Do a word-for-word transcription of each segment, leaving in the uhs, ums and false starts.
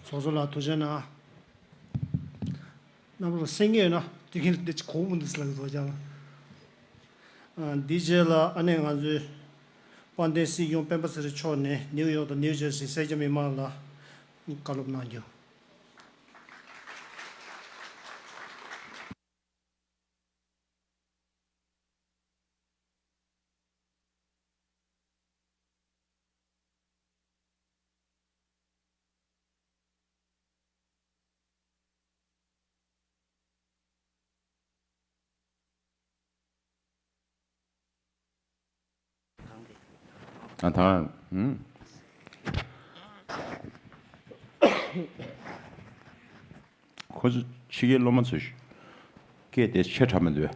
ཚོགས་གཙོ་ལགས་ཐུགས་རྗེ་གནང་། རྣམ་པ་ཚོ་གསན་གྱི་ཡོད་ན་དེ་གིན་འདི་ཅིག་གོ་མི་འདུག་ཟེར་ལབ་ཀྱི་འདུག་ཀྱང་། ཨ། འདིའི་རྗེས་ལ་ཨ་ནེ་ང་ཚོའི་དཔལ་ལྡན་སྲིད་སྐྱོང་སྤེན་པ་ཚེ་རིང་མཆོག་ནས་ནིའུ་ཡོག་དང་ནིའུ་ཇར་སི་སེར་སྐྱ་མི་མང་ལ་བཀའ་སློབ་གནང་རྒྱུ། ཨ། ད། ཨུམ། ཁོ་ཚོ་ཕྱི་རྒྱལ་སློབ་མ་ཚོ་སྐད་དེ་ཆེ་དྲགས་མི་འདུག་པས།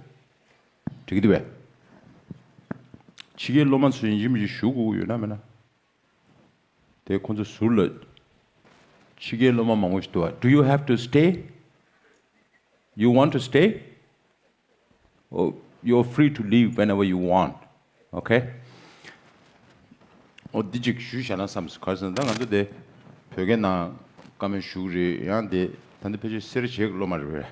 འགྲིག་གི་འདུག་པས། ཕྱི་རྒྱལ་སློབ་མ་ཚོ་ཡིན་གཅིག་མིན་གཅིག་ཞུ་དགོས་ཀྱི་ཡོད་ན་མེད་ན། དེ་ཁོ་ཚོ་ཟུར་ལ་ཕྱི་རྒྱལ་སློབ་མ་མང་པོ་ཞིག་འདུག་པ། Do you have to stay? You want to stay? Oh, you're free to leave whenever you want. Okay? ཨོ། འདི་གཅིག་ཞུས་བཞག་ན་བསམས། ག་རེ་ཟེར་ན་ད་ང་ཚོ་དེ་བོད་སྐད་ནང་བཀའ་མོལ་ཞུ་གི་རེད། ཡང་དེ་ད་ལྟ་ཕལ་ཆེར་སེར་བྱེས་ཀྱི་སློབ་མ་རེད་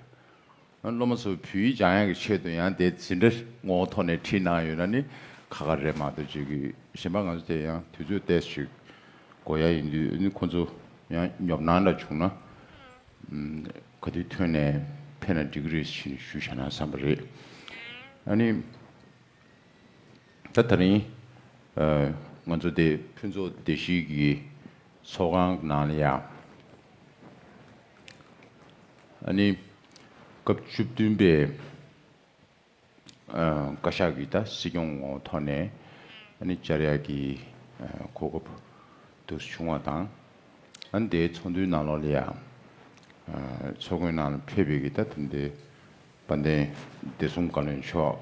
པས། སློབ་མ་ཚོ་བོད་ཡིག་སྦྱང་ཡག་གི་ཆེད་དུ་ཡང་དེ་འཛིན་གྲྭ་ངོ་བོ་ཐོག་ནས་ཁྲིད་གནང་ཡོད་ན་ནི་ཁག་ཁག་རེད་མ་གཏོགས། ཅིག་གི་གཞན་པ་ང་ཚོ་དེ་ཡང་དུས་ཚོད་ཏོག་ཙམ་ཅིག་འགོར་ཡ་ཡིན་དུས་ནི་ཁོ་ཚོ་ཡང་ཉོབ་སྣང་འདྲ་བྱུང་ན། ཨམ། ག་དུས་ཐོན་ནས་ཕེབས་ན་འགྲིག་གི་རེད་ཞེས་ཞུས་བཞག་ན་བསམ་པ་རེད། ཨ་ནི། ད་དེ་རིང་ཨ་ང་ཚོ་དེ་ཕུན་ཚོགས་བདེ་སྐྱིད་ཀྱི་ཚོགས་ཁང་ནང་ལ་ཡ། ཨ་ནི་སྐབས་བཅུ་བདུན་པའི་ཨ་བཀའ་ཤག་གི་ད་སྲིད་སྐྱོང་ངོ་ཐོག་ནས་ཨ་ནི་བཅར་ཡག་གི་ཨ་གོ་སྐབས་འདུག་བྱུང་བ་དང་། ཨ་ནི་དེའི་ཚོགས་འདུའི་ནང་ལོགས་ལ་ཡ། ཨ་ཚོགས་མགོན་ནང་ལ་ཕེབས་པའི་གི་ད་དེ་འདྲའི་དཔལ་ལྡན་བདེ་སྲུང་བཀའ་བློན་མཆོག་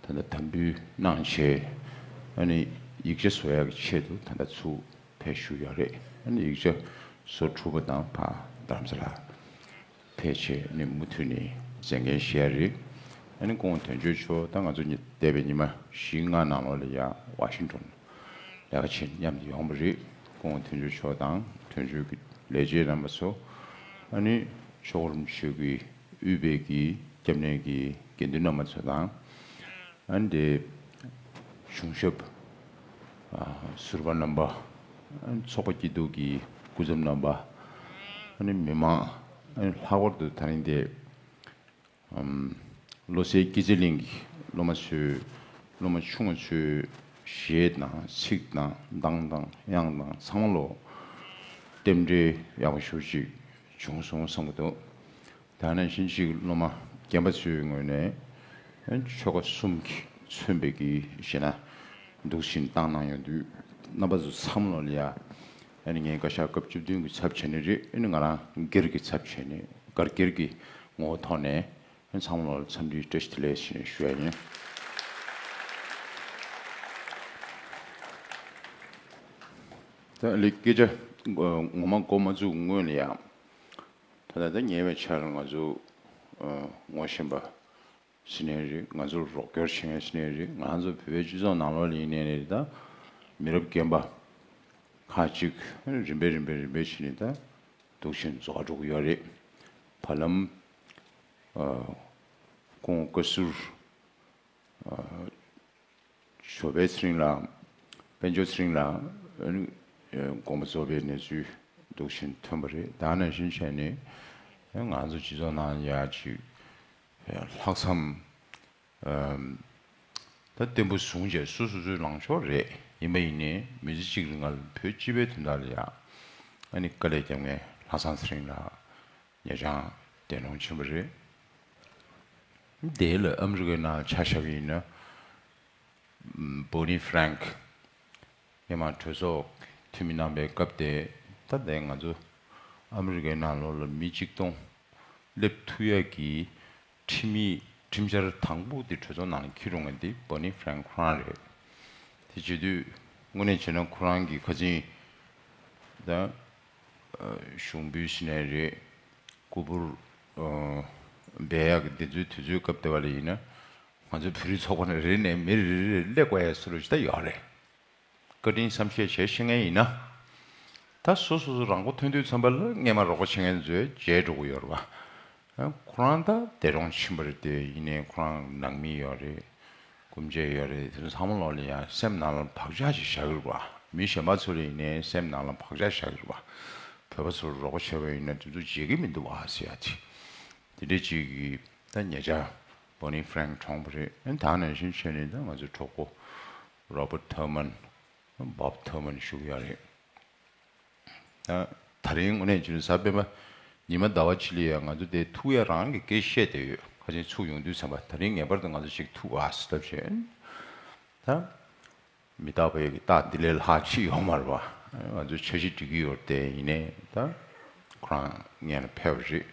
ད་ལྟ་དམ་འབུལ་གནང་བྱས། ཨ་ནི་ཡིག་ཆ་བཟོ་ཡག་གི་ཆེད་དུ་ད་ལྟ་ཚུར་ཕེབས་བཞུགས་ཡོད་རེད། ཨ་ནི་ཡིག་ཆ་བཟོ་གྲུབ་པ་དང་ཕར་རྡ་རམ་ས་ལ་ཕེབས་བྱས་ཨ་ནི་མུ་མཐུད་ནས་མཛད་འགན་བཞེས་ཡ་རེད། ཨ་ནི་སྐུ་ངོ་དོན་གཅོད་མཆོག་ད་ང་ཚོ་ཉི་འདས་པའི་ཉི་མ་བཞི་ལྔ་ནང་ལོགས་ལ་ཡ་ཝ་ཤིང་ཊོན་ལས་ཀ་བྱེད་མཉམ་དུ་ཡོང་བ་རེད། སྐུ་ངོ་དོན་གཅོད་མཆོག་དང་དོན་གཅོད་ཀྱི་ལས་བྱེད་རྣམ་པ་ཚོ། ཨ་ནི་མཆོག་རིན་པོ་ཆེ་གི་དབུས་པའི་གི་སྐྱབས་གནས་ཀྱི་དགེ་འདུན་རྣམ་པ་ཚོ་དང་། ཨ་ནི་དེ་གཞུང་ཞབས་ཨ་ཟུར་པ་རྣམ་པ། ཨ་ནི་ཚོགས་པ་སྐྱིད་སྡུག་གི་སྐུ་ཚབ་རྣམ་པ། ཨ་ནི་མི་མང་། ཨ་ནི་ལྷག་པར་དུ་ད་རིང་དེ་ཨམ་བློ་གསལ་སྐྱེད་ཚལ་གླིང་གི་སློབ་མ་ཚོས་སློབ་མ་ཆུང་བ་ཚོས་གཞས་དང་ཚིག་དང་གདངས་དང་དབྱངས་དང་ཚང་མ་ལོ་རྟེན་འབྲེལ་ཡག་པོ་ཞེ་པོ་ཅིག་བྱུང་སོང་བསམ་གྱི་འདུག་དེ་ནང་བཞིན་ཅིག་སློབ་མ་རྒན་པ་ཚོའི་ངོས་ནས་ཆོལ་ཁ་གསུམ་གྱིས་མཚོན་པའི་གི་གཞས་སྣ་འདུག་བཞིན་བཏང་གནང་ཡོང་དུས་རྣམ་པ་ཚོ་ཚང་མ་ལོ་ལ་ཡ། ཨ་ནི་ངའི་བཀའ་ཤག་སྐབས་བཅུ་བདུན་གྱི་ཚབ་བྱས་ནས་རེད། ཨ་ནི་ང་རང་སྒེར་གྱི་ཚབ་བྱས་ནས་སྒར་སྒེར་གྱི་ངོ་བོ་ཐོག་ནས་ཨ་ནི་ཚང་མ་ལོ་ལ་འཚམས་འདྲིའི་བཀྲ་ཤིས་བདེ་ལེགས་ཞེས་ཞུ་ཡ་ཡིན། ད་ལི་སྐད་ཆ་ངོ་མ་འགོ་མ་བཙུགས་སྔོན་ལ་ཡང་། ད་ལྟ་ད་ཉེ་བའི་ཆར་ང་ཚོ་ངོ་ཤེས་པ་ཟེར་ནའི་རེད། ང་ཚོར་རོགས་སྐྱོར་བྱེད་མཁན་ཟེར་ནའི་རེད། ང་ཚོ་བོད་པའི་སྤྱི་ཚོགས་ནང་ལོགས་ལ་ཡིན་ནའི་རེད། ད་མི་རབས་རྒན་པ་ཁག་ཅིག་རིམ་པས་རིམ་པས་རིམ་པས་བྱས་ནས་ད་འདུག་བཞིན་རྫོགས་འགྲོ་གི་ཡོད་རེད། བར་ལམ་ཨ་སྐུ་ངོ་བཀའ་ཟུར་ཨ་ཞོགས་པའི་ཚེ་རིང་ལགས། དཔལ་འབྱོར་ཚེ་རིང་ལགས་ཨ་ནི་དགོངས་པ་རྫོགས་པའི་གནས་ཚུལ་འདུག་བཞིན་ཐོན་པ་རེད། ད་ནང་བཞིན་བྱས་ནས་ང་ཚོ་སྤྱི་ཚོགས་ནང་ཡ་ཅིག་ལྷག་བསམ་ཨམ་ད་བརྟན་པོ་བཟུང་བྱས་སོ་སོ་སོའི་ལངས་ཕྱོགས་རེད། ཡིན་པ་ཡིན་ནའི་མི་ཚེ་གཅིག་རིང་ལ་བོད་སྤྱི་པའི་དོན་དག་ལ་ཡ་ཨ་ནི་དཀའ་ལས་བརྒྱབ་མཁན་ལྷག་བསམ་ཚེ་རིང་ལགས་ཉེ་ཆར་འདས་གྲོངས་ཕྱིན་པ་རེད། དེ་ལ་ཨ་མི་རི་ཀའི་ནང་ཆ་བཞག་པ་ཡིན་ན། ཨམ་བོ་ནི་ཧྥ་རེང་ཀི་མི་དམངས་གྲོས་ཚོགས་འཐུས་མི་གནང་པའི་སྐབས་དེ། ད་ལྟའི་ང་ཚོ་ཨ་མི་རི་ཀའི་ནང་ལོགས་ལ་མི་གཅིག་སྟོང་སླེབས་ཐུབ་ཡ་གི་ཁྲིམས་ཡིག་ཁྲིམས་འཆར་དང་པོ་དེ་གྲོས་ཚོགས་ནང་ལ་འཁྱེར་ཡོང་མཁན་དེ་བོ་ནི་ཧྥ་རེང་ཀི་ཁོ་རང་རེད། དེ་བྱེད་དུས་དངོས་གནས་བྱས་ན་ཁོ་རང་གི་ཁ་སང་ད་ཨ་ཞུགས་འབུལ་ཟེར་ནའི་རེད། སྐུ་འབུལ་ཨ་འབུལ་ཡག་གི་འདི་ཚོའི་དུས་ཚོད་སྐབས་དེ་བ་ལ་ཡིན་ན། ང་ཚོའི་བོད་རིགས་ཚོགས་པ་ནང་རེ་ནས་མི་རེ་རེ་རེ་སླེབས་དགོས་ཡ་སུ་རུ་ཞིག་ད་ཡོད་རེད། བཀའ་དྲིན་བསམ་ཤེས་བྱས་ཤེས་མཁན་ཡིན་ན། ད་སོ་སོ་སོ་རང་མགོ་ཐོན་དུས་ཙམ་པ་ལ་སྔས་མ་རོགས་པ་བྱེད་མཁན་ཚོས་བརྗེད་འགྲོ་གི་ཡོད་རེད་བ། ཁོ་རང་ད་འདས་གྲོངས་ཕྱིན་པ་རེད་དེ། ཡིན་ནའི་ཁོ་རང་ནང་མི་ཡོད་རེད། སྐུ་མཆེད་ཡོད་རེད། དེ་ཚོ་ཚང་མ་ལོག་ལ་ཡང་སེམས་ནང་ལ་བག་ཆགས་ཤིག་བཞག་གི་རེད་བ། མི་གཞན་པ་ཚོ་ལ་ཡིན་ནའི་སེམས་ནང་ལ་བག་ཆགས་བཞག་གི་རེད་བ། བོད་པ་ཚོར་རོགས་པ་བྱས་པ་ཡིན་ན་དེ་ཚོ་བརྗེད་ཀྱི་མི་འདུག་བ་ཟེར་ཡ་དེ། དེ་འདྲའི་ཅིག་གི་ད་ཉེ་ཆར་Bonnie Frank་གྲོངས་པ་རེད། ཨ་ནི་ད་ནང་བཞིན་བྱས་ནས་ད་ང་ཚོའི་གྲོགས་པོ་Robert Thurman། Bob Thurman་བཞུགས་ཡོད་རེད། ད་ད་རིང་དངོས་གནས་བྱས་ན་གཟའ་སྤེན་པ་ཉི་མ་ཟླ་བ་ཕྱི་ལ་ཡ་ང་ཚོ་དེ་ཐུག་ཡ་རང་གི་སྐད་བཤད་བསྡད་ཡོད། ཁ་ཆེན་ཚུགས་ཡོང་དུས་ཙམ་པ་ད་རིང་ངེས་པར་དུ་ང་ཚོ་ཞིག་ཐུག་ཨ་སི་ལབ་བྱས། ད་མི་རྟག་པའི་རྟགས་འདི་ལས་ལྷག་ཅིག་ཡོད་མ་རེད་བ། ང་ཚོ་འཆར་གཞི་སྒྲིག་གི་ཡོད་རེད་དེ། ཡིན་ནའི་ད་ཁོ་རང་སྔོན་ལ་ཕེབས་པ་རེད།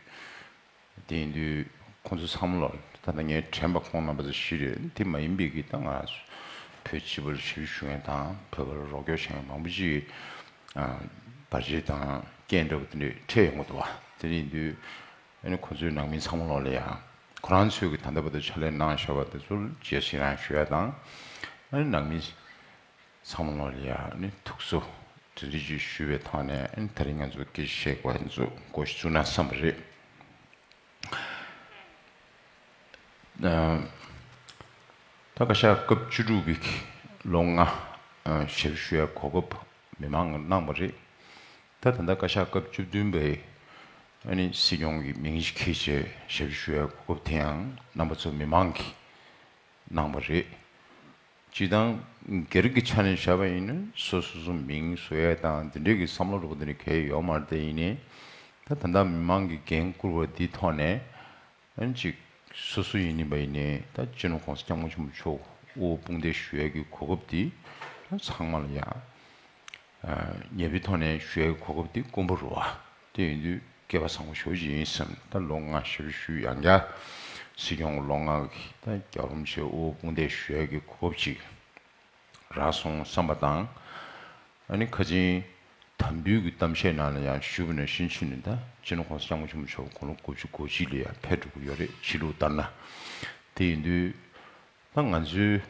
དེ་ཡིན་དུས་ཁོང་ཚོ་ཚང་མ་ལ་ད་ལྟ་ངས་དྲན་པ་ཁོང་རྣམ་པ་ཚོ་བཞི་རེད། དེ་མ་ཡིན་པའི་གི་ད་ང་བོད་སྤྱི་པར་ཞབས་ཞུ་མཁན་དང་བོད་པར་རོགས་སྐྱོར་བྱེད་མཁན་མང་པོ་ཅིག་བར་ཆད་དང་རྐྱེན་འདྲ་པོ་དེ་འདྲས་འཕྲད་ཡོང་གི་འདུག་བ། དེ་ཡིན་དུས་ཨ་ནི་ཁོང་ཚོའི་ནང་མི་ཚང་མ་ལོག་ལ་ཡང་ཁོ་རང་ཚོས་གི་ད་ལྟ་བར་དུ་ཕྱག་ལས་གནང་བཞག་པ་དེ་ཚོར་རྗེས་སུ་ཡི་རང་ཞུ་ཡ་དང་། ཨ་ནི་ནང་མི་ཚང་མ་ལོག་ལ་ཡང་ནི་ཐུགས་གསོ་དེ་འདྲ་ཅིག་ཞུ་བའི་ཐོག་ནས། ཨ་ནི་དེ་རིང་ང་ཚོ་སྐད་ཆ་བཤད་དགོས་ཡ་ཚོ་འགོ་ཞིག་བཙུགས་ན་བསམ་པ་རེད། ཨ་ད་བཀའ་ཤག་སྐབས་བཅུ་དྲུག་པའི་ལོ་ལྔ་ཨ་ཞབས་ཞུ་ཡ་གོ་སྐབས་མི་མང་གནང་བ་རེད། ད་ད་ལྟ་བཀའ་ཤག་སྐབས་བཅུ་བདུན་པའི་ཨ་ནི་སྲིད་སྐྱོང་གི་མིང་ཞིག་འཁྱེར་བྱས་ཞབས་ཞུ་ཡ་གོ་སྐབས་དེ་ཡང་རྣམ་པ་ཚོ་མི་མང་གིས་གནང་བ་རེད། སྤྱིར་བཏང་སྒེར་གྱི་ཆ་ནས་བཞག་པ་ཡིན་ན་སོ་སོ་སོ་མིང་བཟོ་ཡས་དང་འདི་འདྲས་ཀྱི་བསམ་བློ་འདྲ་པོ་འདི་འདྲས་གང་ཡང་ཡོད་མ་རེད་དེ། ཡིན་ནའི་ད་ད་ལྟ་མི་མང་གིས་འགན་བསྐུར་བ་འདིའི་ཐོག་ནས་ཨ་ནི་ཅིག་སོ་སོ་ཡིན་ནི་པ་ཡིན་ནའི་ད་སྤྱི་ནོར་༸གོང་ས་༸སྐྱབས་མགོན་ཆེན་པོ་མཆོག་དབུ་བར་དཔུང་འདེགས་ཞུ་ཡས་ཀྱི་གོ་སྐབས་འདི་ད་ཚང་མ་ལ་ཡང་ཉེ་བའི་ཐོག་ནས་ཞུ་ཡས་གོ་སྐབས་འདི་དཀོན་པོ་རེད་བ། དེ་ཡིན་དུས་སྐལ་བ་བཟང་པོ་ཞེ་པོ་ཅིག་ཡིན་བསམ། ད་ལོ་ལྔ་ཞབས་ཞུ་ཡང་བསྐྱར་སྲིད་སྐྱོང་ལོ་ལྔ་གི་ད་རྒྱལ་བ་རིན་པོ་ཆེ་དབུ་བར་དཔུང་འདེགས་ཞུ་ཡས་ཀྱི་གོ་སྐབས་ཅིག་རག་སོང་བསམ་པ་དང་། ཨ་ནི་ཁ་ཆེན་དམ་འབུལ་གྱི་གཏམ་བཤད་ནང་ལ་ཡང་ཞུས་པ་ནང་བཞིན་བྱས་ནས་ད་སྤྱི་ནོར་༸གོང་ས་༸སྐྱབས་མགོན་ཆེན་པོ་མཆོག་དགུང་ལོ་དགུ་བཅུ་གོ་གཅིག་ལ་ཡང་ཕེབས་འགྲོ་གི་ཡོད་རེད། ཕྱི་ལུགས་ལྟར་ན། དེ་ཡིན་དུས་ད་ང་ཚོའི་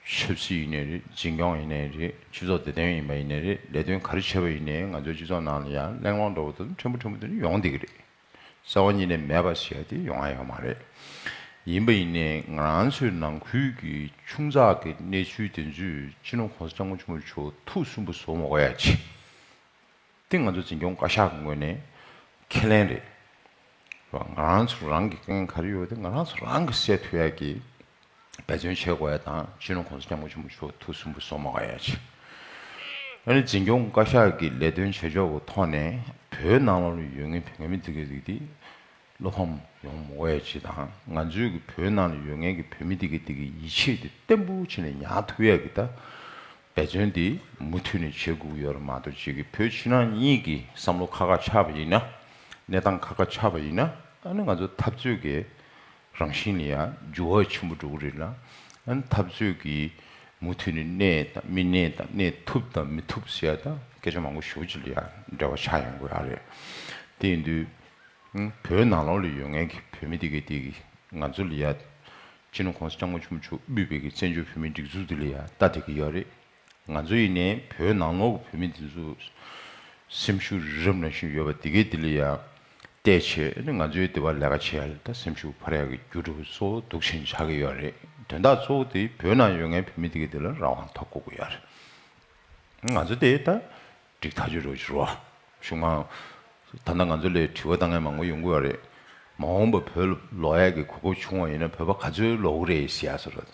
ཆབ་སྲིད་ཡིན་ནའི་རེད། འཛིན་སྐྱོང་ཡིན་ནའི་རེད། སྤྱི་ཚོགས་བདེ་དོན་ཡིན་པ་ཡིན་ནའི་རེད། ལས་དོན་ག་རེ་བྱས་པ་ཡིན་ནའི་ང་ཚོའི་སྤྱི་ཚོགས་ནང་ལ་ཡང་གླེང་སློང་འདྲ་པོ་དང་ཕྲན་བུ་ཕྲན་བུ་དེ་ནི་ཡོང་བསྡད་ཀྱི་རེད། རྩ་བ་ཉིད་ནས་མེད་པ་ཟེར་ཡ་དེ་ཡོང་ཡ་ཡོད་མ་རེད། ཡིན་པ་ཡིན་ནའི་ང་རང་ཚོའི་ནང་ཁུལ་གྱི་ཆུང་ཙག་གི་གནས་ཚུལ་དེ་ཚོས་སྤྱི་ནོར་༸གོང་ས་༸སྐྱབས་མགོན་ཆེན་པོ་མཆོག་ཐུགས་སུན་པོ་བཟོ་མ་དགོས་ཡ་ཆེད། དེ་ང་ཚོ་འཛིན་སྐྱོང་བཀའ་ཤག་གི་ངོས་ནས་ཁས་ལེན་རེད། ང་རང་ཚོ་རང་གི་འགན་ག་རེ་ཡོད་དེ་ང་རང་ཚོ་རང་གིས་སེལ་ཐུབ་ཡ་གི་འབད་བརྩོན་བྱེད་དགོས་ཡ་དང་། སྤྱི་ནོར་༸གོང་ས་༸སྐྱབས་མགོན་ཆེན་པོ་མཆོག་ཐུགས་སུན་པོ་བཟོ་མ་དགོས་ཡ་ཆེད། ཨ་ནི་འཛིན་སྐྱོང་བཀའ་ཤག་གི་ལས་དོན་བྱེད་ཕྱོགས་ཀྱི་ཐོག་ནས་བོད་ནང་ལོགས་ལ་ཡོད་མཁན་བོད་མི་དེ་ག་དེ་ག་དེ་བློ་ཕམ་ཡོང་མ་དགོས་ཡ་ཆེད་དང་། ང་ཚོའི་གི་བོད་ནང་ལ་ཡོད་མཁན་གྱི་བོད་མི་དེ་ག་དེ་གི་ཡིད་ཆེས་དེ་བརྟན་པོ་བྱས་ནས་ཉར་ཐུབ་ཡ་གི་ད་འབད་བརྩོན་དེ་མུ་མཐུད་ནས་བྱེད་དགོས་ཀྱི་ཡོད་རེད་མ་གཏོགས། ཅིག་གི་བོད་ཕྱི་ནང་གཉིས་ཀྱི་བསམ་བློ་ཁ་ཁ་ཆགས་པ་ཡིན་ན། གནས་སྟངས་ཁ་ཁ་ཆགས་པ་ཡིན་ན། ཨ་ནི་ང་ཚོ་འཐབ་རྩོད་ཀྱི་རང་བཞིན་ལ་ཡང་འགྱུར་བ་ཆེན་པོ་འགྲོ་གི་རེད་ལ། ཨ་ནི་འཐབ་རྩོད་ཀྱིས་མུ་མཐུད་ནས་གནས་དང་མི་གནས་དང་གནས་ཐུབ་དང་མི་ཐུབ་ཟེར་ཡ་ད་སྐད་ཆ་མང་པོ་ཞེ་པོ་ཅིག་ལ་ཡང་འབྲེལ་བ་ཆགས་ཡོང་གི་ཡོད་རེད། དེ་ཡིན་དུས་ཨང་བོད་ནང་ལོགས་ལ་ཡོད་མཁན་གྱི་བོད་མི་དེ་གས་དེ་གིས་ང་ཚོ་ལ་ཡ་སྤྱི་ནོར་༸གོང་ས་༸སྐྱབས་མགོན་ཆེན་པོ་མཆོག་དབུས་པའི་གི་བཙན་བྱོལ་བོད་མིའི་སྒྲིག་འཛུགས་དེ་ལ་ཡ་ལྟ་བསྡད་ཀྱི་ཡོད་རེད། ང་ཚོ་ཡིན་ནའི་བོད་ནང་ལོགས་ཀྱི་བོད་མི་དེ་ཚོ་སེམས་ཤུགས་རི་རབ་ནང་བཞིན་ཡོད་པ་དེ་གས་དེ་ལ་ཡ་བལྟས་བྱས་ནས་ང་ཚོའི་འདི་པར་ལས་ཀ་བྱེད་ཡ་ལ་ད་སེམས་ཤུགས་འཕར་ཡ་གི་རྒྱུ་འགྲོ་གཙོ་བོ་འདུག་ཆེན་ཆགས་ཀྱི་ཡོད་རེད། དོན་དག་གཙོ་བོ་དེ་བོད་ནང་ཡོད་མཁན་བོད་མི་དེ་གས་དེ་ལ་རང་དབང་ཐོབ་དགོས་ཀྱི་ཡོད་རེད། ང་ཚོ་དེ་ད་འགྲིག་ཐག་ཆོད་རོགས་ཞུ་རོགས། གཞུག་མ་ད་ལྟ་ང་ཚོ་ལ་དྲི་བ་བཏང་མཁན་མང་པོ་ཡོང་གི་ཡོད་རེད། མ་འོངས་པ་བོད་ལ་ལོག་ཡག་གི་གོ་སྐབས་བྱུང་བ་ཡིན་ན་བོད་པ་ག་ཚོད་ལོག་གི་རེད་ཟེར་ཡ་སོགས་རེད།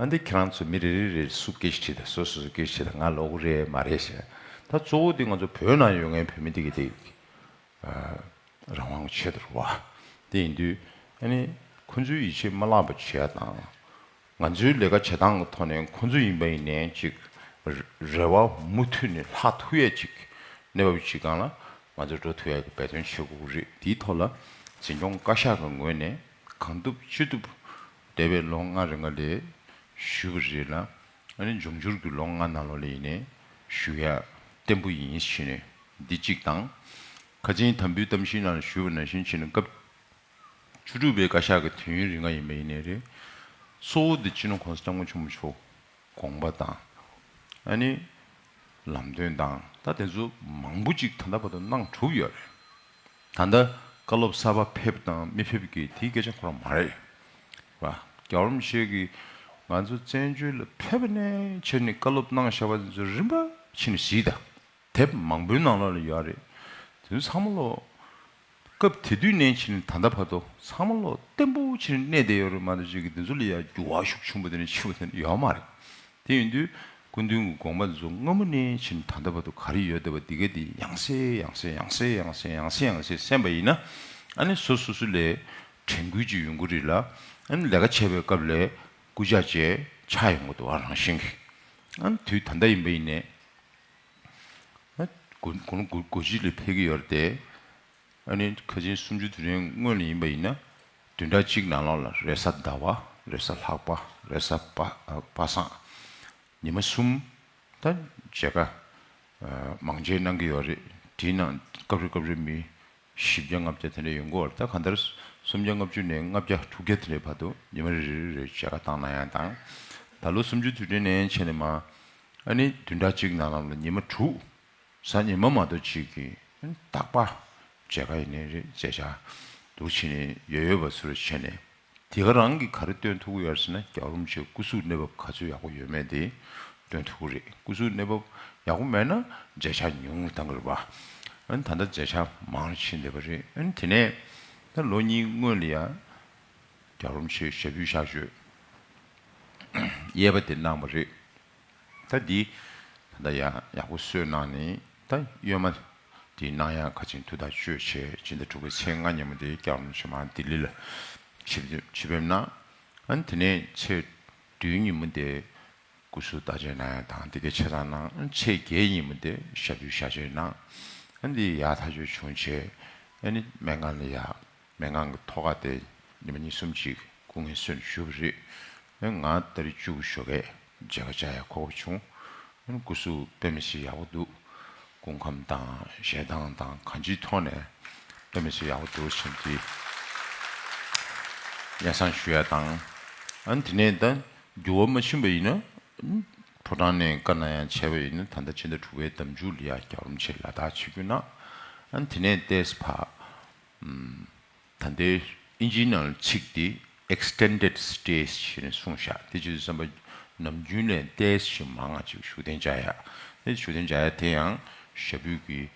ཨ་འདི་ཁྱེད་རང་ཚོ་མི་རེ་རེ་རེ་སུ་སྐད་ཆ་དྲིས་དང་། སོ་སོ་སོ་སྐད་ཆ་དྲིས་དང་། ང་ལོག་གི་རེད་མ་རེད་ཟེར། ད་གཙོ་བོ་དེ་ང་ཚོ་བོད་ནང་ཡོད་མཁན་བོད་མི་དེ་གི་དེ་རང་དབང་ཆེད་དུ་རེད་བ། དེ་ཡིན་དུས་ཨ་ནི་ཁོ་ཚོའི་ཡིད་ཆེས་མ་བརླག་པ་བྱེད་ཡ་དང་། ང་ཚོའི་ལས་ཀ་བྱེད་སྟངས་ཀྱི་ཐོག་ནས་ཁོ་ཚོ་ཡིན་པ་ཡིན་ནའི་ཅིག་རེ་བ་མུ་མཐུད་ནས་ལྷག་ཐུབ་ཡ་ཅིག་གནས་བབ་ཅིག་སྒང་ལ་ང་ཚོ་འགྲོ་ཐུབ་ཡ་གི་འབད་བརྩོན་བྱེད་དགོས་ཀྱི་རེད། དེའི་ཐོག་ལ་འཛིན་སྐྱོང་བཀའ་ཤག་གི་ངོས་ནས་གང་ཐུབ་ཅི་ཐུབ་འདས་པའི་ལོ་ལྔ་རིང་ག་ལས་ཞུས་པ་རེད་ལ། ཨ་ནི་འབྱུང་འགྱུར་གྱི་ལོ་ལྔ་ནང་ལོགས་ལ་ཡིན་ནའི་ཞུ་ཡ་བརྟན་པོ་ཡིན་ཞུས་ནས་འདི་གཅིག་དང་། ཁ་ཆེན་དམ་འབུལ་གཏམ་བཤད་ནང་ལ་ཞུས་པ་ནང་བཞིན་བྱས་ནས་སྐབས་བཅུ་དྲུག་པའི་བཀའ་ཤག་གི་དུས་ཡུན་རིང་ང་ཡིན་པ་ཡིན་ནའི་རེད། གཙོ་བོ་དེ་སྤྱི་ནོར་༸གོང་ས་༸སྐྱབས་མགོན་ཆེན་པོ་མཆོག་དགོངས་པ་དང་། ཨ་ནི་ ལམ་སྟོན་དང་ད་དེ་ཚོ་མང་པོ་ཅིག་ད་ལྟ་བར་དུ་གནང་གྲུབ་ཡོད་རེད། ད་ལྟ་བཀའ་སློབ་གསར་པ་ཕེབས་དང་མི་ཕེབས་ཀྱི་དེའི་སྐད་ཆ་ཁོ་རང་མ་རེད། ར། རྒྱལ་བ་རིན་པོ་ཆེ་གིས་ང་ཚོ་བཙན་བྱོལ་ལ་ཕེབས་པ་ནས་བྱས་ནས་བཀའ་སློབ་གནང་བཞག་པ་དེ་ཚོ་རིམ་པ་བྱས་ནས་གཟིགས་དང་། དེབ་མང་པོའི་ནང་ལོགས་ལ་ཡོད་རེད། དེ་ཚོ་ཚང་མ་ལོ། སྐབས་དེ་དུས་ནས་ཕྱིན་ད་ལྟ་བར་དུ་ཚང་མ་ལོ་བརྟན་པོ་ཕྱིན་གནས་བསྡད་ཡོད་རེད་མ་གཏོགས་ཅིག་གི་དེ་ཚོ་ལ་ཡ་འགྱུར་བ་ཤུགས་ཆེན་པོ་དེ་ནས་ཕྱིན་པ་དེ་འདྲ་ཡོད་མ་རེད། དེ་ཡིན་དུས་སྐུ་མདུན་གྱི་དགོངས་པ་དེ་ཚོ་སྔ་མོ་ནས་ཕྱིན་ད་ལྟ་བར་དུ་ག་རེ་ཡོད་བསྡད་པ་འདི་ག་དེ་ཡང་སེ་ཡང་སེ་ཡང་སེ་ཡང་སེ་ཡང་སེ་ཡང་སེ་གསན་པ་ཡིན་ན། ཨ་ནི་སོ་སོ་སོ་ལས་དྲན་སྐུལ་ཅིག་ཡོང་གི་རེད་ལ། ཨ་ནི་ལས་ཀ་བྱེད་པའི་སྐབས་ལ་སྐུལ་ལྕག་བྱས་ཆགས་ཡོང་གི་འདུག་ཨ་རང་བཞིན་གྱི། ཨ་ནི་དུས་ད་ལྟ་ཡིན་པ་ཡིན་ནས། ཨ་དགུང་དགུང་ལོ་དགུ་དགུ་གཅིག་ལ་ཕེབས་ཀྱི་ཡོད་རེད་དེ། ཨ་ནི་ཁ་ཆེན་སུམ་ཅུ་དུས་དྲན་སྔོན་ལ་ཡིན་པ་ཡིན་ན། བདུན་ཕྲག་གཅིག་ནང་ལོགས་ལ་རེས་གཟའ་ཟླ་བ། རེས་གཟའ་ལྷག་པ། རེས་གཟའ་པ་ཨ་པ་སངས། ཉི་མ་གསུམ། ད་མཇལ་ཁ་ཨ་མང་ཆེ་གནང་གི་ཡོད་རེད། དེའི་ནང་སྐབས་རེ་སྐབས་རེ་མི་བཞི་བརྒྱ་ལྔ་བརྒྱ་དེ་འདྲ་ཡོང་གི་ཡོད་རེད། ད་གང་ལྟར་སུམ་བརྒྱ་ལྔ་བཅུ་ནས་ལྔ་བརྒྱ་དྲུག་བརྒྱ་དེ་འདྲའི་བར་དུ་ཉི་མ་རེ་རེ་རེ་མཇལ་ཁ་བཏང་གནང་ཡ་དང་། ད་ལོ་སུམ་ཅུ་དུས་དྲན་ནས་བྱས་ནས་མ། ཨ་ནི་བདུན་ཕྲག་གཅིག་ནང་ལམ་ལ་ཉི་མ་དྲུག་གཟའ་ཉི་མ་མ་གཏོགས་གཅིག་གིས་རྟག་པར་མཇལ་ཁ་ཡིན་ནའི་རེད། མཇལ་བྱ་འདུག་བྱས་ནས་ཡོད་ཡོད་པ་ཚོར་བྱས་ནས། དེ་ག་རང་གིས་ག་རེ་སྟོན་ཐུབ་ཀྱི་ཡོད་ཟེར་ན། རྒྱལ་བ་རིན་པོ་ཆེའི་སྐུ་གཟུགས་གནས་བབ་ག་ཚོད་ཡག་པོ་ཡོད་མེད་དེ་སྟོན་ཐུབ་ཀྱི་རེད། སྐུ་གཟུགས་གནས་བབ་ཡག་པོ་མེད་ན་མཇལ་བྱ་ཉུང་བཏང་གི་རེད་པ། ཨ་ནི་ད་ལྟ་མཇལ་བྱ་མང་ཕྱིན་བསྡད་པ་རེད། ཨ་ནི་དེ་ནས་ད་ལོ་གཉིས་སྔོན་ལ་ཡ་རྒྱལ་བ་རིན་པོ་ཆེའི་ཞབས་པུས་གཤགས་བཅོས་གཡས་པ་དེ་གནང་བ་རེད། ད་འདི་ད་ལྟ་ཡང་ཡག་པོ་གསོས་གནང་ནས། ད་གཡོན་མ་དེ་གནང་ཡག་ཁ་ཆེན་ཐུགས་ཐག་གཅོད་བྱས། སྤྱི་ཟླ་དྲུག་པའི་ཚེས་ལྔ་ཉིན་མོ་དེ་རྒྱལ་བ་རིན་པོ་ཆེ་མར་ལྡི་ལི་ལ་ཆིབས་ཆིབས་ཕེབས་གནང་། ཨ་ནི་དེ་ནས་ཚེས་བདུན་ཉིན་མོ་དེ་སྐུ་གཟུགས་བརྟག་དཔྱད་གནང་ཡག་དང་དེ་གའི་ཆ་ཚང་གནང་། ཨ་ནི་ཚེས་བརྒྱད་ཉིན་མོ་དེ་ཞབས་པུས་གཤགས་བཅོས་གནང་། ཨ་ནི་འདི་ཡག་ཐག་ཆོད་བྱུང་བྱས། ཨ་ནི་སྨན་ཁང་ལ་ཡ། སྨན་ཁང་གི་ཐོག་ཁ་དེ་ཉི་མ་གཉིས་གསུམ་ཅིག་སྐུ་ངལ་གསོས་ནས་བཞུགས་པ་རེད། ཨེ་ང་ཏ་རིག་བཅུ་དགུ་ཞོགས་ཀས་མཇལ་ཁ་བཅར་ཡག་གོ་སྐབས་བྱུང་། ཨེ་སྐུ་གཟུགས་དཔེ་མི་སྲིད་ཡག་པོ་འདུག་སྐུ་ཁམས་དང་ཞལ་ཐང་དང་གང་ཅིའི་ཐོག་ནས་དཔེ་མི་སྲིད་ཡག་པོ་འདུག་ཟེར་དེ་སྙན་སེང་ཞུ་ཡ་དང་། ཨ་ནི་དེ་ནས་ད་འགྱུར་བ་མ་ཕྱིན་པ་ཡིན་ན། ཕོ་བྲང་ནས་བཀའ་གནང་ཡག་བྱས་པ་ཡིན་ན། ད་ལྟ་ཕྱི་ཟླ་དྲུག་པའི་ཟླ་མཇུག་ལ་ཡ་རྒྱལ་བ་རིན་པོ་ཆེ་ལ་དྭགས་ཆིབས་བསྒྱུར་གནང་། ཨ་ནི་དེ་ནས་ཏོག་ཙམ་ཕར། ད་ལྟའི་ཨིན་ཇིའི་ནང་ལ་ཚིག་འདི་extended stay ཞེས་ནས་གསུངས་བཞག་དེ་ཅི་བསམ་པ་ནམ་རྒྱུན་ལས་ཏོག་ཙམ་མང་ང་ཅིག་བཞུགས་གདན་འཇགས་ཡ། དེ་བཞུགས་གདན་འཇགས་ཡ་དེ་ཡང་ཞབས་པུས་ཀྱི་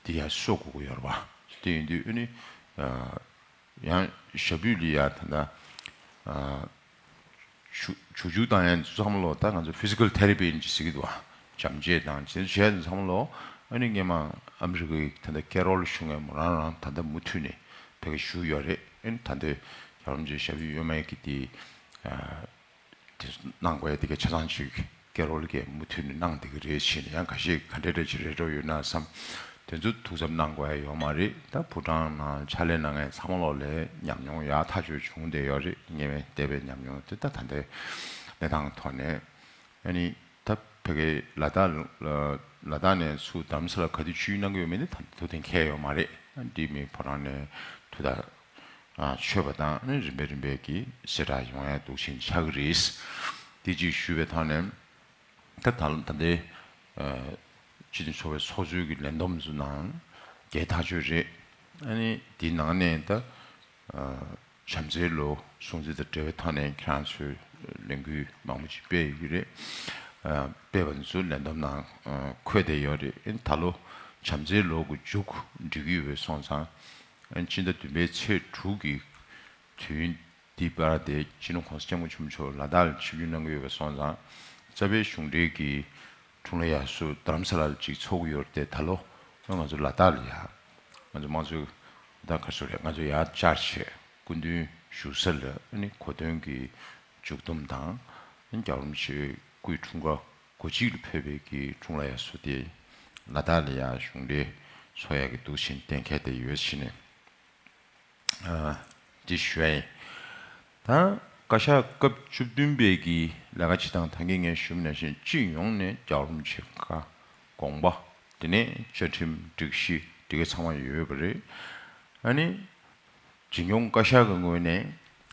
འདི་ཡང་གསོ་དགོས་ཀྱི་ཡོད་རེད་པ། དེ་ཡིན་དུས་ཨ་ནི་ཡང་ཞབས་པུས་ལ་ཡ་ད་ལྟ། ཞུ་ཞུ་རྒྱུ་དང་ཡང་ཚང་མ་ལོ་ད་ང་ཚོ་physical therapy ཡིན་ཅི་ཟེར་གི་འདུག་ཨ། བྱམས་བརྩེ་དང་བྱས་བྱས་ཚང་མ་ལོ། ཨ་ནི་སྔོན་མ་ཨ་མི་རི་ཀའི་ད་ལྟ་ཀེ་རོལ་གཞུང་ངས་མོ་རང་རང་ད་ལྟ་མུ་མཐུད་ནས་ཕ་གི་བཞུགས་ཡོད་རེད། ཨ་ནི་ད་ལྟའི་རྒྱལ་བ་རིན་པོ་ཆེ་ཞབས་པུས་གཡོན་མའི་གི་དེ་དེ་གནང་དགོས་ཡ་དེ་ག་ཆ་ཚང་ཅིག་ཀེ་རོལ་གྱིས་མུ་མཐུད་ནས་གནང་བསྡད་ཀྱི་རེད་ཟེར་ནས། ཡང་ཁ་ཤས་ག་འདྲ་འདྲ་ཅིག་རེ་འགྲོ་ཡོད་ན་བསམ། དེ་ཚོ་ཐུགས་འཚབ་གནང་དགོས་ཡ་ཡོད་མ་རེད། ད་ཕོ་བྲང་ནང་ཕྱག་ལས་གནང་མཁན་ཚང་མ་ལོག་ལ་ཉམས་མྱོང་ཡག་ཐག་ཆོད་བྱུང་བསྡད་ཡོད་རེད། དམིགས་བསལ་བསྡད་པའི་ཉམས་མྱོང་དེ་ད་ད་ལྟའི་གནས་སྟངས་ཐོག་ནས། ཨ་ནི་ད་ཕ་གི་ལ་དྭགས་ལ་དྭགས་ནས་ཚུར་རྡ་རམ་ས་ལ་ག་དུས་ཆིབས་བསྒྱུར་གནང་གི་ཡོད་མེད་དེ་ད་ཐུགས་གཏན་འཁེལ་ཡོད་མ་རེད། ཨ་འདི་མི་ཕོ་བྲང་ནས་ཐུགས་ཐག་ཆོད་པ་དང་། ཨ་ནི་རིམ་པས་རིམ་པས་ཀྱི་གསལ་བསྒྲགས་ཡོང་ཡ་འདུག་བཞིན་ཆགས་ཀྱི་རེད། དེ་ཅིག་ཞུས་པའི་ཐོག་ནས། ད་ད་ལ་ད་ལྟའི་ཨ་སྤྱི་མཐུན་ཚོགས་པའི་ཚོགས་གཙོའི་གི་ལས་བསྡོམས་ཚོ་ནང་རྒྱལ་ཐག་ཆོད་རེད། ཨ་ནི་དེའི་ནང་ནས་ད་ཨ་བྱམས་བརྩེའི་ལོ་སྲུང་བརྩི་དང་འབྲེལ་བའི་ཐོག་ནས་ཁྱེད་རང་ཚོས་ལས་འགུལ་མང་པོ་ཅིག་སྤེལ་ཡོད་ཀྱི་རེད། ཨ་སྤེལ་བ་འདི་ཚོ་ལས་བསྡོམས་ནང་ཨ་འཁོད་བསྡད་ཡོད་རེད། ཨ་ནི་ད་ལོ་བྱམས་བརྩེའི་ལོ་གི་མཇུག་སྒྲིལ་གྱི་ཡོད་པའི་སོང་ཙང་། ཨ་ནི་སྤྱི་ཟླ་བདུན་པའི་ཚེས་དྲུག་གི་དུས་ཡུན་འདི་བར་དེ་སྤྱི་ནོར་༸གོང་ས་༸སྐྱབས་མགོན་ཆེན་པོ་མཆོག་ལ་དྭགས་ལ་ཆིབས་བསྒྱུར་གནང་གི་ཡོད་པ་སོང་ཙང་། རྩ་བའི་གཞུང་འབྲེལ་གྱི་འཁྲུངས་ལྷ་དབྱར་གསོལ་རྡ་རམ་ས་ལ་ལ་ཅིག་ཚོགས་ཀྱི་ཡོད་རེད་དེ། ད་ལོ་ང་ཚོ་ལ་དྭགས་ལ་ཡ། ང་ཚོ་དམངས་གཙོའི་ད་ག་ཚོད་རེད། ང་ཚོ་ཡར་བཅར་བྱས་སྐུ་མདུན་བཞུགས་ས་ལ་ཨ་ནི་གོ་སྟོན་གྱི་མཇུག་བསྡོམས་དང་། ཨ་ནི་རྒྱལ་བ་རིན་པོ་ཆེའི་སྐུའི་འཁྲུངས་སྐར་དགུ་གཅིག་ལ་ཕེབས་པའི་གི་འཁྲུངས་ལྷ་དབྱར་གསོལ་དེ་ལ་དྭགས་ལ་ཡ་གཞུང་འབྲེལ་ཚོགས་ཡག་གི་འདུག་བཞིན་གཏན་འཁེལ་བསྡད་ཡོད་ཟེར་ནས། ཨ་འདི་ཞུ་ཡ་ཡིན། ད་བཀའ་ཤག་སྐབས་བཅུ་བདུན་པའི་གི་ལས་ཀ་བྱེད་སྟངས་ད་གིན་ངས་ཞུས་པ་ནང་བཞིན་སྤྱི་ཡོངས་ནས་རྒྱལ་བ་རིན་པོ་ཆེའི་བཀའ་དགོངས་པ། དེ་ནས་བཅའ་ཁྲིམས་སྒྲིག་གཞི་འདི་ག་ཚང་མ་ཡོད་པ་རེད། ཨ་ནི་འཛིན་སྐྱོང་བཀའ་ཤག་གི་ངོས་ནས་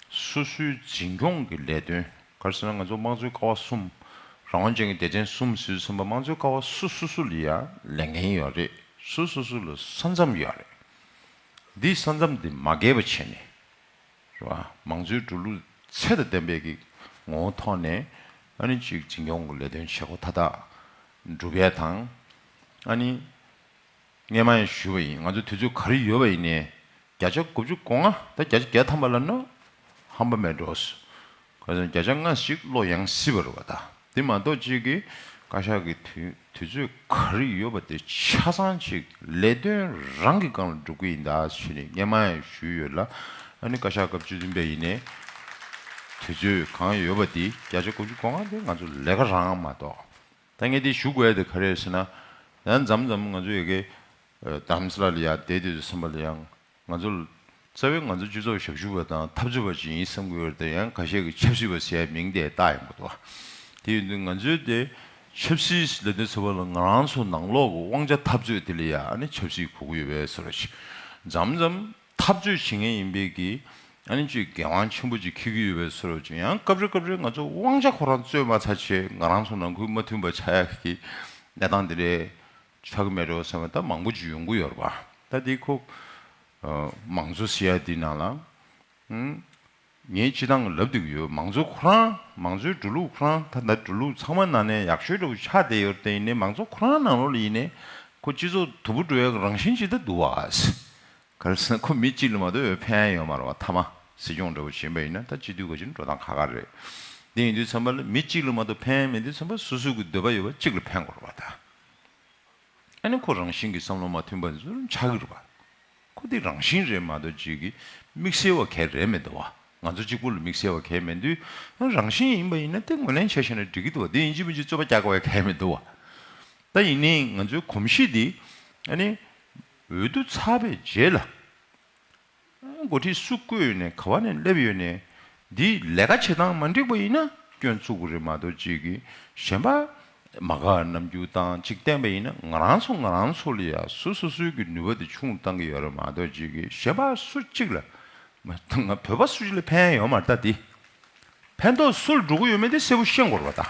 སོ་སོའི་འཛིན་སྐྱོང་གི་ལས་དོན། ག་རེ་ཟེར་ན་ང་ཚོ་དམངས་གཙོའི་ཀ་བ་གསུམ་ རང་དབང་ཅན་གྱི་སྡེ་ཚན་གསུམ་ཟེར་དུས་ཙམ་པ་དམངས་གཙོའི་ཀ་བ་སོ་སོ་སོ་ལ་ཡང་ལས་འགན་ཡོད་རེད། སོ་སོ་སོ་ལ་ས་མཚམས་ཡོད་རེད། འདི་ས་མཚམས་འདི་མ་འགལ་བ་བྱས་ནས། རེད་བ། མང་གཙོའི་འགྲོ་ལུགས་ཚད་དང་ལྡན་པའི་གི་ངོ་བོ་ཐོག་ནས་ཨ་ནི་ཅིག་འཛིན་སྐྱོང་གི་ལས་དོན་བྱེད་སྒོ་མཐའ་དག་སྒྲུབ་ཡས་དང་། ཨ་ནི་སྔས་མ་ཡང་ཞུས་པ་ཡིན། ང་ཚོ་དུས་ཚོད་ག་རེ་ཡོད་པ་ཡིན་ནའི་བརྒྱ་ཆ་དགུ་བཅུ་གོ་ལྔ་དང་བརྒྱ་ཆ་བརྒྱ་ཐམ་པ་ལབ་ན་ཧམ་པ་མེད་འགྲོ། ག་ཚོད་བརྒྱ་ཆ་ལྔ་ཞིག་བློ་ཡང་སྲིད་པ་རེད་བ་ད། དེ་མ་གཏོགས་ཅིག་གི་བཀའ་ཤག་གི་དུས་དུས་ཚོད་ག་རེ་ཡོད་པ་དེ་ཆ་ཚང་ཅིག་ལས་དོན་རང་གི་སྒང་ལ་སྒྲུབ་ཀྱི་ཡིན་ད་ཞུས་ནས་སྔས་མ་ཡང་ཞུས་ཡོད་ལ། ཨ་ནི་བཀའ་ཤག་སྐབས་བཅུ་བདུན་པ་ཡིན་ནའི་དུས་ཚོད་གང་ཡོད་པ་དེ་བརྒྱ་ཆ་དགུ་བཅུ་གོ་ལྔ་དེ་ང་ཚོ་ལས་ཀ་རང་མ་གཏོགས། ད་ངས་འདི་ཞུ་དགོས་ཡ་དེ་ག་རེ་རེད་ཟེར་ན། ད་མཚམས་མཚམས་ང་ཚོ་ཡ་གི་རྡ་རམ་ས་ལ་ལ་ཡ་བསྡད་དུས་སུ་སེམས་པ་ལ་ཡང་ང་ཚོ་རྩ་བའི་ང་ཚོ་སྤྱི་ཚོགས་ཞབས་ཞུ་བ་དང་འཐབ་རྩོད་པ་ཅིག་ཡིན་བསམ་གྱི་ཡོད་རེད། དེ་ཡང་ཁ་ཤས་ཀྱིས་ཆབ་སྲིད་པ་ཟེར་ཡ་མིང་དེ་བཏགས་ཡོང་གི་འདུག་དེ་ཡིན་དུས་ང་ཚོའི་དེ་ཆབ་སྲིད་ལབ་དུས་ཙམ་པ་ལ་ང་རང་ཚོ་ནང་ལོགས་ཀྱི་དབང་ཆ་འཐབ་རྩོད་དེ་ལ་ཡ་ཨ་ནི་ཆབ་སྲིད་གོ་གི་ཡོད་པའི་བཟོ་འདྲ་ཞིག་མཚམས་མཚམས་འཐབ་རྩོད་བྱེད་མཁན་ཡིན་པའི་གི་ཨ་ནི་ཅིག་འགན་དབང་ཆེན་པོ་ཅིག་འཁྱེར་གྱི་ཡོད་པའི་བཟོ་འདྲ་ཅིག་ཡང་སྐབས་རེ་སྐབས་རེ་ང་ཚོ་དབང་ཆ་ཁོ་རང་རྩོད་མ་ཚར་བྱས་ང་རང་ཚོ་ནང་ཁུལ་མ་མཐུན་པ་ཆགས་ཡ་གི་གནས་སྟངས་དེ་འདྲའི་ཆགས་ཀྱི་མེད་འགྲོ་བསམ་པ་ད་མང་པོ་ཅིག་ཡོང་གི་ཡོད་རེད་པ། ད་དེ་ཁོ་མང་གཙོ་ཟེར་ཡ་དེ་ནང་ལ་ངས་སྤྱི་བཏང་ལབ་བསྡད་ཀྱི་ཡོད། མང་གཙོ་ཁོ་རང་མང་གཙོའི་འགྲོ་ལུགས་ཁོ་རང་ད་ལྟ་འགྲོ་ལུགས་ཚང་མ་ནང་ནས་ཡག་ཤོས་འདྲ་བོ་ཆགས་བསྡད་ཡོད་རེད། དེ་ཡིན་ནའི་མང་གཙོ་ཁོ་རང་ནང་ལོགས་ལ་ཡིན་ནའི་ཁོ་སྤྱི་ཚོགས་དུམ་བུ་འགྲོ་ཡ་གི་རང་བཞིན་ཅིག་ད་འདུག་བ། ག་རེ་ཟེར་ན་ཁོ་མི་གཅིག་ལ་མ་གཏོགས་ཕན་ཡོད་མ་རེད་བ། མཐའ་མ་སྲིད་སྐྱོང་འདྲ་བོ་བྱིན་པ་ཡིན་ན་ད་སྤྱི་འཐུས་ག་ཅིག་འགྲོ་སྟངས་ཁག་ཁག་རེད། དེ་ཡིན་དུས་ཙམ་པ་ལ་མི་གཅིག་ལ་མ་གཏོགས་ཕན་མེད་དུས་ཙམ་པ་སོ་སོ་གི་འདོད་པ་ཡོད་པ་གཅིག་ལ་ཕན་དགོས་རེད་བ་ད། ཨ་ནི་ཁོ་རང་བཞིན་གྱི་བསམ་བློ་མ་མཐུན་པ་ཚོ་ཆགས་ཀྱི་རེད་བ། ཁོ་དེ་རང་བཞིན་རེད་མ་གཏོགས་ཅིག་གི་དམིགས་བསལ་བ་གལ་རེད་མི་འདུག་བ། ང་ཚོ་གཅིག་པུ་ལ་དམིགས་བསལ་བ་གལ་མེད་དུས་རང་བཞིན་ཡིན་པ་ཡིན་ན་དེ་ངོས་ལེན་བྱས་བཞག་ན་འགྲིག་གི་འདུག་བ། དེ་ཡིན་གཅིག་མིན་གཅིག་རྩོད་པ་རྒྱག་དགོས་པའི་གལ་མི་འདུག་བ། ད་ཡིན་ནའི་ང་ཚོའི་གོམས་གཤིས་འདི་ཨ་ནི་འོས་བསྡུ་ཚར་བའི་རྗེས་ལ་འགོ་ཁྲིད་སུ་བསྐོས་ནས་ག་བ་ནས་སླེབས་ཡོད་ནས་འདི་ལས་ཀ་བྱེད་སྟངས་མ་འགྲིག་པ་ཡིན་ན་སྐྱོན་བཙུགས་དགོས་རེད་མ་གཏོགས་ཅིག་གི་གཞན་པ་མ་དགའ་རྣམ་འགྱུར་དང་ཅིག་བསྟན་པ་ཡིན་ན་ང་རང་ཚོ་ང་རང་ཚོ་ལ་ཡ་སོ་སོ་སོའི་གི་ནུས་པ་དེ་ཆུང་བཏང་གི་ཡོད་རེད་མ་གཏོགས་ཅིག་གི་གཞན་པ་སུ་གཅིག་ལ་ང་བོད་པ་སུ་གཅིག་ལ་ཕན་ཡོད་མ་རེད་ད་དེ། ཕན་ཐོགས་སུ་ལ་འགྲོ་གི་ཡོད་མེད་དེ་གསལ་པོ་ཤེས་དགོས་རེད་པ་ད།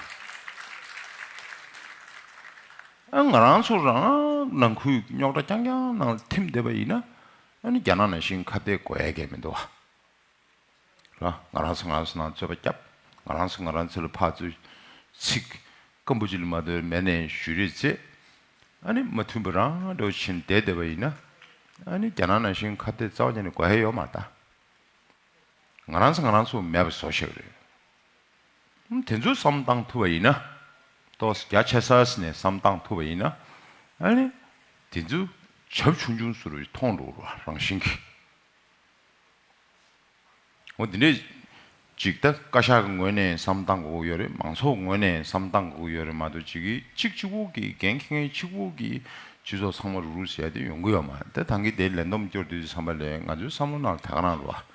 ཨ་ང་རང་ཚོ་རང་ནང་ཁུལ་རྙོག་དྲ་རྐྱང་རྐྱང་ནང་ལ་ཐིམ་བསྡད་པ་ཡིན་ན་ཨ་ནི་རྒྱ་ནག་ནང་བཞིན་ཁ་གཏད་དགོས་ཡ་གལ་མི་འདུག་བ། ར། ང་རང་ཚོ་ང་རང་ཚོ་ནང་རྩོད་པ་བརྒྱབ། ང་རང་ཚོ་ང་རང་ཚོ་ལ་ཕར་ཚུར་ཚིག་སྐམ་པོ་ཅིག་ལ་མ་གཏོགས་མེད་ནས་ཞུ་རེས་བྱེད། ཨ་ནི་མ་མཐུན་པ་རང་འདྲ་བོ་བྱེད་བསྡད་བསྡད་པ་ཡིན་ན། ཨ་ནི་རྒྱ་ནག་ནང་བཞིན་ཁ་གཏད་རྩ་བ་ཉིད་ནས་དགོས་ཡ་ཡོད་མ་རེད་ད། ང་རང་ཚོ་ང་རང་ཚོ་མེད་པ་བཟོ་ཤེས་རེད། ཧུམ། དེ་ཚོ་བསམ་བཏང་ཐུབ་པ་ཡིན་ན། ཏོག་ཙམ་རྒྱ་ཆེ་ས་ནས་བསམ་བཏང་ཐུབ་པ་ཡིན་ན། ཨ་ནི་དེ་ཚོ་བྱབ་ཆུང་ཆུང་བཟོ་འདྲ་མཐོང་འགྲོ་གི་རེད་བ་རང་བཞིན་གྱིས། འོ་དེ་འདྲས་ཅིག་ད་བཀའ་ཤག་གི་ངོས་ནས་བསམ་བཏང་དགོས་ཀྱི་ཡོད་རེད། མང་ཚོགས་ངོས་ནས་བསམ་བཏང་དགོས་ཀྱི་ཡོད་རེད་མ་གཏོགས་ཅིག་གིས་གཅིག་གཅིག་པོ་གིས་འགན་འཁྱེར་མཁན་གཅིག་པོ་གིས་སྤྱི་ཚོགས་ཚང་མ་རུག་རུག་ཟེར་ཡ་དེ་ཡོང་གི་ཡོད་མ་རེད། ད་ཐང་གི་དེ་ལས་བསྡོམས་སྐྱོར་དུས་བསམ་པ་ལས་ང་ཚོའི་བསམ་བློ་ནང་ལ་ད་ག་རང་རེད་བ།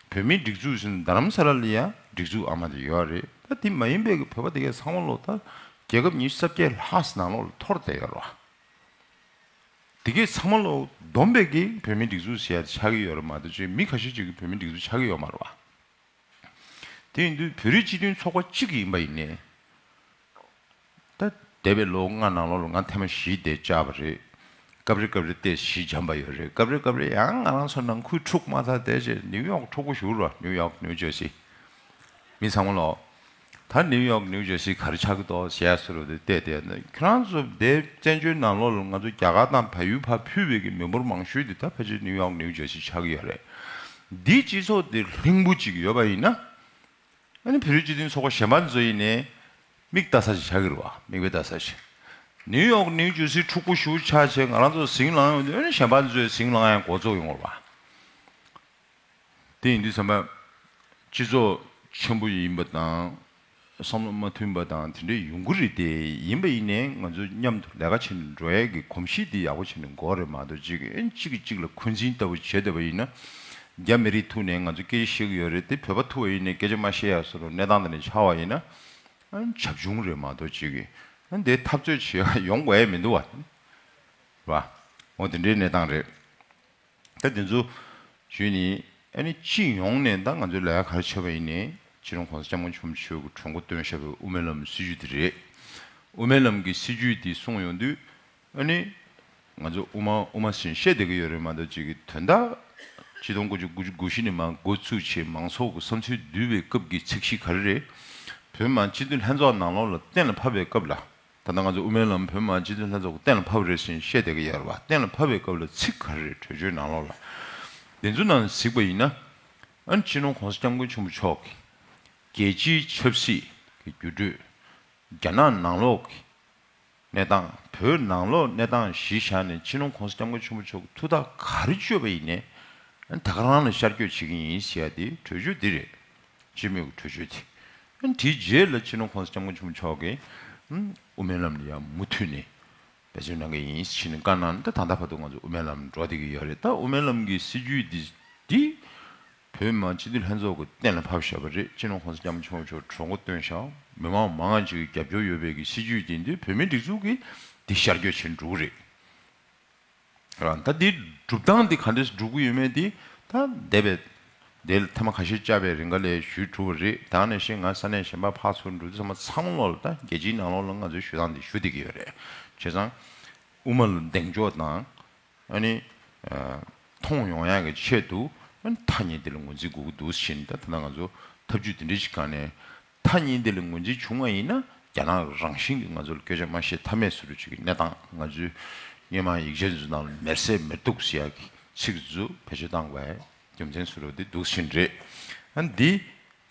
བོད་མིའི་སྒྲིག་འཛུགས་ཟེར་ན་རྡ་རམ་ས་ལ་ལ་ཡ་སྒྲིག་འཛུགས་ཨ་མ་དེ་ཡོད་རེད། ད་དེ་མ་ཡིན་པའི་གི་བོད་པ་དེ་གས་ཚང་མ་ལོ་ད་རྒྱལ་ཁབ་ཉི་ཤུ་རྩ་བརྒྱད་ལྷག་ཙམ་ནང་ལོགས་ལ་འཐོར་བསྡད་ཡོད་རེད་བ། དེ་གས་ཚང་མ་ལོ་བསྡོམས་པའི་གི་བོད་མིའི་སྒྲིག་འཛུགས་ཟེར་ཡ་དེ་ཆགས་ཀྱི་ཡོད་རེད་མ་གཏོགས་ཅིག་མི་ཁ་ཤས་ཅིག་གི་བོད་མིའི་སྒྲིག་འཛུགས་ཆགས་ཀྱི་ཡོད་མ་རེད་བ། དེ་ཡིན་དུས་བོད་རིགས་སྤྱི་མཐུན་ཚོགས་པ་གཅིག་ཡིན་པ་ཡིན་ནའི། ད་འདས་པའི་ལོ་ལྔ་ནང་ལོགས་ལ་ང་ཐེངས་མ་བཞི་དེ་བཅར་བ་རེད། སྐབས་རེ་སྐབས་རེ་ཏོག་ཙམ་ཞི་འཇམ་པ་ཡོད་རེད། སྐབས་རེ་སྐབས་རེ་ཡང་ང་རང་ཚོ་ནང་ཁུལ་འཁྲུག་མ་ཚར་བསྡད་བྱས་ནིའུ་ཡོག་འཁྲུག་པོ་ཞེ་པོ་རེད་བ། ནིའུ་ཡོག་ནིའུ་ཇར་སི། མི་ཚང་མ་ལོ། ད་ནིའུ་ཡོག་ནིའུ་ཇར་སི་ག་རེ་ཆགས་ཀྱི་འདུག་ཟེར་ཡ་བཟོ་འདྲ་དེ་བལྟས་བསྡད་ན་ཁྱེད་རང་ཚོ་དེ་བཙན་བྱོལ་ནང་ལོགས་ལ་ང་ཚོ་རྒྱ་གར་དང་བལ་ཡུལ་ཕར་ཕུད་པའི་གི་མི་འབོར་མང་ཤོས་དེ་ད་ཕལ་ཆེར་ནིའུ་ཡོག་ནིའུ་ཇར་སི་ཆགས་ཀྱི་ཡོད་རེད། འདིའི་སྤྱི་ཚོགས་དེ་ལྷིང་པོ་ཅིག་ཡོད་པ་ཡིན་ན། ཨ་ནི་བོད་རིགས་སྤྱི་མཐུན་ཚོགས་པ་གཞན་པ་ཚོ་ཡིན་ནའི་མིག་ལྟ་ས་ཞིག་ཆགས་ཀྱི་རེད་བ། མིག་དཔེ་ལྟ་ས་ཞིག་ནིའུ་ཡོག་ནིའུ་ཇར་སི་འཁྲུག་པོ་ཞེ་པོ་ཆགས་བྱས་ང་རང་ཚོ་ཟིང་ལངས་ཡོང་དུས་ཨ་ནི་གཞན་པ་ཚོས་ཟིང་ལངས་ཡ་འགོ་ཚུགས་ཡོང་བ་རེད་བ། དེ་ཡིན་དུས་ཙམ་པ། སྤྱི་ཚོགས་ཆེན་པོ་ཡིན་པ་དང་། བསམ་བློ་མ་མཐུན་པ་དང་དེ་འདྲའི་ཡོང་གི་རེད་དེ། ཡིན་པ་ཡིན་ནའི་ང་ཚོ་མཉམ་དུ་ལས་ཀ་བྱེད་ནས་འགྲོ་ཡས་ཀྱི་གོམས་གཤིས་དེ་ཡག་པོ་བྱས་ནས་དགོས་རེད་མ་གཏོགས་གཅིག་གིས་གཅིག་གིས་གཅིག་ལ་འཁོན་འཛིན་ལྟ་བུ་བྱས་བསྡད་པ་ཡིན་ན། རྒྱ་མི་རིགས་ཐུག་ནས་ང་ཚོ་སྐད་ཆ་བཤད་ཀྱི་ཡོད་རེད་དེ། བོད་པ་ཐུག་པ་ཡིན་ནའི་སྐད་ཆ་མ་བཤད་ཡ་བཟོ་འདྲ་གནས་སྟངས་དེ་འདྲ་ཆགས་པ་ཡིན་ན། བྱབ་ཆུང་རེད་མ་གཏོགས་གཅིག་གིས་འདི་འཐབ་རྩོད་བྱེད་ཡ་ཡོང་དགོས་ཡ་མི་འདུག་བ། རེད་བ། འོ་དེ་འདྲའི་གནས་སྟངས་རེད། ད་དེ་ཚོ་ཞུས་ནི། ཨ་ནི་སྤྱི་ཡོངས་ནས་ད་ང་ཚོའི་ལས་ཀ་ག་རེ་བྱས་པ་ཡིན་ནའི་སྤྱི་ནོར་༸གོང་ས་༸སྐྱབས་མགོན་ཆེན་པོ་མཆོག་གི་གྲོས་འགོ་བཏོན་བཞག་པའི་དབུ་མའི་ལམ་སྲིད་བྱུས་དེ་རེད། དབུ་མའི་ལམ་གྱི་སྲིད་བྱུས་འདི་གསུངས་ཡོང་དུས། ཨ་ནི། ང་ཚོ་དབུ་མ་དབུ་མ་ཟེར་བཤད་བསྡད་ཀྱི་ཡོད་རེད་མ་གཏོགས་ཅིག་གི་དོན་དག་ཆིག་སྟོང་དགུ་བརྒྱ་དགུ་བཅུ་གོ་བཞི་ནས་མར་འགོ་བཙུགས་བྱས་མང་ཚོགས་ཀྱི་བསམ་ཚུལ་བསྡུས་པའི་སྐབས་ཀྱི་ཚིག་གཞི་ག་རེ་རེད། བོད་མི་མང་སྤྱི་འཐུས་ལྷན་ཚོགས་ནང་ལོགས་ལ་གཏན་ལ་ཕབ་པའི་སྐབས་ལ། ད་ལྟ་ང་ཚོ་དབུ་མའི་ལམ་བོད་མི་མང་སྤྱི་འཐུས་ལྷན་ཚོགས་ཀྱི་གཏན་ལ་ཕབ་རེད་ཟེར་བཤད་བསྡད་ཀྱི་ཡོད་རེད་བ། གཏན་ལ་ཕབ་པའི་སྐབས་ལ་ཚིག་ག་རེ་རེད། གྲོས་ཆོད་ནང་ལོགས་ལ། དེ་ཚོ་ནང་གཟིགས་པ་ཡིན་ན། ཨ་ནི་སྤྱི་ནོར་༸གོང་ས་༸སྐྱབས་མགོན་ཆེན་པོ་མཆོག་གིས་རྒྱལ་སྤྱིའི་ཆབ་སྲིད་ཀྱི་འགྱུར་འགྲོས། རྒྱ་ནག་ནང་ལོགས་ཀྱི་གནས་སྟངས། བོད་ནང་ལོགས་གནས་སྟངས་གཞི་བཞག་ནས་སྤྱི་ནོར་༸གོང་ས་༸སྐྱབས་མགོན་ཆེན་པོ་མཆོག་གིས་ཐུགས་ཐག་ག་རེ་གཅོད་པ་ཡིན་ནའི། ད་ག་རང་ལ་ཤར་བསྐྱོད་བྱེད་ཀྱི་ཡིན་ཟེར་ཡ་དེ་གྲོས་ཆོད་འདི་རེད། སྤྱི་མོས་ཀྱི་གྲོས་ཆོད་དེ། དེའི་རྗེས་ལ་སྤྱི་ནོར་༸གོང་ས་༸སྐྱབས་མགོན་ཆེན་པོ་མཆོག་གིས་དབུ་མའི་ལམ་ལ་ཡང་མུ་མཐུད་ནས་འབད་བརྩོན་གནང་གི་ཡིན་ཟེར་ནས་བཀའ་གནང་ནས། ད་ད་ལྟ་བར་དུ་ང་ཚོ་དབུ་མའི་ལམ་འགྲོ་བསྡད་ཀྱི་ཡོད་རེད། ད་དབུ་མའི་ལམ་གྱི་སྲིད་བྱུས་འདི་འདི། བོད་མི་མང་སྤྱི་འཐུས་ལྷན་ཚོགས་ཀྱིས་གཏན་ལ་ཕབ་བཞག་པ་རེད། སྤྱི་ནོར་༸གོང་ས་༸སྐྱབས་མགོན་ཆེན་པོ་མཆོག་གྲོས་འགོ་བཏོན་བཞག་མི་མང་མང་ང་ཅིག་གི་རྒྱབ་སྐྱོར་ཡོད་པའི་གི་སྲིད་བྱུས་དེ་འདི་བོད་མིའི་སྒྲིག་འཛུགས་ཀྱིས་འདི་ཤར་བསྐྱོད་བྱེད་འགྲོ་གི་རེད། རང་ད་འདི་སྒྲུབ་སྟངས་འདི་ག་འདྲས་སྒྲུབ་ཀྱི་ཡོད་མེད་འདི་ད་འདས་པའི་འདི་ལ་ཐེངས་མ་ཁ་ཤས་བཅར་བའི་རིང་ག་ལས་ཞུས་གྲུབ་པ་རེད། ད་ནང་བཞིན་ང་ས་གནས་གཞན་པ་ཕར་ཚུར་འགྲོ་དུས་ཚང་མ་ཚང་མ་ལོག་ལ་ད་རྒྱལ་སྤྱིའི་ནང་ལོགས་ལ་ང་ཚོའི་ཞུ་སྟངས་འདི་ཞུ་བསྡད་ཀྱི་ཡོད་རེད། བྱས་ཙང་དབུ་མ་ལ་གདེང་འཇོག་དང་། ཨ་ནི། ཨ། མཐོང་ཡོང་ཡག་གི་ཆེད་དུ། ཨ་ནི་ཐ་སྙད་འདི་ལ་ངོས་འཛིན་དགོས་ཀྱི་འདུག་ཟེར་ནས། ད་ད་ལྟ་ང་ཚོ་ཐབས་ཇུས་འདི་འདྲ་ཞིག་སྒང་ནས། ཐ་སྙད་འདི་ལ་ངོས་འཛིན་བྱུང་བ་ཡིན་ན། རྒྱ་ནག་རང་བཞིན་གྱིས་ང་ཚོ་ལ་སྐད་ཆ་མ་བཤད་ཐབས་མེད་བཟོ་འདྲ་ཅིག་གི་གནས་སྟངས། ང་ཚོའི་སྔོན་མ་ཡིག་ཆ་ཚོའི་ནང་ལ་མེར་སྲེག་མེར་གཏུགས་ཟེར་ཡག་གི་ཚིག་ཚོ་བེད་སྤྱོད་བཏང་དགོས་པའི་རྒྱུ་མཚན་བཟོ་འདྲ་འདི་འདུག་ཟེར་རེད། ཨ་ནི་འདི་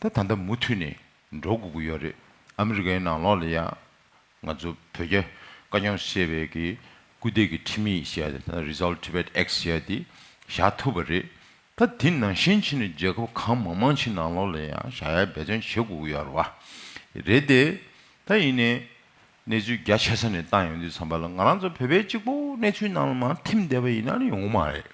ད་ད་ལྟ་མུ་མཐུད་ནས་འགྲོ་དགོས་ཀྱི་ཡོད་རེད། ཨ་མི་རི་ཀའི་ནང་ལོགས་ལ་ཡང་། ང་ཚོ་བོད་རྒྱ་དཀའ་རྙོག་སེལ་བའི་གི་སྐུལ་འདེད་ཀྱི་ཁྲིམས་ཡིག་ཟེར་ཡ་དེ། ད་Resolve Tibet Act ཟེར་ཡ་དེ་བཞག་ཐུབ་པ་རེད། ད་དེ་ནང་བཞིན་བྱས་ནས་རྒྱལ་ཁབ་གང་མང་མང་ཞིག་ནང་ལོགས་ལ་ཡང་བཞག་ཡ་འབད་བརྩོན་བྱེད་དགོས་ཀྱི་ཡོད་རེད་བ། རེད་དེ། ད་ཡིན་ནའི་གནས་ཚུལ་རྒྱ་ཆེ་ས་ནས་བཏང་ཡོང་དུས་ཙམ་པ་ལ། ང་རང་ཚོ་བོད་པའི་གཅིག་པོ་གནས་ཚུལ་ནང་ལ་མར་ཐིམ་བསྡད་པ་ཡིན་ན་ནི་ཡོང་གི་མ་རེད།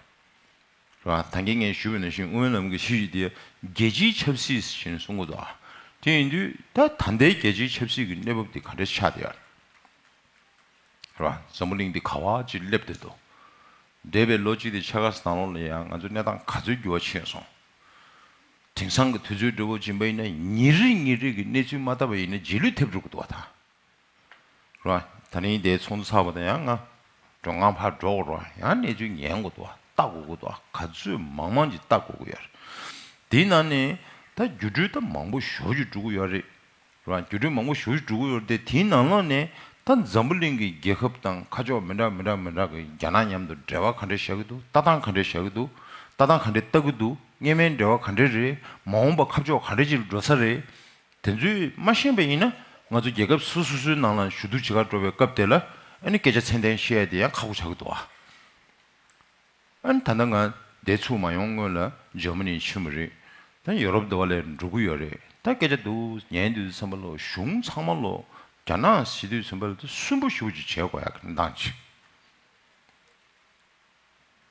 རེད་བ། ད་གིན་ངས་ཞུས་པ་ནང་བཞིན་དབུ་མའི་ལམ་གྱི་སྲིད་བྱུས་དེ་རྒྱལ་སྤྱིའི་ཆབ་སྲིད་ཟེར་ནས་གསུང་གི་འདུག་ཨ། དེ་ཡིན་དུས་ད་ད་ལྟའི་རྒྱལ་སྤྱིའི་ཆབ་སྲིད་ཀྱི་གནས་བབ་དེ་ག་འདྲ་ཆགས་བསྡད་ཡོད་རེད་བ། འཛམ་བུ་གླིང་འདི་ག་པར་ཅིག་སླེབས་བསྡད་འདུག་འདས་པའི་ལོ་གཅིག་དེ་ཕྱེད་ཀ་ཙམ་ནང་ལོགས་ལ་ཡང་ང་ཚོའི་གནས་སྟངས་ག་ཚོད་འགྱུར་བ་ཕྱིན་སོང་། དེང་སང་གི་དུས་ཚོད་འདྲ་བོ་ཕྱིན་པ་ཡིན་ན། ཉིན་རེ་ཉིན་རེ་གི་གནས་ཚུལ་མ་བལྟས་པ་ཡིན་ན་རྗེས་ལུས་ཐེབས་འགྲོ་གི་འདུག་བ་ད། རེད་བ། ད་ནི་དེའི་ཚོགས་འདུ་ཚར་བ་དང་ཡང་ང་མགྲོན་ཁང་ཕར་འགྲོ་དགོས་རེད་བ། ཡང་གནས་ཚུལ་ཉན་དགོས་འདུག་བ། ལྟ་དགོས་ཀྱི་འདུག་བ། ག་ཚོད་མང་མང་ཅིག་ལྟ་དགོས་ཀྱི་ཡོད་རེད། དེའི་ནང་ནས་ད་འགྱུར་འགྲོས་ད་མང་པོ་ཞེ་པོ་ཅིག་འགྲོ་གི་ཡོད་རེད། རེད་བ། འགྱུར་འགྲོས་མང་པོ་ཞེ་པོ་ཅིག་འགྲོ་གི་ཡོད་རེད་དེ། དེའི་ནང་ལོགས་ནས་ད་འཛམ་བུ་གླིང་གི་རྒྱལ་ཁབ་དང་ཁ་ཕྱོགས་མི་འདྲ་མི་འདྲ་མི་འདྲ་གི་རྒྱ་ནག་མཉམ་དུ་འབྲེལ་བ་ག་འདྲ་བཞག་གི་འདུག་ལྟ་སྟངས་ག་འདྲ་བཞག་གི་འདུག་ལྟ་སྟངས་ག་འདྲ་ལྟ་གི་འདུག་སྔོན་མའི་འབྲེལ་བ་ག་འདྲ་རེད། མ་འོངས་པ་ཁ་ཕྱོགས་ག་འདྲ་ཅིག་ལ་འགྲོ་ས་རེད། དེ་ཚོས་མ་ཤེས་པ་ཡིན་ན། ང་ཚོ་རྒྱལ་ཁབ་སོ་སོ་སོའི་ནང་ལ་ཞུ་གཏུག་བྱེད་ག་འགྲོ་བའི་སྐབས་དེ་ལ། ཨ་ནི་སྐད་ཆ་ཚད་ལྡན་བཤད་ཡ་དེ་ཡང་ཁག་པོ་ཆགས་ཀྱི་འདུག་ཨ། ཨ་ནི་ད་ལྟ་ང་འདིར་ཚུར་མ་ཡོང་སྔོན་ལ་འཇར་མ་ནི་ཕྱིན་པ་རེད། ད་ཡོ་རོབ་འདི་པ་ལ་འགྲོ་གི་ཡོད་རེད། ད་སྐད་ཆ་འདུག་ཉན་དུས་ཙམ་པ་ལ། གཞུང་ཚང་མ་ལ། རྒྱ་ནག་ཟེར་དུས་ཙམ་པ་ལ་ད་སུན་པོ་ཞེ་པོ་ཅིག་བྱེད་དགོས་ཡ་གི་གནས་སྟངས་ཅིག་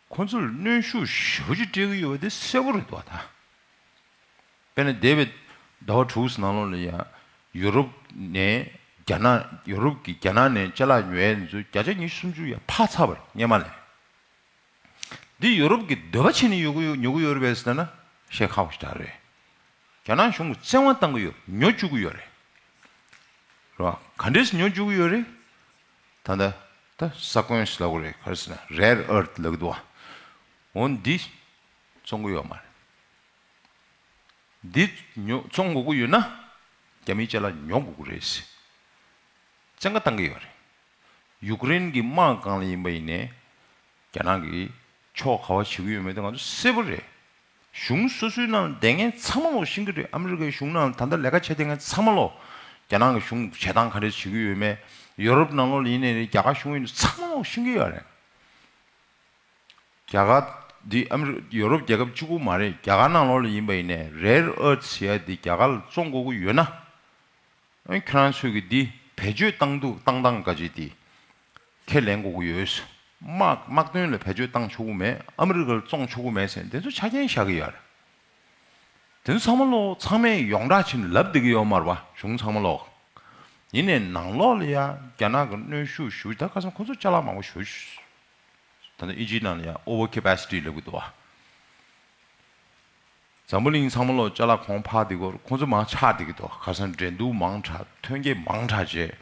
ཁོ་ཚོར་གནོན་ཤུགས་ཞེ་པོ་ཅིག་སྤྲད་ཀྱི་ཡོད་པ་དེ་གསལ་པོ་རེད་འདུག་བ་ད། དཔེར་ན་འདས་པའི་ཟླ་བ་དྲུག་ཙམ་ནང་ལོགས་ལ་ཡ། ཡུ་རོབ་ནས་རྒྱ་ནག་ཡུ་རོབ་ཀྱི་རྒྱ་ནག་ནས་ཅ་ལག་ཉོ་ཡས་ཚོ་བརྒྱ་ཆ་ཉི་ཤུ་སུམ་ཅུ་ཡ་ཕར་ཚར་བ་རེད། སྔོན་མ་ལས། འདི་ཡུ་རོབ་ཀྱི་འདོད་པ་བྱས་ནས་ཉོ་གི་ཡོད། ཉོ་གི་ཡོད་རེད་པས་ཟེར་ན་བཤད་ཁག་པོ་ཞིག་རེད། རྒྱ་ནག་གཞུང་གིས་བཙན་དབང་བཏང་གི་ཡོད། ཉོ་བཅུག་གི་ཡོད་རེད། རེད་བ། ག་འདྲས་ཉོ་བཅུག་གི་ཡོད་རེད། ད་ལྟ་ད་ས་བཀོན་ཟེར་ལབ་དགོས་རེད། ག་རེ་ཟེར་ན་རེར་ཨར་ཐི་ལབ་ཀྱི་འདུག་བ། འོ་འདི་བཙོང་གི་ཡོད་མ་རེད། འདི་ཉོ་བཙོང་དགོས་ཀྱི་ཡོད་ན་རྒྱ་མིའི་ཅ་ལག་ཉོ་དགོས་ཀྱི་རེད་ཟེར། བཙན་བཀའ་བཏང་གི་ཡོད་རེད། ཡུཀ་རེན་གྱི་དམག་སྒང་ལ་ཡིན་པ་ཡིན་ནའི། རྒྱ་ནག་གིས་ཕྱོགས་ག་པར་བྱེད་ཀྱི་ཡོད་མེད་དེ་ང་ཚོ་གསལ་པོ་རེད། གཞུང་སོ་སོའི་ནང་ལ་བསྡད་མཁན་ཚང་མ་ལོག་ཤེས་ཀྱི་རེད། ཨ་མི་རི་ཀའི་གཞུང་ནང་ལ་ད་ལྟ་ལས་ཀ་བྱེད་བསྡད་མཁན་ཚང་མ་ལོག་རྒྱ་ནག་གི་གཞུང་བྱེད་སྟངས་ག་འདྲས་བྱེད་ཀྱི་ཡོད་མེད། ཡོ་རོབ་ནང་ལོགས་ལ་ཡིན་ནའི་རེད། རྒྱ་གར་གཞུང་ཡིན་ནའི་ཚང་མ་ལོག་ཤེས་ཀྱི་ཡོད་རེད། རྒྱ་གར་འདི་ཨ་མི་རི་ཡོ་རོབ་རྒྱལ་ཁབ་གཅིག་པུ་མ་རེད། རྒྱ་གར་ནང་ལོགས་ལ་ཡིན་པ་ཡིན་ནའི་རེར་ཨར་ཐི་ཟེར་ཡ་འདི་རྒྱ་གར་ལ་བཙོང་དགོས་ཀྱི་ཡོད་ན། ཨ་ནི་ཁྱེད་རང་ཚོས་ཀྱིས་འདི་བེད་སྤྱོད་བཏང་འདུག་བཏང་སྟངས་ག་ཅིག་འདི་ཁས་ལེན་དགོས་ཀྱི་ཡོད། དམག་དམག་དོན་ལ་བེད་སྤྱོད་བཏང་ཆོག་གི་མེད། ཨ་མི་རི་ཀར་བཙོང་ཆོག་གི་མེད་ཟེར་དེ་ཚོ་ཆ་རྐྱེན་བཞག་གི་ཡོད་རེད། དེ་ཚོ་ཚང་མ་ལོག་ཚང་མས་ཡོངས་གྲགས་བྱས་ནས་ལབ་བསྡད་ཀྱི་ཡོད་མ་རེད་བ། གཞུང་ཚང་མ་ལོག་ཡིན་ནའི་ནང་ལོགས་ལ་ཡ་རྒྱ་ནག་གི་གནོན་ཤུགས་ཞུ། ད་ཁ་སང་ཁོ་ཚོ་ཅ་ལག་མང་པོ་ཞུ། ད་ལྟ་ཨིན་ཇིའི་ནང་ལ་ཡ་ཨོ་ཝར་ཁེ་པ་སི་ཊི་ལབ་ཀྱི་འདུག་བ། འཛམ་བུ་གླིང་ཚང་མ་ལོག་ཅ་ལག་གོང་འཕར་བསྡད་ཀྱི་ཡོད་རེད། ཁོ་ཚོ་མར་ཆག་བསྡད་ཀྱི་འདུག་ཁ་སང་འགྲན་བསྡུར་མང་དྲགས། ཐོན་སྐྱེད་མང་དྲགས་བྱས།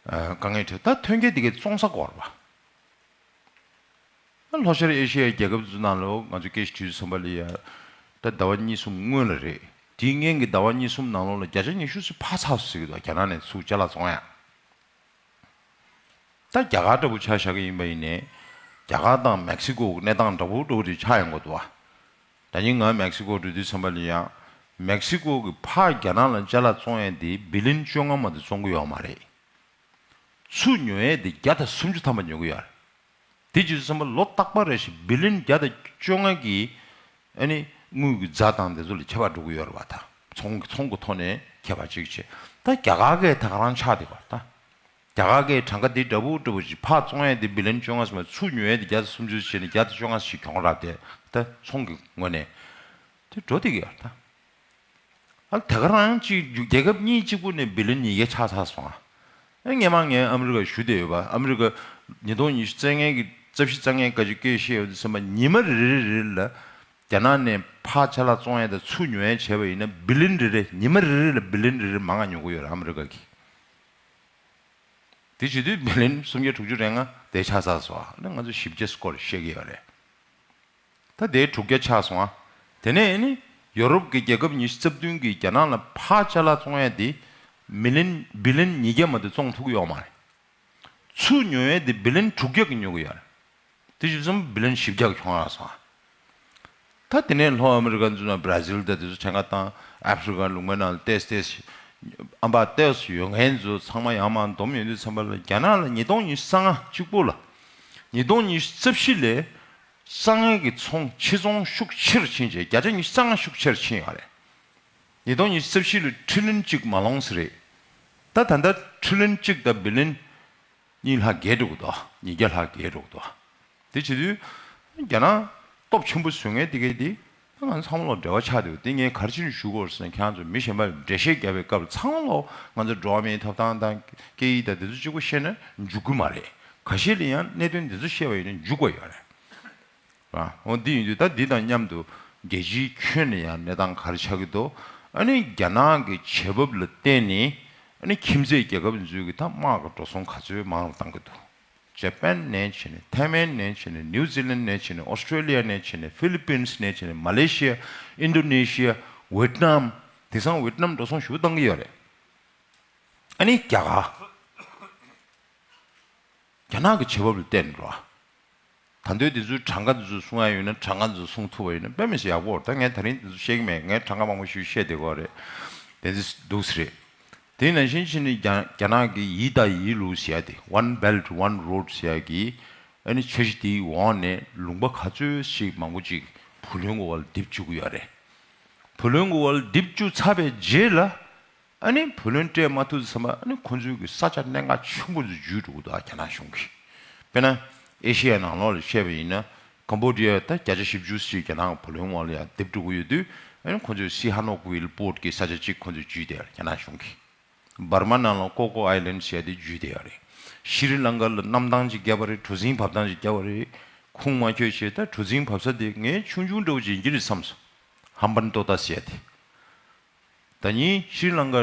དཀའ་ངལ་འཕྲད། ད་ཐོན་སྐྱེད་དེ་གའི་བཙོང་ས་དགོས་རེད་པ། ལྷོ་ཤར་ཨེ་ཤི་ཡའི་རྒྱལ་ཁབ་ཚོའི་ནང་ལོགས་ང་ཚོ་སྐད་ཆ་དྲིས་དུས་ཙམ་པ་ལ་ཡ། ད་ཟླ་བ་གཉིས་གསུམ་སྔོན་ལ་རེད། དེའི་སྔོན་གྱི་ཟླ་བ་གཉིས་གསུམ་ནང་ལོགས་ལ་བརྒྱ་ཆ་ཉི་ཤུ་ཙམ་ཕར་ཚར་སོང་ཟེར་གྱི་འདུག་རྒྱ་ནག་ནས་ཚུར་ཅ་ལག་བཙོང་ཡ། ད་རྒྱ་གར་འདྲ་པོ་ཆ་བཞག་གི་ཡིན་པ་ཡིན་ནའི། རྒྱ་གར་དང་མེག་སི་ཀོ་གི་གནས་སྟངས་འདྲ་པོ་འདྲ་པོ་རེ་ཆགས་ཡོང་གི་འདུག་བ། ད་ནི་ང་མེག་སི་ཀོ་འགྲོ་དུས་ཙམ་པ་ལ་ཡང་། མེག་སི་ཀོ་གི་ཕར་རྒྱ་ནག་ལ་ཅ་ལག་བཙོང་ཡ་དེ་བི་ལིན་བཅོ་ལྔ་མ་གཏོགས་བཙོང་གི་ཡོད་མ་རེད། ཚུར་ཉོ་ཡས་དེ་བརྒྱ་དང་སུམ་ཅུ་ཐམ་པ་ཉོ་གི་ཡོད་རེད། དེ་བྱས་ཙང་ལོ་རྟག་པར་རེ་བཞིན་བི་ལིན་བརྒྱ་དང་བཅོ་ལྔ་གི་ཨ་ནི་དངུལ་གྱི་རྫ་དང་དེ་ཚོ་ལ་ཁྱད་པར་འགྲོ་གི་ཡོད་རེད་པ། ད་ཚོང་གི་ཚོང་གི་ཐོག་ནས་ཁྱད་པར་ཅིག་བྱས། ད་རྒྱ་གར་གས་ད་ག་རང་ཆགས་བསྡད་པ་ད། རྒྱ་གར་གས་གྲངས་ཀ་དེ་འདྲ་པོ་འདྲ་པོ་ཅིག་ཕར་བཙོང་ཡས་དེ་བི་ལིན་བཅོ་ལྔ་ཙམ། ཚུར་ཉོ་ཡས་དེ་བརྒྱ་དང་སུམ་ཅུ་བྱས་ནས་བརྒྱ་དང་བཅོ་ལྔ་ཞིག་གྱོང་རག་བསྡད། ད་ཚོང་གི་ངོས་ནས་དེ་འགྲོ་བསྡད་ཀྱི་ཡོད་རེད་ད། ཨ་ད་ག་རང་གཅིག་རྒྱལ་ཁབ་གཉིས་གཅིག་པུ་ནས་བི་ལིན་ཉིས་བརྒྱ་ཆགས་ཚར་སོང་ཨ། ཨ་སྔས་མ་ངས་ཨ་མི་རི་ཀར་བཞུགས་བསྡད་ཡོད་པ། ཨ་མི་རི་ཀ་ཉིས་སྟོང་ཉི་ཤུ་རྩ་ལྔའི་གི་རྩ་བཞི་རྩ་ལྔའི་སྐད་ཆ་སྐད་བཤད་ཡོད་དུས་ཙམ་པ་ཉི་མ་རེ་རེ་རེ་ལ་རྒྱ་ནག་ནས་ཕར་ཅ་ལག་བཙོང་ཡས་དང་ཚུར་ཉོ་ཡས་བྱས་པ་ཡིན་ན་བི་ལིན་རེ་རེ། ཉི་མ་རེ་རེ་ལ་བི་ལིན་རེ་རེ་མང་ང་ཉོ་གི་ཡོད་རེད་ཨ་མི་རི་ཀ་གིས། དེ་བྱེད་དུས་བི་ལིན་སུམ་བརྒྱ་དྲུག་ཅུ་རེ་ལྔ་དེ་ཆགས་ཚར་སོང་ཨ། ཨ་ནི་ང་ཚོ་བཞི་བརྒྱ་སྐོར་བཤད་ཀྱི་ཡོད་རེད། ད་དེ་དྲུག་བརྒྱ་ཆགས་སོང་ཨ། དེ་ནས་ཨ་ནི་ཡོ་རོབ་ཀྱི་རྒྱལ་ཁབ་ཉི་ཤུ་རྩ་བདུན་གྱིས་རྒྱ་ནག་ལ་ཕར་ཅ་ལག་བཙོང་ཡས་དེ་མི་ལིན་བི་ལིན་ཉིས་བརྒྱ་མ་གཏོགས་བཙོང་ཐུབ་ཀྱི་ཡོད་མ་རེད། ཚུར་ཉོ་ཡས་དེ་བི་ལིན་དྲུག་བརྒྱ་གིས་ཉོ་གི་ཡོད་རེད། དེ་བྱས་ཙང་བི་ལིན་བཞི་བརྒྱ་གི་གྱོང་རག་སོང་ཨ། ད་དེ་ནས་ལྷོ་ཨ་མི་རི་ཀ་ཚོ་ན་བྷ་ར་ཟིལ་དང་དེ་ཚོ་གྲངས་ཀ་བཏང་། ཨ་ཧྥེ་རི་ཀ་ལུང་པའི་ནང་ལ་ཏོག་ཙམ་ཏོག་ཙམ་ཨམ་པ་ཏོག་ཙམ་ཡོད་མཁན་ཚོ་ཚང་མ་ཡར་མར་བསྡོམས་ཡོང་དུས་ཙམ་པ་ལ་རྒྱ་ནག་ལ་ཉིས་སྟོང་ཉི་ཤུ་རྩ་ལྔ་གཅིག་པོ་ལ་ཉིས་སྟོང་ཉི་ཤུ་རྩ་བཞི་ལ་དཀའ་ངལ་གྱི་ཚོང་ཕྱི་ཚོང་ཤུགས་ཆེར་ཕྱིན་བྱས་བརྒྱ་ཆ་ཉི་ཤུ་རྩ་ལྔ་ཤུགས་ཆེར་ཕྱིན་ཡོད་རེད། ཉིས་སྟོང་ཉི་ཤུ་རྩ་བཞི་ལ་ཁྲི་ལིན་གཅིག་མ་ལོངས་ཟེར་རེད། ད་ད་ལྟ་ཁྲི་ལིན་གཅིག་དང་བི་ལིན་གཉིས་ལྷག་བརྒལ་འགྲོ་གི་འདུག་ཉིས་བརྒྱ་ལྷག་བརྒལ་འགྲོ་གི་འདུག་དེ་བྱེད་དུས་རྒྱ་ནག་སྟོབས་ཆེན་པོ་བཟོ་མཁན་དེ་གས་དེ་ད་ང་ཚང་མ་ལ་འབྲེལ་བ་ཆགས་འདུག་དེ་ངས་ག་རེ་བྱས་ནས་ཞུ་དགོས་རེད་ཟེར་ན་ཁྱེད་རང་ཚོ་མི་གཞན་པར་འགྲེལ་བཤད་རྒྱབ་པའི་སྐབས་ཚང་མ་ལ་ང་ཚོ་འགྲོ་བ་མིའི་ཐོབ་ཐང་དང་སྐད་ཡིག་དང་དེ་ཚོ་གཅིག་པོ་བཤད་ན་འཇུག་གི་མ་རེད། ཁ་ཤས་ལ་ཡང་གནད་དོན་དེ་ཚོ་བཤད་པ་ཡིན་ན་འཇུག་པ་ཡོད་རེད། ར། འོ་འདི་ཡིན་དུས་ད་འདི་དང་མཉམ་དུ་རྒྱལ་སྤྱིའི་ཁྱོན་ནས་ཡང་གནས་སྟངས་ག་རེ་ཆགས་ཀྱི་འདུག་ཨ་ནི་རྒྱ་ནག་གི་བྱེད་བབ་ལ་བརྟེན་ནས་ཨ་ནི་ཁྱིམ་མཚེས་རྒྱལ་ཁབ་ཚོའི་གི་ད་དམག་གི་འགྲོ་སོང་ག་ཚོད་མང་རུ་བཏང་གི་འདུག་ཇ་པན་ནས་བྱས་ནས་ཐའེ་ཝན་ནས་བྱས་ནས་ནིའུ་ཛི་ལན་ནས་བྱས་ནས་ཨོ་སི་ཀྲོ་ལི་ཡ་ནས་བྱས་ནས་ཕི་ལི་པིན་སི་ནས་བྱས་ནས་མ་ལེ་ཤི་ཡ། ཨིན་ཌོ་ནེ་ཤི་ཡ། ཝེད་ནམ། དེང་སང་ཝེད་ནམ་འགྲོ་སོང་ཞེ་པོ་བཏང་གི་ཡོད་རེད། ཨ་ནི་རྒྱ་གར། རྒྱ་ནག་གི་བྱེད་བབ་ལ་བརྟེན་འགྲོ། ད་འདོད་དེ་ཚོའི་གྲངས་ཀ་འདི་ཚོ་གསུང་ཡ་ཡོད་ན་གྲངས་ཀ་འདི་ཚོ་གསུང་ཐུབ་པ་ཡིན་ན་དཔེ་མི་སྲིད་ཡག་པོ་རེད། ད་ངས་ད་རིང་འདི་ཚོ་བཤད་ཀྱི་མེད། ངས་གྲངས་ཀ་མང་པོ་ཞིག་བཤད་བསྡད་ཀྱི་ཡོད་རེད། དེ་འདི་འདུག་སེ་རེད། དེ་ནང་བཞིན་བྱས་ནས་རྒྱ་རྒྱ་ནག་གི་ཡི་དང་ཡི་ལུའུ་ཟེར་ཡ་དེ། One Belt One Road ཟེར་ཡ་གི་ཨ་ནི་འཆར་གཞི་དེའི་འོག་ནས་ལུང་པ་ག་ཚོད་ཞིག་མང་པོ་ཅིག་བུ་ལོན་གྱི་འོག་ལ་རྡིབ་བཅུག་གི་ཡོད་རེད། བུ་ལོན་གྱི་འོག་ལ་རྡིབ་བཅུག་ཚར་བའི་རྗེས་ལ། ཨ་ནི་བུ་ལོན་སྤྲད་མ་ཐུབ་ཙམ་པ་ཨ་ནི་ཁོ་ཚོའི་གི་ས་ཆ་གནད་འགག་ཆེན་པོ་ཚོ་འཇུས་འགྲོ་གི་འདུག་ཨ་རྒྱ་ནག་གཞུང་གིས། དཔེར་ན་ཨེ་ཤི་ཡའི་ནང་ལོགས་ལ་བཤད་པ་ཡིན་ན་ཀམ་བོ་ཌི་ཡ་ད་བརྒྱ་ཆ་བཞི་བཅུ་ཞིག་རྒྱ་ནག་གི་བུ་ལོན་འོག་ལ་ཡ་རྡིབ་འགྲོ་གི་ཡོད་དུས་ཨ་ནི་ཁོ་ཚོས་སི་ཧ་ནོག་ཝིལ་པོར་ཊི་གི་ས་ཆ་གཅིག་ཁོ་ཚོས་འཇུས་བསྡད་ཡོད་རྒྱ་ནག་གཞུང་གིས། འབར་མ་ནང་ལ་ཀོ་ཀོ་ཨའི་ལན་ཌི་ཟེར་ཡ་དེ་འཇུས་བསྡད་ཡོད་རེད། ཤྲི་ལང་ཀ་ལ་གནམ་ཐང་ཅིག་བརྒྱབ་པ་རེད། གྲུ་གཟིངས་བབས་ཐང་ཅིག་བརྒྱབ་པ་རེད། ཁུངས་མ་འཁྱོལ་བྱས་ད་གྲུ་གཟིངས་བབས་ས་དེ་ངས་ཆུང་ཆུང་འདྲ་བོ་ཅིག་ཡིན་གྱི་རེད་བསམ་སོང་། ཧམ་བན་ཏོ་ཏ་ཟེར་ཡ་དེ། ད་ནི་ཤྲི་ལང་ཀ་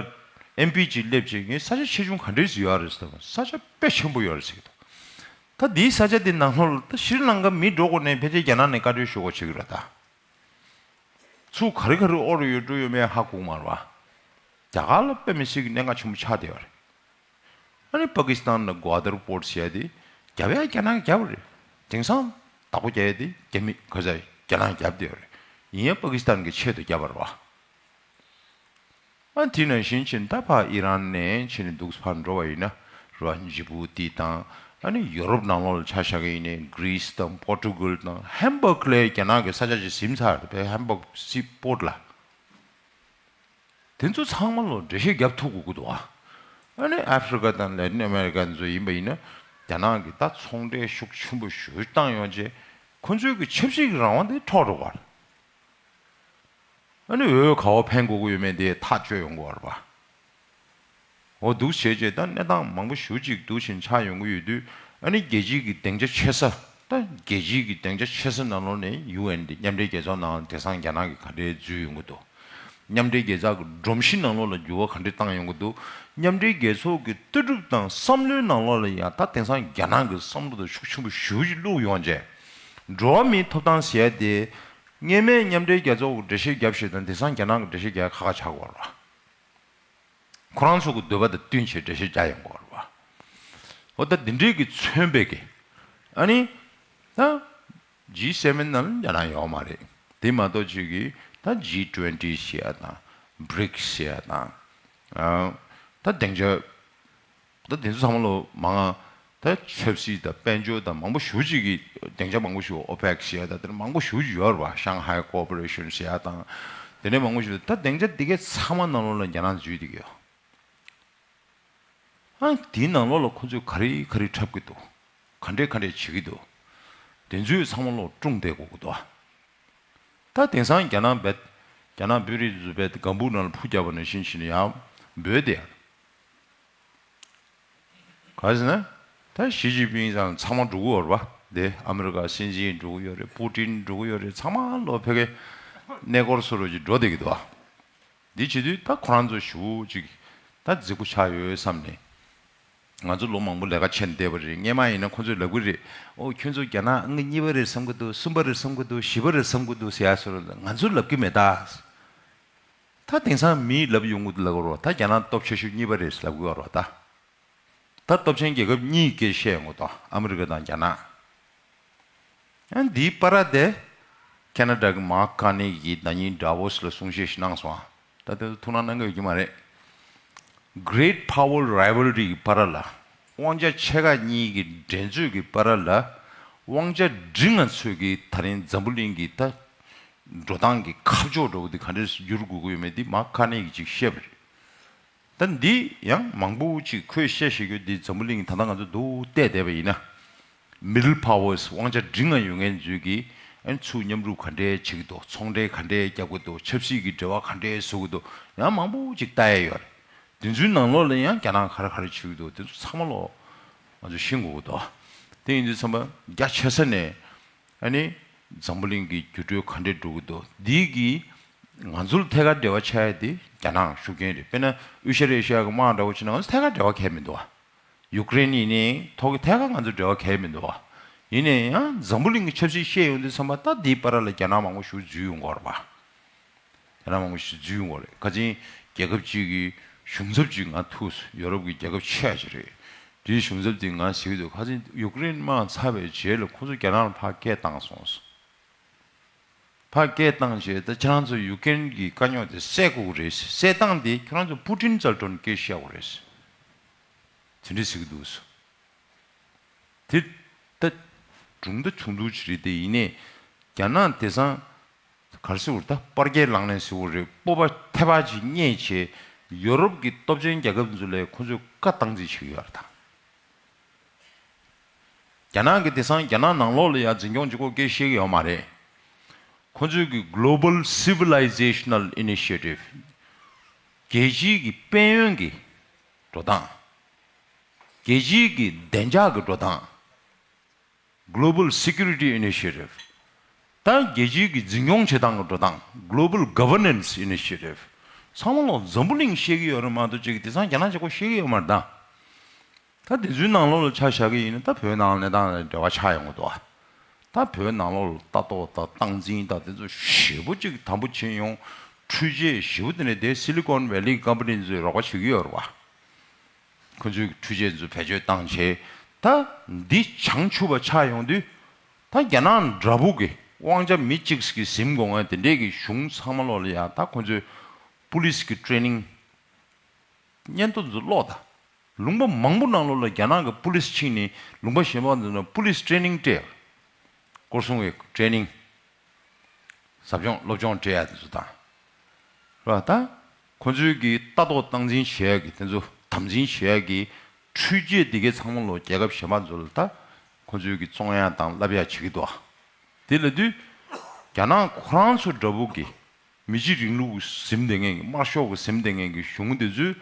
ཨེམ་པི་ཅིག་སླེབས་བྱས་ངས་ས་ཆ་ཆེ་ཆུང་ག་འདྲས་ཡོད་རེད་ཟེར་བ། ས་ཆ་དཔེ་ཆེན་པོ་ཡོད་རེད་ཟེར་གྱི་འདུག་ད་འདིའི་ས་ཆ་འདི་ནང་ལོགས་ལ་ད་ཤྲི་ལང་ཀ་མི་འགྲོ་དགོས་ནས་ཕལ་ཆེར་རྒྱ་ནག་ནས་བཀའ་འཁྲོལ་ཞུ་དགོས་བྱེད་ཀྱི་རེད་ད། ཚུར་ག་རེ་ག་རེ་དབོར་ཡོད་འགྲོ་ཡོད་མེད་ཧ་གོ་གི་མ་རེད་བ། རྒྱ་གར་ལ་དཔེ་མི་སྲིད་ཀྱི་གནད་འགག་ཆེན་པོ་ཆགས་བསྡད་ཡོད་རེད། ཨ་ནི་པ་ཀི་སི་ཐན་ལ་གོ་ཨ་དར་པོར་ཊི་ཟེར་ཡ་དེ་བརྒྱབ་ཡ་རྒྱ་ནག་གིས་བརྒྱབ་པ་རེད། དེང་སང་བདག་པོ་རྒྱག་ཡ་དེ་རྒྱ་མི་ཁ་ས་རྒྱ་ནག་གིས་བརྒྱབ་བསྡད་ཡོད་རེད། ཡིན་ཡང་པ་ཀི་སི་ཐན་གྱི་ཆེད་དུ་བརྒྱབ་པ་རེད་བ། ཨ་དེ་ནང་བཞིན་ཕྱིན་ད་ཕར་ཨི་རན་ནས་ཕྱིན་ནས་འདུག་ཕར་འགྲོ་བ་ཡིན་ན་རོ་ཇི་བུ་ཏི་དང་ཨ་ནི་ཡོ་རོབ་ནང་ལོགས་ལ་ཆ་བཞག་གི་ཡིན་ནའི་གྷི་རི་སི་དང་པོར་ཊུ་གལ་དང་ཧམ་བྷག་ལ་རྒྱ་ནག་གི་ས་ཆ་ཅིག་ཟིན་ཚར་བས། ཧམ་བྷག་སི་པོར་ཊི་ལ། དེ་ཚོ་ཚང་མ་ལོ་འགྲེལ་བཤད་རྒྱབ་ཐུབ་དགོས་ཀྱི་འདུག་ཨ། ཨ་ནི་ཨ་ཧྥི་རི་ཀ་དང་ལེ་ཏིན་ཨ་མེ་རི་ཀ་ཚོ་ཡིན་པ་ཡིན་ན་རྒྱ་ནག་གིས་ད་ཚོང་འབྲེལ་ཤུགས་ཆེན་པོ་ཞེ་པོ་བཏང་ཡོང་རྗེས་ཁོ་ཚོའི་གི་ཆབ་སྲིད་ཀྱི་རང་དབང་དེ་འཕྲོག་འགྲོ་བ་རེད། ཨ་ནི་འོས་ག་པར་འཕེན་དགོས་ཀྱི་ཡོད་མེད་དེ་ཐག་གཅོད་ཡོང་གི་ཡོད་རེད་པ། འོ་འདུག་བྱས་རྗེས་ད་གནས་སྟངས་མང་པོ་ཞེ་པོ་ཅིག་འདུག་བཞིན་ཆགས་ཡོང་གི་ཡོད་དུས་ཨ་ནི་རྒྱལ་སྤྱིའི་གི་སྡིངས་ཆ་ཆེ་ས། ད་རྒྱལ་སྤྱིའི་གི་སྡིངས་ཆ་ཆེ་ས་ནང་ལོགས་ནས་ཡུ་ཨེན་དེ་མཉམ་འབྲེལ་རྒྱལ་ཚོགས་ནང་དེང་སང་རྒྱ་ནག་གིས་ག་འདྲའི་འཛུལ་ཡོང་གི་འདུག་མཉམ་འབྲེལ་རྒྱལ་ཚོགས་ཀྱི་སྒྲོམ་གཞི་ནང་ལོགས་ལ་འགྱུར་བ་ག་འདྲས་བཏང་ཡོང་གི་འདུག་མཉམ་འབྲེལ་རྒྱལ་ཚོགས་ཀྱི་ལྟ་གྲུབ་དང་བསམ་བློའི་ནང་ལོགས་ལ་ཡང་ད་དེང་སང་རྒྱ་ནག་གི་བསམ་བློ་དང་ཤུགས་ཆེན་པོ་ཞེ་པོ་ཅིག་བླུགས་ཡོང་བྱས། འགྲོ་བ་མིའི་ཐོབ་ཐང་ཟེར་ཡ་དེ། སྔོན་མའི་མཉམ་འབྲེལ་རྒྱལ་ཚོགས་ཀྱི་འགྲེལ་བཤད་བརྒྱབ་བཞག་དང་དེང་སང་རྒྱ་ནག་གི་འགྲེལ་བཤད་རྒྱག་ཁག་ཁག་ཆགས་ཀྱི་ཡོད་རེད་བ། ཁོ་རང་ཚོ་གི་འདོད་པ་དང་བསྟུན་བྱས་འགྲེལ་བཤད་རྒྱག་ཡོང་གི་ཡོད་རེད་བ། འོ་ད་འདི་འདྲའི་གི་མཚོན་པའི་གི། ཨ་ནི། ད། ཇི་སེ་ཝེན་ནང་ལ་རྒྱ་ནག་ཡོད་མ་རེད། དེ་མ་གཏོགས་ཅིག་གི་ད་ཇི་ཊུ་ཝེན་ཊི་ཟེར་ཡ་དང་། བྷི་རིག་སི་ཟེར་ཡ་དང་། ཨ། ད་སྡིངས་ཆ། ད་དེ་ཚོ་ཚང་མ་ལོ་མང་ང་། ད་ཆབ་སྲིད་དང་དཔལ་འབྱོར་དང་མང་པོ་ཞེ་པོ་ཅིག་གི་སྡིངས་ཆ་མང་པོ་ཞིག་ཨོ་པེག་ཟེར་ཡ་དང་དེ་འདྲ་མང་པོ་ཞེ་པོ་ཅིག་ཡོད་རེད་བ། ཤང་ཧའི་ཀོ་པོ་རེ་ཤན་ཟེར་ཡ་དང་། དེ་འདྲ་མང་པོ་ཞིག་ད་སྡིངས་ཆ་དེ་གའི་ཚང་མ་ནང་ལོགས་ལ་རྒྱ་ནག་འཛུལ་བསྡད་ཀྱི་ཡོད། ཨ། དེའི་ནང་ལོགས་ལ་ཁོ་ཚོས་ག་རེ་ག་རེ་འཁྲབ་ཀྱི་འདུག་ག་འདྲས་ག་འདྲས་བྱེད་ཀྱི་འདུག་དེ་ཚོའི་ཚང་མ་ལོག་སྲུང་བསྡད་དགོས་ཀྱི་འདུག་ད་དེང་སང་རྒྱ་ནག་བེད། རྒྱ་ནག་བོད་རིགས་ཚོ་བེད་སྒམ་པོ་ནང་ལ་འཕུར་རྒྱག་པ་ནང་བཞིན་བྱས་ནས་ཡར་འབོད་དེ། ག་རེ་ཟེར་ན། ད་ཞི་ཅིན་ཕིང་ཚང་ཚང་མ་འགྲོ་གི་ཡོད་རེད་བ། དེ་ཨ་མི་རི་ཀ་སྲིད་འཛིན་འགྲོ་གི་ཡོད་རེད། པུ་ཏིན་འགྲོ་གི་ཡོད་རེད། ཚང་མ་ལོ་ཕ་གིའི་གནས་སྐོར་བཟོ་འདྲ་ཅིག་འགྲོ་བསྡད་ཀྱི་འདུག་བ། འདི་བྱེད་དུས་ད་ཁོ་རང་ཚོ་ཞེ་པོ་ཅིག་ད་རྫིག་པོ་ཆགས་ཡོད་བསམ་ནས། ང་ཚོ་ལོ་མང་པོ་ལས་ཀ་བྱས་ནས་བསྡད་པ་རེད། སྔོན་མ་ཡིན་ན་ཁོ་ཚོས་ལབ་ཀྱི་རེད། ཨོ་ཁྱོད་ཚོ་རྒྱ་ནག་ཨང་གཉིས་པ་རེད་བསམ་གྱི་འདུག་གསུམ་པ་རེད་བསམ་གྱི་འདུག་བཞི་པ་རེད་བསམ་གྱི་འདུག་ཟེར་ཡ་བཟོ་འདྲ་ང་ཚོས་ལབ་ཀྱི་མེད་ད། ད་དེང་སང་མིས་ལབ་ཡོང་གི་འདུག་ལབ་ཀྱི་རེད་བ། ད་རྒྱ་ནག་སྟོབས་ཆེ་ཤོས་གཉིས་པ་རེད་ལབ་ཀྱི་ཡོད་རེད་བ་ད། ད་སྟོབས་ཆེན་རྒྱལ་ཁབ་གཉིས་ཀྱི་སྐད་བཤད་ཡོང་གི་འདུག་ཨ་མི་རི་ཀ་དང་རྒྱ་ནག་ཨ། འདིའི་བར་དེ། ཁེ་ན་ཌ་གི་མཱག་ཀར་ནེ་གིས་ཟླ་ཉིན་ཌ་ཝོ་སི་ལ་གསུང་བཤད་ཞིག་གནང་སོང་ཨ། ད་དེ་ཚོ་ཐུགས་སྣང་གནང་གི་ཡོད་ཀྱི་མ་རེད། Great Power Rivalry གི་བར་ལ། དབང་ཆ་ཆེ་ཁག་གཉིས་ཀྱི་འགྲན་རྩོད་ཀྱི་བར་ལ། དབང་ཆ་འབྲིང་ང་ཚོས་ཀྱི་ད་རིང་འཛམ་བུ་གླིང་གི་ད། འགྲོ་སྟངས་ཀྱི་ཁ་ཕྱོགས་འདྲ་བོ་དེ་ག་འདྲས་བསྒྱུར་དགོས་ཀྱི་ཡོད་མེད་དེ་མཱག་ཀར་ནེ་གིས་ཅིག་བཤད་པ་རེད། ད་འདི་ཡང་མང་པོ་ཅིག་ཁོས་བཤད་བཞག་རྒྱུ་འདི་འཛམ་བུ་གླིང་ད་ལྟ་ང་ཚོ་འདུག་བལྟས་བསྡད་པ་ཡིན་ན། Middle Powers དབང་ཆ་འབྲིང་ང་ཡོད་མཁན་ཚོས་ཀྱིས་ཨ་ནི་ཚུར་མཉམ་རུབ་ག་འདྲས་བྱེད་ཀྱི་འདུག་ཚོང་འབྲེལ་ག་འདྲས་རྒྱག་གི་འདུག་ཆབ་སྲིད་ཀྱི་འབྲེལ་བ་ག་འདྲས་བཟོ་གི་འདུག་ཡང་མང་པོ་ཅིག་ལྟ་ཡ་ཡོད་རེད། དེ་ཚོའི་ནང་ལོགས་ལ་ཡང་རྒྱ་ནག་ག་རེ་ག་རེ་བྱེད་ཀྱི་འདུག་དེ་ཚོ་ཚང་མ་ལོག་ང་ཚོས་ཤེས་དགོས་ཀྱི་འདུག་དེ་ཡིན་དུས་ཙམ་པ་རྒྱ་ཆེ་ས་ནས། ཨ་ནི། འཛམ་བུ་གླིང་གི་འགྱུར་འགྲོས་ག་འདྲས་འགྲོ་གི་འདུག་འདི་གིས་ང་ཚོར་ཐད་ཀར་འབྲེལ་བ་ཆགས་ཡ་དེ་རྒྱ་ནག་ཤུགས་རྐྱེན་རེད། དཔེར་ན་དབུས་ཤར་ཨེ་ཤི་ཡ་གི་དམག་འདྲ་བོ་བྱས་ན་ང་ཚོ་ཐད་ཀར་འབྲེལ་བ་གང་ཡང་མི་འདུག་བ། ཡུཀ་རེན་ཡིན་ནའི་ཐོག་གི་ཐད་ཀར་ང་ཚོ་འབྲེལ་བ་གང་ཡང་མི་འདུག་བ། ཡིན་ན་ཡང་འཛམ་བུ་གླིང་གི་ཆབ་སྲིད་བཤད་ཡོང་དུས་ཙམ་པ་ད་འདིའི་བར་ལ་རྒྱ་ནག་མང་པོ་ཞིག་འཛུལ་ཡོང་གི་ཡོད་རེད་བ། རྒྱ་ནག་མང་པོ་ཞིག་འཛུལ་ཡོང་བ་རེད། ཁ་ཅིག་རྒྱལ་ཁབ་ཅིག་གི་གཞུང་ཚབ་ཅིག་ང་ཐུག་སོང་། ཡོ་རོབ་ཀྱི་རྒྱལ་ཁབ་ཆེ་ཅིག་རེད། དེའི་གཞུང་ཚབ་དེ་ང་ཟེར་གྱི་འདུག་ཁ་ཅིག་ཡུཀ་རེན་དམག་ཚར་བའི་རྗེས་ལ་ཁོ་ཚོ་རྒྱ་ནག་ལ་ཕར་སྐད་བཏང་སོང་ཟེར། ཕར་སྐད་བཏང་རྗེས་ད་ཁྱེད་རང་ཚོ་ཡུཀ་རེན་གྱི་དཀའ་རྙོག་དེ་སེལ་དགོས་ཀྱི་རེད་ཟེར། སེལ་སྟངས་དེ་ཁྱེད་རང་ཚོ་པུ་ཊིན་རྩར་འགྲོ་ནས་སྐད་བཤད་དགོས་རེད་ཟེར། དེ་འདྲ་ཟེར་གྱི་འདུག་ཟེར། དེ་ད་གྲུང་མཐའ་ཆུང་དུ་ཅིག་རེད་དེ། ཡིན་ནའི་རྒྱ་ནག་དེང་སང་ག་རེ་ཟེར་དགོས་རེད། ད་སྤར་རྒྱལ་ལངས་ནས་ཟེར་དགོས་རེད། སྤོབས་པ་ཐེབས་པ་ཅིག་རྙེད་བྱས་ཡོ་རོབ་ཀྱི་སྟོབས་ཆེན་རྒྱལ་ཁབ་ཚོ་ལ་ཁོ་ཚོས་བཀའ་བཏང་རྩིས་བྱེད་ཀྱི་ཡོད་རེད་ད། རྒྱ་ནག་གི་དེང་སང་རྒྱ་ནག་ནང་ལོགས་ལ་ཡང་འཛིན་སྐྱོང་བྱེད་སྒོ་སྐད་བཤད་ཀྱི་ཡོད་མ་རེད། ཁོ་ཚོས་ཀྱི་Global Civilizational Initiative རྒྱལ་སྤྱིའི་གི་དཔལ་ཡོན་གྱི་འགྲོ་སྟངས། རྒྱལ་སྤྱིའི་གི་བདེ་འཇགས་ཀྱི་འགྲོ་སྟངས། Global Security Initiative ད་རྒྱལ་སྤྱིའི་གི་འཛིན་སྐྱོང་བྱེད་སྟངས་ཀྱི་འགྲོ་སྟངས། Global Governance Initiative ཚང་མ་ལོག་འཛམ་བུ་གླིང་བཤད་ཀྱི་ཡོད་རེད་མ་གཏོགས་ཅིག་དེང་སང་རྒྱ་ནག་ཅིག་པོ་བཤད་ཀྱི་ཡོད་མ་རེད་ད། ད་དེ་ཚོའི་ནང་ལོགས་ལ་ཆ་བཞག་གི་ཡིན་ན་ད་བོད་ནང་གནས་སྟངས་ལ་འབྲེལ་བ་ཆགས་ཡོང་གི་འདུག་ཨ། ད་བོད་ནང་ལོགས་ལ་ལྟ་རྟོག་དང་སྟངས་འཛིན་དང་དེ་ཚོ་ཞེ་པོ་ཅིག་དམ་པོ་ཕྱིན་ཡོང་། འཕྲུལ་ཆས་ཞེ་པོ་དེ་ནས་དེ་སི་ལི་ཀོན་ཝེ་ལི་ཀམ་པ་ནི་ཚོས་རོགས་པ་བྱེད་ཀྱི་ཡོད་རེད་བ། ཁོ་ཚོའི་འཕྲུལ་ཆས་ཚོ་བེད་སྤྱོད་བཏང་བྱས། ད་འདི་བྱང་ཆུབ་པ་ཆགས་ཡོང་དུས། ད་རྒྱ་ནག་འདྲ་པོ་གི་དབང་ཆ་མི་གཅིག་གི་ཟིན་དགོས་ངེས་དེ་འདྲས་ཀྱི་གཞུང་ཚང་མ་ལོག་ལ་ཡ་ད་ཁོ་ཚོའི་པུ་ལིས་ཀྱི་ཊེ་ནིང་། སྙན་ཐོ་ཚོ་ཀློག་ད། ལུང་པ་མང་པོ་ནང་ལོགས་ལ་རྒྱ་ནག་གི་པུ་ལིས་ཕྱིན་ནས་ལུང་པ་གཞན་པ་ཚོ་ནང་པུ་ལིས་ཊེ་ནིང་སྤྲད། སྐོར་སྲུང་བའི་ཊེ་ནིང་། ཟབ་སྦྱོང་སློབ་སྦྱོང་སྤྲད་ཡ་དེ་ཚོ་དང་། རེད་བ་ད། ཁོ་ཚོའི་གི་ལྟ་རྟོག་སྟངས་འཛིན་བྱེད་ཡ་གི་དེ་ཚོ་དམ་འཛིན་བྱེད་ཡ་གི་འཕྲུལ་ཆས་དེ་གའི་ཚང་མ་ལོ་རྒྱལ་ཁབ་གཞན་པ་ཚོ་ལ་ད། ཁོ་ཚོའི་གི་བཙོང་ཡ་དང་བསླབ་ཡ་བྱེད་ཀྱི་འདུག་དེ་ལ་དུས། རྒྱ་ནག་ཁོ་རང་ཚོ་འདྲ་པོ་གི་མི་གཅིག་རིང་ལུགས་ཟིན་བསྡད་མཁན་གྱི་དམར་ཤོག་གི་ཟིན་བསྡད་མཁན་གྱི་གཞུང་དེ་ཚོས་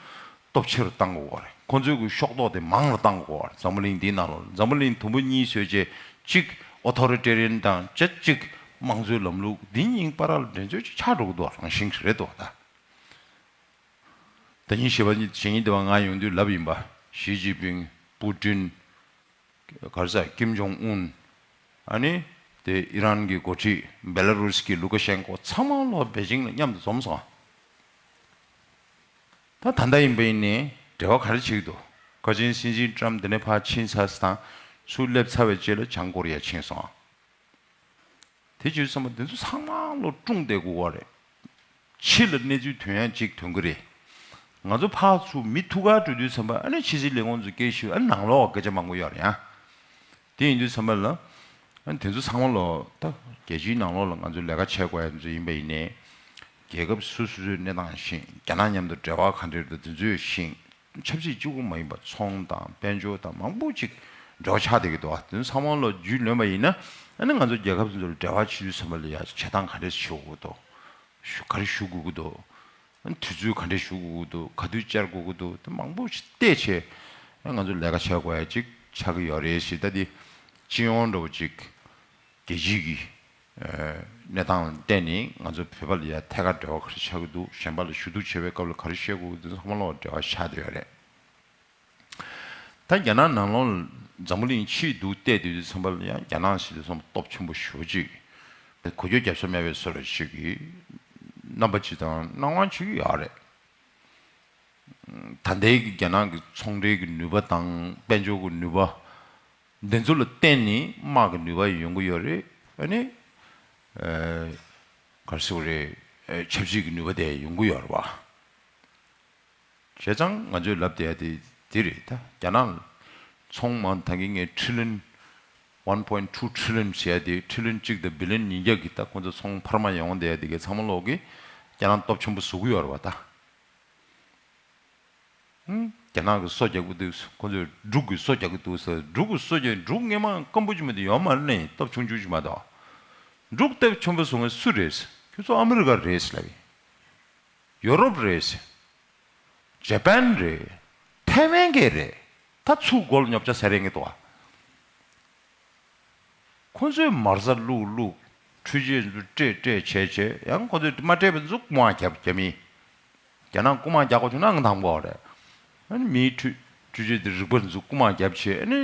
སྟོབས་ཆེ་རུ་བཏང་དགོས་པ་རེད། ཁོ་ཚོས་ཀྱི་ཤོག་ཐོག་དེ་མང་རུ་བཏང་དགོས་པ་རེད། འཛམ་བུ་གླིང་འདིའི་ནང་ལོགས་འཛམ་བུ་གླིང་དུམ་བུ་གཉིས་བཟོས་རྗེས་གཅིག་ཨོ་ཐོ་རི་ཊེ་རི་ཡན་དང་བཅས་གཅིག་དམངས་གཙོའི་ལམ་ལུགས་འདི་གཉིས་བར་ལ་འགྲན་རྩོད་ཅིག་ཆགས་འགྲོ་གི་འདུག་རང་བཞིན་རེད་འདུག་ད། ཟླ་ཉིན་བཞི་པ་ཉིན་གཞེས་ནིང་འདི་པ་ང་ཡོང་དུས་ལབ་ཡིན་པ། ཞི་ཅིན་ཕིང་། པུ་ཏིན། ག་རེ་ཟེར། ཀིམ་ཇོང་ཨུན། ཨ་ནི་དེ་ཨི་རན་གྱི་འགོ་ཁྲིད། བེ་ལ་རུས་ཀྱི་ལུ་ཀ་ཤན་ཀོ། ཚང་མ་ལོ་པེ་ཅིང་ལ་མཉམ་དུ་འཛོམས་སོང་། ད་ད་ལྟ་ཡིན་པ་ཡིན་ནའི་འབྲེལ་བ་ག་རེ་བྱེད་ཀྱི་འདུག་ཁ་ཆེན་སྲིད་འཛིན་ཀྲམ་འདི་ནས་ཕར་ཕྱིན་ཚར་དང་ཚུར་སླེབས་ཚར་བའི་རྗེས་ལ་བྱང་ཀོ་རི་ཡ་ཕྱིན་སོང་། དེ་བྱས་ཙང་མ་དེ་ཚོ་ཚང་མ་ལོ་སྲུང་བསྡད་དགོས་པ་རེད། ཕྱི་ལ་གནས་ཚུལ་ཐོན་ཡ་གཅིག་ཐོན་གི་རེད། ང་ཚོ་ཕར་ཚུར་མི་ཐུག་གར་འགྲོ་དུས་ཙམ་པ། ཨ་ནི་ཕྱི་སྲིད་ལས་ཁུངས་ཚོ་སྐད་ཞུ། ཨ་ནི་ནང་ལོགས་སྐད་ཆ་མང་པོ་ཡོད་རེད་ཡ། དེ་ཡིན་དུས་ཙམ་པ་ལ། ཨ་ནི་དེ་ཚོ་ཚང་མ་ལོ་ད་རྒྱལ་སྤྱིའི་ནང་ལོགས་ལ་ང་ཚོ་ལས་ཀ་བྱེད་དགོས་ཡ་ཚོ་ཡིན་པ་ཡིན་ནའི། རྒྱལ་ཁབ་སོ་སོའི་གནས་སྟངས་ཤེས། རྒྱ་ནག་མཉམ་དུ་འབྲེལ་བ་ག་འདྲ་རེད་འདུག་དེ་ཚོ་ཤེས། ཆབ་སྲིད་གཅིག་པུ་མ་ཡིན་པ་ཚོང་དང་དཔལ་འབྱོར་དང་མང་པོ་ཅིག་འབྲེལ་བ་ཆགས་བསྡད་ཀྱི་འདུག་ཨ་དེ་ཚོ་ཚང་མ་ལོ་རྒྱུས་ལོན་པ་ཡིན་ན། ཨ་ནི་ང་ཚོ་རྒྱལ་ཁབ་དེ་ཚོ་ལ་འབྲེལ་བ་བྱེད་དུས་ཙམ་པ་ལ་ཡ་བྱེད་སྟངས་ག་འདྲས་བྱེད་དགོས་ཀྱི་འདུག་ཞུ་ག་རེ་ཞུ་དགོས་ཀྱི་འདུག་ཨ་ནི་དུས་ཚོད་ག་འདྲས་ཞུ་དགོས་ཀྱི་འདུག་ག་དུས་བཅར་དགོས་ཀྱི་འདུག་དེ་མང་པོ་ཞིག་བལྟས་བྱས། ཨ་ང་ཚོ་ལས་ཀ་བྱེད་དགོས་ཡ་ཅིག་ཆགས་ཀྱི་ཡོད་རེད་ཟེར། ད་དེ་སྤྱི་ཡོངས་འདྲ་བོ་ཅིག་རྒྱལ་སྤྱིའི་གི་གནས་སྟངས་ལ་བརྟེན་ནས་ང་ཚོ་བོད་པ་ལ་ཡ་ཐད་ཀར་འབྲེལ་བ་ག་རེ་ཆགས་ཀྱི་འདུག་གཞན་པ་ལ་ཞུ་གཏུག་བྱེད་པའི་སྐབས་ལ་ག་རེ་བཤད་དགོས་ཀྱི་འདུག་ཚང་མ་ལ་འབྲེལ་བ་ཆགས་བསྡད་ཡོད་རེད། ད་རྒྱ་ནག་ནང་ལོགས་ལ་འཛམ་བུ་གླིང་ཕྱིའི་འདུག་བལྟས་དུས་ཙམ་པ་ལ་ཡང་རྒྱ་ནག་ཟེར་དུས་ཙམ་པ་སྟོབས་ཆེན་པོ་ཞེ་པོ་ཅིག་གོ་རྒྱུ་རྒྱབ་ས་མེད་པའི་བཟོ་འདྲ་ཞིག་གི་རྣམ་པ་ཅིག་དང་སྣང་བ་ཅིག་ཡོད་རེད། ད་ལྟའི་གི་རྒྱ་ནག་གི་ཚོང་འབྲེལ་གྱི་ནུས་པ་དང་དཔལ་འབྱོར་གྱི་ནུས་པ། འདི་ཚོ་ལ་བརྟེན་ནས་དམག་གི་ནུས་པ་ཡོང་གི་ཡོད་རེད། ཨ་ནི། ཨ། ག་རེ་ཟེར་དགོས་རེད། ཨ། ཆབ་སྲིད་ཀྱི་ནུས་པ་དེ་ཡོང་གི་ཡོད་རེད་བ། བྱས་ཙང་ང་ཚོས་ལབ་བསྡད་ཡ་དེ་འདི་རེད་ད། རྒྱ་ནག་ཚོང་མ་ད་གིན་ངས་ཁྲི་ལིན། one point two trillion ཟེར་ཡ་དེ། ཁྲི་ལིན་གཅིག་དང་བི་ལིན་ཉིས་བརྒྱ་གི་ད་ཁོང་ཚོ་ཚོང་འཕར་མ་ཡོང་བསྡད་ཡ་དེ་གའི་ཚང་མ་ལོག་གི་རྒྱ་ནག་སྟོབས་ཆེན་པོ་བཟོ་གི་ཡོད་རེད་བ་ད། ཧུམ། རྒྱ་ནག་གིས་སོ་རྒྱག་གི་འདུག་ཁོ་ཚོས་འབྲུག་གིས་སོ་རྒྱག་གི་འདུག་ཟེར། འབྲུག་གིས་སོ་རྒྱག་འབྲུག་སྔས་མ་སྐམ་པོ་ཅིག་མ་གཏོགས་ཡོད་མ་རེད་ནས། སྟོབས་ཆུང་ཆུང་ཅིག་མ་གཏོགས། འབྲུག་སྟོབས་ཆེན་པོ་བཟོ་མཁན་སུ་རེད་ཟེར། ཁྱོད་ཚོ་ཨ་མི་རི་ཀ་རེད་ཟེར་ལབ་ཡིན། ཡོ་རོབ་རེད་ཟེར། ཇ་པན་རེད། ཐའེ་ཝན་གྱི་རེད། ད་ཚུར་མགོ་ལ་ཉོབ་ཆ་ཟ་རན་གྱི་འདུག་ཨ། ཁོ་ཚོས་མར་ཟ་བླུགས་བླུགས། འཕྲུལ་ཆས་ཚོ་སྤྲད་སྤྲད་བྱས་བྱས། ཡང་ཁོ་ཚོས་མ་སྤྲད་པ་ཚོ་རྐུ་མ་རྒྱབ་རྒྱབ་མིན། རྒྱ་ནག་རྐུ་མ་རྒྱག་གོ་བྱུང་ན་ང་དང་པོ་རེད། ཨ་ནི་མིའི་འཕྲུལ་འཕྲུལ་ཆས་དེ་རིག་པ་ཚོ་རྐུ་མ་རྒྱབ་བྱས། ཨ་ནི་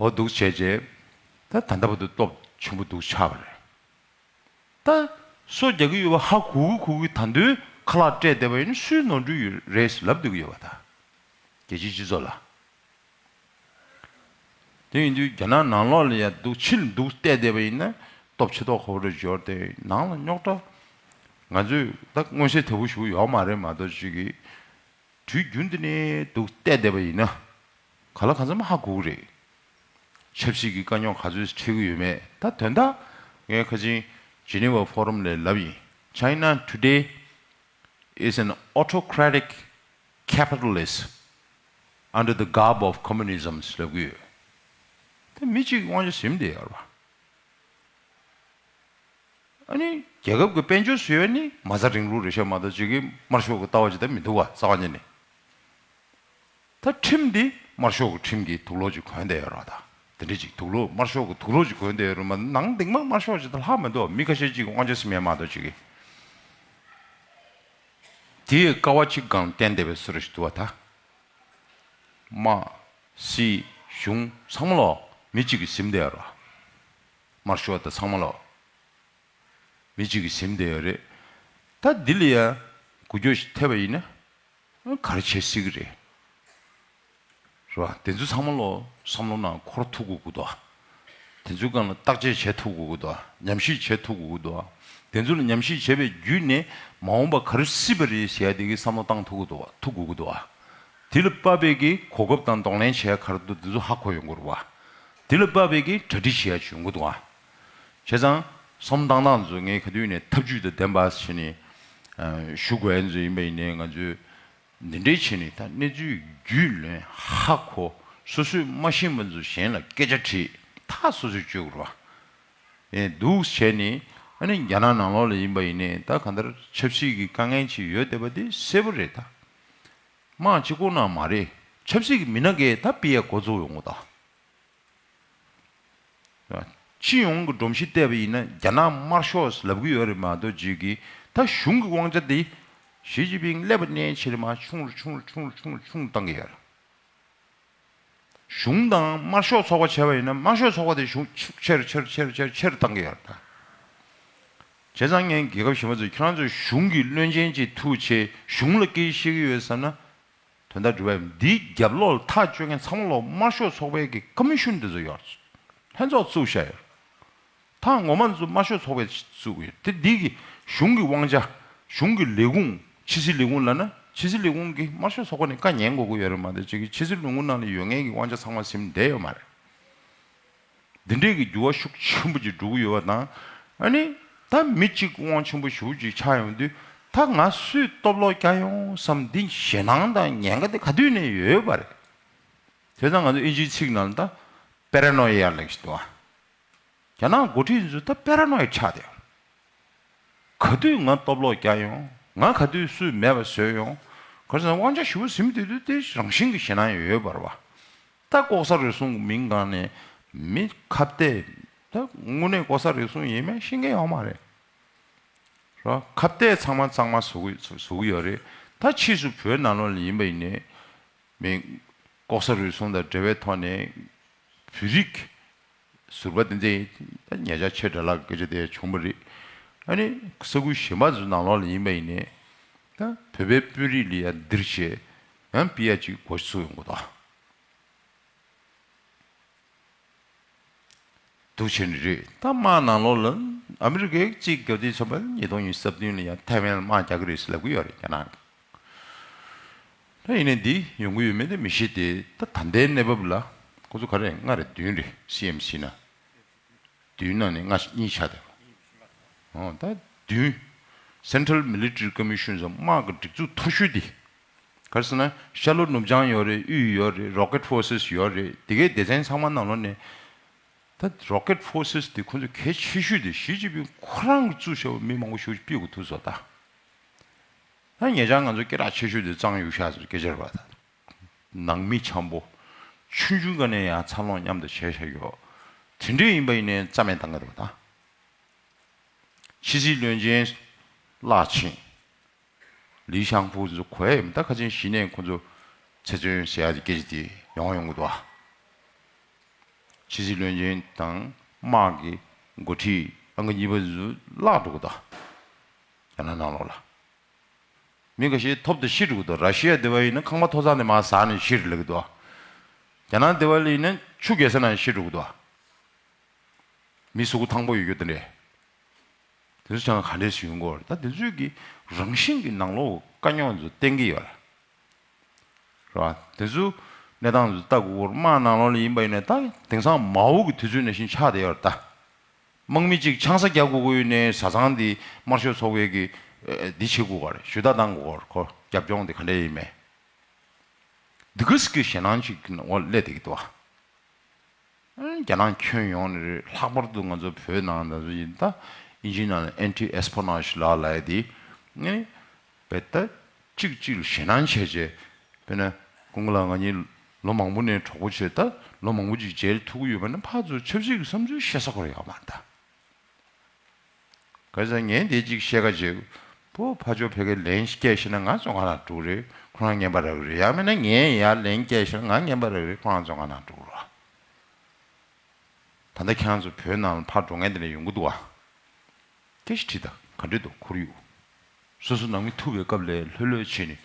འོ་འདུག་བྱས་བྱས། ད་ད་ལྟ་བར་དུ་སྟོབས་ཆེན་པོ་འདུག་ཆགས་པ་རེད། ད་སོ་རྒྱག་གི་ཡོད་པ་ཧ་གོ་གི་གོ་གི། ད་དུང་ཁ་ལག་སྤྲད་བསྡད་པ་ཡིན་ན་སུའི་ནོར་འཁྲུལ་ཡོད་རེད་ལབ་སྡོད་ཀྱི་ཡོད་པ་ད། རྒྱལ་སྤྱིའི་སྤྱི་ཚོགས་ལ། དེ་ཡིན་དུས་རྒྱ་ནག་ནང་ལོགས་ལ་ཡ་འདུག་ཕྱི་ལ་འདུག་བལྟས་བསྡད་པ་ཡིན་ན་སྟོབས་ཆེ་མདོག་ཁ་པོ་འདྲ་འབྱོར་ཏེ། ནང་ལ་རྙོག་དྲ། ང་ཚོས་ད་མངོན་གསལ་དོད་པོ་ཞིག་ཡོད་མ་རེད་མ་གཏོགས་ཅིག་གི། དུས་རྒྱུན་དུ་ནས་འདུག་བལྟས་བསྡད་པ་ཡིན་ན། ག་ལ་གང་འཚམ་ཧ་གོ་གི་རེད། ཆབ་སྲིད་ཀྱི་དཀའ་རྙོག་ག་ཚོད་འཕྲད་ཀྱི་ཡོད་མེད། ད་དོན་དག་ངས་ཁ་ཆེན་Geneva Forum ལ་ལབ་ཡིན། China today is an autocratic capitalist under the garb of communism ལབ་གི་ཡོད། དེ་མི་གཅིག་གི་དབང་ཆ་ཟིན་བསྡད་ཡོད་རེད་པ། ཨ་ནི་རྒྱལ་ཁབ་ཀྱི་དཔལ་འབྱོར་ཟེར་ཡ་ནི་མ་རྩ་རིང་ལུགས་རེད་ཤག་མ་གཏོགས་ཅིག་གི་དམར་ཤོག་གི་ལྟ་བ་ཅིག་ད་མི་འདུག་བ། རྩ་བ་ཉིད་ནས། ད་ཁྲིམས་འདི་དམར་ཤོག་གི་ཁྲིམས་ཀྱི་དུག་ལོག་ཅིག་གོན་བསྡད་ཡོད་རེད་བ་ད། དེ་འདྲ་ཅིག་དུག་ལོག་དམར་ཤོག་གི་དུག་ལོག་ཅིག་གོན་བསྡད་ཡོད་རེད་མ་གཏོགས་ནང་གཏིང་མ་དམར་ཤོག་ཅིག་ད་ལྷག་མི་འདུག་མི་ཁ་ཤས་ཅིག་གི་དབང་ཆ་ཟིན་མེད་མ་གཏོགས་ཅིག་གི། དེའི་ཀ་བ་གཅིག་སྒང་བསྟན་བསྡད་པའི་བཟོ་འདྲ་ཞིག་འདུག་བ་ད། དམག་སྲིད་གཞུང་ཚང་མ་ལོ་མི་གཅིག་གིས་ཟིན་བསྡད་ཡོད་རེད་བ། དམར་ཤོག་ད་ཚང་མ་ལོ་མི་གཅིག་གིས་ཟིན་བསྡད་ཡོད་རེད། ད་འདི་ལ་ཡ་འགུལ་སྐྱོད་ཞིག་ཐེབས་པ་ཡིན་ན། ག་རེ་བྱེད་སྲིད་ཀྱི་རེད། རེད་བ། དེ་ཚོ་ཚང་མ་ལོ་བསམ་བློ་ནང་འཁོར་ཐུབ་དགོས་ཀྱི་འདུག་བ། དེ་ཚོའི་སྒང་ལ་བརྟག་དཔྱད་བྱེད་ཐུབ་དགོས་ཀྱི་འདུག་བ། ཉམས་ཞིབ་བྱེད་ཐུབ་དགོས་ཀྱི་འདུག་བ། དེ་ཚོ་ལ་ཉམས་ཞིབ་བྱས་པའི་བརྒྱུད་ནས་མ་འོངས་པ་ག་རེ་སྲིད་པ་རེད་ཟེར་ཡ་དེ་གི་བསམ་བློ་བཏང་ཐུབ་ཀྱི་འདུག་བ། ཐུབ་དགོས་ཀྱི་འདུག་བ། དེ་ལ་དཔག་པའི་གི་གོ་སྐབས་དང་གདོང་ལེན་བྱེད་ཡ་ག་རེ་འདུག་དེ་ཚོ་ཧ་གོ་ཡོང་གི་རེད་བ། དེ་ལ་དཔག་པའི་གི་གྲ་སྒྲིག་བྱེད་ཡ་ཅིག་ཡོང་གི་འདུག་བ། བྱས་ཙང་བསམ་བློ་བཏང་སྟངས་ཚོ་ངས་ག་དུས་ནས་ཐབས་ཇུས་དང་ལྡན་པ་ཟེར་ནས་ཞུ་དགོས་ཡ་ཚོ་ཡིན་པ་ཡིན་ནའི། ང་ཚོས་འདི་འདྲའི་བྱས་ནས་ད་གནས་ཚུལ་རྒྱུས་ལོན་ཧ་གོ། སོ་སོས་མ་ཤེས་པ་ཚོ་གཞན་ལ་སྐད་ཆ་དྲིས། ཐག་སོ་སོས་གཅོད་དགོས་རེད་བ། ཨེ་འདུག་བྱས་ནས་ཨ་ནི་རྒྱ་ནག་ནང་ལོགས་ལ་ཡིན་པ་ཡིན་ནའི་ད་གང་ལྟར་ཆབ་སྲིད་ཀྱི་དཀའ་ངལ་ཅིག་ཡོད་བསྡད་པ་དེ་གསལ་པོ་རེད་ད། དམག་གཅིག་པོ་ནང་མ་རེད། ཆབ་སྲིད་ཀྱི་མི་སྣ་གས་ད་ཕི་ཡ་འགོ་བཙུགས་ཡོང་གི་འདུག་སྤྱི་ཡོངས་ཀྱི་སྒྲོམ་གཞི་བལྟས་པ་ཡིན་ན་རྒྱ་ནག་དམར་ཤོག་ལབ་ཀྱི་ཡོད་རེད་མ་གཏོགས་ཅིག་གི་ད་གཞུང་གི་དབང་ཆ་དེ་ ཞི་ཅིན་ཕིང་སླེབས་པ་ནས་ཕྱིར་མར་ཆུང་རུ་ཆུང་རུ་ཆུང་རུ་ཆུང་རུ་ཆུང་རུ་བཏང་གི་ཡོད་རེད། གཞུང་དང་དམར་ཤོག་ཚོགས་པ་བྱས་པ་ཡིན་ན་དམར་ཤོག་ཚོགས་པ་དེ་གཞུང་ཆེར་ཆེར་ཆེར་ཆེར་ཆེར་བཏང་གི་ཡོད་རེད་ད། བྱས་ཙང་ངས་རྒྱལ་ཁབ་གཞན་པ་ཚོས་ཁྱེད་རང་ཚོས་གཞུང་གི་བློན་ཆེན་ཅིག་ཐུག་བྱས་གཞུང་ལ་སྐད་ཆ་བཤད་ཀྱི་ཡོད་བསམ་ན། དོན་དག་འགྲུབ་པ་ཡིན། འདིའི་རྒྱབ་ལོགས་ལ་ཐག་གཅོད་མཁན་ཚང་མ་ལོག་དམར་ཤོག་ཚོགས་པའི་གི་ཀོ་མི་ཤོན་འདི་ཚོ་ཡོད། ལྷན་ཚོགས་བཙུགས་བཞག་ཡོད། ཐག་ངོ་མ་ཚོ་དམར་ཤོག་ཚོགས་པས་བཙུགས་ཡོད་དེ། འདི་གི་གཞུང་གི་དབང་ཆ། གཞུང་གི་ལས་ཁུངས། ཕྱི་སྲིད་ལས་ཁུངས་ལབ་ན་ཕྱི་སྲིད་ལས་ཁུངས་ཀྱིས་དམར་ཤོག་ཚོགས་པ་ནས་བཀའ་ཉན་དགོས་ཀྱི་ཡོད་རེད་མ་གཏོགས་ཅིག་གི་ཕྱི་སྲིད་ལས་ཁུངས་ནང་ལ་ཡོད་མཁན་གྱི་དབང་ཆ་ཚང་མ་ཟིན་བསྡད་ཡོད་མ་རེད། འདི་འདྲའི་གི་འགྱུར་བ་ཤུགས་ཆེན་པོ་ཅིག་འགྲོ་གི་ཡོད་པ་དང་། ཨ་ནི་ད་མི་གཅིག་དབང་ཆེན་པོ་ཞེ་པོ་ཅིག་ཆགས་ཡོང་དུས་ད་ང་སུས་སྟོབས་ལོག་རྒྱག་ཡོང་བསམ་འདི་ཞེད་སྣང་དང་ཉེན་ཁ་དེ་ག་དུས་ནས་ཡོད་པ་རེད། དེ་ཙང་ང་ཚོ་ཨིན་ཇིའི་ཚིག་ནང་ལ་ད་པེ་ར་ནོ་ཡ་ལབ་ཀྱི་འདུག་ཨ། རྒྱ་ནག་འགོ་ཁྲིད་ཚོ་ད་པེ་ར་ནོ་ཡ་ཆགས་བསྡད་ཡོད། ག་དུས་ང་སྟོབས་ལོག་རྒྱག་ཡོང་། ང་ག་དུས་སུས་མེད་པ་བཟོས་ཡོང་། ག་རེ་ཟེར་ན་དབང་ཆ་ཞེ་པོ་ཟིན་དུས་དུས་དེ་རང་བཞིན་གྱི་ཞེད་སྣང་ཡོད་པ་རེད་བ། ད་ལྐོག་ཟ་རུལ་སུངས་མིང་སྒང་ནས་མི་ཁ་གཏད། ད་དངོས་གནས་ལྐོག་ཟ་རུལ་སུངས་ཡིན་མིན་ཤེས་མཁན་ཡོད་མ་རེད། རོ། ཁ་གཏད་ཚང་མ་གཙང་མ་བཟོ་གི་བཟོ་གི་ཡོད་རེད། ད་ཕྱིས་སུ་བོད་ནང་ལོགས་ལ་ཡིན་པ་ཡིན་ནའི་མི་ལྐོག་ཟ་རུལ་སུངས་དང་འབྲེལ་བའི་ཐོག་ནས་བོད་རིགས་ཟུར་པ་དེ་ཚོས་ད་ཉེ་ཆར་ཆེ་དྲགས་ལ་སྐད་ཆ་དེ་བྱུང་བ་རེད། ཨ་ནི་ས་ཁུལ་གཞན་པ་ཚོ་ནང་ལོགས་ལ་ཡིན་པ་ཡིན་ནའི་ད་བོད་པའི་དཔོན་རིགས་ལ་ཡ་འདིར་བྱས་ཡང་པི་ཡ་ཅིག་འགོ་ཚུགས་ཡོང་གི་འདུག་འདུག་བྱས་ནས་རེད། ད་དམག་ནང་ལོགས་ལ་ཨ་མི་རི་ཀས་གཅིག་རྒྱབ་དུས་ཚོད་པ་ཉིས་སྟོང་ཉི་ཤུ་རྩ་བདུན་ལ་ཡང་ཐའེ་ཝན་ལ་དམག་རྒྱག་གི་རེད་ཟེར་ལབ་གི་ཡོད་རེད་རྒྱ་ནག་གིས། ད་ཡིན་ནའི་འདི་ཡོང་གི་ཡོད་མེད་དེ་མི་ཤེས་ཏེ། ད་ད་ལྟའི་གནས་བབ་ལ་ཁོ་ཚོ་ག་རེ་ལྔ་རེད་བདུན་རེད་སི་ཨེམ་སི་ན། བདུན་ནང་ནས་ལྔ་གཉིས་ཆགས་བསྡད་པ། འོ་ད་བདུན། Central Military Commission ཟེར་དམག་གི་སྒྲིག་འཛུགས་མཐོ་ཤོས་འདི། ག་རེ་ཟེར་ན་ཤར་ལྷོ་ནུབ་བྱང་ཡོད་རེད། དབུས་ཡོད་རེད། Rocket Forces ཡོད་རེད། དེ་གའི་སྡེ་ཚན་ཚང་མ་ནང་ལོགས་ནས་ད་Rocket Forces དེ་ཁོ་ཚོ་གལ་ཆེ་ཤོས་དེ་ཞི་ཅིན་ཕིང་ཁོ་རང་གིས་བཙུགས་བཞག་པ་མི་མང་པོ་ཞེ་པོ་ཅིག་ཕུད་དགོས་ཐུག་སོང་ད། ད་ཉེ་ཆར་ང་ཚོ་སྐད་གྲགས་ཆེ་ཤོས་དེ་གཙང་ཡུལ་ཤག་ཟེར་སྐད་ཆ་རེད་པ་ད། ནང་མི་འཆམ་པོ། ཆུང་ཆུང་སྒང་ནས་ཡང་འཚར་ལོངས་མཉམ་དུ་བྱས་བཞག་ཡོད། དེ་འདྲ་ཡིན་པ་ཡིན་ནའི་རྩ་མེད་བཏང་གི་རེད་པ་ད། ཕྱི་སྲིད་བློན་ཆེན་བརླག་ཕྱིན། ལི་ཤང་ཕུ་ཚོ་གོ་ཡ་ཡིན་ད་ཁ་ཆེན་གཞི་ནས་ཁོ་ཚོ་ཚེ་བཙོན་ཟེར་ཡ་དེ་སྐད་ཆ་དེ་ཡོང་ཡོང་གི་འདུག་ཨ། ཕྱི་སྲིད་བློན་ཆེན་དང་དམག་གི་འགོ་ཁྲིད་ཨང་ཀི་གཉིས་པ་ཚོ་བརླག་འགྲོ་གི་འདུག་ཨ། རྒྱ་ནག་ནང་ལོགས་ལ། མི་འགའ་ཤས་ཐོབ་སྟེ་ཤི་འགྲོ་གི་འདུག་ར་ཤི་ཡ་དེ་བ་ཡིན་ན་ཁང་པ་ཐོག་ཚང་ནས་མར་ཟག་ནས་ཤི་རེད་ལབ་ཀྱི་འདུག་རྒྱ་ནག་དེ་བ་ལ་ཡིན་ན་ཆུ་རྒྱས་ས་ནང་ཤི་འགྲོ་གི་འདུག་མི་གཟུགས་པོ་ཐང་པོ་ཡོད་རྒྱུ་དེ་འདྲས། དེ་ཚོ་ཅང་ག་འདྲས་ཡོང་གི་ཡོད་རེད། ད་དེ་ཚོའི་གི་རང་བཞིན་གྱི་ནང་ལོགས་དཀའ་རྙོག་ཚོ་བསྟན་གྱི་ཡོད་རེད། རེད་བ། དེ་ཚོ་གནས་སྟངས་ཚོ་ལྟ་དགོས་ཀྱི་ཡོད་རེད། དམག་ནང་ལོགས་ལ་ཡིན་པ་ཡིན་ན་ད་དེང་སང་མའོ་གི་དུས་ཚོད་ནང་བཞིན་ཆགས་བསྡད་ཡོད་རེད་ད། དམག་མི་གཅིག་ཆང་ས་རྒྱག་དགོས་ཀྱི་ཡོད་ནའི་བཟའ་ཚང་དེ་དམར་ཤོག་ཚོགས་པའི་གི་ཨ་འདི་བྱེད་དགོས་པ་རེད། ཞུ་དག་བཏང་དགོས་པ་རེད། ཁོ་རྒྱབ་ལྗོངས་དེ་ག་འདྲ་ཡིན་མིན། འདི་ག་ཙམ་གྱི་ཞེད་སྣང་ཅིག་གི་འོག་སླེབས་བསྡད་ཀྱི་འདུག་བ། ཨ་རྒྱ་ནག་ཁྱོན་ཡོངས་ནས་རེད། ལྷག་པར་དུ་ང་ཚོ་བོད་ནང་ད་ཚོ་ཡིན་ད་ཨིན་ཇིའི་ནང་ལ་anti espionage law ལབ་ཡ་དེ་ནི་བེད་ད་གཅིག་གཅིག་ལ་ཞེད་སྣང་བྱས་བྱས། དཔེར་ན་ཀུན་དགའ་ལགས་ང་གཉིས་ལོ་མང་པོ་ནས་གྲོགས་པོ་བྱས། ད་ལོ་མང་པོ་ཅིག་མཇལ་ཐུབ་ཀྱི་ཡོད་པ་ན་ཕར་ཚུར་ཆབ་སྲིད་ཀྱི་བསམ་ཚུལ་བཤད་ས་ཁོ་ར་ཡོད་མ་རེད་ད། ག་ས་ངས་འདི་གཅིག་བཤད་ཁ་བྱེད། པོ་ཕ་ཇོ་ཕ་གིར་ལན་སྐྱེལ་ཤེས་ན་ང་བཙོན་ཁང་ནང་འགྲོ་གི་རེད། ཁོ་རང་ངན་པ་རག་གི་རེད། ཡང་མིན་ན་ངས་ཡར་ལན་སྐྱེལ་ཤེས་ན་ང་ངན་པ་རག་གི་རེད། ཁོ་རང་བཙོན་ཁང་ནང་འགྲོ་གི་རེད། ད་ལྟ་ཁྱེད་རང་ཚོ་བོད་ནང་ལ་ཕར་འགྲོ་མཁན་དེ་འདྲ་ཡོང་གི་འདུག་བ། སྐད་ཆ་དྲིས་དང་ག་འདྲས་འདུག་ཁོར་ཡུག་སོ་སོ་ནང་མི་ཐུག་པའི་སྐབས་ལ་ལྷོད་ལྷོད་བྱས་ནས་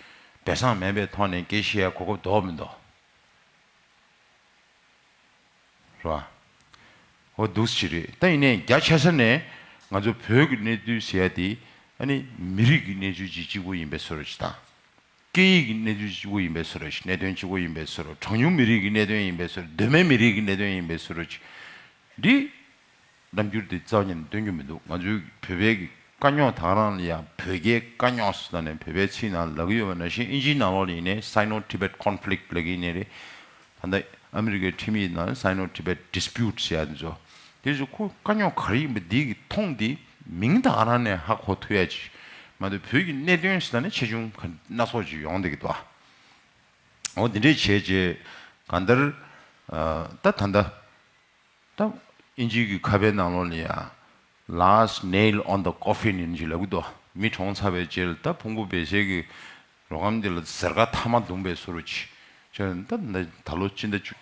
སྦས་གསང་མེད་པའི་ཐོག་ནས་སྐད་ཆ་བཤད་ཡ་གོ་སྐབས་འདུག་མི་འདུག་རེད་བ། འོ་འདུག་སེ་རེད། ད་ཡིན་ནའི་རྒྱ་ཆེ་ས་ནས་ང་ཚོ་བོད་ཀྱི་གནས་ཚུལ་ཟེར་ཡ་དེ་ཨ་ནི་མི་རིགས་ཀྱི་གནས་ཚུལ་ཅིག་གཅིག་པོ་ཡིན་པའི་བཟོ་འདྲ་ཞིག་དང་། སྐད་ཡིག་གི་གནས་ཚུལ་གཅིག་པོ་ཡིན་པའི་བཟོ་འདྲ་ཞིག་གནད་དོན་གཅིག་པོ་ཡིན་པའི་བཟོ་འདྲ། གྲངས་ཉུང་མི་རིགས་ཀྱི་གནད་དོན་ཡིན་པའི་བཟོ་འདྲ། གདོད་མའི་མི་རིགས་ཀྱི་གནད་དོན་ཡིན་པའི་བཟོ་འདྲ་ཞིག་འདི་རྣམ་འགྱུར་དེ་རྩ་བ་ཉིད་ནས་སྟོན་རྒྱུ་མི་འདུག་ང་ཚོའི་བོད་པའི་གི་དཀའ་རྙོག་དེ་ག་རང་ལ་ཡང་བོད་རྒྱའི་དཀའ་རྙོག་ཟེར་ནས་བོད་པའི་ཚིག་ནང་ལབ་ཀྱི་ཡོད་པ་ནང་བཞིན་ཨིན་ཇིའི་ནང་ལོགས་ལ་ཡིན་ནའི་Sino-Tibet conflict ལབ་ཀྱི་ཡིན་ནའི་རེད། ད་ལྟ་ཨ་མི་རི་ཀའི་ཁྲིམས་ཡིག་ནང་Sino-Tibet dispute ཟེར་ཡ་དེ་ཚོ། དེ་ཚོ་ཁོ་དཀའ་རྙོག་ག་རེ་ཡིན་པ་འདི་གི་མཐོང་དེ་མིང་དེ་ག་རང་ནས་ཧ་གོ་ཐུབ་ཡ་ཅིག་མ་གཏོགས་བོད་ཀྱི་གནད་དོན་ཟེར་ན་ཆེ་ཆུང་ག་སྣ་ཚོགས་ཅིག་ཡོང་བསྡད་ཀྱི་འདུག་ཨ། འོ་འདི་འདྲས་བྱས་རྗེས་གང་ལྟར་ཨ་ད་ད་ལྟ་ད་ཨིན་ཇིའི་གི་ཁ་པའི་ནང་ལོགས་ལ་ཡ་last nail on the coffin ཡིན་ཅིག་ལབ་ཀྱི་འདུག་མི་གྲོངས་ཚར་བའི་རྗེས་ལ་ད་ཕུང་པོ་བེད་སྤྱད་ཀྱི་རོ་སྒམ་འདི་ལ་གཟེར་ཁ་ཐ་མ་བརྡུངས་པའི་བཟོ་འདྲ་ཅིག་བྱས་ནས། ད་ད་ད་ལོ་སྤྱི་ཟླ་བཅུ་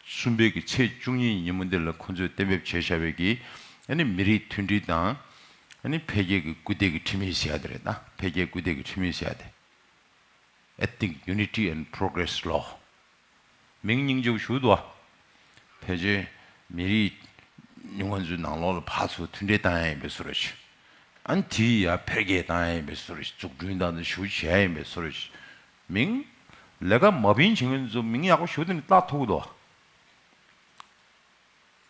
གསུམ་པའི་གི་ཚེས་བཅུ་གཉིས་ཉིན་མོ་འདི་ལ་ཁོ་ཚོས་གཏན་འབེབས་བྱས་བཞག་པའི་གི་ཨ་ནི་མི་རིགས་མཐུན་སྒྲིལ་དང་། ཨ་ནི་འཕེལ་རྒྱས་ཀྱི་སྐུལ་འདེད་ཀྱི་ཁྲིམས་ཡིག་ཟེར་ཡ་དེ་རེད། ད་འཕེལ་རྒྱས་སྐུལ་འདེད་ཀྱི་ཁྲིམས་ཡིག་ཟེར་ཡ་དེ། Ethnic Unity and Progress Law། མིང་སྙིང་རྗེ་པོ་ཞེ་པོ་འདུག་ཨ། ཕལ་ཆེར་མི་རིགས་ཉུང་ང་ཚོའི་ནང་ལོགས་ལ་ཕར་ཚུར་མཐུན་འབྲེལ་བཏང་ཡ་ཡིན་པའི་བཟོ་འདྲ་ཅིག་ཨ་ནི་དེ་ཡར་འཕེལ་རྒྱས་བཏང་ཡ་ཡིན་པའི་བཟོ་འདྲ་ཅིག་འཛུགས་སྐྲུན་དང་དེ་ཞེ་པོ་བྱེད་ཡ་ཡིན་པའི་བཟོ་འདྲ་ཅིག་མིང་ལས་ཀ་མ་བིན་བྱེད་མཁན་ཚོ་མིང་ཡག་པོ་ཞེ་པོ་དེ་ནས་བཏགས་ཐུབ་ཀྱི་འདུག་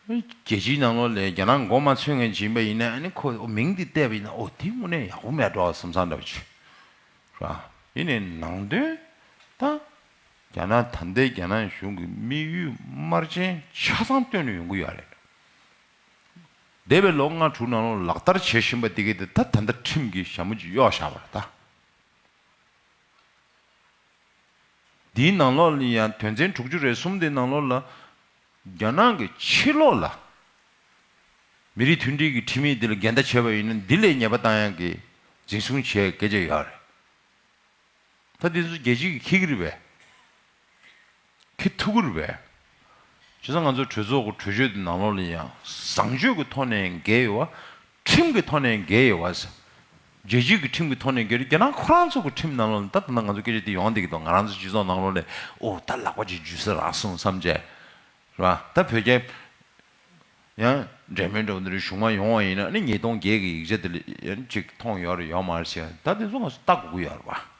ཨ། རྒྱལ་སྤྱིའི་ནང་ལོགས་ལ་རྒྱ་ནག་མགོ་མ་ཚོས་མཁན་ཅིག་ཡིན་པ་ཡིན་ན། ཨ་ནི་ཁོ་མིང་འདི་བལྟས་པ་ཡིན་ན། ཨོ་འདི་དངོས་གནས་ཡག་པོ་མེད་འགྲོ་བསམ་བསམ་འདྲ་བོ་ཅིག་རེད་བ། ཡིན་ནའི་ནང་དོན་ད་རྒྱ་ནག་ད་ལྟའི་རྒྱ་ནག་གཞུང་གི་དམིགས་ཡུལ་དམར་རྗེན་ཆ་ཚང་བཏོན་ནས་ཡོང་གི་ཡོད་རེད། འདས་པའི་ལོ་ལྔ་དྲུག་ནང་ལོགས་ལག་བསྟར་བྱེད་བཞིན་པ་འདི་གའི་དེ་ད་ད་ལྟ་ཁྲིམས་ཀྱིས་ཞྭ་མོ་ཅིག་གཡོགས་བཞག་པ་རེད་ད། འདིའི་ནང་ལོགས་ལ་ཡང་དོན་ཚན་དྲུག་ཅུ་རེ་གསུམ་དེའི་ནང་ལོགས་ལ། རྒྱ་ནག་གི་ཕྱི་ལོགས་ལ་མི་རིགས་མཐུན་སྒྲིལ་གྱི་ཁྲིམས་ཡིག་འདི་ལ་འགལ་ཟླ་བྱས་པ་ཡིན་ན། འདི་ལས་ཉེས་པ་བཏང་ཡག་གི་འཛིན་བཟུང་བྱེད་སྐད་ཆ་ཡོད་རེད། ད་འདི་ཚོ་རྒྱལ་སྤྱི་གིས་འཁྱེར་གྱི་རེད་པས། འཁྱེར་ཐུབ་ཀྱི་རེད་པས། བྱས་ཙང་ང་ཚོ་གྲོས་ཚོགས་ཀྱི་གྲོས་ཆོད་དེ་ནང་ལོགས་ལ་ཡང་བཟང་སྤྱོད་ཀྱི་ཐོག་ནས་འགལ་ཡོད་པ། ཁྲིམས་ཀྱི་ཐོག་ནས་འགལ་ཡོད་པ། རྒྱལ་སྤྱིའི་གི་ཁྲིམས་ཀྱི་ཐོག་ནས་འགལ་རེད། རྒྱ་ནག་ཁོ་རང་ཚོ་གི་ཁྲིམས་ནང་ལོགས་ལ་ད་ད་ལྟ་ང་ཚོ་སྐད་ཆ་དེ་ཡོང་བསྡད་ཀྱི་འདུག་ང་རང་ཚོ་སྤྱི་ཚོགས་ནང་ལོགས་ལ། ཨོ་ད་ལག་པ་ཅིག་འཇུ་ས་རག་སོང་བསམ་བྱས། རེད་བ། ད་བོད་རྒྱ་ཡང་འབྲེལ་མོལ་འདྲ་བོ་འདི་རིགས་བྱུང་མ་ཡོང་བ་ཡིན་ན། ཨ་ནི་ཉིས་སྟོང་བརྒྱད་ཀྱི་ཡིག་ཆ་དེ་ལ་ཡང་ཅིག་མཐོང་ཡོད་རེད་ཡོད་མ་རེད་ཟེར། ད་དེ་ཚོ་ང་ཚོ་ལྟ་དགོས་ཀྱི་ཡོད་རེད་བ།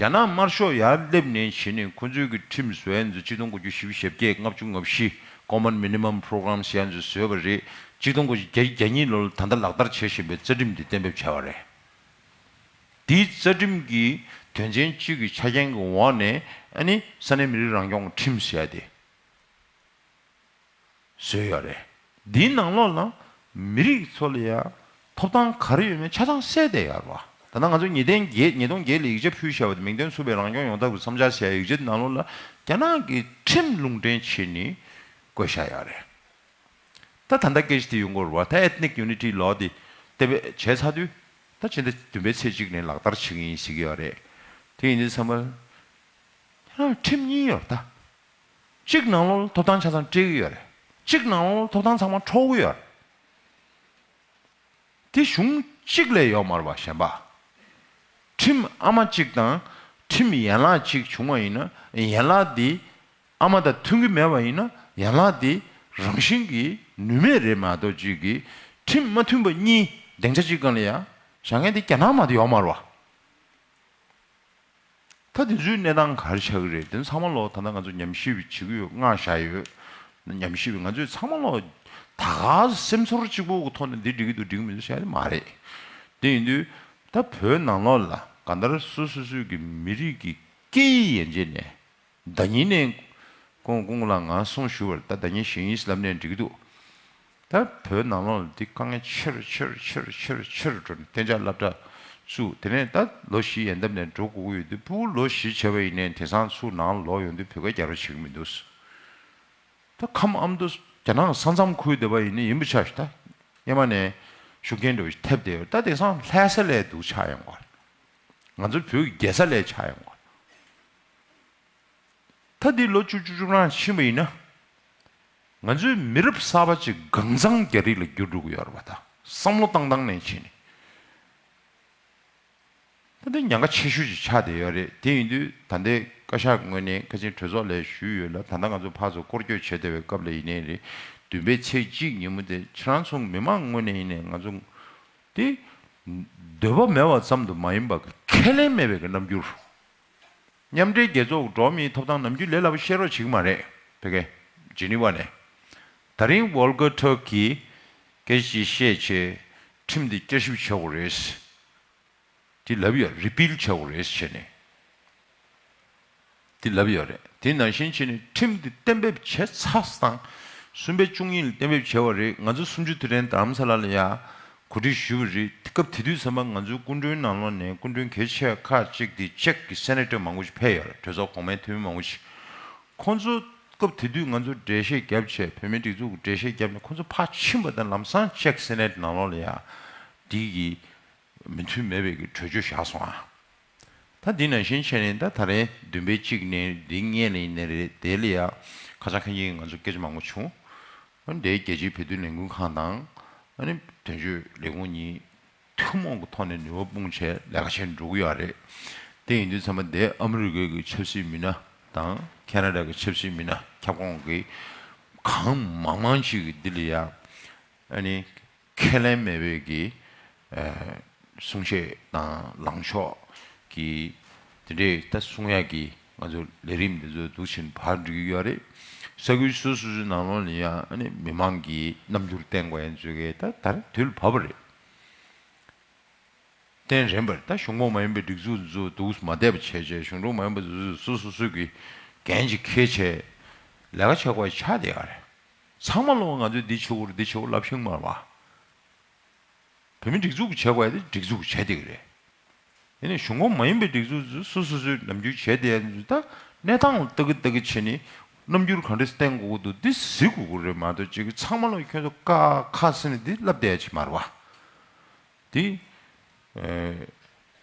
རྒྱ་ནག་དམར་ཤོག་ཡར་སླེབས་ནས་བྱས་ནས་ཁོ་ཚོའི་གི་ཁྲིམས་བཟོ་ཡ་ཚོ་གཅིག་སྟོང་དགུ་བརྒྱ་བཞི་བཅུ་ཞེ་བརྒྱད་ལྔ་བཅུ་ང་བཞི། Common Minimum Program ཟེར་ཡ་ཚོ་བཟོས་པ་རེད། གཅིག་སྟོང་དགུ་བརྒྱ་གྱ་གཉིས་ལོ་ལ་ད་ལྟ་ལག་བསྟར་བྱེད་བཞིན་པའི་རྩ་ཁྲིམས་འདི་གཏན་འབེབས་བྱས་པ་རེད། དེའི་རྩ་ཁྲིམས་ཀྱི་དོན་ཚན་གཅིག་གི་ཆ་རྐྱེན་གྱི་འོག་ནས། ཨ་ནི་ས་གནས་མི་རིགས་རང་སྐྱོང་ཁྲིམས་ཟེར་ཡ་དེ་བཟོས་ཡོད་རེད། འདིའི་ནང་ལོགས་ལ་མི་རིགས་ཚོ་ལ་ཡ་ཐོབ་ཐང་ག་རེ་ཡོད་མེད་ཆ་ཚང་གསལ་བསྡད་ཡོད་རེད་བ། ད་ལྟ་ང་ཚོ་ཉིས་སྟོང་བརྒྱད་ཉིས་སྟོང་བརྒྱད་ལ་ཡིག་ཆ་ཕུལ་བཞག་པ་དེ། མིང་དོན་མཚུངས་པའི་རང་སྐྱོང་ཡོང་ཐབས་ཀྱི་བསམ་འཆར་ཟེར་ཡ་ཡིག་ཆ་དེ་ནང་ལོགས་ལ་རྒྱ་ནག་གི་ཁྲིམས་ལུང་འདྲེན་བྱས་ནས་བཀོད་བཞག་ཡོད་རེད། ད་ད་ལྟ་སྐད་ཆ་དེ་ཡོང་གི་རེད་བ། ད་Ethnic Unity Law དེ་གཏན་འབེབས་བྱས་ཚར་དུས། ད་ཕྱི་ཟླ་བདུན་པའི་ཚེས་གཅིག་ནས་ལག་བསྟར་བྱེད་ཀྱི་ཡིན་ཟེར་གྱི་ཡོད་རེད། དེ་ཡིན་དུས་ཚང་མ་ཁྱེད་རང་ཁྲིམས་གཉིས་ཡོད་རེད་ད། གཅིག་ནང་ལོགས་ལ་ཐོབ་ཐང་ཆ་ཚང་སྤྲད་ཀྱི་ཡོད་རེད། གཅིག་ནང་ལོགས་ལ་ཐོབ་ཐང་ཚང་མ་འཕྲོག་གི་ཡོད་རེད། དེ་གཞུང་གཅིག་ལས་ཡོད་མ་རེད་བ། གཞན་པ། ཁྲིམས་ཨ་མ་གཅིག་དང་ཁྲིམས་ཡན་ལག་གཅིག་བྱུང་བ་ཡིན་ན། ཡན་ལག་དེ་ཨ་མ་དང་མཐུན་གྱི་མེད་པ་ཡིན་ན། ཡན་ལག་དེ་རང་བཞིན་གྱིས་ནུས་མེད་རེད་མ་གཏོགས། གཅིག་གིས་ཁྲིམས་མ་མཐུན་པ་གཉིས་སྡིངས་ཆ་གཅིག་སྒང་ལ་ཡ་བཞག་མཁན་དེ་རྒྱ་ནག་མ་གཏོགས་ཡོད་མ་རེད་བ། ད་དེ་ཚོའི་གནས་སྟངས་ག་རེ་ཆགས་ཀྱི་རེད། དེ་ཚང་མ་ལོག་ད་ལྟ་ང་ཚོ་ཉམས་ཞིབ་བྱེད་ཀྱི་ཡོད། མངགས་བཞག་ཡོད། ཉམས་ཞིབ། ང་ཚོས་ཚང་མ་ལོག་ད་ག་སེམས་ཚོར་གཅིག་པོ་གི་ཐོག་ནས་འདི་འགྲིག་གི་འདུག་འགྲིག་གི་མི་འདུག་བཤད་ཡ་དེ་མ་རེད། དེ་ཡིན་དུས་ད་བོད་ནང་ལོགས་ལ་གང་ལྟར་སོ་སོ་སོའི་གི་མི་རིགས་ཀྱི་སྐད་ཡིག་ཡན་ཆད་ནས། ཟླ་ཉིན་ནས་ཀོང་ཀོང་ལ་ང་གསུང་ཞུ་བར། ད་ཟླ་ཉིན་བཞི་ཡིན་ལབ་ནས་འགྲིག་གི་འདུག་ད་བོད་ནང་ལོགས་ལ་འདི་དཀའ་ངལ་ཆེ་རུ་ཆེ་རུ་ཆེ་རུ་ཆེ་རུ་ཆེ་རུ་འགྲོ་ནས། གཏན་འཇགས་སློབ་གྲྭ་བཙུགས། དེ་ནས་ད་ལོ་བཞི་ཡན་འདབས་ནས་འགྲོ་དགོས་ཀྱི་ཡོད་དུས། ཕྲུ་གུ་ལོ་བཞི་བྱས་པ་ཡིན་ནའི་དེང་སང་ཚུར་ནང་ལོག་ཡོང་དུས་བོད་སྐད་རྒྱག་རོགས་བྱེད་ཀྱི་མི་འདུག་ད་ཁམས་ཨ་མདོ་རྒྱ་ནག་ས་མཚམས་ཁུལ་བསྡད་པ་ཡིན་ན་ཡིན་པ་ཆགས་ཤིག་ད་སྔོན་མ་ནས་ཤུགས་རྐྱེན་འདྲ་བོ་ཞིག་ཐེབས་བསྡད་ཡོད། ད་དེང་སང་ལྷ་ས་ལས་སྡུག་ཆགས་ཡོང་གི་རེད། ང་ཚོ་བོད་ཀྱི་རྒྱལ་ས་ལས་ཆགས་ཡོང་གི་རེད། ད་འདི་ལོ་བཅུ་བཅུ་བཅུ་གྲངས་ཕྱིན་པ་ཡིན་ན། ང་ཚོའི་མི་རབས་གསར་པ་ཅིག་གང་ཚང་རྒྱ་རིགས་ལ་འགྱུར་འགྲོ་གི་ཡོད་རེད་པ། ད་བསམ་བློ་བཏང་སྟངས་ནས་བྱས་ནས། ད་འདི་ཉེན་ཁ་ཆེ་ཤོས་ཅིག་ཆགས་བསྡད་ཡོད་རེད། དེ་ཡིན་དུས་ད་ལྟའི་བཀའ་ཤག་ངོས་ནས་ཁ་ཆེན་གྲོས་ཚོགས་ལ་ཞུས་ཡོད་ལ། ད་ལྟ་ང་ཚོ་ཕར་ཚུར་སྐོར་སྐྱོད་བྱེད་བསྡད་པའི་སྐབས་ལ་ཡིན་ནའི་རེད། བདུན་པའི་ཚེས་གཅིག་ཉིན་མོ་དེ་ཁྱེད་རང་ཚོ་མི་མང་ངོས་ནས་ཡིན་ནའི་ང་ཚོ་དེ་འདོད་པ་མེད་པ་ཙམ་དུ་མ་ཡིན་པ། ཁས་ལེན་མེད་པའི་གི་རྣམ་འགྱུར། མཉམ་འབྲེལ་རྒྱལ་ཚོགས་འགྲོ་མིའི་ཐོབ་ཐང་ནམ་རྒྱུན་ལས་སླ་པོ་བཤད་རོགས་བྱེད་ཀྱི་མ་རེད། ཕ་གི་ཇི་ནི་ཝ་ནས། ད་རིང་Volker Turk གིས་སྐད་ཆ་བཤད་བྱས་ཁྲིམས་འདི་བསྐྱར་ཞིབ་བྱེད་དགོས་རེད། དེ་ལབ་ཡོད། རི་པིལ་བྱེད་དགོས་རེད་བྱས་ནས། དེ་ལབ་ཡོད་རེད། དེ་ནང་བཞིན་བྱས་ནས་ཁྲིམས་འདི་གཏན་འབེབས་བྱས་ཚར་དང་། གསུམ་པའི་བཅུ་གཉིས་ལ་གཏན་འབེབས་བྱས་པ་རེད། ང་ཚོ་གསུམ་བཅུ་དེ་རིང་རྡ་རམ་ས་ལ་ལ་ཡ་གོ་སྒྲིག་ཞུས་པ་རེད། སྐབས་དེ་དུས་ཙམ་པ་ང་ཚོའི་སྐུ་མགྲོན་ནང་ལོགས་ནས་སྐུ་མགྲོན་གལ་ཆེ་ཁག་ཅིག་དེ་ཅེཀ་གི་སེ་ནེ་ཊར་མང་པོ་ཞིག་ཕེབས་ཡོད་རེད། གྲོས་ཚོགས་གོང་མའི་འཐུས་མི་མང་པོ་ཞིག་ཁོང་ཚོ་སྐབས་དེ་དུས་ང་ཚོ་འགྲེལ་བཤད་བརྒྱབ་བྱས། བོད་མིའི་སྒྲིག་འཛུགས་ཀྱི་འགྲེལ་བཤད་བརྒྱབ་ནས་ཁོང་ཚོ་ཕར་ཕྱིན་པ་དང་། ལམ་སང་ཅེཀ་སེ་ནེ་ཊ་ནང་ལོགས་ལ་ཡ་འདི་གི་ མོས་མཐུན་མེད་པའི་གི་གྲོས་ཆོད་བཞག་སོང་ཨ། ད་འདི་ནང་བཞིན་བྱས་ནས་ད་ད་རེས་བདུན་པའི་གཅིག་ནས་འདི་སྔོན་ལ་ཡིན་ནའི་རེད། དེ་ལ་ཡ་ཁ་སང་ཁ་ཉིན་ང་ཚོ་སྐད་ཆ་མང་པོ་བྱུང་། ཨ་ནི་དེའི་རྒྱལ་སྤྱིའི་བོད་དོན་ལས་འགུལ་ཁང་དང་ཨ་ནི་དོན་གཅོད་ལས་ཁུངས་གཉིས་ཐུན་མོང་གི་ཐོག་ནས་ནུས་པ་སྤུངས་བྱས་ལས་ཀ་བྱས་འགྲོ་གི་ཡོད་རེད། དེ་ཡིན་དུས་ཚང་མ་དེ་ཨ་མི་རི་ཀའི་གི་ཆབ་སྲིད་མི་སྣ་དང་ཁེ་ན་ཌ་གི་ཆབ་སྲིད་མི་སྣ་ཁྱབ་ཁོངས་ཀྱི་གང་མང་མང་ཞིག་གིས་འདི་ལ་ཡ་ཨ་ནི་ཁས་ལེན་མེད་པའི་གི་ཨ་གསུང་བཤད་དང་ལངས་ཕྱོགས་ཀྱི་དེ་འདྲའི་ད་གསུང་ཡག་གི་ང་ཚོ་ལས་རིམ་འདི་ཚོ་འདུག་བྱས་ཕར་འགྲིག་གི་ཡོད་རེད། ས་ཁུལ་སོ་སོ་སོའི་ནང་ལོགས་ལ་ཡང་ཨ་ནི་མི་མང་གིས་རྣམ་འགྱུར་བསྟན་དགོས་ཡ་ཚོ་གི་ད་ད་རེས་དུས་ལ་བབ་པ་རེད། བསྟན་རན་པར་ད་གཞུང་ཁོངས་མ་ཡིན་པའི་སྒྲིག་འཛུགས་ཚོ་འདུག་མ་བསྡད་པ་བྱས་བྱས་གཞུང་གྲོགས་མ་ཡིན་པ་ཚོ་སོ་སོ་སོ་གི་འགན་ཅིག་འཁྱེར་བྱས་ལས་ཀ་བྱེད་དགོས་ཡ་ཆགས་བསྡད་ཡོད་རེད། ཚང་མ་ལོག་ང་ཚོས་འདི་བྱེད་དགོས་རེད་འདི་བྱེད་དགོས་ལབ་ཤེས་ཀྱི་མ་རེད་བ། བོད་མི་སྒྲིག་འཛུགས་ཀྱིས་བྱེད་དགོས་ཡ་དེ་སྒྲིག་འཛུགས་ཀྱིས་བྱས་བསྡད་ཀྱི་རེད། དེ་ནས་གཞུང་ཁོངས་མ་ཡིན་པའི་སྒྲིག་འཛུགས་ཚོས་སོ་སོ་སོའི་ནམ་རྒྱུན་བྱས་བསྡད་ཡ་ཚོ་ད་གནས་སྟངས་ལ་ལྟ་གི་ལྟ་གི་བྱས་ནས་རྣམ་འགྱུར་ག་འདྲ་བསྟན་དགོས་ཀྱི་འདུག་འདི་གཟིགས་དགོས་ཀྱི་རེད་མ་གཏོགས་ཅིག་ཚང་མ་ལོག་ཁྱོད་ཚོ་ཀ་ཁ་ཟེར་ནས་འདི་ལབ་བསྡད་ཡ་ཅིག་མ་རེད་བ། དེ་ཨེ་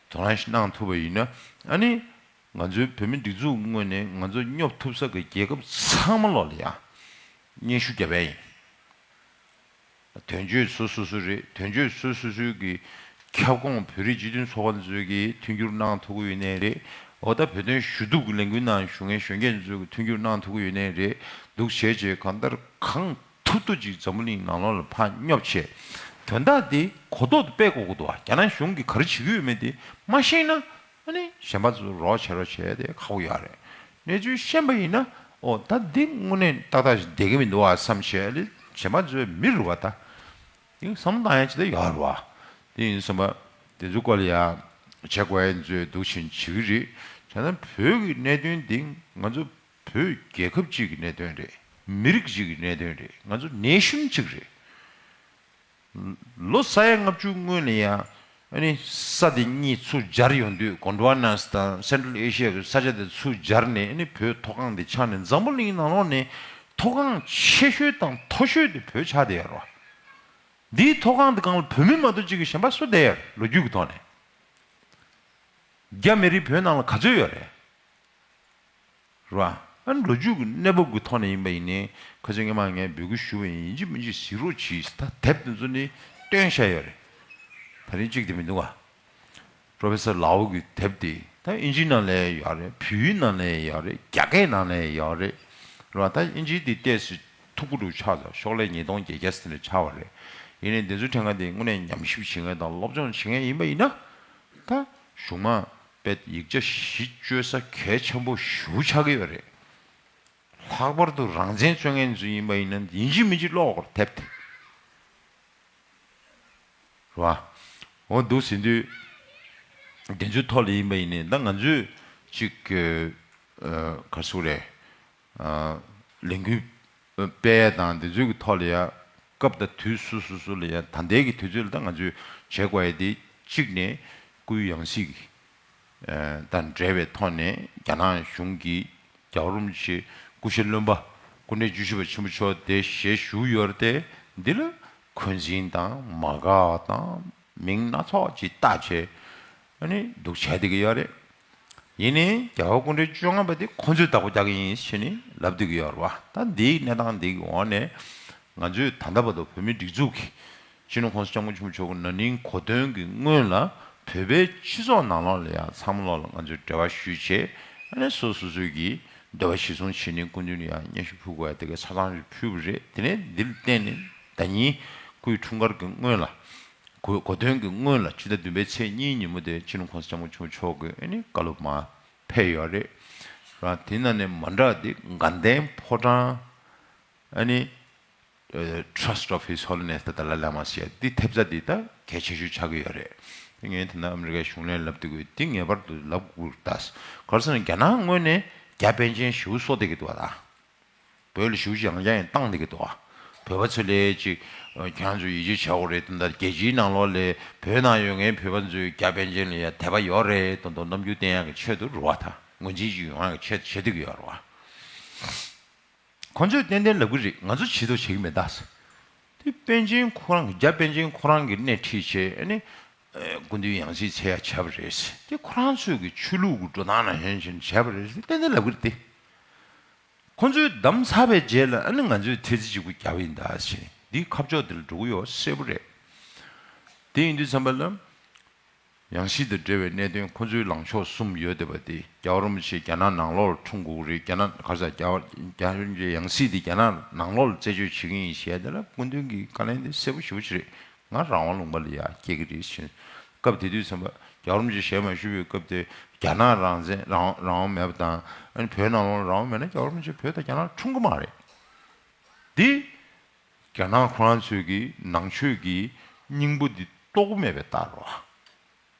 དོ་སྣང་ཞིག་གནང་ཐུབ་པ་ཡིན་ན་ཨ་ནི་ང་ཚོའི་བོད་མི་སྒྲིག་འཛུགས་ངོས་ནས་ང་ཚོ་སྙོབ་ཐུབ་ས་གི་རྒྱལ་ཁབ་ཚང་མ་ལོག་ལ་ཡ་སྙན་ཞུ་རྒྱབ་ཡ་ཡིན། དོན་གཅོད་སོ་སོ་སོ་རེད། དོན་གཅོད་སོ་སོ་སོའི་གི་ཁྱབ་ཁོངས་བོད་རིགས་སྤྱི་མཐུན་ཚོགས་པ་ཚོས་གི་མཐུན་འགྱུར་གནང་ཐུབ་ཀྱི་ཡོད་ནའི་རེད། འོ་ད་བོད་དོན་ཞུ་གཏུག་གི་ལས་འགུལ་ནང་ཞུགས་མཁན་གཞོན་སྐྱེས་ཚོས་གི་མཐུན་འགྱུར་གནང་ཐུབ་ཀྱི་ཡོད་ནའི་རེད། འདུག་བྱས་བྱས་གང་ལྟར་གང་ཐུབ་ཐུབ་ཅིག་འཛམ་བུ་གླིང་ནང་ལོགས་ལ་ཕར་སྙོབ་བྱས་དོན་དག་འདི་གོ་རྟོགས་དེ་སྤེལ་དགོས་ཀྱི་འདུག་བ། རྒྱ་ནག་གཞུང་གིས་ག་རེ་བྱེད་ཀྱི་ཡོད་མེད་དེ་མ་ཤེས་ན། ཨ་ནི་གཞན་པ་ཚོ་རོགས་བྱེད་རོགས་བྱས་ཏེ་ཁག་པོ་ཡོད་རེད། གནས་ཚུལ་ཤེས་པ་ཡིན་ན་ཨོ་ད་འདི་དངོས་གནས་ཏག་ཏག་ཞིག་བསྡད་ཀྱི་མི་འདུག་ཨ་བསམ་བྱས་ཨ་ནི་གཞན་པ་ཚོའི་མི་རུ་བ་ད་དེ་བསམ་བློ་བཏང་ཡ་ཅི་ད་ཡོད་རེད་བ། དེ་ཡིན་བསམ་པ་དེ་ཚོ་སྐོར་ལ་ཡ་བྱེད་དགོས་ཡ་ཚོས་འདུག་བཞིན་བྱེད་ཀྱི་རེད། བྱས་ན་བོད་ཀྱི་གནད་དོན་འདི་ང་ཚོ་བོད་རྒྱལ་ཁབ་ཅིག་གི་གནད་དོན་རེད། མི་རིགས་ཅིག་གི་གནད་དོན་རེད། ང་ཚོ་ནེ་ཤན་ཅིག་རེད། ལོ་ས་ཡ་ལྔ་བཅུ་སྔོན་ལ་ཡང་ཨ་ནི་ས་དེ་གཉིས་ཚུར་སྦྱར་ཡོང་དུས་གོན་ཌི་ཝ་ནཱས་དང་སེན་ཊྲལ་ཨེ་ཤི་ཡ་གི་ས་ཆ་དེ་ཚུར་སྦྱར་ནས་ཨ་ནི་བོད་མཐོ་སྒང་དེ་ཆགས་ནས་འཛམ་བུ་གླིང་ནང་ལོགས་ནས་མཐོ་སྒང་ཆེ་ཤོས་དང་མཐོ་ཤོས་དེ་བོད་ཆགས་བསྡད་ཡོད་རེད་བ། འདིའི་མཐོ་སྒང་དེ་སྒང་ལ་བོད་མི་མ་གཏོགས་གཅིག་གི་གཞན་པ་སུ་བསྡད་ཡོད་རེད་ལོ་རྒྱུས་ཀྱི་ཐོག་ནས། རྒྱ་མི་རིགས་བོད་ནང་ལ་ག་ཚོད་ཡོད་རེད། རེད་བ། ཨ་ནི་ལོ་རྒྱུས་ཀྱི་གནས་བབ་ཀྱི་ཐོག་ནས་ཡིན་པ་ཡིན་ནའི་ཁ་སང་སྔོན་མ་ངས་འབོད་སྐུལ་ཞུས་པ་ཡིན། ཡིན་གཅིག་མིན་གཅིག་གཟིགས་རོགས་གྱིས། ད་དེབ་དེ་ཚོ་ནི་བཏོན་བཞག་ཡོད་རེད། ད་རིང་གཅིག་དེ་མི་འདུག་བ། པྲོ་ཕེ་སར་ལའོ་གི་དེབ་དེ་ད་ཨིན་ཇི་ནང་ལ་ཡོད་རེད། བོད་ཡིག་ནང་ལ་ཡོད་རེད། རྒྱ་སྐད་ནང་ལ་ཡོད་རེད། རེད་བ། ད་ཨིན་ཇི་དེ་ཏོག་ཙམ་མཐུག་པོ་འདྲ་ཆགས་སོང་། ཤོག་ལྷེ་ཉིས་སྟོང་བརྒྱད་བརྒྱ་ཙམ་དེ་འདྲ་ཆགས་པ་རེད། ཡིན་ནའི་འདི་ཚོའི་ཕྲན་ཁ་དེ་དངོས་གནས་ཉམས་ཞིབ་བྱེད་མཁན་དང་སློབ་སྦྱོང་བྱེད་མཁན་ཡིན་པ་ཡིན་ན། ད་གཞུང་མང་དཔེ་ཡིག་ཆ་གཞི་བཅོལ་ས་གལ་ཆེན་པོ་ཞེ་པོ་ཆགས་ཀྱི་ཡོད་རེད། ལྷག་པར་དུ་རང་བཙན་རྩོད་མཁན་ཚོ་ཡིན་པ་ཡིན་ན་ཡིན་གཅིག་མིན་གཅིག་ཀློག་དགོས་རེད་དེབ་དེ། རེད་བ། འོ་འདུག་ཟེར་དུས་འདི་ཚོའི་ཐོག་ལ་ཡིན་པ་ཡིན་ནའི་ད་ང་ཚོས་ཅིག་གི་ཨ་ག་རེ་ཟེར་དགོས་རེད། ཨ་ལས་འགུལ་སྤེལ་ཡ་དང་འདི་ཚོའི་གི་ཐོག་ལ་ཡ་སྐབས་དང་དུས་སུ་སུ་སུ་ལ་ཡ་ད་ལྟའི་གི་དུས་ཚོད་ལ་ད་ང་ཚོས་བྱེད་དགོས་ཡ་དེ་གཅིག་ནས་སྐུའི་ཡང་སྲིད་ཀྱི་ཨ་དང་འབྲེལ་བའི་ཐོག་ནས་རྒྱ་ནག་གཞུང་གིས་རྒྱལ་བ་རིན་པོ་ཆེ་སྐུ་ཞབས་བློན་པོ་སྐུ་ཕྲེང་བཅུ་བཞི་པ་ཆེན་པོ་མཆོག་དེ་ཞལ་བཞུགས་ཡོད་རེད་དེ། འདི་ལ་འཁོན་འཛིན་དང་མ་དགའ་བ་དང་མིང་སྣ་ཚོགས་ཅིག་བཏགས་བྱས་ཨ་ནི་འདུག་བྱས་བསྡད་ཀྱི་ཡོད་རེད། ཡིན་ནའི་རྒྱལ་བ་སྐུ་ཕྲེང་བཅོ་ལྔ་པ་དེ་ཁོ་ཚོས་བདག་པོ་རྒྱག་གི་ཡིན་ཞེས་ནི་ལབ་བསྡད་ཀྱི་ཡོད་རེད་བ། ད་འདིའི་གནས་སྟངས་འདིའི་འོག་ནས་ང་ཚོས་ད་ལྟ་བར་དུ་བོད་མིའི་སྒྲིག་འཛུགས་ཀྱི་སྤྱི་ནོར་༸གོང་ས་༸སྐྱབས་མགོན་ཆེན་པོ་མཆོག་གི་ན་ནིང་གོ་སྟོན་གྱི་སྔོན་ལ་བོད་པའི་སྤྱི་ཚོགས་ནང་ལོགས་ལ་ཡང་ཚང་མ་ལོགས་ལ་ང་ཚོས་འབྲེལ་བ་ཞུས་བྱས་ཨ་ནི་སོ་སོ་སོའི་གི་འདོད་པ་གཞིར་བཟུང་བྱས་ནས་སྐུ་མདུན་ལ་ཡང་སྙན་ཞུ་ཕུལ་དགོས་ཡ་དེ་གའི་ཆ་ཚང་ཞིག་ཕུལ་བ་རེད། དེ་ནས་འདིར་བརྟེན་ནས་ད་ཉིན་སྐུའི་འཁྲུངས་སྐར་གྱི་སྔོན་ལ། གོ་གོ་སྟོན་གྱི་སྔོན་ལ་ཕྱི་ཟླ་བདུན་པའི་ཚེས་གཉིས་ཉིན་མོ་དེ་སྤྱི་ནོར་༸གོང་ས་༸སྐྱབས་མགོན་ཆེན་པོ་མཆོག་གིས་ཨ་ནི་བཀའ་སློབ་མར་ཕེབས་ཡོད་རེད། ར་དེ་ནང་ནས་མ་འདྲ་དེ་དགའ་ལྡན་ཕོ་བྲང་ཨ་ནི་Trust of His Holiness the Dalai Lama ཟེར་ཡ་འདི་ཐེབས་རྩ་འདི་ད་གལ་ཆེ་ཤོས་ཆགས་ཀྱི་ཡོད་རེད། དེ་ངས་དེ་ན་ཨ་མི་རི་ཀའི་གཞུང་ལས་ལབ་དུས་འདི་ངེས་པར་དུ་ལབ་དགོས་ད། ག་རེ་ཟེར་ན་རྒྱ་ནག་ངོས་ནས་རྒྱ་པཎ་ཆེན་ཞེ་པོ་གསོ་བསྡད་ཀྱི་འདུག་བ་ད། བོད་ལ་ཞེ་པོ་ཅིག་ཡང་བསྐྱར་ཡང་བཏང་བསྡད་ཀྱི་འདུག་བ། བོད་པ་ཚོ་ལ་ཅིག་ཁྱེད་རང་ཚོས་ཡིད་ཆེས་བྱ་དགོས་རེད་དོན་དག་རྒྱལ་སྤྱིའི་ནང་ལོགས་ལ་བོད་ནང་ཡོད་མཁན་བོད་པ་ཚོས་རྒྱ་པཎ་ཆེན་ལ་ཡ་དད་པ་ཡོད་རེད་དོན་དུ་རྣམ་འགྱུར་བསྟན་ཡག་གི་ཆེད་དུ་རེད་བ་ད། ངོས་འཛིན་ཅིག་ཡོང་ཡག་གི་ཆེད་དུ་བྱེད་བསྡད་ཀྱི་ཡོད་རེད་བ། ཁོང་ཚོས་ཏན་ཏན་ལབ་ཀྱི་རེད། ང་ཚོ་བྱེད་དོ་བྱེད་ཀྱི་མེད་ད། དེ་པཎ་ཆེན་ཁོ་རང་རྒྱ་པཎ་ཆེན་ཁོ་རང་གིས་སྣེ་ཁྲིད་བྱས་ཨ་ནི་ སྐུ་མདུན་ཡང་སྲིད་འཚོལ་ཡ་བྱས་པ་རེད། དེ་ཁོ་རང་ཚོས་ཀྱི་ཆོས་ལུགས་ཀྱི་འགྲོ་སྟངས་ནང་ཧན་ཞིག་བྱས་པ་རེད་ཟེར་ཏན་ཏན་ལབ་ཀྱི་རེད་དེ། ཁོ་ཚོས་བདམས་ཚར་བའི་རྗེས་ལ་ཨ་ནི་ང་ཚོས་ཐེལ་ཙེ་གཅིག་པུ་རྒྱབ་ཡིན་ད་ཟེར་ནས་འདིའི་ཁ་ཕྱོགས་དེ་ལ་འགྲོ་གི་ཡོད་གསལ་པོ་རེད། དེ་ཡིན་དུས་ཙམ་པ་ལ། ཡང་སྲིད་དང་འབྲེལ་བའི་གནད་དོན་ཁོ་ཚོའི་ལངས་ཕྱོགས་གསུམ་ཡོད་བསྡད་པ་དེ་རྒྱལ་བ་རིན་པོ་ཆེ་རྒྱ་ནག་ནང་ལོགས་ལ་འཁྲུངས་དགོས་ཀྱི་རེད། རྒྱ་ནག་ག་རེ་ཟེར། རྒྱལ་བ་རྒྱལ་བ་རིན་པོ་ཆེ་ཡང་སྲིད་དེ་རྒྱ་ནག་ནང་ལོགས་ལ་རྩད་གཅོད་བྱེད་ཀྱི་ཡིན་ཞེས་དེ་ལ་སྐུ་མདུན་གྱིས་བཀའ་ལན་དེ་གསལ་པོ་ཞེ་པོ་ཅིག་རེད། ང་རང་དབང་ལུང་པ་ལ་ཡ་སྐྱེལ་གྱི་རེད་ཟེར། སྐབས་དེ་དུས་ཙམ་པ་རྒྱལ་བ་རིན་པོ་ཆེ་ཞལ་མ་བཞུགས་པའི་སྐབས་དེ་རྒྱ་ནག་རང་བཙན་རང་རང་དབང་མེད་པ་དང་ཨ་ནི་བོད་ནང་ལོགས་ལ་རང་དབང་མེད་ན་རྒྱལ་བ་རིན་པོ་ཆེ་བོད་དང་རྒྱ་ནག་འཁྲུངས་ཀྱི་མ་རེད། འདི་རྒྱ་ནག་ཁོ་རང་ཚོས་ཀྱི་ནང་ཆོས་ཀྱི་སྙིང་པོ་འདི་རྟོགས་མེད་པའི་རྟགས་རེད་བ།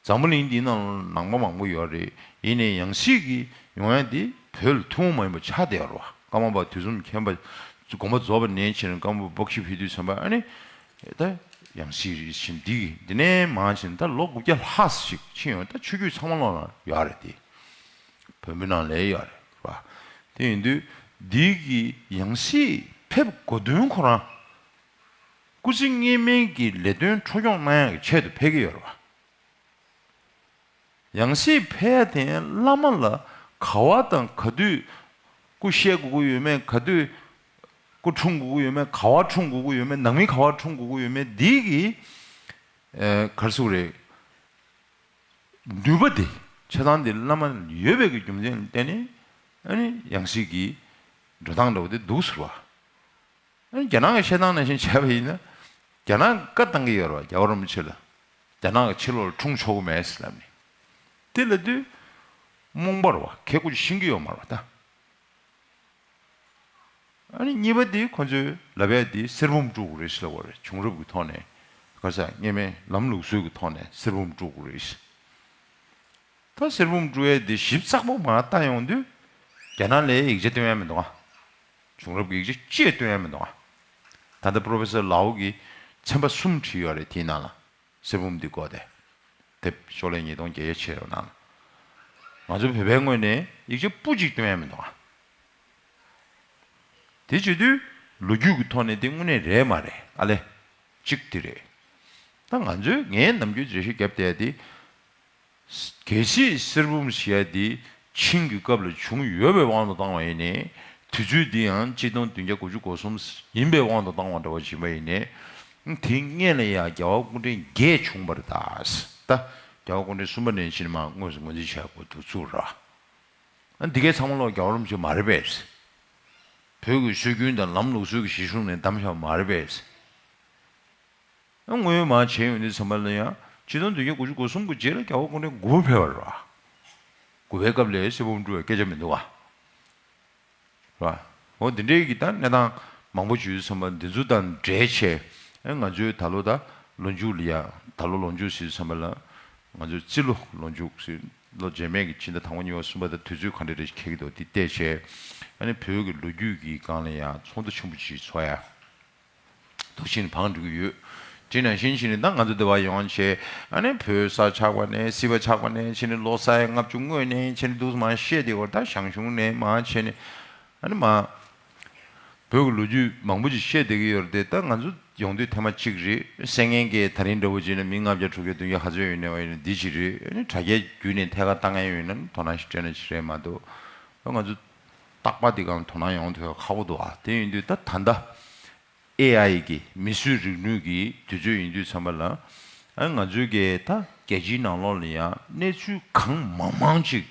འཛམ་བུ་གླིང་འདིའི་ནང་ལ་ནང་པ་མང་པོ་ཡོད་རེད། ཡིན་ནའི་ཡང་སྲིད་ཀྱི་ཡོང་ཡ་འདི་བོད་ལ་ཐུན་མོང་མ་ཡིན་པ་ཆགས་བསྡད་ཡོད་རེད་བ། ཀརྨ་པ་དུས་གསུམ་མཁྱེན་པ་དགོངས་པ་རྫོགས་པ་ནས་བྱས་ནས་ཀརྨ་པ་སྦག་ཤི་ཕུལ་དུས་ཙམ་པ་ཨ་ནི་ད་ཡང་སྲིད་རེད་ཟེར་འདི་གི་འདི་ནས་མར་བྱས་ནས་ད་ལོ་དགུ་བརྒྱ་ལྷག་ཞིག་ཕྱིན་ཡོང་། ད་ཆོས་བརྒྱུད་ཚང་མ་ལོག་ལ་ཡོད་རེད་དེ། བོད་མི་ནང་ལ་ཡོད་རེད་བ། དེ་ཡིན་དུས་འདི་གི་ཡང་སྲིད་ཕེབས་དགོས་དོན་ཁོ་རང་སྐུ་ཚེ་སྔོན་མའི་གི་ལས་དོན་འཕྲོ་སྐྱོང་གནང་ཡག་གི་ཆེད་དུ་ཕེབས་ཀྱི་ཡོད་རེད་བ། ཡང་སྲིད་ཕེབས་ཡ་དེ་བླ་མ་ལ་ག་བ་དང་ག་དུས་སྐུ་གཤེགས་དགོས་ཀྱི་ཡོད་མེད། ག་དུས་སྐུ་འཁྲུངས་དགོས་ཀྱི་ཡོད་མེད། ག་བ་འཁྲུངས་དགོས་ཀྱི་ཡོད་མེད། ནང་མི་ག་བ་འཁྲུངས་དགོས་ཀྱི་ཡོད་མེད། འདི་གི་ཨེ་ག་རེ་ཟེར་དགོས་རེད། ནུས་པ་དེ་ཆ་ཚང་དེ་བླ་མ་ལ་ཡོད་པའི་གི་རྒྱུ་མཚན་ལ་བརྟེན་ནས་ཨ་ནི་ཡང་སྲིད་ཀྱི་འགྲོ་སྟངས་འདྲ་བོ་དེ་འདུག་ཟེར་བ། ཨ་ནི་རྒྱ་ནག་གི་བཤད་སྟངས་ནང་བཞིན་བྱས་པ་ཡིན་ན་རྒྱ་ནག་གིས་བཀའ་བཏང་གི་ཡོད་རེད་བ། རྒྱལ་བ་རིན་པོ་ཆེ་ལ་རྒྱ་ནག་གི་ཕྱི་ལོགས་ལ་འཁྲུངས་ཆོག་གི་མེད་ཟེར་ལབ་ནས། དེ་ལབ་དུས་རྨོངས་པ་རེད་བ། ཁེ་ཁོ་ཅིག་ཤེས་ཀྱི་ཡོད་མ་རེད་བ་ད། ཨ་ནི་གཉིས་པ་དེ་ཁོ་ཚོས་ལབ་ཡ་དེ་གསེར་བུམ་དཀྲུག་དགོས་རེད་ཟེར་ལབ་པ་རེད། བྱུང་རབས་ཀྱི་ཐོག་ནས་ག་རེ་ཟེར། སྔོན་མའི་ལམ་ལུགས་སྲོལ་གྱི་ཐོག་ནས་གསེར་བུམ་དཀྲུག་དགོས་རེད། ད་གསེར་བུམ་དཀྲུག་ཡ་དེ་ཞིབ་ཚགས་པོ་མར་བལྟ་ཡོང་དུས་རྒྱ་ནག་ལ་ཡིག་ཆ་སྟོན་ཡ་མི་འདུག་ཨ། བྱུང་རབས་ཀྱི་ཡིག་ཆ་ཅིག་སྟོན་ཡ་མི་འདུག་ཨ། ད་ལྟ་པོ་རོ་ཕེ་སར་ལའོ་གིས་ཚན་པ་གསུམ་བྲིས་ཡོད་རེད། དེའི་ནང་ལ། གསེར་བུམ་འདི་བཀོད་དེ། དེབ་ཤོག་ལྷེ་ཉིས་སྟོང་བརྒྱད་བརྒྱ་ཕྱེད་ནང་། ང་ཚོ་བོད་པའི་ངོས་ནས་ཡིག་ཆ་སྤུ་གཅིག་སྟོན་ཡ་མི་འདུག་ཨ། དེ་བྱེད་དུས་ལོ་རྒྱུས་ཀྱི་ཐོག་ནས་དེ་དངོས་གནས་རེད་མ་རེད་ཨ་ལེ། གཅིག་དེ་རེད། ད་ང་ཚོས་ངའི་ནམ་རྒྱུན་འགྲེལ་བཤད་བརྒྱབ་བསྡད་དེ། གལ་སྲིད་གསེར་བུམ་ཞེས་པ་འདི་ཆིང་གི་སྐབས་ལ་བྱུང་ཡོད་པའི་དབང་དུ་བཏང་བ་ཡིན་ནའི། དུས་ཚོད་འདི་ཡང་གཅིག་སྟོང་བདུན་བརྒྱ་དགུ་བཅུ་གོ་གསུམ་ཡིན་པའི་དབང་དུ་བཏང་བ་འདྲ་བ་ཞིག་ཡིན་པ་ཡིན་ནའི། དེའི་སྔོན་ལ་ཡང་རྒྱལ་བ་སྐུ་ཕྲེང་བརྒྱད་བྱུང་བ་རེད་ད། ད་རྒྱལ་བ་སྐུ་ཕྲེང་གསུམ་པ་ནས་ཕྱིན་མར་དངོས་སུ་ངོས་འཛིན་བྱ་དགོས་འདུག་ཚུལ་ར། ཨ་འདི་གའི་ཚང་མ་ལོག་རྒྱལ་བ་རིན་པོ་ཆེ་མ་རེད་པས། བོད་ཀྱི་སྲོལ་རྒྱུན་དང་ལམ་ལུགས་སྲོལ་གྱི་གཞི་བཟུང་ནས་བདམས་བཞག་པ་མ་རེད་པས། ཨ་དངོས་ཡོད་མར་བྱས་ཡོང་དུས་ཙམ་པ་ལ་ཡང་ཆིག་སྟོང་བདུན་བརྒྱ་དགུ་བཅུ་གོ་གསུམ་གྱི་རྗེས་ལ་རྒྱལ་བ་སྐུ་ཕྲེང་དགུ་པ་ཕེབས་པ་རེད་བ། དགུ་པའི་སྐབས་ལ་གསེར་བུམ་དཀྲུག་པའི་སྐད་ཆ་མི་འདུག་བ། རེད་བ། འོ་འདི་འདྲའི་གི་ད་གནས་སྟངས་མང་པོ་བྱུང་དུས་ཙམ་པ་འདི་ཚོ་དང་འབྲེལ་བྱས། ཨ་ང་ཚོའི་ད་ལོ་ད་ལོ་མཇུག་ལ་ཡ། ད་ལོ་ལོ་མཇུག་ཟེར་དུས་ཙམ་པ་ལ་ང་ཚོའི་རྩིས་ལོ་ལོ་མཇུག་ཟེར། ལོ་རྗེས་མའི་གི་ཕྱི་ཟླ་དང་པོ་གཉིས་པ་གསུམ་པ་དང་དུས་ཚོད་ག་འདྲ་རེ་ཞིག་འཁེལ་གྱི་འདུག་འདི་བལྟས་བྱས། ཨ་ནི་བོད་ཀྱི་ལོ་རྒྱུས་ཀྱི་སྒང་ལ་ཡ་ཚོགས་འདུ་ཆེན་པོ་ཅིག་ཚོགས་ཡ། འདུག་ཕྱིན་བང་སྒྲིག་གི་ཡོད། དེ་ནང་བཞིན་བྱས་ནས་ད་ང་ཚོ་འདི་བར་ཡོང་བྱས། ཨ་ནི་བོད་ས་ཆགས་པ་ནས་སྲིད་པ་ཆགས་པ་ནས་བྱས་ནས་ལོ་ས་ཡ་ལྔ་བཅུ་སྔོན་ནས་བྱས་ནས་འདུག་མ་བཤད་དེ་བར་ད་ཞང་ཞུང་ནས་མ་བྱས་ནས། ཨ་ནི་མ། བོད་ཀྱི་ལོ་རྒྱུས་མང་པོ་ཅིག་བཤད་བསྡད་ཀྱི་ཡོད་རེད་དེ། ད་ང་ཚོ་ཡོང་དུས་ཐེངས་མ་གཅིག་རེད། གསན་མཁན་གྱིས་ད་རིང་འདྲ་བོ་བྱས་ན་མི་ལྔ་བརྒྱ་དྲུག་བརྒྱ་བདུན་བརྒྱ་ཧ་ཚོད་ཡོད་ནས་བ་ཡིན་ན་འདི་ཅིག་རེད། ཨ་ནི་དྲ་རྒྱའི་བརྒྱུད་ནས་ཐད་ཀར་ལྟ་མཁན་ཡོད་ན་དོ་སྣང་ཞིག་སྤྲད་ན་ཅིག་རེད་མ་གཏོགས། ད་ང་ཚོ་རྟག་པར་འདི་སྒང་དོ་སྣང་ཡོང་ཐུབ་ཡ་ཁག་པོ་འདུག་ཨ། དེ་ཡིན་དུས་ད་ད་ལྟ་ཨེ་ཨའི་གི་མིས་བཟོས་རིག་ནུས་ཀྱི་དུས་ཚོད་ཡིན་དུས་ཙམ་པ་ལ། ཨ་ང་ཚོའི་གི་ད་རྒྱལ་སྤྱིའི་ནང་ལོགས་ལ་ཡང་གནས་ཚུལ་གང་མང་མང་ཅིག་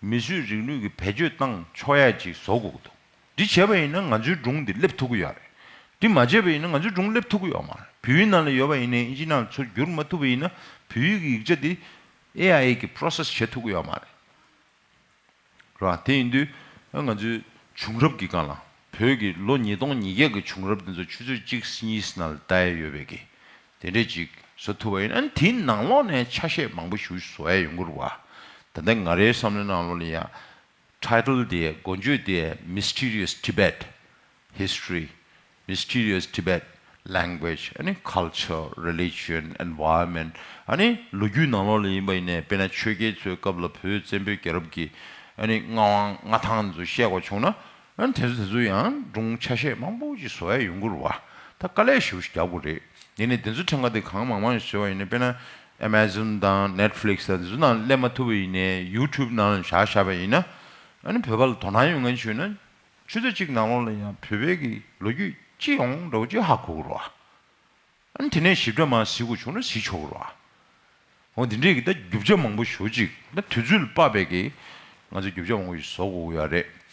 མིས་བཟོས་རིག་ནུས་ཀྱི་བེད་སྤྱོད་བཏང་ཆོག་ཡ་ཅིག་བཟོ་དགོས་ཀྱི་འདུག་འདི་བྱས་པ་ཡིན་ན་ང་ཚོའི་སྒྲུང་འདི་སླེབས་ཐུབ་ཀྱི་ཡོད་རེད། འདི་མ་བྱས་པ་ཡིན་ན་ང་ཚོའི་སྒྲུང་སླེབས་ཐུབ་ཀྱི་ཡོད་མ་རེད། བོད་ཡིག་ནང་ལ་ཡོད་པ་ཡིན་ནའི་ཨིན་ཇི་ནང་ལ་ཚུར་བསྒྱུར་མ་ཐུབ་པ་ཡིན་ན་བོད་ཡིག་གི་ཡིག་ཆ་འདི་ཨེ་ཨའི་གི་པོ་རོ་སེ་སི་བྱེད་ཐུབ་ཀྱི་ཡོད་མ་རེད། རེད་བ། དེ་ཡིན་དུས་ང་ཚོའི་བྱུང་རབས་ཀྱི་སྒང་ལ་བོད་ཀྱི་ལོ་ཉིས་སྟོང་ཉིས་བརྒྱ་གི་བྱུང་རབས་འདི་ཚོ་ཆུ་ཚོད་གཅིག་གཉིས་ནང་ལ་ལྟ་ཡ་ཡོད་པའི་གི་དེ་འདྲས་ཅིག་བཟོ་ཐུབ་པ་ཡིན་ན། ཨ་ནི་དེའི་ནང་ལོགས་ནས་ཆ་ཤས་མང་པོ་ཞིག་བཟོ་ཡ་ཡོང་གི་རེད་བ། ད་ལྟ་ང་རའི་བསམ་བློའི་ནང་ལོགས་ལ་ཡ། ཊའི་ཊལ་དེ་མགོ་བརྗོད་དེ་Mysterious Tibet History, Mysterious Tibet Language, ཨ་ནི་Culture, Religion, Environment, ཨ་ནི་ལོ་རྒྱུས་ནང་ལོགས་ལ་ཡིན་པ་ཡིན་ནའི་དཔེར་ན་ཆོས་རྒྱལ་ཚོའི་སྐབས་ལ་བོད་བཙན་པོའི་རྒྱལ་རབས་ཀྱི་ཨ་ནི་མངའ་དབང་མངའ་ཐང་ཚོ་བཤད་དགོས་བྱུང་ན། ཨ་ནི་དེ་ཚོ་དེ་ཚོ་ཡང་སྒྲུང་ཆ་ཤས་མང་པོ་ཅིག་བཟོ་ཡ་ཡོང་གི་རེད་བ། ད་དཀའ་ལས་ཞེ་པོ་ཞིག་རྒྱག་དགོས་རེད། ཡིན་ནའི་དེ་ཚོ་ཕྲན་ཁ་དེ་གང་མང་མང་ཞིག་བཟོས་པ་ཡིན་ན། དཔེར་ན་ Amazon་དང་Netflix་དང་འདི་ཚོ་ནང་སླེབས་མ་ཐུབ་པ་ཡིན་ནའི་YouTube་ནང་ལ་བཞག་བཞག་པ་ཡིན་ན། ཨ་ནི་བོད་པ་ལ་དོ་སྣང་ཡོང་མཁན་བྱུང་ན། ཆུ་ཚོད་གཅིག་ནང་ལོགས་ལ་ཡང་བོད་པའི་གི་ལོ་རྒྱུས་ཅི་ཡོང་འདྲ་བོ་ཅིག་ཧ་གོ་གི་རེད་བ། ཨ་ནི་དེ་ནས་ཞིབ་ཕྲ་མར་གཟིགས་དགོས་བྱུང་ན་གཟིགས་ཆོག་གི་རེད་བ། འོ་འདི་འདྲའི་གི་ད་རྒྱུ་ཆ་མང་པོ་ཞེ་པོ་ཅིག་ད་དུས་ཚོད་ལ་དཔག་པའི་གི་ང་ཚོ་རྒྱུ་ཆ་མང་པོ་ཞིག་བཟོ་དགོས་ཀྱི་ཡོད་རེད།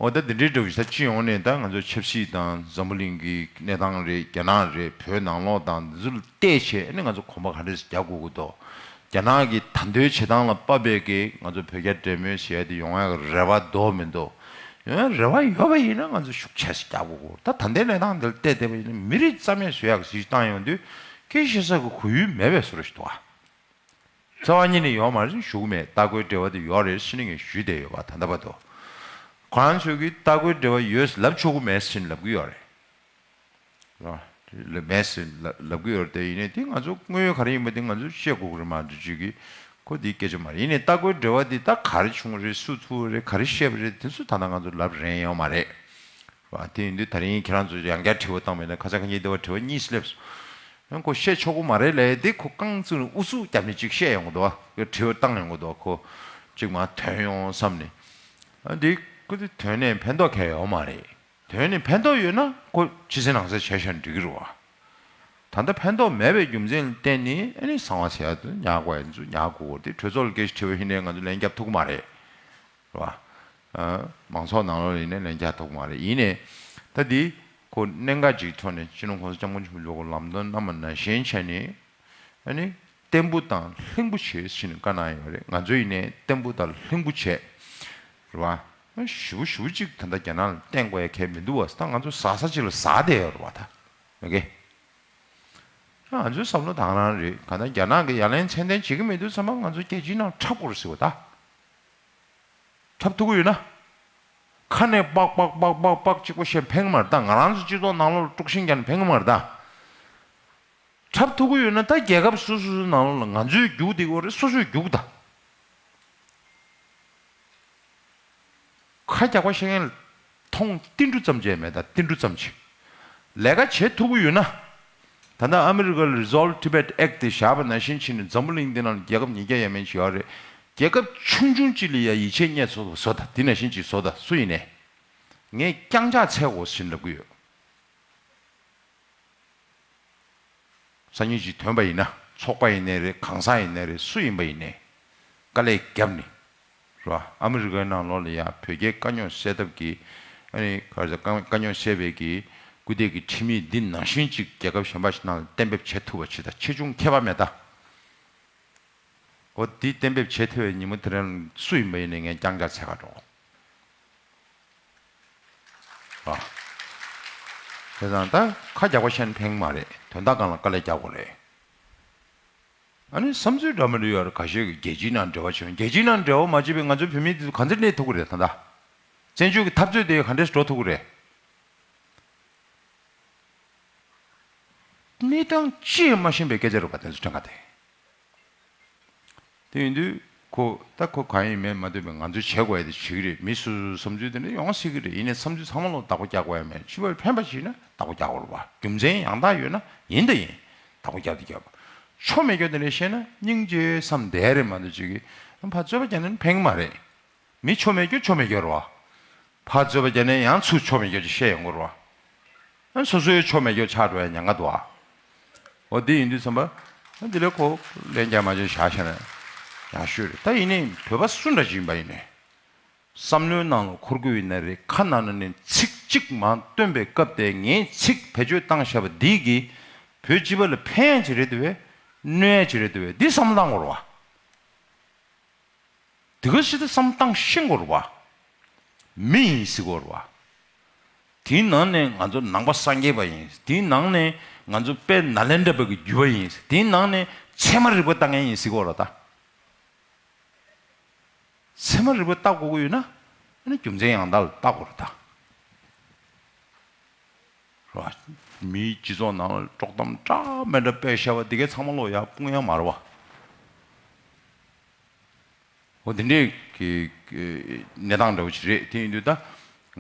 འོ་ད་འདི་འདྲའི་འདྲ་བོ་ཞིག་ད་སྤྱི་ཡོངས་ནས་ད་ང་ཚོ་ཆབ་སྲིད་དང་འཛམ་བུ་གླིང་གི་གནས་སྟངས་རེད། རྒྱ་ནག་རེད། བོད་ནང་ལོགས་དང་འདི་ཚོ་ལ་བལྟས་བྱས་ཨ་ནི་ང་ཚོ་གོམ་པ་ག་འདྲས་སེ་རྒྱག་དགོས་ཀྱི་འདུག་རྒྱ་ནག་གི་ད་ལྟའི་བྱེད་སྟངས་ལ་དཔག་པའི་གི་ང་ཚོ་བོད་རྒྱ་འབྲེལ་མོལ་ཟེར་ཡ་དེ་ཡོང་ཡ་གི་རེ་བ་འདུག་མི་འདུག་ཡོང་ཡ་རེ་བ་ཡོད་པ་ཡིན་ན་ང་ཚོ་ཤུགས་ཆེ་ཙམ་རྒྱག་དགོས་ཀྱི་ཡོད་རེད། ད་ད་ལྟའི་གནས་སྟངས་འདི་ལ་བལྟས་བསྡད་པ་ཡིན་ན་མི་རིགས་རྩ་མེད་བཟོ་ཡག་གི་གཞི་བཏང་ཡོང་དུས་སྐད་ཆ་བཤད་ས་གི་གོ་ཡུལ་མེད་པའི་བཟོ་འདྲ་ཞིག་འདུག་ཨ། རྩ་བ་ཉིད་ནས་ཡོད་མ་རེད་ཞུ་གི་མེད། ལྟ་སྐོར་འབྲེལ་བ་དེ་ཡོད་རེད་ཟེར་ནས་ངས་ཞུས་བསྡད་ཡོད་པ་ད་ལྟ་བར་དུ། ཁོ་རང་ཚོས་ཀྱིས་ལྟ་སྐོར་འབྲེལ་བ་ཡོད་ལབ་ཆོག་གི་མེད་ཟེར་ནས་ལབ་ཀྱི་ཡོད་རེད། རེད་བ། ལབ་མེད་ཟེར་ལབ་ལབ་ཀྱི་ཡོད་རེད་དེ། ཡིན་ནའི་དེ་ང་ཚོ་དངོས་ཡོད་ག་རེ་ཡིན་པ་དེ་ང་ཚོས་བཤད་དགོས་ཀྱི་རེད་མ་གཏོགས་ཅིག་གིས་ཁོ་དེའི་སྐད་ཆ་མ་རེད། ཡིན་ནའི་ལྟ་སྐོར་འབྲེལ་བ་དེ་ད་ག་རེ་བྱུང་རེད། སུ་ཐུག་རེད། ག་རེ་བཤད་པ་རེད། དེ་ཚོ་ད་ལྟ་ང་ཚོ་ལབ་རན་ཡོད་མ་རེད། རེད་བ། དེ་ཡིན་དུས་ད་རིང་ཁྱེད་རང་ཚོ་ཡང་བསྐྱར་དྲི་བ་བཏང་བས་ན་ཁ་སང་ཁ་ཉིན་དེ་བ་དྲི་བ་གཉིས་སླེབས་སོང་། ཡང་ཁོ་བཤད་ཆོག་གི་མ་རེད་ལབ་ཡ་དེ་ཁོ་རྐང་བཙུགས་ནས་ཨུ་ཚུགས་རྒྱབ་ནས་ཅིག་བཤད་ཡོང་གི་འདུག་བ། དྲི་བ་བཏང་ཡོང་གི་འདུག་བ། ཁོ་ཅིག་མར་ཐོན་ཡོང་བསམ་ནས། ཨ་འདི་ཁོ་དེ་དོན་ནས་ཕན་ཐོགས་གང་ཡང་ཡོད་མ་རེད། དོན་ནས་ཕན་ཐོགས་ཡོད་ན་ཁོ་ཕྱི་གསལ་ནང་གསལ་བྱས་བཞག་ན་འགྲིག་གི་རེད་བ། ད་ལྟ་ཕན་ཐོགས་མེད་པའི་རྒྱུ་མཚན་ལ་བརྟེན་ནས་ཨ་ནི་གསང་བ་ཟེར་ཡ་དེ་ཉར་དགོས་ཡ་ཚོ་ཉར་དགོས་དགོས་དེ་གྲོས་ཚོགས་ལ་སྐད་ཆ་དྲིས་པ་ཡིན་ནའི་ང་ཚོ་ལན་རྒྱབ་ཐུབ་ཀྱི་མ་རེད། རེད་བ། ཨ། མང་ཚོགས་ནང་ལོགས་ལ་ཡིན་ནའི་ལན་རྒྱག་ཐུབ་ཀྱི་མ་རེད། ཡིན་ནའི་ད་འདི་ཁོ་གནད་འགག་ཅིག་ཐོག་ནས་སྤྱི་ནོར་གོང་ས་སྐྱབས་མགོན་ཆེན་པོ་མཆོག་གི་ལམ་སྟོན་གནང་བ་ནང་བཞིན་བྱས་ནས་ཨ་ནི་བརྟན་པོ་དང་ལྷིང་པོ་བྱེད་ཟེར་ནས་བཀའ་གནང་ཡོད་རེད། ང་ཚོ་ཡིན་ནའི་བརྟན་པོ་དང་ལྷིང་པོ་བྱས། རེད་བ། ཞེ་པོ་ཞེ་པོ་ཅིག་ད་ལྟ་རྒྱ་ནག་ལ་བརྟེན་དགོས་ཡ་གལ་མི་འདུག་བ། ད་ང་ཚོ་ཟ་ས་ཅིག་ལ་ཟ་བསྡད་ཡོད་རེད་བ་ད། ཨོ་ཀེ། ང་ཚོའི་བསམ་བློ་དེ་རང་རེད། གང་ལྟར་རྒྱ་ནག་གིས་ཡ་ལན་ཚད་ལྡན་བྱེད་ཀྱི་མི་འདུག་བསམ་པ་ང་ཚོ་རྒྱལ་སྤྱིའི་ནང་འཁྲབ་དགོས་རེད་ཟེར་བ་ད། འཁྲབ་ཐུབ་ཀྱི་ཡོད་ན། ཁ་ནས་པག་པག་པག་པག་པག་གཅིག་པོ་བཤད་ཕན་གྱི་མ་རེད་ད། ང་རང་ཚོ་སྤྱི་ཚོགས་ནང་ལོགས་ལ་དཀྲུག་ཤིང་རྒྱག་ནས་ཕན་གྱི་མ་རེད་ད། འཁྲབ་ཐུབ་ཀྱི་ཡོད་ན་ད་རྒྱལ་ཁབ་སོ་སོ་སོའི་ནང་ལོགས་ལ་ང་ཚོས་རྒྱུགས་བསྡད་ཀྱི་ཡོད་རེད། སོ་སོས་རྒྱུགས་ད། ཁ་རྒྱག་པ་བཤད་མཁན་ལ་མཐོང་ཏིལ་འབྲུ་ཙམ་ཅིག་མེད་ད། ཏིལ་འབྲུ་ཙམ་ཅིག་ལས་ཀ་བྱེད་ཐུབ་ཀྱི་ཡོད་ན། ད་ལྟ་ཨ་མི་རི་ཀ་ལ་Resolve Tibet Act་དེ་བཞག་པ་ནང་བཞིན་བྱས་ནས་འཛམ་བུ་གླིང་འདི་ནང་ལ་རྒྱལ་ཁབ་ཉིས་བརྒྱ་ཡས་མས་ཅིག་ཡོད་རེད། རྒྱལ་ཁབ་ཆུང་ཆུང་ཅིག་ལ་ཡ་ཡིད་ཆེས་རྙེད་ཐུབ་པ་བཟོ་ད། འདི་ནང་བཞིན་ཅིག་བཟོ་ད། སུ་ཡིན་ནའི། ངས་རྐྱང་ཕྱག་འཚལ་དགོས་ཟེར་ལབ་ཀྱི་ཡོད། སང་ཉིན་ཅིག་ཐོན་པ་ཡིན་ན་ཚོགས་པ་ཡིན་ནའི་རེད། གང་ཟག་ཡིན་ནའི་རེད། སུ་ཡིན་པ་ཡིན་ནའི་དཀའ་ལས་བརྒྱབ་ནས། རེད་བ། ཨ་མི་རི་ཀའི་ནང་ལོགས་ལ་ཡང་བོད་རྒྱའི་དཀའ་རྙོག་སེལ་ཐབས་ཀྱི་ཨ་ནི་ག་རེ་ཟེར། དཀའ་དཀའ་རྙོག་སེལ་བའི་གི་སྐུལ་འདེད་ཀྱི་ཁྲིམས་ཡིག་འདི་ནང་བཞིན་ཅིག་རྒྱལ་ཁབ་གཞན་པ་ཞིག་ནང་ལ་གཏན་འབེབས་བྱེད་ཐུབ་པ་བྱེད་ད། ཆེ་ཆུང་ཁྱད་པར་མེད་ད། འོ་འདི་གཏན་འབེབས་བྱེད་ཐུབ་པའི་ཉིན་མོ་དེ་རིང་སུ་ཡིན་པ་ཡིན་ནའི་ངས་རྐྱང་ཕྱག་འཚལ་ག་འགྲོ། ཨ། བྱས་ཙང་ད་ཁ་རྒྱག་པ་བཤད་ན་ཕན་གྱི་མ་རེད། དོན་དག་སྒང་ལ་དཀའ་ལས་རྒྱག་དགོས་རེད། ཨ་ནི་བསམ་ཚུལ་འདྲ་མི་འདྲ་ཡོད་རེད། ཁ་ཤས་ཀྱིས་རྒྱལ་སྤྱིའི་ནང་འབྲེལ་བ་བྱེད། རྒྱལ་སྤྱིའི་ནང་འབྲེལ་བ་མ་བྱས་པའི་ང་ཚོའི་བོད་མི་དེ་ཚོ་གང་ཚེ་གནས་ཐུབ་ཀྱི་རེད་ད་ལྟ། བཙན་བྱོལ་གྱི་འཐབ་རྩོད་དེ་ག་འདྲས་འགྲོ་ཐུབ་ཀྱི་རེད། གནས་སྟངས་ཅི་ཡང་མ་ཤེས་པའི་སྐད་ཆ་རེད་པ་དེ་ཚོ་དྲན་ག་དེ། དེ་ཡིན་དུས་ཁོ་ད་ཁོ་གང་ཡིན་མིན་མ་ལྟོས་པའི་ང་ཚོས་བྱེད་དགོས་ཡ་དེ་བྱེད་ཀྱི་རེད། མི་སོ་སོའི་བསམ་ཚུལ་དེ་འདྲ་ཡོང་སྲིད་ཀྱི་རེད། ཡིན་ནའི་བསམ་ཚུལ་ཚང་མ་ལོག་བདག་པོ་རྒྱག་དགོས་ཡ་མེད། སྤྱི་པར་ཕན་པ་ཞིག་ན་བདག་པོ་རྒྱག་དགོས་རེད་པ། རྒྱུ་མཚན་ཡང་དག་ཡོད་ན་ཡིན་ད་ཡིན། བདག་པོ་རྒྱག་དེ་རྒྱབ། ཆོ་མེད་རྒྱུ་དེ་འདྲ་བཤད་ན་སྙིང་རྗེ་བསམ་བསྡད་རེད་མ་གཏོགས་ཅིག་གིས་ཕར་རྩོད་པ་རྒྱག་ན་ཕན་གྱི་མ་རེད། མི་ཆོ་མེད་རྒྱུ་ཆོ་མེད་རྒྱུ་རེད་བ། ཕར་རྩོད་པ་རྒྱག་ནས་ཡང་ཚུར་ཆོ་མེད་རྒྱུ་ཅིག་བཤད་ཡོང་གི་རེད་བ། ཨ་སོ་སོའི་ཆོ་མེད་རྒྱུ་ཆགས་འགྲོ་ཡ་ཉེན་ཁ་འདུག་ཨ། འོ་འདི་ཡིན་དུས་ཙམ་པ། ཨ་འདི་ལས་ཁོ་ལན་རྒྱག་མ་བྱུང་བཞག་བཞག་ན་ཡག་ཤོས་རེད། ད་ཡིན་ནའི་བོད་པ་སུ་འདྲ་ཅིག་ཡིན་པ་ཡིན་ནའི། བསམ་བློའི་ནང་ལ་འཁོར་གྱི་ཡོད་ན་རེད། ཁ་ནང་ནས་ཚིག་གཅིག་མར་བཏོན་པའི་སྐབས་དེ་ངས་ཚིག་བེད་སྤྱོད་བཏང་བཞག་པ་འདི་གིས་བོད་སྤྱི་པ་ལ་ཕན་ཡ་ཅིག་རེད་འདུག་བས། གནོད་ཡ་ཅིག་རེད་འདུག་བས། འདི་བསམ་བློ་བཏང་དགོས་རེད་བ། དེ་ག་ཞིག་ཏུ་བསམ་བཏང་ཤེས་དགོས་རེད་བ། མི་ཡིན་ཟེར་དགོས་རེད་བ། དེའི་ནང་ནས་ང་ཚོ་ནང་པ་སངས་རྒྱས་པ་ཡིན། དེའི་ནང་ནས་ང་ཚོ་དཔལ་ནཱ་ལེནྡྲ་པ་གི་བརྒྱུད་པ་ཡིན། དེའི་ནང་ནས་ཚད་མ་རིག་པ་ལྟ་མཁན་ཡིན་ཟེར་དགོས་རེད་ད། ཚད་མ་རིག་པ་ལྟ་དགོས་ཀྱི་ཡོད་ན་ཨ་ནི་རྒྱུ་མཚན་ཡང་དག་ལ་ལྟ་དགོས་རེད་ད། རེད་བ། མིའི་སྤྱི་ཚོགས་ནང་ལ་དཀྲོག་གཏམ་འདྲ་མི་འདྲ་སྤེལ་བཞག་པ་འདི་གའི་ཚང་མ་ལོག་ཡར་སྤུངས་ཡ་མ་རེད་བ། འོ་དེ་འདྲའི་གི་གི་གནས་སྟངས་འདྲ་བོ་ཞིག་རེད། དེ་ཡིན་དུས་ད་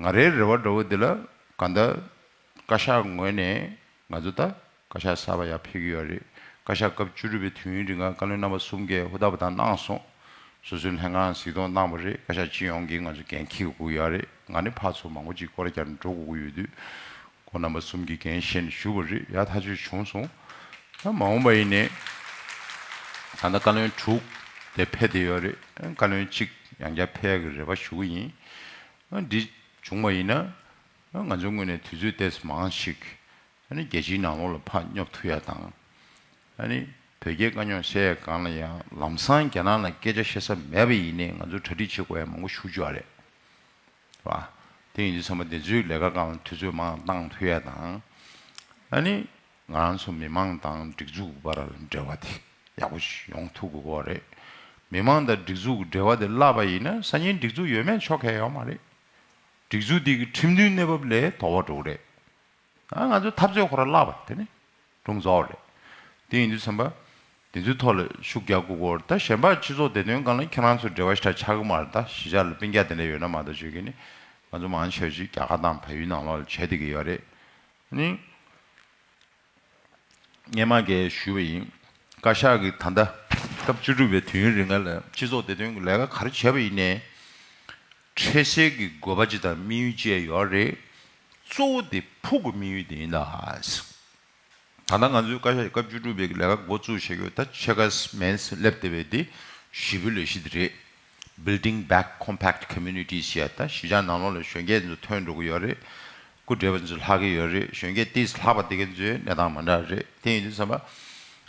ང་རའི་རེ་བ་འདྲ་བོ་འདི་ལ་གང་ལྟར་བཀའ་ཤག་ངོས་ནས་ང་ཚོ་ད་ བཀའ་ཤག་གསར་པ་ཡར་ཕེབས་ཀྱི་ཡོད་རེད། བཀའ་ཤག་སྐབས་བཅུ་དྲུག་པའི་དུས་ཡུན་རིང་ང་བཀའ་བློན་རྣམ་པ་གསུམ་གྱིས་ཧུར་ཐག་པ་དང་གནང་སོང་། སོ་སོའི་ལྷན་ཁང་གཟིགས་སྐྱོང་གནང་བ་རེད། བཀའ་ཤག་སྤྱི་ཡོངས་ཀྱིས་ང་ཚོ་འགན་འཁྱེར་དགོས་ཡོད་རེད། ང་ནི་ཕར་ཚུར་མང་པོ་ཅིག་སྐོར་ར་རྒྱག་ནས་འགྲོ་དགོས་ཀྱི་ཡོད་དུས། ཁོང་རྣམ་པ་གསུམ་གྱིས་འགན་བཞེས་ནས་བཞུགས་པ་རེད། ཡག་ཐག་ཆོད་བྱུང་སོང་། ད་མ་འོངས་པ་ཡིན་ནའི། ད་ལྟ་བཀའ་བློན་དྲུག་དེ་ཕེབས་བསྡད་ཡོད་རེད། བཀའ་བློན་གཅིག་ཡང་བསྐྱར་ཕེབས་ཡག་གི་རེ་བ་ཞུ་གི་ཡིན། འདི་བྱུང་བ་ཡིན་ན། ང་ཚོའི་ངོས་ནས་དུས་ཚོད་ཏོག་ཙམ་མང་ཞིག་ཨ་ནི་རྒྱལ་སྤྱིའི་ནང་ལོགས་ལ་ཕར་སྙོབ་ཐུབ་ཡ་དང་། ཨ་ནི་བོད་རྒྱའི་དཀའ་རྙོག་སེལ་ཡ་སྒང་ལ་ཡང་ལམ་སང་རྒྱ་ནག་ལ་སྐད་ཆ་བཤད་ས་མེད་པ་ཡིན་ནའི་ང་ཚོ་གྲ་སྒྲིག་བྱེད་དགོས་ཡ་མང་པོ་ཞེ་པོ་ཅིག་ཡོད་རེད། རེད་བ། དེ་ཡིན་དུས་ཚང་མ་དེ་ཚོའི་ལས་ཀ་སྒང་ལ་དུས་ཚོད་མང་བཏང་ཐུབ་ཡ་དང་། ཨ་ནི་ང་རང་ཚོ་མི་མང་དང་སྒྲིག་འཛུགས་བར་ལ་འབྲེལ་བ་དེ་ཡག་པོ་ཞིག་ཡོང་ཐུབ་དགོས་ཀྱི་ཡོད་རེད། མི་མང་དང་སྒྲིག་འཛུགས་ཀྱི་འབྲེལ་བ་དེ་བརླག་པ་ཡིན་ན་སང་ཉིན་སྒྲིག་འཛུགས་ཡོད་མེད་ཆོག་གི་ཡོད་མ་རེད། སྒྲིག་འཛུགས་དེ་གི་ཁྲིམས་མཐུན་གནས་བབ་ལས་དོག་པ་འགྲོ་གི་རེད། ཨ། ང་ཚོའི་འཐབ་རྩོད་ཁོ་རང་བརླག་པ་དེ་ནི་སྒྲུང་རྫོགས་རེད། དེ་ཡིན་དུས་ཙམ་པ། དེ་ཚོའི་ཐོག་ལ་ཤུགས་རྒྱག་དགོས་ཀྱི་ཡོད་རེད། ད་གཞན་པ་སྤྱི་ཚོགས་བདེ་དོན་སྒང་ལ་ཁྱེད་རང་ཚོའི་འབྲེལ་བ་ཞེ་དྲག་ཆགས་ཀྱི་མ་རེད། ད་གཞིས་ཆགས་ལ་སྤུན་ཀྱག་དེ་འདྲ་ཡོད་ན་མ་གཏོགས་བྱེད་ཀྱི་ནི། ང་ཚོ་མང་ཆེ་བ་ཞིག་རྒྱ་གར་དང་བལ་ཡུལ་ནང་ལོགས་ལ་བྱེད་བསྡད་ཀྱི་ཡོད་རེད། ནི། སྔོན་མ་གས་ཞུས་པ་ཡིན། བཀའ་ཤག་གིས་ད་ལྟ་སྐབས་བཅུ་དྲུག་པའི་དུས་ཡུན་རིང་ལ་སྤྱི་ཚོགས་བདེ་དོན་གྱི་ལས་ཀ་ག་རེ་བྱས་པ་ཡིན་ནའི། འཕྲལ་སེལ་གྱི་དགོས་པ་ཅིག་དང་དམིགས་ཡུལ་བཅས་ཡོད་རེད། གཙོ་བོ་དེ་ཕུགས་ཀྱི་དམིགས་ཡུལ་དེ་ཡིན་ད། ད་ལྟ་ང་ཚོའི་བཀའ་ཤག་སྐབས་བཅུ་དྲུག་པའི་ལས་ཀ་འགོ་བཙུགས་བྱེད་དགོས་ད་ཕྱེད་ཀ་མིན་སླེབས་བསྡད་པའི་དེ་བཞི་པོའི་ལས་གཞི་དེ་རེད། Building Back Compact Communities ཡ་ད་གཞིས་ཆགས་ནང་ལོགས་ལ་གཞོན་སྐྱེས་ཚོ་ཐོན་འགྲོ་གི་ཡོད་རེད། སྐུ་བགྲེས་པ་ཚོ་ལྷག་གི་ཡོད་རེད། གཞོན་སྐྱེས་ཏིས་ལྷག་པ་དེ་ག་ཚོའི་གནས་སྟངས་མ་འདྲ་རེད། དེ་ཡིན་དུས་ཙམ་པ།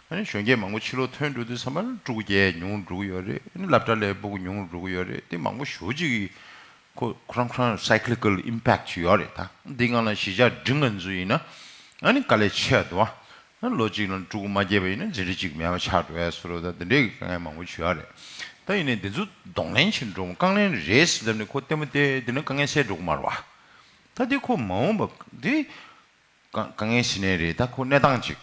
ཨ་ནི་གཞོན་སྐྱེས་མང་པོ་ཕྱི་ལོགས་ཐོན་འགྲོ་དུས་ཙམ་པ་ལ་ཕྲུ་གུ་སྐྱེ་ཉུང་འགྲོ་གི་ཡོད་རེད། ཨ་ནི་སློབ་གྲྭ་ལ་སྤུ་གུ་ཉུང་འགྲོ་གི་ཡོད་རེད། དེ་མང་པོ་ཞེ་པོ་ཅིག་གི་ཁོ་ཁོ་རང་ཁོ་རང་cyclical impact ཅིག་ཡོད་རེད་ད། འདི་སྒང་ལ་གཞིས་ཆགས་འབྲིང་ང་ཚོ་ཡིན་ན་ཨ་ནི་དཀའ་ལས་ཆེ་ཡ་འདུག་ཨ། ལོ་གཅིག་ལ་ཕྲུ་གུ་མ་སྐྱེས་པ་ཡིན་ན་འཛིན་གྲྭ་གཅིག་མེད་པ་ཆགས་འགྲོ་ཡ་བཟོ་འདྲ་ད་འདི་འདྲའི་དཀའ་ངལ་མང་པོ་ཞིག་ཡོད་རེད། ད་ཡིན་ནའི་འདི་ཚོ་གདོང་ལེན་བྱེད་འགྲོ་རྐང་ལེན་རེད་ཟེར་ལབ་ནས་ཁོ་ལྟད་མོ་བལྟས་འདི་ན་དཀའ་ངལ་སེལ་འགྲོ་གི་མ་རེད་བ། ད་འདི་ཁོ་མ་འོངས་པ་འདི་དཀའ་དཀའ་ངལ་ཞི་ནས་རེད། ད་ཁོ་གནས་སྟངས་ཅིག་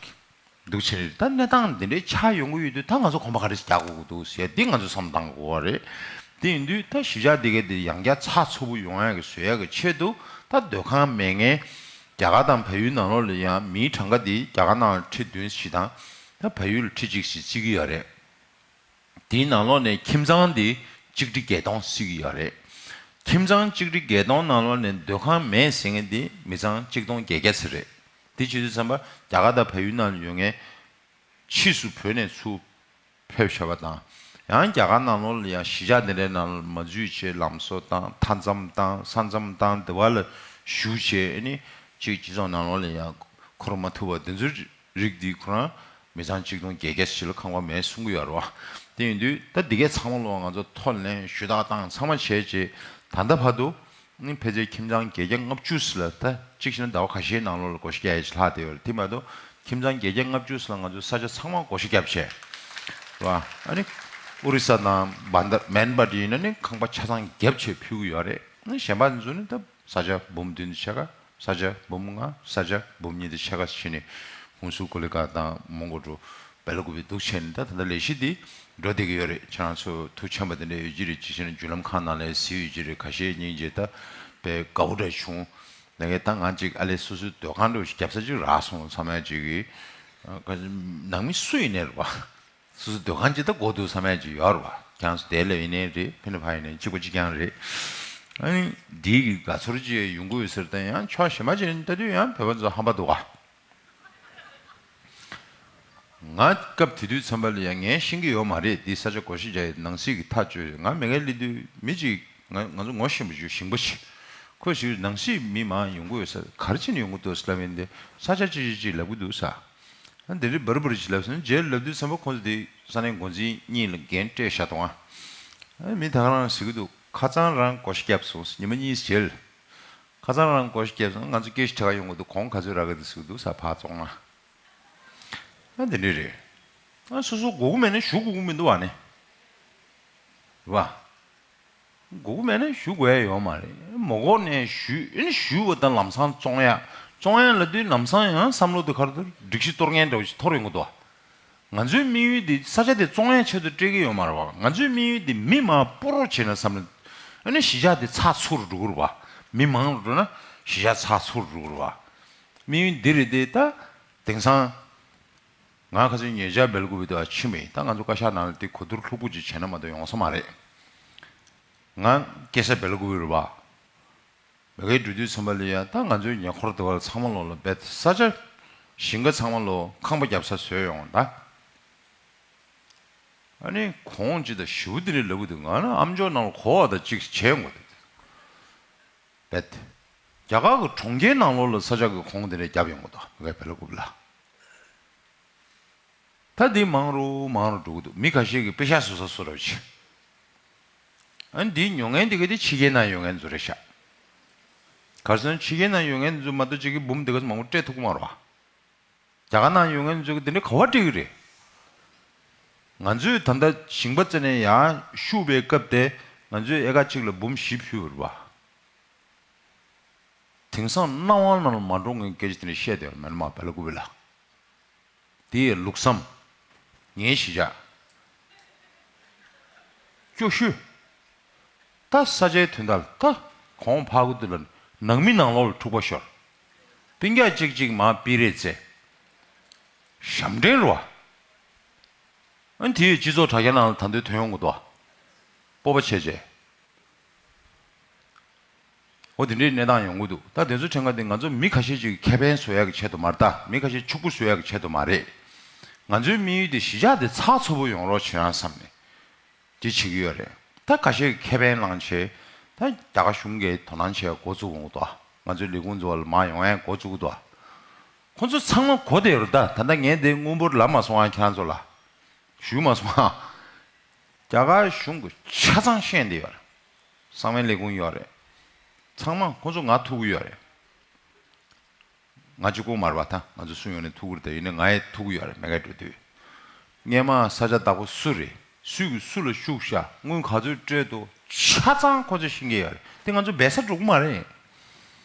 འདུག་ཆེ་རེད། ད་གནས་སྟངས་འདི་འདྲའི་ཆགས་ཡོང་གི་ཡོད་དུས་ད་ང་ཚོ་གོམ་པ་ག་རེ་རྒྱག་དགོས་ཀྱི་འདུག་ཟེར་འདི་ང་ཚོ་བསམ་བློ་བཏང་དགོས་པ་རེད། དེ་ཡིན་དུས་ད་གཞིས་ཆགས་འདི་གའི་འདི་ཡང་བསྐྱར་ཚགས་ཚུད་པོ་ཡོང་ཡག་གི་བཟོ་ཡག་གི་ཆེད་དུ་ད་སྡོད་ཁང་མེད་མཁན་རྒྱ་གར་དང་བལ་ཡུལ་ནང་ལོགས་ལ་ཡང་མིའི་གྲངས་ཀ་འདི་རྒྱ་གར་ནང་ཁྲི་བདུན་ཞིག་དང་ད་བལ་ཡུལ་ཁྲི་གཅིག་ཞིག་བརྩི་གི་ཡོད་རེད། དེའི་ནང་ལོགས་ནས་ཁྱིམ་ཚང་འདི་གཅིག་ཁྲི་བརྒྱད་སྟོང་བརྩི་གི་ཡོད་རེད། ཁྱིམ་ཚང་གཅིག་ཁྲི་བརྒྱད་སྟོང་ནང་ལོགས་ནས་སྡོད་ཁང་མེད་ཟེར་མཁན་འདི་མི་ཚང་གཅིག་སྟོང་བརྒྱད་བརྒྱ་ཙམ་རེད། དེ་བྱེད་དུས་ཙམ་པ་རྒྱ་གར་དང་བལ་ཡུལ་ནང་ལ་ཡོད་མཁན་ཕྱིས་སུ་བོད་ནས་ཚུར་ཕེབས་བཞག་པ་དང་། ཡང་རྒྱ་གར་ནང་ལོགས་ལ་ཡང་གཞིས་ཆགས་དེ་འདྲའི་ནང་ལ་མ་འཛུལ་བྱས་ལམ་བཟོ་བཏང་མཐའ་མཚམས་བཏང་ས་མཚམས་བཏང་དེ་བ་ལ་བཞུགས་བྱས་ཨ་ནི་གཅིག་སྤྱི་ཚོགས་ནང་ལོགས་ལ་ཡང་འཁོར་མ་ཐུབ་པ་དེ་ཚོའི་རིགས་འདི་ཁོ་རང་མི་ཚང་གཅིག་སྟོང་བརྒྱད་བརྒྱ་ཞིག་ལ་ཁང་པ་མེད་གསུང་གི་ཡོད་རེད་བ། དེ་ཡིན་དུས་ད་འདི་གའི་ཚང་མ་ལོག་ང་ཚོ་ཐོ་ལེན་ཞུ་དག་བཏང་ཚང་མ་བྱས་རྗེས་ད་ལྟ་བར་དུ་ནི་ཕལ་ཆེར་ཁྱིམ་ཚང་བརྒྱད་བརྒྱ་ལྔ་བཅུ་ཙམ་ལ་ད་གཅིག་བྱས་ན་ཟླ་བ་ཁ་ཤས་ནང་ལོགས་ལ་བགོ་བཤའ་རྒྱག་ཡ་ཞིག་ལྷག་བསྡད་ཡོད་རེད། དེ་མ་གཏོགས་ཁྱིམ་ཚང་བརྒྱད་བརྒྱ་ལྔ་བཅུ་ཙམ་ལ་ང་ཚོས་ས་ཆ་ཚང་མ་བགོ་བཤའ་བརྒྱབ་བྱས་རེད་བ། ཨ་ནི་ཨོ་རི་ས་དང་བན་ད་མན་བ་ཏི་ཡིན་ན་ནི་ཁང་པ་ཆ་ཚང་བརྒྱབ་བྱས་ཕུལ་གི་ཡོད་རེད། ཨ་ནི་གཞན་པ་ཚོ་ནི་ད། ས་ཆ་འབུམ་བདུན་དང་ཕྱེད་ཀ་ས་ཆ་འབུམ་ལྔ་ས་ཆ་འབུམ་གཉིས་དང་ཕྱེད་ཀ་ཕྱིན་ནས་ཧུན་སུར་ཀོ་ལི་གྷལ་དང་མོན་གྷོ་འགྲོ་སྦེལ་ཀོབ་འདུག་བྱས་ནས་ད་ད་ལྟ་ལས་གཞི་འདི་འགྲོ་བསྡད་ཀྱི་ཡོད་རེད། ཁྱེད་རང་ཚོ་ཐུགས་འཚབ་པ་དེ་འདྲ་ཡོད་ཀྱི་རེད། ཅི་བྱས་ན་བརྒྱུད་ལམ་ཁག་ནང་ལ་གཟིགས་ཡོད་ཀྱི་རེད། ཁ་ཤས་སྙིང་རྗེ་ད་དཔེ་དགའ་པོ་འདྲ་བྱུང་། ད་གས་ད་ང་ཅིག་ཨ་ལས་སོ་སོའི་སྡོད་ཁང་འདྲ་བོ་ཞིག་རྒྱབ་ས་ཅིག་རག་སོང་བསམ་ཡ་ཅིག་གི། ནང་མི་སུ་ཡིན་ནའི་རེད་བ། སོ་སོ་སྡོད་ཁང་ཅིག་ད་དགོས་འདུག་བསམ་ཡ་ཅིག་ཡོད་རེད་བ། ཁྱེད་རང་ཚོ་དེ་ལ་ཡིན་ནའི་རེད། ཕི་ནི་ཕ་ཡིན་ནའི་གཅིག་པ་གཅིག་རྐྱང་རེད། ཨ་ནི་འདི་གི་དགའ་ཚོར་ཅིག་ཡོང་གི་ཡོད་ཟེར་ད་ཡང་ཕྱོགས་གཞན་པ་ཅིག་ནས་ལྟ་དུས་ཡང་བོད་པ་ཚོ་ཧམ་པ་འདུག་ག་ང་སྐབས་དེ་དུས་ཙམ་པ་ལ་ཡང་ངས་ཤེས་ཀྱི་ཡོད་མ་རེད། འདི་ས་ཆ་བགོ་བཤའ་རྒྱག་ཡས་ནང་སྲིད་ཀྱི་ཐག་གཅོད་རེད། ང་མི་ངན་སླེབས་དུས་མི་གཅིག་ང་ང་ཚོ་ངོ་ཤེས་པ་ཅིག་ཞིང་པ་ཅིག་ཁོ་ཞིག་ནང་སྲིད་མི་མང་ཡོང་གི་ཡོད་ས་ག་རེ་བྱས་ནས་ཡོང་གི་འདུག་ཟེར་ལབ་ཡིན་ཏེ་ས་ཆ་ཅི་ཅི་ཅི་ལབ་གི་འདུག་ས། ཨ་འདི་རིགས་འབར་འབར་ཅིག་ལབ་སོང་། རྗེས་ལབ་དུས་ཙམ་པ་ཁོང་ཚོ་དེ་ས་གནས་འགོ་འཛིན་གཉིས་ལ་འགན་སྤྲད་བཞག་འདུག་ཨ། ཨ་མི་ད་ག་རང་ཟེར་གི་འདུག་ཁ་སང་རང་བགོ་བཤའ་བརྒྱབ་སོང་། ཉི་མ་གཉིས་རྗེས་ལ་ཁ་སང་རང་བགོ་བཤའ་བརྒྱབ་སོང་། ང་ཚོ་སྐད་ཆ་དྲི་ག་ཡོང་གི་འདུག་གོང་ག་ཚོད་རག་གི་འདུག་ཟེར་གི་འདུག་ས་ཕར་བཙོང་ན། ཨ་འདི་འདྲ་རེད། ཨ་སོ་སོ་དགོས་ཀྱི་མེད་ན་ཞུ་དགོས་ཀྱི་མི་འདུག་བ་ནི། རེད་བ། དགོས་ཀྱི་མེད་ན་ཞུ་དགོས་ཡ་ཡོད་མ་རེད། མ་དགོས་ནས་ཞུ་ཨེ་ནི་ཞུ་བ་དང་ལམ་སང་བཙོང་ཡ། བཙོང་ཡ་ལབ་དུས་ལམ་སང་ཡང་བསམ་བློ་དེ་ག་རེ་འདུག་སྒྲིག་གཞི་གཏོར་མཁན་འདྲ་བོ་ཞིག་འཐོར་ཡོང་གི་འདུག་ང་ཚོའི་དམིགས་ཡུལ་དེ་ས་ཆ་དེ་བཙོང་ཡ་ཆེད་དུ་སྤྲད་ཀྱི་ཡོད་མ་རེད་བ། ང་ཚོའི་དམིགས་ཡུལ་དེ་མི་མང་སྤོ་རོགས་བྱས་ན་བསམ་ན་ཨེ་ནི་གཞིས་ཆགས་དེ་ཚགས་ཚུད་རུ་འགྲོ་གི་རེད་བ། མི་མང་རུ་འགྲོ་ན་གཞིས་ཆགས་ཚགས་ཚུད་རུ་འགྲོ་གི་རེད་བ། དམིགས་ཡུལ་འདི་རེད་དེ་ད། དེང་སང་ ང་ཁ་སང་ཉེ་ཆར་སྦེལ་ཀོབ་ལ་ཕྱིན་པ་ཡིན། ད་ང་ཚོ་བཀའ་ཤག་ནང་ལ་དེ་གོ་བསྡུར་ལྷུག་པོ་ཅིག་བྱས་ན་མ་གཏོགས་ཡོང་ས་མ་རེད། ང་སྐྱེས་ས་སྦེལ་ཀོབ་རེད་པ། མ་གིར་འགྲོ་དུས་ཙམ་པ་ལ་ཡ་ད་ང་ཚོའི་ཉེ་འཁོར་དེ་བར་ཚང་མ་ལོ་ལ་རྦད་ས་ཆ་ཞིང་ཁ་ཚང་མ་ལོ་ཁང་པ་རྒྱབ་ས་བཟོས་ཡོང་ད། ཨ་ནི་གོང་ཅི་ད་ཞུ་དེ་ནི་ལབ་གི་འདུག་ང་ནི་ཨམ་ཅོག་ནང་ལ་གོ་བ་ད་ཅིག་བྱས་ཡོང་གི་འདུག་རྦད། རྒྱ་གར་གྱི་གྲོང་ཁྱེར་ནང་ལོགས་ལ་ས་ཆ་གི་གོང་དེ་འདྲ་བརྒྱབ་ཡོང་གི་འདུག་མ་གིར་སྦེལ་ཀོབ་ལ། ད་འདི་མང་རུ་མང་རུ་འགྲོ་གི་འདུག་མི་ཁ་ཤས་ཀྱིས་པེ་ཤག་བཟོ་ས་བཟོ་རོགས་བྱེད། ཨ་ནི་འདིའི་ཉོ་མཁན་དེ་ག་དེ་ཕྱི་རྒྱལ་ནང་ཡོད་མཁན་ཚོ་རེད་ཤག་གར་སོང་ཕྱི་རྒྱལ་ནང་ཡོད་མཁན་ཚོ་མ་གཏོགས་ཅིག་གི་འབུམ་དེ་ག་ཚོ་མང་པོ་སྤྲད་ཐུབ་ཀྱི་མ་རེད་པ། རྒྱ་གར་ནང་ཡོད་མཁན་ཚོ་གི་དེ་འདྲ་ག་བ་སྤྲད་ཀྱི་རེད། ང་ཚོས་ད་ལྟ་ཞིང་པ་རྩ་ནས་ཡར་ཤུགས་པའི་སྐབས་དེ་ང་ཚོས་ཨེ་ཀར་གཅིག་ལ་འབུམ་བཞི་ཕུལ་བ་རེད་པ། དེང་སང་སྣང་བ་ནང་ལ་མ་འགྲོ་མཁན་སྐད་ཆ་དེ་འདྲ་བཤད་བསྡད་ཡོད་མེད་ན་མ་སྦེལ་ཀོབ་ལ། དེ་ཡི་ལུགས་བསམ། ངའི་གཞིས་ཆགས། སྐྱོ་ཤོས། ད་ས་ཆའི་དོན་དག་ལ་ད་གོང་འཕར་གི་དུས་ལ་ནང་མི་ནང་ལོགས་ལ་འཁྲུག་པ་ཤོར། སྤུན་ཀྱག་གཅིག་གཅིག་མར་སྤི་རེ་རྩེ། ཞབས་འདྲེན་རེད་པ། ཨ་ནི་དེ་ཡི་སྤྱི་ཚོགས་དྲ་རྒྱ་ནང་ལ་ད་དུང་ཐོན་ཡོང་གི་འདུག་སྤོབས་པ་བྱས་བྱས། འོ་དེ་འདྲའི་གནས་སྟངས་ཡོང་གི་འདུག་ད་དེ་ཚོ་དྲན་ཁ་དེ་ང་ཚོ་མི་ཁ་ཤས་ཅིག་ཁེ་ཕན་བཟོ་ཡག་གི་ཆེད་དུ་མ་རེད་ད། མི་ཁ་ཤས་ཕྱུག་པོ་བཟོ་ཡག་གི་ཆེད་དུ་མ་རེད། ང་ཚོའི་དམིགས་ཡུལ་དེ་གཞིས་ཆགས་དེ་ཚགས་ཚུད་པོ་ཡོང་རོགས་བྱེད་ཡང་བསམ་ནས་དེ་བྱེད་ཀྱི་ཡོད་རེད། ད་ཁ་ཤས་ཁེ་ཕན་བླངས་བྱས་ད་རྒྱ་གར་གཞུང་གིས་དོ་སྣང་བྱེད་འགོ་བཙུགས་འོང་དོ། ང་ཚོའི་ལས་ཁུངས་ཚོ་ལ་མར་ཡོང་ཡག་འགོ་བཙུགས་འདུག་ཁོ་ཚོ་ཚང་མ་གོ་བསྡད་ཡོད་རེད་ད། ད་ལྟ་ངས་འདི་དངུལ་འབོར་ལབ་མ་སོང་ཨ། ཁྱེད་རང་ཚོ་ལ་ཞུས་མ་སོང་ཨ། རྒྱ་གར་གཞུང་གིས་ཆ་ཚང་ཤེས་བསྡད་ཡོད་རེད། གསང་བའི་ལས་ཁུངས་ཡོད་རེད། ཚང་མ་ཁོ་ཚོ་ང་ཐུག་གི་ཡོད་རེད། ང་གཅིག་པོ་མ་རེད་པ། ད་ང་ཚོ་སུ་ཡོང་ནས་ཐུག་གི་རེད། ད་ཡིན་ནའི་ང་ཡང་ཐུག་གི་ཡོད་རེད། མ་གིར་འགྲོ་དུས་སྔས་མ་ས་ཆ་བདག་པོ་སུ་རེད། སུས་ཀྱིས་སུ་ལ་ཤུགས་བཞག་དངུལ་ག་ཚོད་སྤྲད་འདུག་ཆ་ཚང་ཁོ་ཚོས་ཤེས་ཀྱི་ཡོད་རེད། དེ་ང་ཚོ་སྦས་ས་འགྲོ་གི་མ་རེད།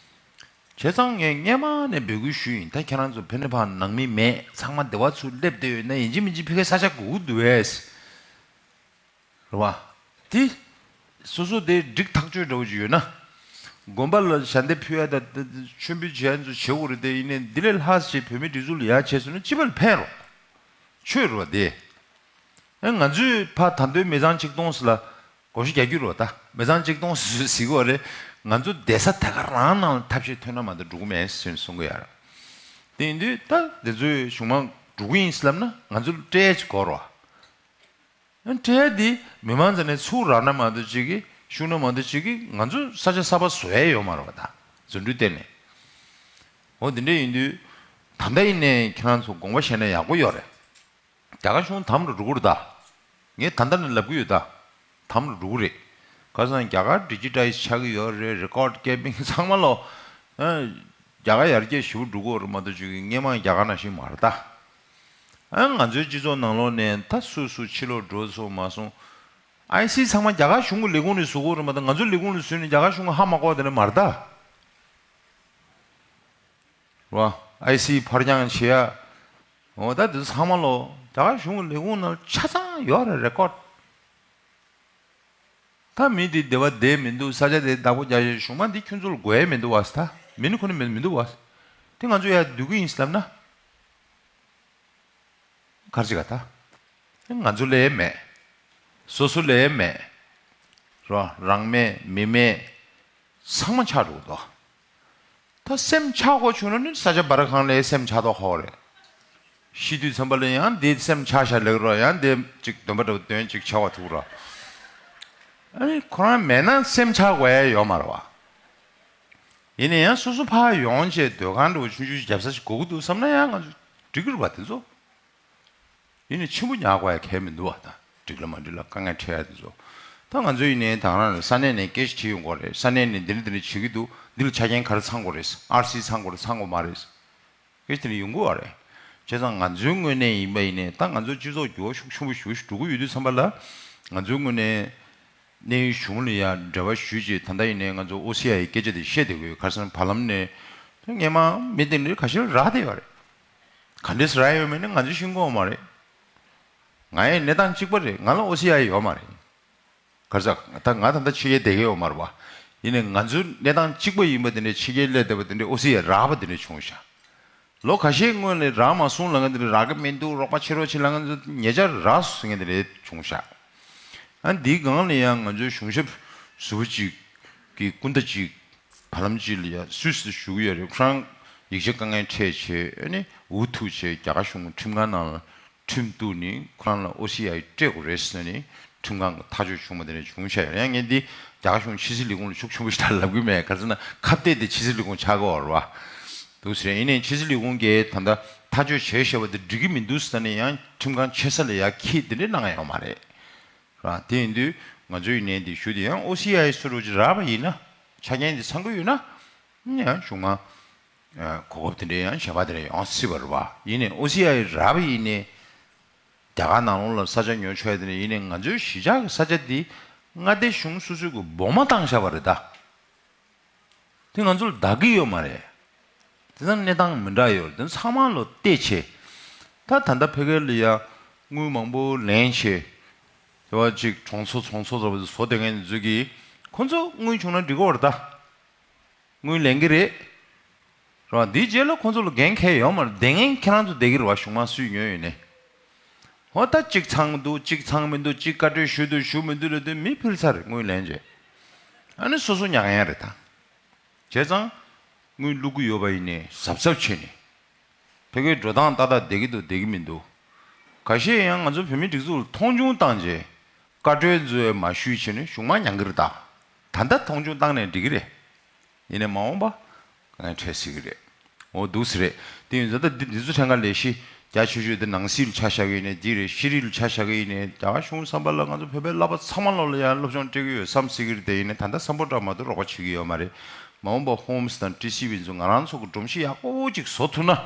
བྱས་ཙང་ངས་སྔས་མ་ནས་འབོད་སྐུལ་ཞུས་ཡིན། ད་ཁྱེད་རང་ཚོ་ཕན་ནི་ཕ་ནང་མི་མེད། ཚང་མ་སྡེ་བ་ཚུར་སླེབས་བསྡད་ཡོད་ན་ཡིན་གཅིག་མིན་གཅིག་ཕ་གིའི་ས་ཆ་དགོས་ཀྱི་འདུག་གས། རེད་པ། དེ་སོ་སོ་དེ་འགྲིག་ཐག་ཆོད་འདྲ་བོ་ཅིག་ཡོད་ན། དགོན་པ་ལ་ཞལ་འདེབས་ཕུལ་ཡ་དང་མཆོད་འབུལ་བྱེད་ཡ་ཚོ་བྱེད་དགོས་རེད་དེ། ཡིན་ནའི་འདི་ལས་ལྷག་ཅིག་བོད་མིའི་སྒྲིག་འཛུགས་ལ་ཡ་བྱས་སོང་ན་སྤྱི་པ་ལ་ཕན་རོགས། ཆོས་རེད་པ་དེ། ཨེ་ང་ཚོས་ཕ་ད་དུང་མི་ཚང་གཅིག་སྟོང་ཟེར་ལ་བགོ་བཤའ་རྒྱག་རྒྱུ་རེད་པ། ད་མི་ཚང་གཅིག་སྟོང་ཟེར་ཟེར་གྱི་ཡོད་རེད། ང་ཚོ་བསྡད་ས་དེ་ག་རང་ནང་ལ་ཐབས་ཤེས་ཐོན་ན་མ་གཏོགས་འགྲོ་གི་མེད་ཟེར་གསུང་གི་ཡོད་རེད། དེ་ཡིན་དུས་ད་དེ་ཚོའི་གཞུང་མང་འགྲོ་གི་ཡིན་ཟེར་ལབ་ན་ང་ཚོ་ལ་སྤྲད་ཡ་ཅིག་དགོས་རེད་པ། སྤྲད་ཡ་དེ་མི་མང་ཚོ་ནས་ཚུར་རག་ན་མ་གཏོགས་ཅིག་གིས་ཤུགས་ན་མ་གཏོགས་ཅིག་གིས་ང་ཚོ་ས་ཆ་གསར་པ་བཟོ་ཡ་ཡོད་མ་རེད་པ། ད་རྫུ་འཕྲུལ་བརྟེན་ནས། འོ་དེ་འདྲ་ཡིན་དུས་ད་ལྟ་ཡིན་ནའི་ཁྱེད་རང་ཚོ་དགོངས་པ་བཞེས་ན་ཡག་པོ་ཡོད་རེད། རྒྱ་གར་གཞུང་དམ་རུ་འགྲོ་གི་རེད་ད། ངས་ད་ལྟ་ནས་ལབ་ཀྱི་ཡོད་ད། དམ་རུ་འགྲོ་གི་རེད། ཁ་སང་རྒྱ་གར་ཌི་ཇི་ཊའི་ཛི་ཆགས་ཀྱི་ཡོད་རེད། རེ་ཀོཌ་ཀི་པིང་ཚང་མ་ལོ། ཨ། རྒྱ་གར་ཡར་རྒྱས་ཞེ་པོ་འགྲོ་གི་ཡོད་རེད་མ་གཏོགས་ཅིག་གི་སྔས་མ་རྒྱ་གར་ནང་བཞིན་མ་རེད་ད། ཨ། ང་ཚོའི་སྤྱི་ཚོགས་ནང་ལོགས་ནས་ད་སུ་སུ་ཕྱི་ལོགས་འགྲོ་སོང་མ་སོང་། ཨའི་སི་ཚང་མ་རྒྱ་གར་གཞུང་གི་ལས་ཁུངས་ནས་བཟོ་གི་ཡོད་རེད་མ་གཏོགས་ང་ཚོའི་ལས་ཁུངས་ནས་བཟོས་ནས་རྒྱ་གར་གཞུང་གིས་ཧ་མ་གོ་བ་དེ་འདྲ་མ་རེད་ད། རེད་པ། ཨའི་སི་ཕར་འགྱངས་བྱེད་ཡ། འོ་ད་དེ་ཚོ་ཚང་མ་ལོ་རྒྱ་གར་གཞུང་གི་ལས་ཁུངས་ནང་ཆ་ཚང་ཡོད་རེད། རེ་ཀོཌ། ད་མི་འདི་སྡེ་བ་བསྡད་མི་འདུག་ས་ཆ་དེ་བདག་པོ་རྒྱག་ཡ་གཞུང་མང་འདི་ཁྱོད་ཚོ་ལ་དགོས་ཡ་མི་འདུག་པ། ད་མི་ནི་ཁོ་ནི་མི་མི་འདུག་པ། དེ་ང་ཚོ་ཡར་སྡུད་ཀྱི་ཡིན་ཟེར་ལབ་ན། ག་རེ་བྱེད་ག་ད། ང་ཚོ་ལ་ཡ་མེད། སོ་སོ་ལ་ཡ་མེད། རོ། རང་མེད་མི་མེད། ཚང་མ་ཆགས་འགྲོ་གི་འདུག་ད་སེམས་ཆགས་དགོས་བྱུང་ན་ནི་ས་ཆ་སྦར་ཁང་ལ་ཡ་སེམས་ཆགས་མདོག་ཁ་པོ་རེད། ཤི་དུས་ཙམ་པ་ལ་ཡང་འདི་སེམས་ཆགས་ཤག་ལབ་རོགས། ཡང་འདི་ཅིག་འདོན་པ་འདྲ་བོ་འདོན་ཅིག་བྱ་བ་ཐུག་རོགས། ཨ་ནི་ཁོ་རང་མེད་ན་སེམས་ཆགས་དགོས་ཡ་ཡོད་མ་རེད་པ། ཡིན་ན་ཡང་སོ་སོ་ཕར་ཡོང་བྱས་སྡོད་ཁང་འདྲ་བོ་ཆུང་ཆུང་ཞིག་རྒྱབ་ས་ཞིག་དགོས་ཀྱི་འདུག་བསམ་ན་ཡང་ང་ཚོ་འགྲིག་གི་རེད་པ་དེ་ཚོ། ཡིན་ནའི་ཆེན་པོ་ཉར་དགོས་ཡ་གལ་མི་འདུག་པ། ད་འགྲིག་ལ་མ་འགྲིག་ལ་དཀའ་ངལ་འཕྲད་ཡ་དེ་ཚོ། ད་ང་ཚོ་ཡིན་ནའི་ད་རང་ས་གནས་ནས་སྐད་ཆ་དྲིས་ཡོང་གི་རེད། ས་གནས་ནས་འདི་འདྲ་འདི་འདྲ་བྱེད་ཀྱི་འདུག་འདི་ལ་ཆ་རྐྱེན་ག་རེ་ཚང་དགོས་རེད། ཨར་སི་ཚང་དགོས་རེད། ཚང་དགོས་མ་རེད། སྐད་ཆ་དེ་འདྲ་ཡོང་གི་ཡོད་རེད། བྱས་ཙང་ང་ཚོའི་ངོས་ནས་ཡིན་པ་ཡིན་ནའི་ད་ང་ཚོའི་སྤྱི་ཚོགས་འགྱུར་བ་ཤུགས་ཆེན་པོ་ཞེ་པོ་ཞིག་འགྲོ་གི་ཡོད་དུས་ཙམ་པ་ལ། ང་ཚོའི་ངོས་ནས་གནས་ཡུལ་གཞུང་ལ་ཡ་འབྲེལ་བ་ཞུས་བྱས། ད་ལྟ་ཡིན་ནའི་ང་ཚོ་ཨོ་སི་ཨའི་སྐད་ཆ་དེ་བཤད་བསྡད་ཀྱི་ཡོད། ཁ་སང་བར་ལམ་ནས་ད་སྔས་མ་མི་དེ་འདྲ་ཁ་ཤས་རག་བསྡད་ཡོད་རེད། ག་འདྲས་རག་ཡོད་མེད་ནི་ང་ཚོས་ཤེས་ཀྱི་ཡོད་མ་རེད། ང་ཡང་གནས་སྟངས་གཅིག་པ་རེད། ང་ལ་ཨོ་སི་ཨའི་ཡོད་མ་རེད། ག་རེ་ཟེར། ད་ང་ད་ལྟ་ཕྱི་རྒྱལ་བསྡད་ཀྱི་ཡོད་མ་རེད་པ། ཡིན་ནའི་ང་ཚོའི་གནས་སྟངས་གཅིག་པ་ཡིན་པ་དེ་འདྲའི་ཕྱི་རྒྱལ་སླེབས་བསྡད་པ་དེ་འདྲའི་ཨོ་སི་ཨའི་རག་པ་དེ་འདྲ་བྱུང་ཤག་ལོ་ཁ་ཤས་སྔོན་ལ་རག་མ་སོང་ལབ་མཁན་དེ་རེད། རག་གི་མི་འདུག། རོགས་པ་བྱེད་རོགས་བྱེད་ལབ་མཁན་ཚོ་ཉེ་ཆར་རག་སོང་མཁན་དེ་རེད་བྱུང་ཤག། ཨ་འདིའི་སྒང་ལ་ཡང་ང་ཚོའི་གཞུང་ཞབས་ཟུར་པ་གཅིག་གི་སྐུ་ཟླ་གཅིག་བར་ལམ་གཅིག་ལ་ཡང་སུད་སི་ལ་བཞུགས་ཀྱི་ཡོད་རེད། ཁོ་རང་ཡིག་ཆ་དཀའ་ངལ་འཕྲད་བྱས། ཨ་ནི་འུ་ཐུག་བྱས་རྒྱ་གར་གཞུང་ཁྲིམས་ཁང་ནང་ལ་ཁྲིམས་གཏུགས་ནས་ཁོ་རང་ལ་ཨོ་སི་ཨའི་སྤྲད་དགོས་རེད་ཟེར་ནས་ཁྲིམས་ཁང་གི་ཐག་གཅོད་བྱུང་བ་དེ་འདྲ་བྱུང་ཤག་ཡོད་རེད། ཡང་ངས་འདི་རྒྱ་གར་གཞུང་ཕྱི་སྲིད་ལས་ཁུངས་ལ་ཤུགས་ཆེན་པོ་ཞིག་ལབ་གི་མེད། ག་རེ་ཟེར་ན་ཁ་གཏད་དེ་ཕྱི་སྲིད་ལས་ཁུངས་ཆགས་ཀྱི་ཡོད་རེད་བ། འདུག་ཟེར། ཡིན་ནའི་ཕྱི་སྲིད་ལས་ཁུངས་ཀྱིས་ད་ལྟ་ཐག་གཅོད་བྱས་བཞག་པ་དེ་འགྲིག་གི་མི་འདུག་ཟེར་ནས་ཡང་ཁྲིམས་ཁང་ཆེ་ས་ལ་ཡར་འཁྱེར་དེ་འདྲ་གནང་ཡོད་མ་རེད། ར། དེ་ཡིན་དུས་ང་ཚོ་ཡིན་ནའི་འདི་ཞུ་དེ་ཡང་ཨོ་སི་ཨའི་སུ་རུ་ཅིག་རག་པ་ཡིན་ན། ཆ་རྐྱེན་འདི་ཚང་གི་ཡོད་ན། ཡང་གཞུང་མང་གོ་སྐབས་དེ་འདྲའི་ཡང་གཞན་པ་དེ་འདྲ་ཡོང་སྲིད་པ་རེད་བ། ཡིན་ནའི་ཨོ་སི་ཨའི་རག་པ་ཡིན་ནའི་རྒྱ་གར་ནང་ལོགས་ལ་ས་ཆ་ཉོ་ཆོག་ཡ་དེ་འདྲ་ཡིན་ནའི་ང་ཚོའི་གཞིས་ཆགས་ཀྱི་ས་ཆ་འདི་མངའ་སྡེ་གཞུང་སོ་སོའི་གི་སྦོ་མ་བཏང་བཞག་པ་རེད་ད། དེ་ང་ཚོ་ལ་བདག་གི་ཡོད་མ་རེད། དེ་ཚང་གནས་སྟངས་མི་འདྲ་ཡོད་རེད། དེ་ཚང་མ་ལོ་བལྟས་བྱས། ད་ད་ལྟ་ཕ་གི་ལ་ཡ་དངུལ་མང་པོ་ལེན་བྱས། དེ་བ་ཅིག་གྲོང་ཚོ་ཚོང་ཚོ་ཚོ་བཟོ་བསྡད་མཁན་ཚོ་གིས་ཁོ་ཚོ་དངུལ་བྱུང་ན་འགྲིག་གི་རེད་ད། དངུལ་ལེན་གི་རེད། རེད་བ། འདིའི་རྗེས་ལ་ཁོ་ཚོ་ལ་འགན་འཁྱེར་ཡོད་མ་རེད། བསྡད་མཁན་ཁྱེད་རང་ཚོ་བསྡད་ཀྱི་རེད་བ། གཞུང་མང་སུས་ཉོས་ཡོད་ནས། ཧོ་ད་གཅིག་ཚང་འདུག། གཅིག་ཚང་མི་འདུག། གཅིག་བཀའ་འཁྲོལ་ཞུ་འདུག་ཞུ་མི་འདུག་ལབ་དུས་མི་ཕུལ་ཚར་རེད། དངུལ་ལེན་བྱས། ཨ་ནི་སོ་སོ་ཉར་མཁན་རེད་ད། བྱས་ཙང་དངུལ་བླུག་གི་ཡོད་པ་ཡིན་ནའི་གཟབ་གཟབ་བྱས་ནས། ཕ་གིའི་འགྲོ་སྟངས་ཏག་ཏག་བསྡད་ཀྱི་འདུག། བསྡད་ཀྱི་མི་འདུག། ཁ་ཤས་ཡང་ང་ཚོ་བོད་མིའི་སྒྲིག་འཛུགས་ལ་མཐོང་ཆུང་བཏང་རྗེས་བཀའ་འཁྲོལ་ཚོ་མ་ཞུས་བྱས་ནས་གཞུང་མང་ཉར་གྱི་རེད་ད། ད་ལྟ་མཐོང་ཆུང་བཏང་ནས་འགྲིག་གི་རེད། ཡིན་ནའི་མ་འོངས་པ་གང་འཕྲད་སྲིད་ཀྱི་རེད། འོ་འདུག་སེ་རེད། དེ་ཡིན་ཙང་ད་འདི་འདི་ཚོ་ཕྲན་ཁ་ལས་གཞི་རྒྱ་ཆེ་ཤོས་དེ་ནང་སྲིད་ལ་ཆ་བཞག་གི་ཡིན་ནའི་འདི་རེད། ཤེས་རིག་ལ་ཆ་བཞག་གི་ཡིན་ནའི་རྒྱ་གར་གཞུང་བསམ་པ་ལ་ང་ཚོ་བོད་པའི་བསླབ་པ་ཚང་མ་ལོག་ལ་ཡང་སློབ་སྦྱོང་སྤྲད་ཀྱི་ཡོད་བསམ་སྲིད་ཀྱི་རེད། དེ་ཡིན་ནའི་ད་ལྟ་སམ་བྷོ་ཊ་མ་གཏོགས་རོགས་པ་བྱེད་ཀྱི་ཡོད་མ་རེད། མ་འོངས་པ་ཧོམ་སི་དང་ཊི་སི་ཝི་ཚོ་ང་རང་ཚོ་གི་སྒྲོམ་གཞི་ཡག་པོ་ཅིག་བཟོ་ཐུབ་ན།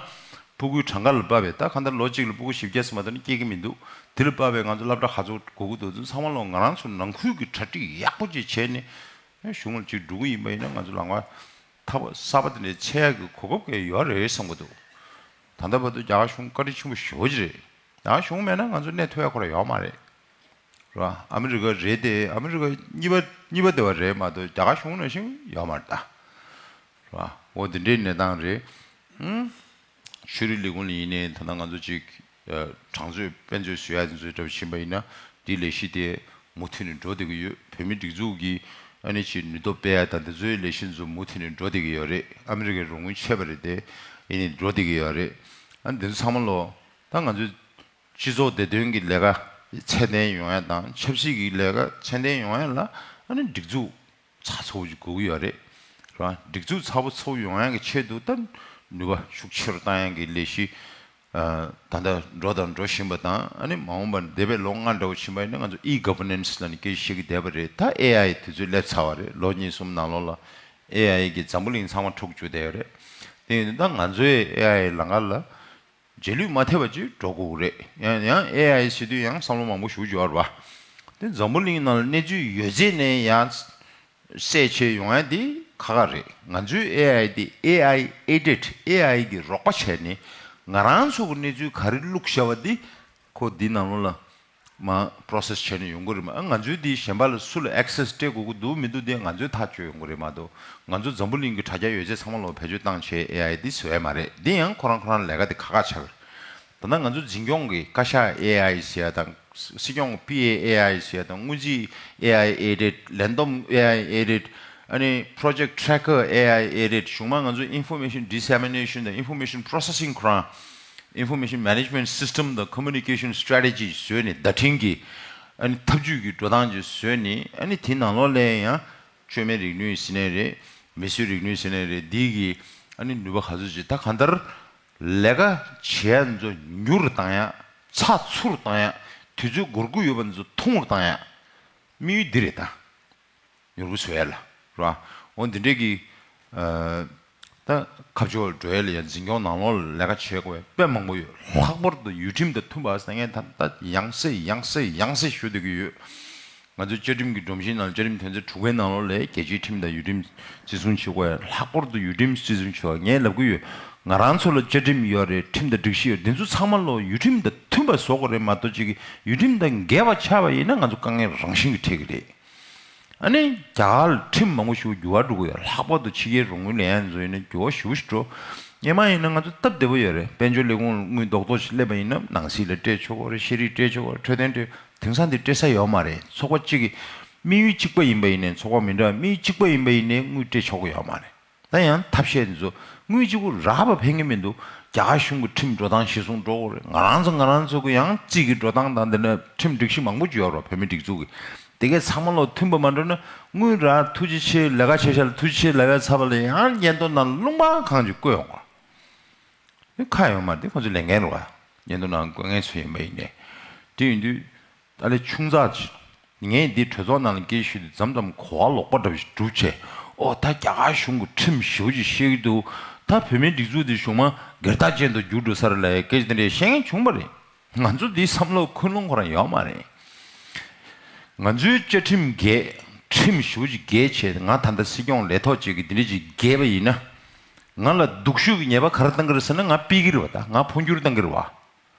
ཕྲུ་གུའི་གྲངས་ཀ་ལ་དཔག་པའི་ད་གང་ལྟར་ལོ་གཅིག་ལ་ཕྲུ་གུ་བཞི་བརྒྱ་ཙམ་མ་གཏོགས་ནི་སྐྱེ་གི་མི་འདུག། དེ་ལ་དཔག་པའི་ང་ཚོ་སློབ་གྲྭ་ག་ཚོད་དགོས་ཀྱི་འདུག། ཚང་མ་ལོག་ང་རང་ཚོ་ནང་ཁུལ་གྱི་གྲ་སྒྲིག་ཡག་པོ་ཅིག་བྱས་ནས། ཨེ་གཞུང་ལ་ཅིག་འགྲོ་གི་ཡིན་པ་ཡིན་ན་ང་ཚོ་ལམ་ཁ་ཐག་པ་གསར་པ་དེ་འདྲའི་ཕྱེ་ཡག་གི་གོ་སྐབས་ཀྱང་ཡོད་རེད་བསམ་གྱི་འདུག། ད་ལྟ་བར་དུ་རྒྱ་གར་གཞུང་བཀའ་དྲིན་ཆེན་པོ་ཞེ་པོ་ཅིག་རེད། རྒྱ་གར་གཞུང་མེད་ན་ང་ཚོ་གནས་ཐུབ་ཡག་ཁོ་རང་ཡོད་མ་རེད། རེད་བ། ཨ་མི་རི་ཀ་རེད་དེ། ཨ་མི་རི་ཀ་གཉིས་པ་གཉིས་པ་དེ་བ་རེད་མ་གཏོགས་རྒྱ་གར་གཞུང་ནང་བཞིན་ཡོད་མ་རེད་ད། རེད་བ། འོ་དེ་འདྲའི་གནས་སྟངས་རེད། ཨང་། ཤེས་རིག་ལས་ཁུངས་ལ་ཡིན་ནའི་ད་ལྟ་ང་ཚོ་ཅིག་གྲངས་མཛོད་དཔེ་མཛོད་བཟོ་ཡ་དེ་ཚོའི་གྲབས་ཕྱིན་པ་ཡིན་ན་འདིའི་ལས་གཞི་དེ་མུ་མཐུད་ནས་འགྲོ་བསྡད་ཀྱི་ཡོད། བོད་མིའི་སྒྲིག་འཛུགས་ཀྱི་ཨ་ནི་ཅིག་ནུས་སྟོབས་སྤེལ་ཡ་དང་དེ་ཚོའི་ལས་གཞི་ཚོ་མུ་མཐུད་ནས་འགྲོ་བསྡད་ཀྱི་ཡོད་རེད། ཨ་མི་རི་ཀའི་རོགས་དངུལ་ཆད་པ་རེད་དེ། ཡིན་ནའི་འགྲོ་བསྡད་ཀྱི་ཡོད་རེད། ཨ་ནི་དེ་ཚོ་ཚང་མ་ལོ་ད་ང་ཚོའི་སྤྱི་ཚོགས་བདེ་དོན་གྱི་ལས་ཀ་ཚད་ལྡན་ཡོང་ཡ་དང་ཆབ་སྲིད་ཀྱི་ལས་ཀ་ཚད་ལྡན་ཡོང་ཡ་ལ་ཨ་ནི་སྒྲིག་འཛུགས་ཚགས་ཚུད་པོ་ཅིག་དགོས་ཀྱི་ཡོད་རེད། རེད་བ། སྒྲིག་འཛུགས་ཚགས་པོ་ཚུད་ཡོང་ཡ་གི་ཆེད་དུ་ད་ནུས་པ་ཤུགས་ཆེ་རུ་བཏང་ཡ་གི་ལས་གཞི། ཨ། ད་ལྟ་འགྲོ་དང་འགྲོ་བཞིན་པ་དང་། ཨ་ནི་མ་འོངས་པར་འདས་པའི་ལོ་ལྔ་འདྲ་བོ་ཕྱིན་པ་ཡིན་ན་ང་ཚོ་ཨི་གྷ་བྷར་ནན་སི་ལབ་ནས་སྐད་ཆ་བཤད་ཀྱི་བསྡད་པ་རེད། ད་ཨེ་ཨའི་དུས་ཚོད་སླེབས་ཚར་བ་རེད། ལོ་གཉིས་གསུམ་ནང་ལོགས་ལ་ཨེ་ཨའི་གིས་འཛམ་བུ་གླིང་ཚང་མ་འཁྲུག་བཅུག་བསྡད་ཡོད་རེད། དེ་ཡིན་དུས་ད་ང་ཚོའི་ཨེ་ཨའི་ལམ་ཁ་ལ་རྗེས་ལུས་མ་ཐེབས་པ་ཅིག་འགྲོ་དགོས་ཀྱི་རེད། ཡང་ཡང་ཨེ་ཨའི་ཟེར་དུས་ཡང་བསམ་བློ་མང་པོ་ཞིག་འབྱོར་བ། དེ་འཛམ་བུ་གླིང་ནང་ལ་གནས་ཚུལ་ཡོད་ཚད་ནས་ཡང་གསལ་བྱེད་ཡོང་ཡ་དེ་ཁག་ཁག་རེད། ང་ཚོའི་ཨེ་ཨའི་དེ་ཨེ་ཨའི་ཨེ་ཌེཌ། ཨེ་ཨའི་གི་རོགས་པ་བྱས་ནས་ང་རང་ཚོ་གི་གནས་ཚུལ་ག་རེ་བླུགས་བཞག་པ་དེ་ཁོ་འདི་ནང་ལོགས་ལ་མར་པོ་རོ་སེ་སི་བྱས་ནས་ཡོང་གི་རེད་མ། ང་ཚོའི་དེ་གཞན་པ་ལ་སུ་ལ་ཨེག་སེ་སི་སྤྲད་དགོས་ཀྱི་འདུག་མི་འདུག་དེ་ང་ཚོས་ཐག་གཅོད་ཡོང་གི་རེད་མ་གཏོགས། ང་ཚོ་འཛམ་བུ་གླིང་གི་དྲ་རྒྱ་ཡོད་ཚད་ཚང་མ་ལ་བེད་སྤྱོད་བཏང་བྱས་ཨེ་ཨའི་འདི་བཟོ་ཡ་མ་རེད། འདི་ཡང་ཁོ་རང་ཁོ་རང་ལས་ཀ་དེ་ཁག་ཁག་ཆགས་ཀྱི་རེད། ད་ལྟ་ང་ཚོ་འཛིན་སྐྱོང་གི་བཀའ་ཤག་ཨེ་ཨའི་ཟེར་ཡ་དང་། སྲིད་སྐྱོང་པི་ཨེ་ཨེ་ཨའི་ཟེར་ཡ་དང་། སྔོན་རྩིས་ཨེ་ཨའི་ཨེ་ཌེཌ། ལས་བསྡོམས་ཨེ་ཨའི་ཨེ་ཌེཌ། ཨ་ནི་པོ་རོ་ཇེཀ་ཊི་ཊེ་རེ་ཀར་ཨེ་ཨའི་ཨེ་ཌེཌ། གཞུང་མང་ང་ཚོ་ཨིན་ཕོར་མེ་ཤན་ཌི་སེ་མི་ནེ་ཤན་དང་ཨིན་ཕོར་མེ་ཤན་པོ་རོ་སེ་སིང་ཁོ་རང་། ཨིན་ཕོར་མེ་ཤན་མེ་ནེ་ཇི་མེན་ཊི་སི་སི་ཊམ་དང་ཁོ་མུ་ནི་ཀེ་ཤན་སི་ཊེ་རེ་ཊི་ཇི་བཟོས་ནས། བརྡ་འཕྲིན་གྱི་ཨ་ནི་ཐབས་ཇུས་ཀྱི་འགྲོ་སྟངས་ཅིག་བཟོས་ནས། ཨ་ནི་དེ་ནང་ལོགས་ལ་ཡང་བཅོས་མའི་རིག་ནུས་ཟེར་ནའི་རེད། མིས་བཟོས་རིག་ནུས་ཟེར་ནའི་རེད། འདི་གི་ཨ་ནི་ནུས་པ་ག་ཚོད་ཅིག་ད་གང་ལྟར་ལས་ཀ་བྱེད་ཡ་ཚོ་མྱུར་བཏང་ཡ། ཚགས་ཚུད་བཏང་ཡ། དུས་ཚོད་འགོར་གྱི་ཡོད་པ་ཚོ་ཐུང་རུ་བཏང་ཡ། དམིགས་ཡུལ་འདི་རེད་ད། མྱུར་པོ་བཟོ་ཡ་ལ། རེད་བ། འོ་འདི་འདྲས་ཀྱི། ཨ། ད་ཁ་ཕྱོགས་འགྲོ་ཡ་ལ་ཡང་འཛིན་སྐྱོང་ནང་ལོགས་ལ་ལས་ཀ་བྱེད་དགོས་པ་དཔེ་མང་པོ་ཡོད། ལྷག་པར་དུ་ཡུལ་ཁྲིམས་དང་མཐུན་པ་ཟེར་མཁན་ད་ལྟ་ཡང་སེ་ཡང་སེ་ཡང་སེ་ཞུ་བསྡད་ཀྱི་ཡོད། ང་ཚོའི་བཅའ་ཁྲིམས་ཀྱི་སྒྲོམ་གཞི་ནང་། བཅའ་ཁྲིམས་དོན་ཚན་དྲུག་པའི་ནང་ལོགས་ལ་རྒྱལ་སྤྱིའི་ཁྲིམས་དང་ཡུལ་ཁྲིམས་བརྩི་སྲུང་བྱེད་དགོས་ཡ། ལྷག་པར་དུ་ཡུལ་ཁྲིམས་བརྩི་སྲུང་བྱེད་དགོས་ཡ། ངས་ལབ་ཀྱི་ཡོད། ང་རང་ཚོ་ལ་བཅའ་ཁྲིམས་ཡོད་རེད། ཁྲིམས་དང་སྒྲིག་གཞི་ཡོད་རེད། འདི་ཚོ་ཚང་མ་ལོ་ཡུལ་ཁྲིམས་དང་མཐུན་པ་བཟོ་དགོས་རེད་མ་གཏོགས། ཅིག་གིས་ཡུལ་ཁྲིམས་དང་འགལ་བ་ཆགས་པ་ཡིན་ན་ང་ཚོ་དཀའ་ངལ་རང་བཞིན་གྱིས་འཕྲད་ཀྱི་རེད། ཨ་ནི་རྒྱ་གར་ལ་ཁྲིམས་མང་པོ་ཞིག་འགྱུར་བ་འགྲོ་གི་ཡོད། ལྷག་པར་དུ་ཕྱི་རྒྱལ་རོགས་དངུལ་ལེན་ཡ་ཚོ་ཡིན་ན་འགྱུར་བ་ཞེ་པོ་ཞིག་འགྲོ། སྔོན་མ་ཡིན་ན་ང་ཚོ་སྟབས་བདེ་པོ་ཡོད་རེད། དཔལ་འབྱོར་ལས་ཁུངས་དངུལ་རྡོག་རྡོག་ཞིག་སླེབས་པ་ཡིན་ན་ནང་སྲིད་ལ་སྤྲད་ཆོག་གི་རེད། ཤེས་རིག་སྤྲད་ཆོག་གི་རེད། འཕྲོད་བསྟེན་སྤྲད། དེང་སང་འདི་སྤྲད་ས་ཡོད་མ་རེད། ཚོགས་པ་གཅིག་གི་དམིགས་ཡུལ་གཅིག་པ་ཡིན་པ་ཡིན་ནའི། ཚོགས་པ་མི་འདྲ་བ་དམིགས་ཡུལ་གཅིག་པ་ཡིན་པ་ཡིན་ནའི་དངུལ་སྤྲད་ཆོག་གི་ཡོད་མ་རེད། ད་ཡང་ཐབས་ཤེས་འདི་ཚོ་དངུལ་གཅིག་པུ་རག་པ་ཕན་གྱི་མི་འདུག་རྒྱ་གར་གཞུང་གི་ཁྲིམས་འགྲོ་སྟངས་གཞིར་བཟུང་འགྲོ་དགོས་རེད། ང་རང་ཚོ་ང་རང་ཚོ་གི་ཡང་རྩིས་ཀྱི་འགྲོ་སྟངས་དང་། འདི་ནས་ཁྲིམས་སྒྲིག་གཞི་མང་པོ་ཅིག་ཡོད་རེད་བ། བོད་མི་སྒྲིག་འཛུགས་ཀྱི། དེ་གས་ཚང་མ་ལོ་མཐུན་པ་མ་འགྲོ་ན། དངུལ་རག་ཐུགས་རྗེ་ཆེ། ལས་ཀ་བྱས་ཤག་ལ་ཐུགས་རྗེ་ཆེ་ལབ་ཡ་ཚར་བ་ལ་ཡང་སྙན་ཐོ་ནང་ལུང་པ་གང་ཅིག་བཀོད་ཡོང་བ། ཁ་ཡོད་མ་རེད། ཁོ་ཚོ་ལས་འགན་རེད་བ། སྙན་ཐོ་ནང་བཀོད་མཁན་ཚོ་ཡིན་པ་ཡིན་ནའི། དེ་ཡིན་དུས་ད་ལས་ཆུང་ཙག་ཅིག་ངས་འདི་གྲོས་ཚོགས་ནང་ལ་སྐད་ཆ་ཞུ་དུས་མཚམས་མཚམས་གོ་བ་ལོག་པ་འདྲ་བོ་ཞིག་གྲུབ་བྱས། ཨོ་ད་རྒྱ་གར་གཞུང་གི་ཁྲིམས་ཞེ་པོ་ཅིག་བཤད་ཀྱི་འདུག་ད་བོད་མིའི་སྒྲིག་འཛུགས་འདི་གཞུང་མང་སྒེར་བདག་ཅན་དུ་འགྱུར་འགྲོ་ས་རེད་ལབ་ཡའི་སྐད་ཆ་དེ་འདྲ་བཤད་མཁན་བྱུང་བ་རེད། ང་ཚོ་འདིའི་བསམ་བློ་ཁུངས་ལུང་ཁོ་རང་ཡོད་མ་རེད། ང་ཚོའི་བཅའ་ཁྲིམས་འགལ། ཁྲིམས་ཞེ་པོ་ཅིག་འགལ་བྱས། ང་ད་ལྟ་སྲིད་སྐྱོང་ལས་ཐོག་ཅིག་གིས་འདི་འདྲ་ཅིག་འགལ་བ་ཡིན་ན། ང་ལ་སྡུག་ཤོས་ཀྱི་ཉེས་པ་ག་རེ་བཏང་གི་རེད་ཟེར་ན། ང་ཕུད་ཀྱི་རེད་བ། ད་ང་འཕོ་འགྱུར་བཏང་གི་རེད་བ།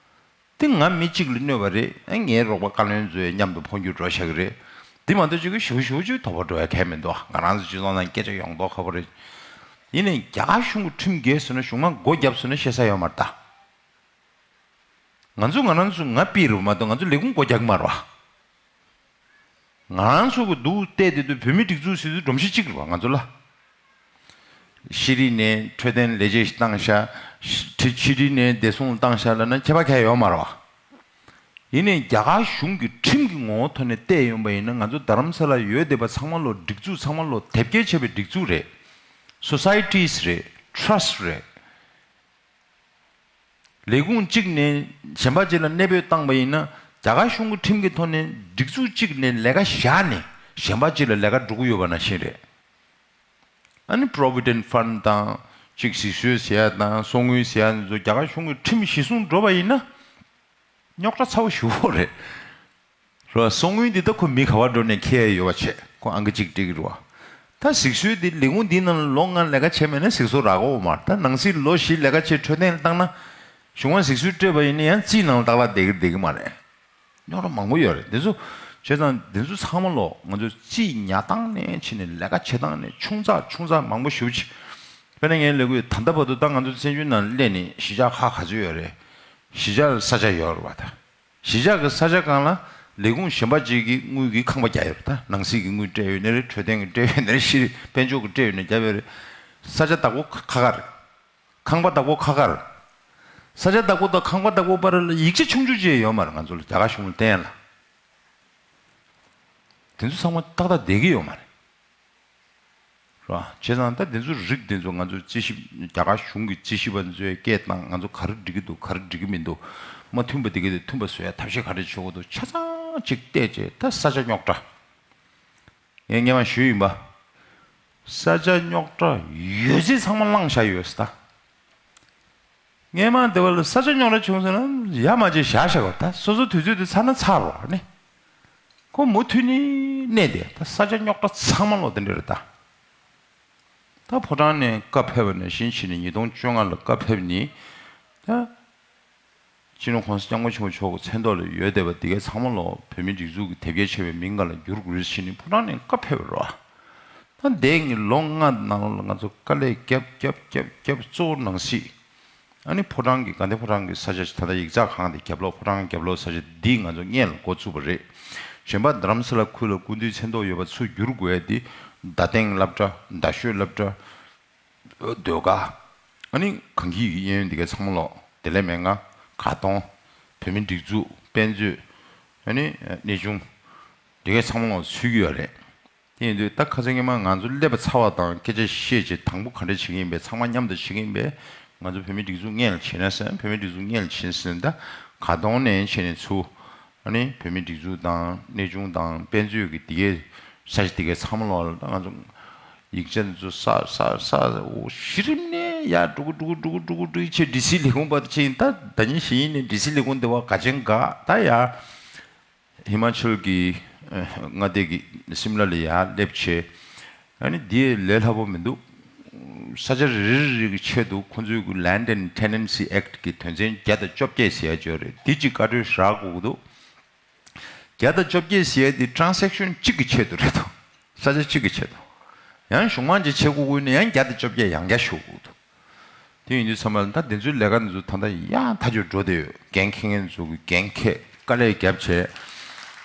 དེ་ང་མི་གཅིག་ལ་གནོད་པ་རེད། ཨ་ངའི་རོགས་པ་བཀའ་བློན་ཚོའི་མཉམ་དུ་འཕོ་འགྱུར་འགྲོ་བཞག་གི་རེད། དེ་མ་གཏོགས་ཅིག་གི་ཞེ་པོ་ཞེ་པོ་ཅིག་དོགས་པ་འགྲོ་ཡ་གང་ཡང་མི་འདུག་ང་རང་ཚོ་སྤྱི་ཚོགས་ནང་སྐད་ཆ་ཡོང་མདོག་ཁ་པོ་རེད། ཡིན་ནའི་རྒྱ་གར་གཞུང་གི་ཁྲིམས་འགལ་ཟེར་ན་གཞུང་མང་སྒོ་བརྒྱབ་ཟེར་ན་བཤད་ས་ཡོད་མ་རེད་ད། ང་ཚོ་ང་རང་ཚོ་ང་ཕུད་རེད་བ་མ་གཏོགས་ང་ཚོ་ལས་ཁུངས་སྒོ་རྒྱག་གི་མ་རེད་བ། ང་རང་ཚོ་གི་འདུག་བལྟས་བསྡད་དུས་བོད་མིའི་སྒྲིག་འཛུགས་ཟེར་དུས་སྒྲོམ་གཞི་གཅིག་རེད་བ་ང་ཚོ་ལ། ཤེས་རིག་ནས་འཕྲོད་བསྟེན་ལས་བྱེད་ཞིག་བཏང་ཤག་ཕྱི་ཕྱི་དྲིལ་ནས་བདེ་སྲུང་བཏང་ཤག་ལབ་ན་ཁྱད་པར་གང་ཡང་ཡོད་མ་རེད་བ། ཡིན་ནའི་རྒྱ་གར་གཞུང་གི་ཁྲིམས་ཀྱི་ངོ་བོ་ཐོག་ནས་བལྟས་ཡོང་པ་ཡིན་ན། ང་ཚོ་རྡ་རམ་ས་ལ་ཡོད་བསྡད་པ་ཚང་མ་ལོ་སྒྲིག་འཛུགས་ཚང་མ་ལོ་དེབ་སྐྱེལ་བྱས་པའི་སྒྲིག་འཛུགས་རེད། སོ་སའི་ཊིས་རེད། ཊྲསཊ་རེད། ལས་ཁུངས་གཅིག་ནས་གཞན་པ་གཅིག་ལ་གནས་སྤོས་བཏང་པ་ཡིན་ན། རྒྱ་གར་གཞུང་གི་ཁྲིམས་ཀྱི་ཐོག་ནས་སྒྲིག་འཛུགས་གཅིག་ནས་ལས་ཀ་བཞག་ནས་གཞན་པ་གཅིག་ལ་ལས་ཀ་འགྲོ་གི་ཡོད་པ་ནང་བཞིན་རེད། ཨ་ནི་Provident Fund་དང་གཅིག་གཟིགས་གསོལ་ཟེར་ཡ་དང་གསོག་དངུལ་ཟེར་ཡ་ཚོ་རྒྱ་གར་གཞུང་གི་ཁྲིམས་གཞིར་བཟུང་འགྲོ་བ་ཡིན་ན། རྙོག་དྲ་ཚ་བོ་ཞེ་པོ་རེད། རེད་བ། གསོག་དངུལ་འདི་ད་ཁོ་མི་ག་པར་འགྲོ་ནས་འཁྱེར་ཡ་ཡོད་པ་བྱས། ཁོ་ཨང་ཀི་གཅིག་སྤྲད་ཀྱི་རེད་བ། ད་གཟིགས་གསོལ་འདི་ལས་ཁུངས་འདིའི་ནང་ལ་ལོ་ལྔ་ལས་ཀ་བྱས་མེད་ན་གཟིགས་གསོལ་རག་གི་ཡོད་མ་རེད། ད་ནང་སྲིད་ལོ་བཞི་ལས་ཀ་བྱས་འཕྲོད་བསྟེན་ལ་བཏང་ན། གཞུང་ལ་གཟིགས་གསོལ་སྤྲད་པ་ཡིན་ན་ཡང་རྩིས་ནང་ལ་ཏག་ཏག་བསྡད་ཀྱི་བསྡད་ཀྱི་མ་རེད། རྙོག་དྲ་མང་པོ་ཡོད་རེད། འདི་ཚོ་བྱས་ཙང་འདི་ཚོ་ཚང་མ་ལོ་ང་ཚོ་རྩིས་ཉར་སྟངས་ནས་བྱས་ནས་ལས་ཀ་བྱེད་སྟངས་ནས་ཆུང་ཙག་ཆུང་ཙག་མང་པོ་ཞེ་པོ་ཅིག་དཔེར་ན་ངའི་ལས་ཁུངས་ད་ལྟ་བར་དུ་ད་ང་ཚོ་བཙན་བྱོལ་ནང་སླེབས་ནས་གཞིས་ཆགས་ཁག་ག་ཚོད་ཡོད་རེད། གཞིས་ཆགས་ལ་ས་ཆ་ཡོད་རེད་བ། ད་གཞིས་ཆགས་ཀྱི་ས་ཆ་སྒང་ལ་ལས་ཁུངས་གཞན་པ་ཅིག་གིས་དངུལ་གྱི་ཁང་པ་རྒྱག་ཡོད་རེད། ད་ནང་སྲིད་ཀྱི་དངུལ་སྤྲད་ཡོད་ནི་རེད། འཕྲོད་བསྟེན་གྱི་སྤྲད་ཡོད་ནི་རེད། ཤེས་རིག་དཔལ་འབྱོར་གྱི་སྤྲད་ཡོད་ནི་རྒྱབ་ཡོད་རེད། ས་ཆ་བདག་པོ་ཁ་ཁ་རེད། ཁང་པ་བདག་པོ་ཁ་ཁ་རེད། ས་ཆ་བདག་པོ་དང་ཁང་པ་བདག་པོ་བར་ལ་ཡིག་ཆ་ཆུང་ཆུང་ཅིག་ཡོད་མ་རེད། ང་ཚོ་ལ་རྒྱ་གར་གཞུང་ལ་བརྟེན་ལ། དེ་ཚོ་ཚང་མ་ཏག་ཏག་བསྡད་ཀྱི་ཡོད་མ་རེད། རེད་བ། བྱས་ཙང་ད་དེ་ཚོ་རིགས་དེ་ཚོ་ང་ཚོ་རྩིས་ཞིབ། རྒྱ་གར་གཞུང་གི་རྩིས་ཞིབ་པ་ཚོས་སྐད་བཏང་། ང་ཚོ་ག་རེ་འགྲིག་གི་འདུག་ག་རེ་འགྲིག་གི་མི་འདུག་མ་མཐུན་པ་དེ་ག་དེ་མཐུན་པ་བཟོ་ཡ་ཐབས་ཤེས་ག་རེ་བྱེད་དགོས་འདུག་ཆ་ཚང་ཅིག་བལྟས་བྱས། ད་ས་ཆ་རྙོག་དྲ། ངས་སྔོན་མ་ཞུས་ཡིན་པ། ས་ཆ་རྙོག་དྲ་ཡོད་ཚད་ཚང་མ་བླངས་བཞག་ཡོད་ས་ད། སྔོན་མ་དེ་བ་ལ་ས་ཆ་རྙོག་དྲ་བྱུང་ཟེར་ན་ཡ་མ་བྱེད་བཞག་བཞག་པ། ད་སོ་སོ་དུས་ཚོད་དེ་ཚར་ན་ཚར་རོགས་ནི། ཁོ་མུ་མཐུད་ནི་གནས་དེ་ད་ས་ཆ་རྙོག་དྲ་ཚང་མ་ལོག་དེ་འདྲ་རེད་ད། ད་ཕོ་བྲང་ནས་བཀའ་ཕེབས་པ་ནས་བཞིན་ཕྱིན་ནས་ཉིས་སྟོང་བཅོ་ལྔ་ལ་བཀའ་ཕེབས་ནི། ད་སྤྱི་ནོར་༸གོང་ས་༸སྐྱབས་མགོན་ཆེན་པོ་མཆོག་གི་མཚན་ཐོག་ལ་ཡོད་བསྡད་པ་དེ་གའི་ཚང་མ་ལོ་བོད་མིའི་སྒྲིག་འཛུགས་ཀྱི་དེབ་སྐྱེལ་བྱས་པའི་མིང་སྒང་ལ་བསྒྱུར་དགོས་ཟེར་ནས་ཕོ་བྲང་ནས་བཀའ་ཕེབས་པ་རེད་བ། ད་འདས་ངེས་ལོ་ལྔ་ནང་ལ་ང་ཚོ་དཀའ་ལས་བརྒྱབ་བརྒྱབ་བརྒྱབ་བརྒྱབ། གཙོ་བོ་ནང་སྲིད། ཨ་ནི་ཕོ་བྲང་གི། དགའ་ལྡན་ཕོ་བྲང་གི་ས་ཆ་ཞིག་ད་ལྟ་ཡིག་ཚགས་ཁང་དེ་རྒྱབ་ལོགས། ཕོ་བྲང་རྒྱབ་ལོགས་ས་ཆ་འདི་ང་ཚོ་སྔོན་ལ་འགོ་བཙུགས་པ་རེད། གཞན་པ་རྡ་རམ་ས་ལ་ཁུལ་ལ་སྐུ་མདུན་མཚན་ཐོག་ཡོད་པ་ཚུར་བསྒྱུར་དགོས་ཡ་དེ། རྡ་སྟེང་སློབ་གྲྭ། རྡ་ཤོད་སློབ་གྲྭ། ཟློས་གར། ཨ་ནི་གངས་སྐྱིད་ཀྱི་གཡས་གཡོན་དེ་གའི་ཚང་མ་ལོག་དེ་ལས་མེད་ན་དགའ་གདོང་། བོད་མིའི་སྒྲིག་འཛུགས། དཔེ་མཛོད། ཨ་ནི་གནས་ཆུང་། དེ་གའི་ཚང་མ་ལོག་ཚུད་ཀྱི་ཡོད་རེད། དེ་ཡིན་དུས་ད་ཁ་སང་སྔོན་མ་ང་ཚོ་སླེབས་པ་ཚར་བ་དང་སྐད་ཆ་བཤད་བྱས། དང་པོ་ག་འདྲ་བྱེད་ཀྱི་ཡིན་པས། ཚང་མ་མཉམ་དུ་བྱེད་ཀྱི་ཡིན་པས། ང་ཚོ་བོད་མིའི་སྒྲིག་འཛུགས་སྔོན་ལ་བྱེད་ན་ཟེར། བོད་མིའི་སྒྲིག་འཛུགས་སྔོན་ལ་བྱེད་ཟེར། ད་དགའ་གདོང་ནས་བྱས་ནས་ཚུར། ཨ་ནི་བོད་མིའི་སྒྲིག་འཛུགས་དང་གནས་ཆུང་དང་དཔེ་མཛོད་ཀྱི་དེ་གའི་ས་ཆ་དེ་གའི་ཚང་མ་ལོག་ལ་ད་ང་ཚོ་ཡིག་ཆ་འདི་ཚོ་ས་ས་ས་འོ་གཞི་རིམ་ནས་ཡར་འགྲོ་གི་འགྲོ་གི་འགྲོ་གི་འགྲོ་གི་འགྲོ་གི་བྱས། ཌི་སི་ལས་ཁུངས་བར་དུ་ཕྱིན། ད་ཟླ་ཉིན་བཞི་ཡིན་ནས་ཌི་སི་ལས་ཁུངས་དེ་བ་དགའ་ཆེན་དགའ། ད་ཡར་ཧི་མ་ཅལ་གྱི་ཨ་མངའ་སྡེ་གི་སིམ་ལ་ལ་ཡར་སླེབས་བྱས། ཨ་ནི་འདི་ལས་སླ་པོ་མི་འདུག་ས་ཆ་རེ་རེ་རེ་གི་ཆེད་དུ་ཁོ་ཚོའི་གི་Land and Tenancy Act་གི་དོན་ཚན་བརྒྱ་དང་བཅོ་བརྒྱད་ཟེར་ཡ་ཅིག་ཡོད་རེད། འདི་གཅིག་བཀའ་འཁྲོལ་རག་དགོས་ཀྱི་འདུག་བརྒྱ་དང་བཅོ་བརྒྱད་ཟེར་ཡ་དེ་transaction་གཅིག་གི་ཆེད་དུ་རེད་འདུག་ས་ཆ་གཅིག་གི་ཆེད་དུ། ཡང་གཞུང་མང་ཅིག་བྱེད་དགོས་ཀྱི་ཡོད་ན་ཡང་བརྒྱ་དང་བཅོ་བརྒྱད་ཡང་བསྐྱར་ཞུ་དགོས་ཀྱི་འདུག་དེ་ཡིན་དུས་ཚང་མ་ད་དེ་ཚོའི་ལས་ཀ་འདི་ཚོ་ད་ལྟ་ཡང་མཐའ་མཇུག་འགྲོ་བསྡད་ཡོད། འགན་འཁྱེར་མཁན་ཚོ་གི་འགན་འཁྱེར་དཀའ་ལས་བརྒྱབ་བྱས།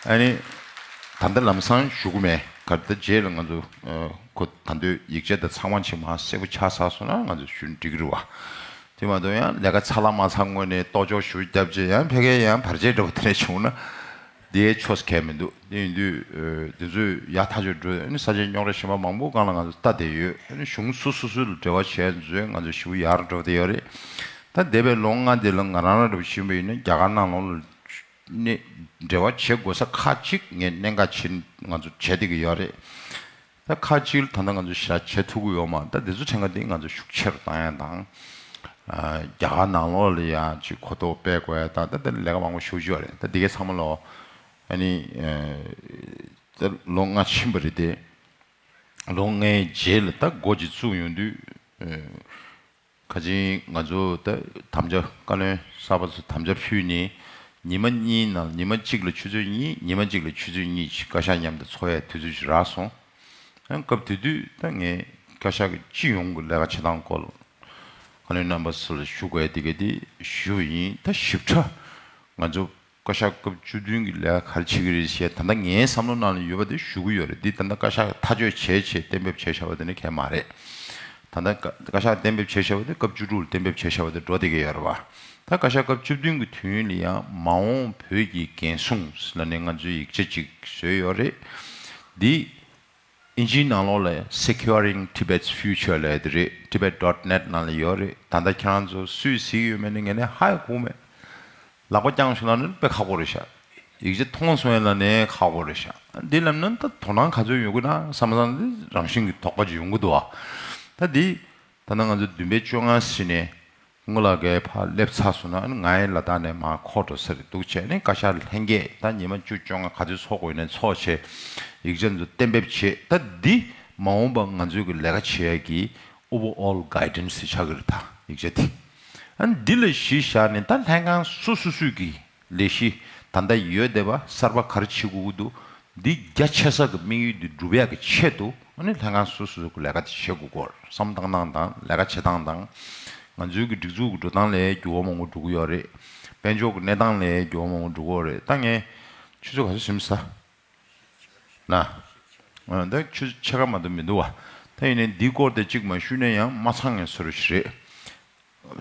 ཨ་ནི་ད་ལྟ་ལམ་སང་ཞུ་གི་མེད། ག་ད་རྗེས་ལ་ང་ཚོ་ཁོ་ད་འདོད་ཡིག་ཆ་དང་ཚང་མ་ཆེ་མ་གསལ་པོ་ཆགས་ཚར་སོང་ན་ང་ཚོ་ཞུ་འགྲིག་གི་རེད་བ། དེ་མ་གཏོགས་ཡང་ལས་ཀ་ཚར་ལ་མ་ཚར་སྔོན་ནས་ལྟོ་ཅོག་ཞུ་བརྒྱབ་བྱས་ཡང་ཕ་གིར་ཡང་བར་ཆད་འདྲ་བོ་དེ་འདྲ་བྱུང་ན། དེའི་ཆོས་གལ་མི་འདུག་དེ་ཡིན་དུས་དེ་ཚོས་ཡག་ཐག་ཆོད་འགྲོ། ཨ་ནི་ས་ཆའི་རྙོག་དྲ་གཞན་པ་མང་པོ་སྒང་ལ་ང་ཚོ་ལྟ་བསྡད་ཡོད། ཨ་ནི་གཞུང་སོ་སོ་སོ་ལ་འབྲེལ་བ་བྱས་ཚོས་ང་ཚོ་ཞེ་པོ་ཡག་རུ་འགྲོ་བསྡད་ཡོད་རེད། ད་འདས་པའི་ལོ་ལྔ་དེ་ལ་ང་རང་རང་འདྲ་བོ་ཞུས་པ་ཡིན་ན་རྒྱ་གར་ནང་ལོགས་ལ་ནས་འབྲེལ་བ་བྱེད་དགོས་ས་ཁག་ཅིག་ངས་གནད་འགག་ཆེ་ང་ཚོ་བྱེད་བསྡད་ཀྱི་ཡོད་རེད། ད་ཁ་ཅིག་ད་ལྟ་ང་ཚོ་ཞེ་དྲག་བྱེད་ཐུབ་ཀྱི་ཡོད་མ་རེད། ད་དེ་ཚོ་ཕྲན་ཁ་དེ་ང་ཚོ་ཤུགས་ཆེ་རུ་བཏང་ཡ་དང་། ཨ། རྒྱ་གར་ནང་ལོགས་ལ་ཡང་ཅིག་གོ་རྟོགས་སྤེལ་དགོས་ཡ་དང་། ད་ལྟ་ལས་ཀ་མང་པོ་ཞེ་པོ་ཅིག་ཡོད་རེད། ད་དེ་གའི་ཚང་མ་ལོ། ཨ་ནི། ཨ། ད་ལོ་ལྔ་ཕྱིན་པ་རེད་དེ། ལོ་ལྔའི་རྗེས་ལ་ད་འགོ་ཅིག་བཙུགས་ཡོང་དུས། ཨ། ཁ་ཅིག་ང་ཚོ་ད་དམ་བཅའ་བཀའ་བློན་གསར་པ་ཚོ་དམ་བཅའ་ཕུལ་ནས་ཉི་མ་གཉིས་ནང་ཉི་མ་གཅིག་ལ་ཆུ་ཚོད་གཉིས། ཉི་མ་གཅིག་ལ་ཆུ་ཚོད་གཉིས་ཅིག་བཀའ་ཤག་མཉམ་དུ་འཚོགས་ཡའི་དུས་ཚོད་ཅིག་རག་སོང་། ཨ། སྐབས་དེ་དུས་ད་ངས་བཀའ་ཤག་གི་སྤྱི་ཡོངས་ཀྱི་ལས་ཀ་བྱེད་སྟངས་སྐོར་བཀའ་བློན་རྣམ་པ་ཚོ་ལ་ཞུ་དགོས་དེ་ག་དེ་ཞུས་པ་ཡིན། ད་ཞིབ་ཕྲ་ང་ཚོ་བཀའ་ཤག་སྐབས་བཅུ་བདུན་གྱི་ལས་ཀ་ག་རེ་བྱེད་ཀྱི་རེད་ཞེས་ད་ལྟ་ངའི་བསམ་བློ་ནང་ལ་ཡོད་པ་དེ་ཞུ་གི་ཡོད་རེད། འདི་ད་ལྟ་བཀའ་ཤག་ཐག་གཅོད་བྱས་བྱས་གཏན་འབེབས་བྱས་བཞག་པ་དེ་ནི་གལ་མ་རེད། ད་ལྟ་བཀའ་བཀའ་ཤག་གཏན་འབེབས་བྱས་བཞག་པ་དེ་སྐབས་བཅུ་དྲུག་ལ་གཏན་འབེབས་བྱས་བཞག་པ་དེ་འགྲོ་བསྡད་ཀྱི་ཡོད་རེད་བ། ད་བཀའ་ཤག་སྐབས་བཅུ་བདུན་གྱི་དུས་ཡུན་ལ་ཡང་མ་འོངས་བོད་ཀྱི་འགན་སྲུང་ལབ་ནས་ང་ཚོས་ཡིག་ཆ་གཅིག་བཟོས་ཡོད་རེད། འདི་ཨིན་ཇིའི་ནང་ལོགས་ལ་Securing Tibet's Future ལབ་ཡ་དེ་རེད། tibet dot net ནང་ལ་ཡོད་རེད། ད་ལྟ་ཁྱེད་རང་ཚོ་སུས་གཟིགས་ཡོད་མེད་ནི་ངས་ནི་ཧ་ཡང་གོ་མེད། ལག་པ་བརྐྱངས་བྱུང་ན་ནི་དཔེ་ཁག་པོ་རེད་ཤག་ཡིག་ཆ་མཐོང་སོང་ཡ་ལ་ནི་ཁག་པོ་རེད་ཤག་འདི་ལབ་ན་ད་དོ་སྣང་ག་ཚོད་ཡོང་གི་ན་བསམ་བསམ་འདི་རང་བཞིན་གྱི་དོགས་པ་ཅིག་ཡོང་གི་འདུག་ཨ། ད་འདི་ད་ལྟ་ང་ཚོ་བདུན་པའི་བཅོ་ལྔ་ཟིན་ནས་སྔོན་ལ་གའི་ཕར་སླེབས་ཚར་སོང་ན་ང་ཡི་ལ་དྭགས་ནས་མར་འཁོར་འགྲོ་ས་རེད་འདུག་བྱས་ནས་བཀའ་ཤག་ལྷན་རྒྱས་ད་ཉི་མ་བཅུ་བཅོ་ལྔ་ག་ཚོད་ཚོགས་དགོས་ནས་ཚོགས་བྱས་ཡིག་ཆ་ཚོ་གཏན་འབེབས་བྱས། ད་འདི་མ་འོངས་པ་ང་ཚོའི་གི་ལས་ཀ་བྱེད་ཡ་གི་overall guidance ཆགས་ཀྱི་རེད། ད་ཡིག་ཆ་དེ་ཨ་འདི་ལ་གཞི་བཞག་ནས་ད་ལྷན་ཁང་སོ་སོ་སོས་ཀྱི་ལས་གཞི་ད་ལྟ་ཡོད་བསྡད་པ་གསར་པ་ག་རེ་བྱེད་དགོས་ཀྱི་འདུག་འདི་རྒྱ་ཆེ་ས་གི་དམིགས་ཡུལ་འདི་འགྲུབ་ཡག་གི་ཆེད་དུ་ཨ་ནི་ལྷན་ཁང་སོ་སོ་སོ་གི་ལས་ཀ་དེ་བྱེད་དགོས་སྐོར་བསམ་བཏང་སྟངས་དང་ལས་ཀ་བྱེད་སྟངས་དང་། ང་ཚོའི་གི་སྒྲིག་འཛུགས་ཀྱི་འགྲོ་སྟངས་ལ་འགྱུར་བ་མང་པོ་འགྲོ་གི་ཡོད་རེད། དཔལ་འབྱོར་གྱི་གནས་སྟངས་ལ་འགྱུར་བ་མང་པོ་འགྲོ་གི་ཡོད་རེད། ད་ངས་ཆུ་ཚོད་ག་ཚོད་ཟིན་ས་ན། ཨ། ད་ཆུ་ཚོད་ཕྱེད་ཀ་མ་གཏོགས་མི་འདུག་བ། ད་ཡིན་ནའི་འདིའི་སྐོར་དེ་གཅིག་མ་ཞུས་ན་ཡང་མ་ཚང་ངེས་བཟོ་འདྲ་ཞིག་རེད།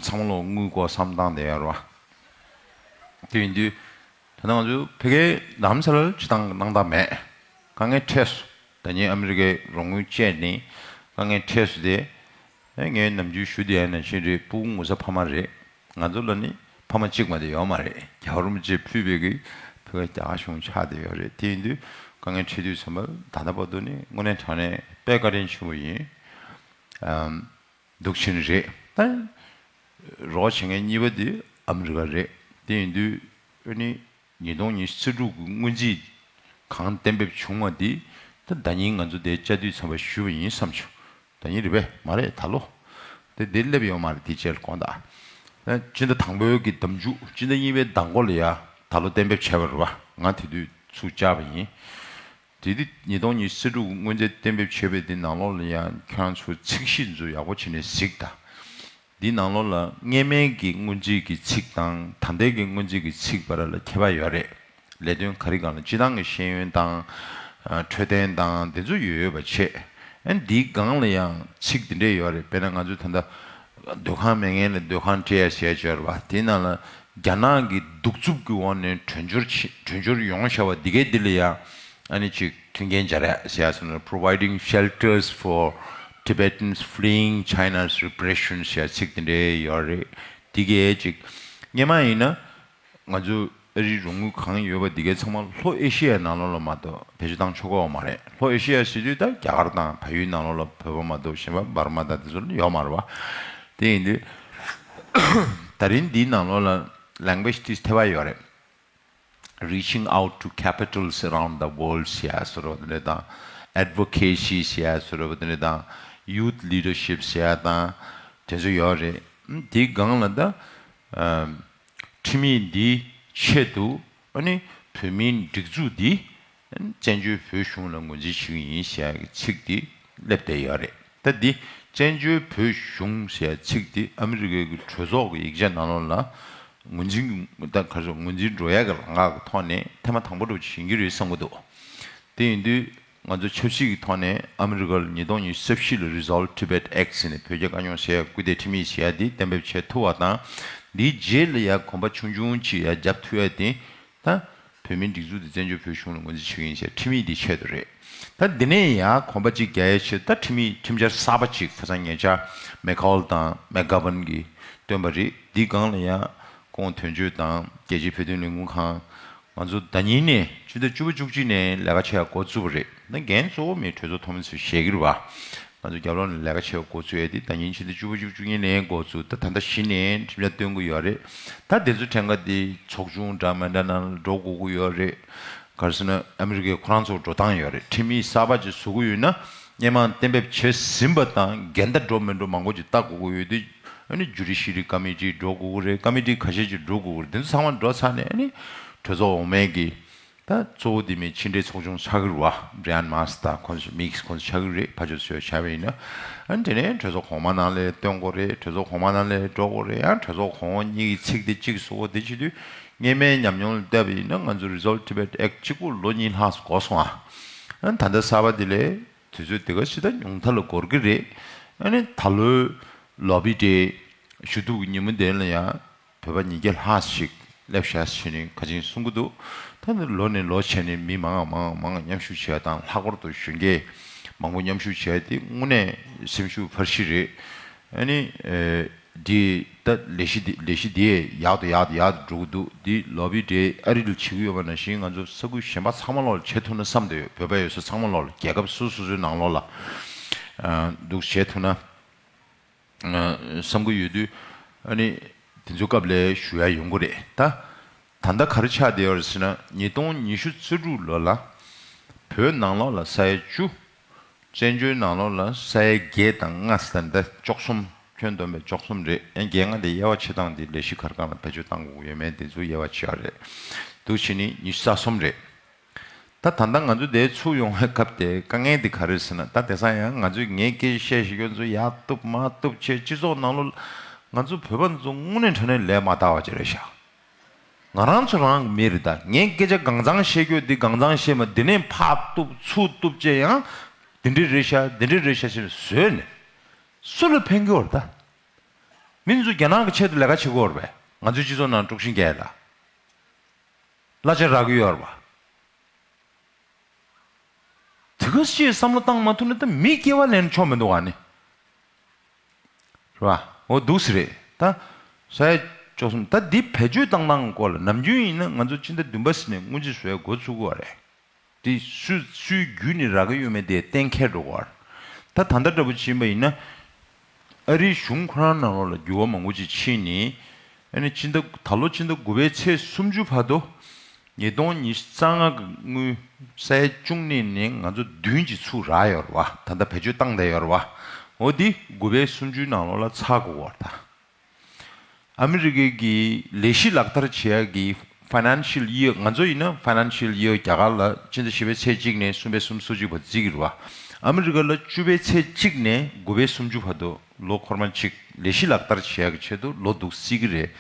ཚང་མ་ལོ་དངུལ་སྐོར་བསམ་སྟངས་དེ་ཡོད་རེད་བ། དེ་ཡིན་དུས་ད་ང་ཚོ་ཕ་གིའི་རྡ་རམ་ས་ལར་སྤྱི་བཏང་གི་སྣང་དག་མེད། དཀའ་ངལ་འཕྲད་སོང་། ད་ནི་ཨ་མི་རི་ཀའི་རོགས་དངུལ་བཅད་ནས་དཀའ་ངལ་འཕྲད་སོང་སྟེ། ཨེ། ངས་ནམ་རྒྱུན་ཞུ་བསྡད་ཡ་ནང་བཞིན་རེད། སྤུ་གུ་ངོ་ཚ་ཕ་མ་རེད། ང་ཚོ་ལ་ནི་ཕ་མ་གཅིག་མ་གཏོགས་ཡོད་མ་རེད། རྒྱལ་བ་རིན་པོ་ཆེས་ཕུལ་བའི་གི་ཕ་གིའི་རྒྱ་གར་གཞུང་ཆགས་བསྡད་ཡོད་རེད། དེ་ཡིན་དུས་དཀའ་ངལ་འཕྲད་དུས་ཙམ་པ་ད་ལྟ་བར་དུ་ནི་དངོས་གནས་དྲང་གནས་དཔེ་བཀའ་དྲིན་ཆེན་པོ་ཡིན། ཨམ། འདུག་ཕྱིན་རེད། ད་རོགས་བྱེད་མཁན་གཉིས་པ་དེ་ཨ་མི་རི་ཀ་རེད། དེ་ཡིན་དུས་ཨ་ནི་ཉིས་སྟོང་ཉི་ཤུ་རྩ་དྲུག་གི་སྔོན་རྩིས་གང་གཏན་འབེབས་བྱུང་བ་དེ་ད་ཟླ་ཉིན་ང་ཚོ་དེ་བཅར་དུས་ཙམ་པ་ཞུས་པ་ཡིན་བསམ་བྱུང་། ཟླ་ཉིན་རེད་པས་མ་རེད། ད་ལོ་དེ་དེ་སླེབས་ཡོད་མ་རེད། དེ་རྗེས་ལ་དགོངས་དག་ད་སྤྱི་ཟླ་དང་པོའི་གི་ཟླ་མཇུག་སྤྱི་ཟླ་གཉིས་པའི་ཟླ་འགོ་ལ་ཡ་ད་ལོ་གཏན་འབེབས་བྱས་པ་རེད་བ། ང་དེ་དུས་ཚུར་བཅར་བ་ཡིན། དེ་དུས་ཉིས་སྟོང་ཉི་ཤུ་རྩ་དྲུག་སྔོན་རྩིས་གཏན་འབེབས་བྱས་པའི་དེ་ནང་ལོགས་ལ་ཡང་ཁྱེད་རང་ཚོ་ཚིག་གཞི་ཚོ་ཡག་པོ་བྱས་ནས་གཟིགས་དང་། འདི་ནང་ལོགས་ལ་སྔོན་མའི་གི་སྔོན་རྩིས་ཀྱི་ཚིག་དང་ད་ལྟའི་གི་སྔོན་རྩིས་ཀྱི་ཚིག་བར་ལ་ཁྱད་པར་ཡོད་རེད། ལས་དོན་ག་རེ་སྒང་ལ་སྤྱི་བཏང་གི་ཤེས་ཡོན་དང་། ཨ། འཕྲོད་བསྟེན་དང་དེ་ཚོ་ཡོད་ཡོད་པ་བྱས། ཨ། འདིའི་སྒང་ལ་ཡང་ཚིག་འདི་འདྲས་ཡོད་རེད། དཔེར་ན་ང་ཚོས་ད་ལྟ་སྡོད་ཁང་མེད་མཁན་ལ་སྡོད་ཁང་སྤྲད་ཡ་ཟེར་ཡ་ཅིག་ཡོད་རེད་བ། དེའི་ནང་ལ་རྒྱ་ནག་གི་གདུག་རྩུབ་ཀྱི་འོག་ནས་གྲོན་ཆོད་ཆེ་གྲོན་ཆོད་ཡོང་བཞག་པ་འདི་གའི་འདི་ལ་ཡང་ཨ་ནི་ཅིག་མཐུན་རྐྱེན་སྦྱར་ཡ་ཟེར་ཡ་སོགས་ནི། Providing shelters for Tibetans fleeing China's repression ཟེར་ཡ་ཚིག་འདི་འདྲའི་ཡོད་རེད། འདི་གའི་ཅིག་སྔོན་མ་ཡིན་ན། ང་ཚོ་ཨ་རིའི་རོགས་དངུལ་གང་ཡོད་པ་འདི་གའི་ཚང་མ་ལྷོ་ཨེ་ཤི་ཡའི་ནང་ལོགས་ལ་མ་གཏོགས་བེད་སྤྱོད་བཏང་ཆོག་གི་ཡོད་མ་རེད། ལྷོ་ཨེ་ཤི་ཡ་ཟེར་དུས་ད་རྒྱ་གར་དང་བལ་ཡུལ་ནང་ལོགས་ལ་བོད་པ་མ་གཏོགས་གཞན་པ་འབར་མ་དང་དེ་ཚོ་ཡོད་མ་རེད་བ། དེ་ཡིན་དུས་ད་རིང་འདིའི་ནང་ལོགས་ལ་language དེ་ཐེ་བ་ཡོད་རེད། Reaching out to capitals around the world ཟེར་ཡ་བཟོ་འདྲ་དེ་འདྲ་དང་། Advocacy ཟེར་ཡ་བཟོ་འདྲ་དེ་འདྲ་དང་། Youth leadership ཟེར་ཡ་དང་དེ་ཚོ་ཡོད་རེད། དེའི་སྒང་ལ་ད། ཨ། ཁྲིམས་ཡིག་འདིའི་ཆེད་དུ་ཨ་ནི་བོད་མིའི་སྒྲིག་འཛུགས་འདི་བཙན་བྱོལ་བོད་གཞུང་ལ་ངོས་འཛིན་ཞུ་གི་ཡིན་ཞེས་ཀྱི་ཚིག་འདི་སླེབས་བསྡད་ཡོད་རེད། ད་འདི་ བཙན་བྱོལ་བོད་གཞུང་ཟེར་ཡ་ཚིག་དེ་ཨ་མི་རི་ཀའི་གི་གྲོས་ཚོགས་ཀྱི་ཡིག་ཆ་ནང་ལོགས་ལ་ངོས་འཛིན་གྱི་ད་ག་རེ་ཟེར་ངོས་འཛིན་འགྲོ་ཡ་གི་ལམ་ཁ་གི་ཐོག་ནས་ཐེངས་མ་དང་པོ་འདྲ་བོ་ཅིག་ཡིན་གྱི་རེད་བསམ་གྱི་འདུག་དེ་ཡིན་དུས་ང་ཚོ་ཆབ་སྲིད་ཀྱི་ཐོག་ནས་ཨ་མི་རི་ཀ་ལ་ཉིས་སྟོང་ཉི་ཤུ་རྩ་བཞི་ལ་Resolve Tibet Act ཟེར་ནས་བོད་རྒྱ་དཀའ་རྙོག་སེལ་ཡ་སྐུལ་འདེད་ཁྲིམས་ཡིག་ཟེར་ཡ་དེ་གཏན་འབེབས་བྱས་ཐུབ་པ་དང་། འདིའི་རྗེས་ལ་ཡ་གོམ་པ་ཆུང་ཆུང་ཅིག་ཡ་རྒྱབ་ཐུབ་ཡ་དེ། ད་བོད་མིའི་སྒྲིག་འཛུགས་འདི་བཙན་བྱོལ་བོད་གཞུང་ལ་ངོས་འཛིན་བྱེད་ཀྱི་ཡིན་ཞེས་ཁྲིམས་ཡིག་འདི་ཆེད་དུ་རེད། ད་འདི་ནས་ཡང་གོམ་པ་གཅིག་རྒྱག་ཡའི་ཆེད་དུ་ད་ཁྲིམས་ཡིག་ཁྲིམས་འཆར་གསར་པ་གཅིག་ཁ་སང་ཉེ་ཆར་མེག་ཁོལ་དང་མེག་གྷ་བྷན་གྱིས་བཏོན་པ་རེད། འདི་སྒང་ལ་ཡང་ཁོང་དོན་གཅོད་དང་རྒྱལ་སྤྱིའི་བོད་དོན་ལས་ཁུངས་ཁང་། ང་ཚོ་ཟླ་ཉིན་ནས་ཕྱི་ཟླ་བཅུ་པ་བཅུ་གཅིག་ནས་ལས་ཀ་བྱེད་ཡ་འགོ་བཙུགས་པ་རེད། ད་འགན་གཙོ་བོ་མི་གྲོས་ཚོགས་མཐོ་དམན་ཚོས་བཞེས་ཀྱི་རེད་བ། ང་ཚོ་རྒྱབ་ལོགས་ནས་ལས་ཀ་བྱེད་པ་འགོ་ཚུགས་ཡས་དེ་ད་ཉིན་ཕྱི་ཟླ་བཅུ་པ་བཅུ་གཉིས་ནས་འགོ་ཚུགས། ད་ད་ལྟ་གཞི་ནས་ཁྲིམས་འཆར་བཏོན་གྱི་ཡོད་རེད། ད་དེ་ཚོ་ཕྲན་ཁ་དེ་ཚོགས་ཆུང་འདྲ་མི་འདྲ་ནང་ལ་འགྲོ་དགོས་ཀྱི་ཡོད་རེད། ག་རེ་ཟེར་ན་ཨ་མི་རི་ཀའི་ཁོ་རང་ཚོ་འགྲོ་སྟངས་ཡོད་རེད། ཁྲིམས་ཡིག་གསར་པ་ཅིག་བཟོ་གི་ཡོད་ན་སྔོན་མ་གཏན་འབེབས་བྱས་ཟིན་པ་དང་འགལ་ཟླ་འགྲོ་མི་འགྲོ་མང་པོ་ཅིག་ལྟ་དགོས་ཀྱི་ཡོད་དུས། ཨ་ནི་ཇུ་ཌི་ཤི་རི་ཀ་མི་ཊི་འགྲོ་དགོས་ཀྱི་རེད། ཀ་མི་ཊི་ཁ་ཤས་ཅིག་འགྲོ་དགོས་ཀྱི་རེད། དེ་ཚོ་ཚང་མ་འགྲོ་ཚར་ནས་ཨ་ནི་གྲོས་ཚོགས་འོག་མའི་གི་ད་གཙོ་བོ་དེ་མི་ཕྱི་འབྲེལ་ཚོགས་ཆུང་ཆགས་ཀྱི་རེད་བ། བྷི་རི་ཡན་མཱས་དང་ཁོང་ཚོ་མིག་ཁོང་ཚོ་ཆགས་ཀྱི་རེད། ཕར་ཕྱོགས་ཚོས་བྱས་པ་ཡིན་ན། ཨ་ནི་དེ་ནས་གྲོས་ཚོགས་གོང་མ་ནང་ལ་བཏོན་དགོས་རེད། གྲོས་ཚོགས་གོང་མ་ནང་ལ་འགྲོ་དགོས་རེད། ཡང་གྲོས་ཚོགས་གོང་འོག་གཉིས་ཀྱི་ཚིག་དེ་གཅིག་བཟོ་དགོས། དེ་བྱེད་དུས་སྔོན་མའི་ཉམས་མྱོང་ལ་བལྟས་པ་ཡིན་ན་ང་ཚོ་Resolve Tibet Act གཅིག་པོ་ལོ་གཉིས་ལྷག་འགོར་སོང་ཨ། ཨ་ནི་ད་ལྟ་གསར་པ་དེ་ལས་དུས་ཚོད་དེ་ག་ཞིག་ད་ཉུང་མཐའ་ལ་འགོར་གྱི་རེད། ཨ་ནི་ད་ལོའི་ལོ་བི་ཌེ་ཞུ་གཏུག་གི་ཉིན་མོ་དེ་ལ་ཡང་། བོད་པ་ཉིས་བརྒྱ་ལྷག་ཞིག་སླེབས་ཤག་ཟེར་ནས་ཁ་ཆེན་གསུང་གི་འདུག་ད་ནི་ལོ་ནས་ལོ་བྱས་ནས་མི་མང་མང་མང་མཉམ་ཞུགས་བྱས་དང་ལྷག་པར་དུ་གཞོན་སྐྱེས་མང་པོ་མཉམ་ཞུགས་བྱས་དེ་དངོས་གནས་སེམས་ཤུགས་འཕར་གཞི་རེད། ཨ་ནི་འདི་ད་ལས་གཞི་འདི་ལས་གཞི་འདི་ཡག་ཏུ་ཡག་ཏུ་ཡག་ཏུ་འགྲོ་གི་འདུག་འདི་ལོ་བི་ཌེ་ཨ་རི་ལ་བྱེད་ཀྱི་ཡོད་པ་ནང་བཞིན་ང་ཚོ་ས་ཁུལ་གཞན་པ་ཚང་མ་ལོག་ལ་བྱེད་ཐུབ་ན་བསམ་བསྡད་ཡོད། བོད་པ་ཡོད་ས་ཚང་མ་ལོག་ལ་རྒྱལ་ཁབ་སོ་སོ་སོའི་ནང་ལོགས་ལ་འདུག་བྱེད་ཐུབ་ན། བསམ་གྱི་ཡོད་དུས་ཨ་ནི་དེ་ཚོའི་སྐབས་ལ་ཞུ་ཡ་ཡོང་གི་རེད་ད། ད་ལྟ་ག་རེ་ཆགས་བསྡད་ཡོད་རེད་ཟེར་ན་ཉིས་སྟོང་ཉི་ཤུ་རྩ་དྲུག་ལོ་ལ་བོད་ནང་ལོགས་ལ་ས་ཡ་བཅུ། བཙན་བྱོལ་ནང་ལོགས་ལ་ས་ཡ་བརྒྱད་དང་ལྔ་ཟེར་ད་བཅུ་གསུམ་ཁྱོན་བསྡོམས་པས་བཅུ་གསུམ་རེད། ཡང་བརྒྱད་ལྔ་དེ་དབྱེ་བ་ཕྱེ་སྟངས་དེ་ལས་གཞི་ག་རེ་གང་ལ་བེད་སྤྱོད་བཏང་དགོས་ཀྱི་ཡོད་མེད་དེ་ཚོ་དབྱེ་བ་ཕྱེ་བ་རེད། འདུག་བྱས་ནས་ཉི་ཤུ་རྩ་གསུམ་རེད། ད་ད་ལྟ་ང་ཚོ་འདིར་ཚུར་ཡོང་བའི་སྐབས་དེ་དཀའ་ངལ་འདི་ག་རེ་ཟེར་ན། ད་དེང་སང་ཡང་ང་ཚོས་ངའི་སྐད་ཆ་བཤད་བཞིན་ཁྱོད་ཚོ་ཡར་གཏུབ་མར་གཏུབ་བྱས་སྤྱི་ཚོགས་ནང་ལོགས་ང་ཚོ་བོད་པ་ཚོ་དངོས་གནས་དྲང་གནས་ལས་མ་དག་པ་ཅིག་རེད་ཤག་ང་རང་ཚོ་རང་གི་མི་རེད། ད་ངའི་སྐད་ཆ་གང་ཚང་བཤད་རྒྱུ་འདི་གང་ཚང་བཤད་མ་འདི་ནས་ཕར་གཏུབ་ཚུར་གཏུབ་བྱས་ཡང་འདི་འདྲ་རེད་ཤག་འདི་འདྲ་རེད་ཤག་ཟེར་ནས་བཟོས་ནས་སུ་ལ་ཕན་གྱི་ཡོད་རེད། ད་མི་ཚོ་རྒྱ་ནག་གི་ཆེད་དུ་ལས་ཀ་བྱེད་ཀྱི་ཡོད་རེད་པས། ང་ཚོའི་སྤྱི་ཚོགས་ནང་དཀྲུག་ཤིང་རྒྱག་ཡ་ལ། གླ་ཆ་རག་གི་ཡོད་རེད་པ། དེ་ག་ཅིག་བསམ་བློ་བཏང་མ་ཐུབ་ན་ད་མི་སྐྱེ་བ་ལེན་ཆོག་མི་འདུག་ཨ་ནི། རེད་པ། འོ་འདུག་སེ་རེད་ད། ས་ཡ་བཅུ་གསུམ་ད་འདི་བེད་སྤྱོད་བཏང་སྟངས་སྐོར་ལ་ནམ་རྒྱུན་ཡིན་ན་ང་ཚོ་སྤྱི་ཟླ་བདུན་པ་ཟིན་ནས་སྔོན་རྩིས་བཟོ་ཡ་འགོ་ཚུགས་ཀྱི་ཡོད་རེད། དེ་སུས་སུའི་བརྒྱུད་ནས་རག་གི་ཡོད་མེད་དེ་གཏན་འཁེལ་འགྲོ་གི་ཡོད་རེད། ད་ད་ལྟ་འདྲ་པོ་ཕྱིན་པ་ཡིན་ན། ཨ་རིའི་གཞུང་ཁོ་རང་ནང་ལོགས་ལ་འགྱུར་བ་མང་པོ་ཅིག་ཕྱིན་ནས། ཨ་ནི་སྤྱི་ཟླ་ད་ལོ་སྤྱི་ཟླ་དགུ་པའི་ཚེས་སུམ་ཅུ་བར་དུ། ཉིས་སྟོང་ཉི་ཤུ་རྩ་ལྔ་གི་དངུལ་ས་ཡ་བཅུ་གཉིས་ནས་ང་ཚོ་བདུན་གྱིས་ཚུར་རག་ཡོད་རེད་པ། ད་ལྟ་བེད་སྤྱོད་བཏང་བསྡད་ཡོད་རེད་པ། འོ་དེ་དགུ་པའི་སུམ་ཅུའི་ནང་ལོགས་ལ་ཚར་དགོས་ཀྱི་ཡོད་རེད་ད། ཨ་མི་རི་ཀའི་གི་ལས་གཞི་ལག་བསྟར་བྱེད་ཡག་གི་Financial Year ང་ཚོ་ཡིན་ན་Financial Year རྒྱ་གར་ལ་སྤྱི་ཟླ་བཞི་པའི་ཚེས་གཅིག་ནས་གསུམ་པའི་གསུམ་སོ་གཅིག་བར་བརྩི་གི་རེད་པ། ཨ་མི་རི་ཀ་ལ་བཅུ་པའི་ཚེས་གཅིག་ནས་དགུ་པའི་སུམ་ཅུ་བར་དུ་ལོ་འཁོར་མ་གཅིག་ལས་གཞི་ལག་བསྟར་བྱེད་ཡག་གི་ཆེད་དུ་ལོ་འདུག་བརྩི་གི་རེད།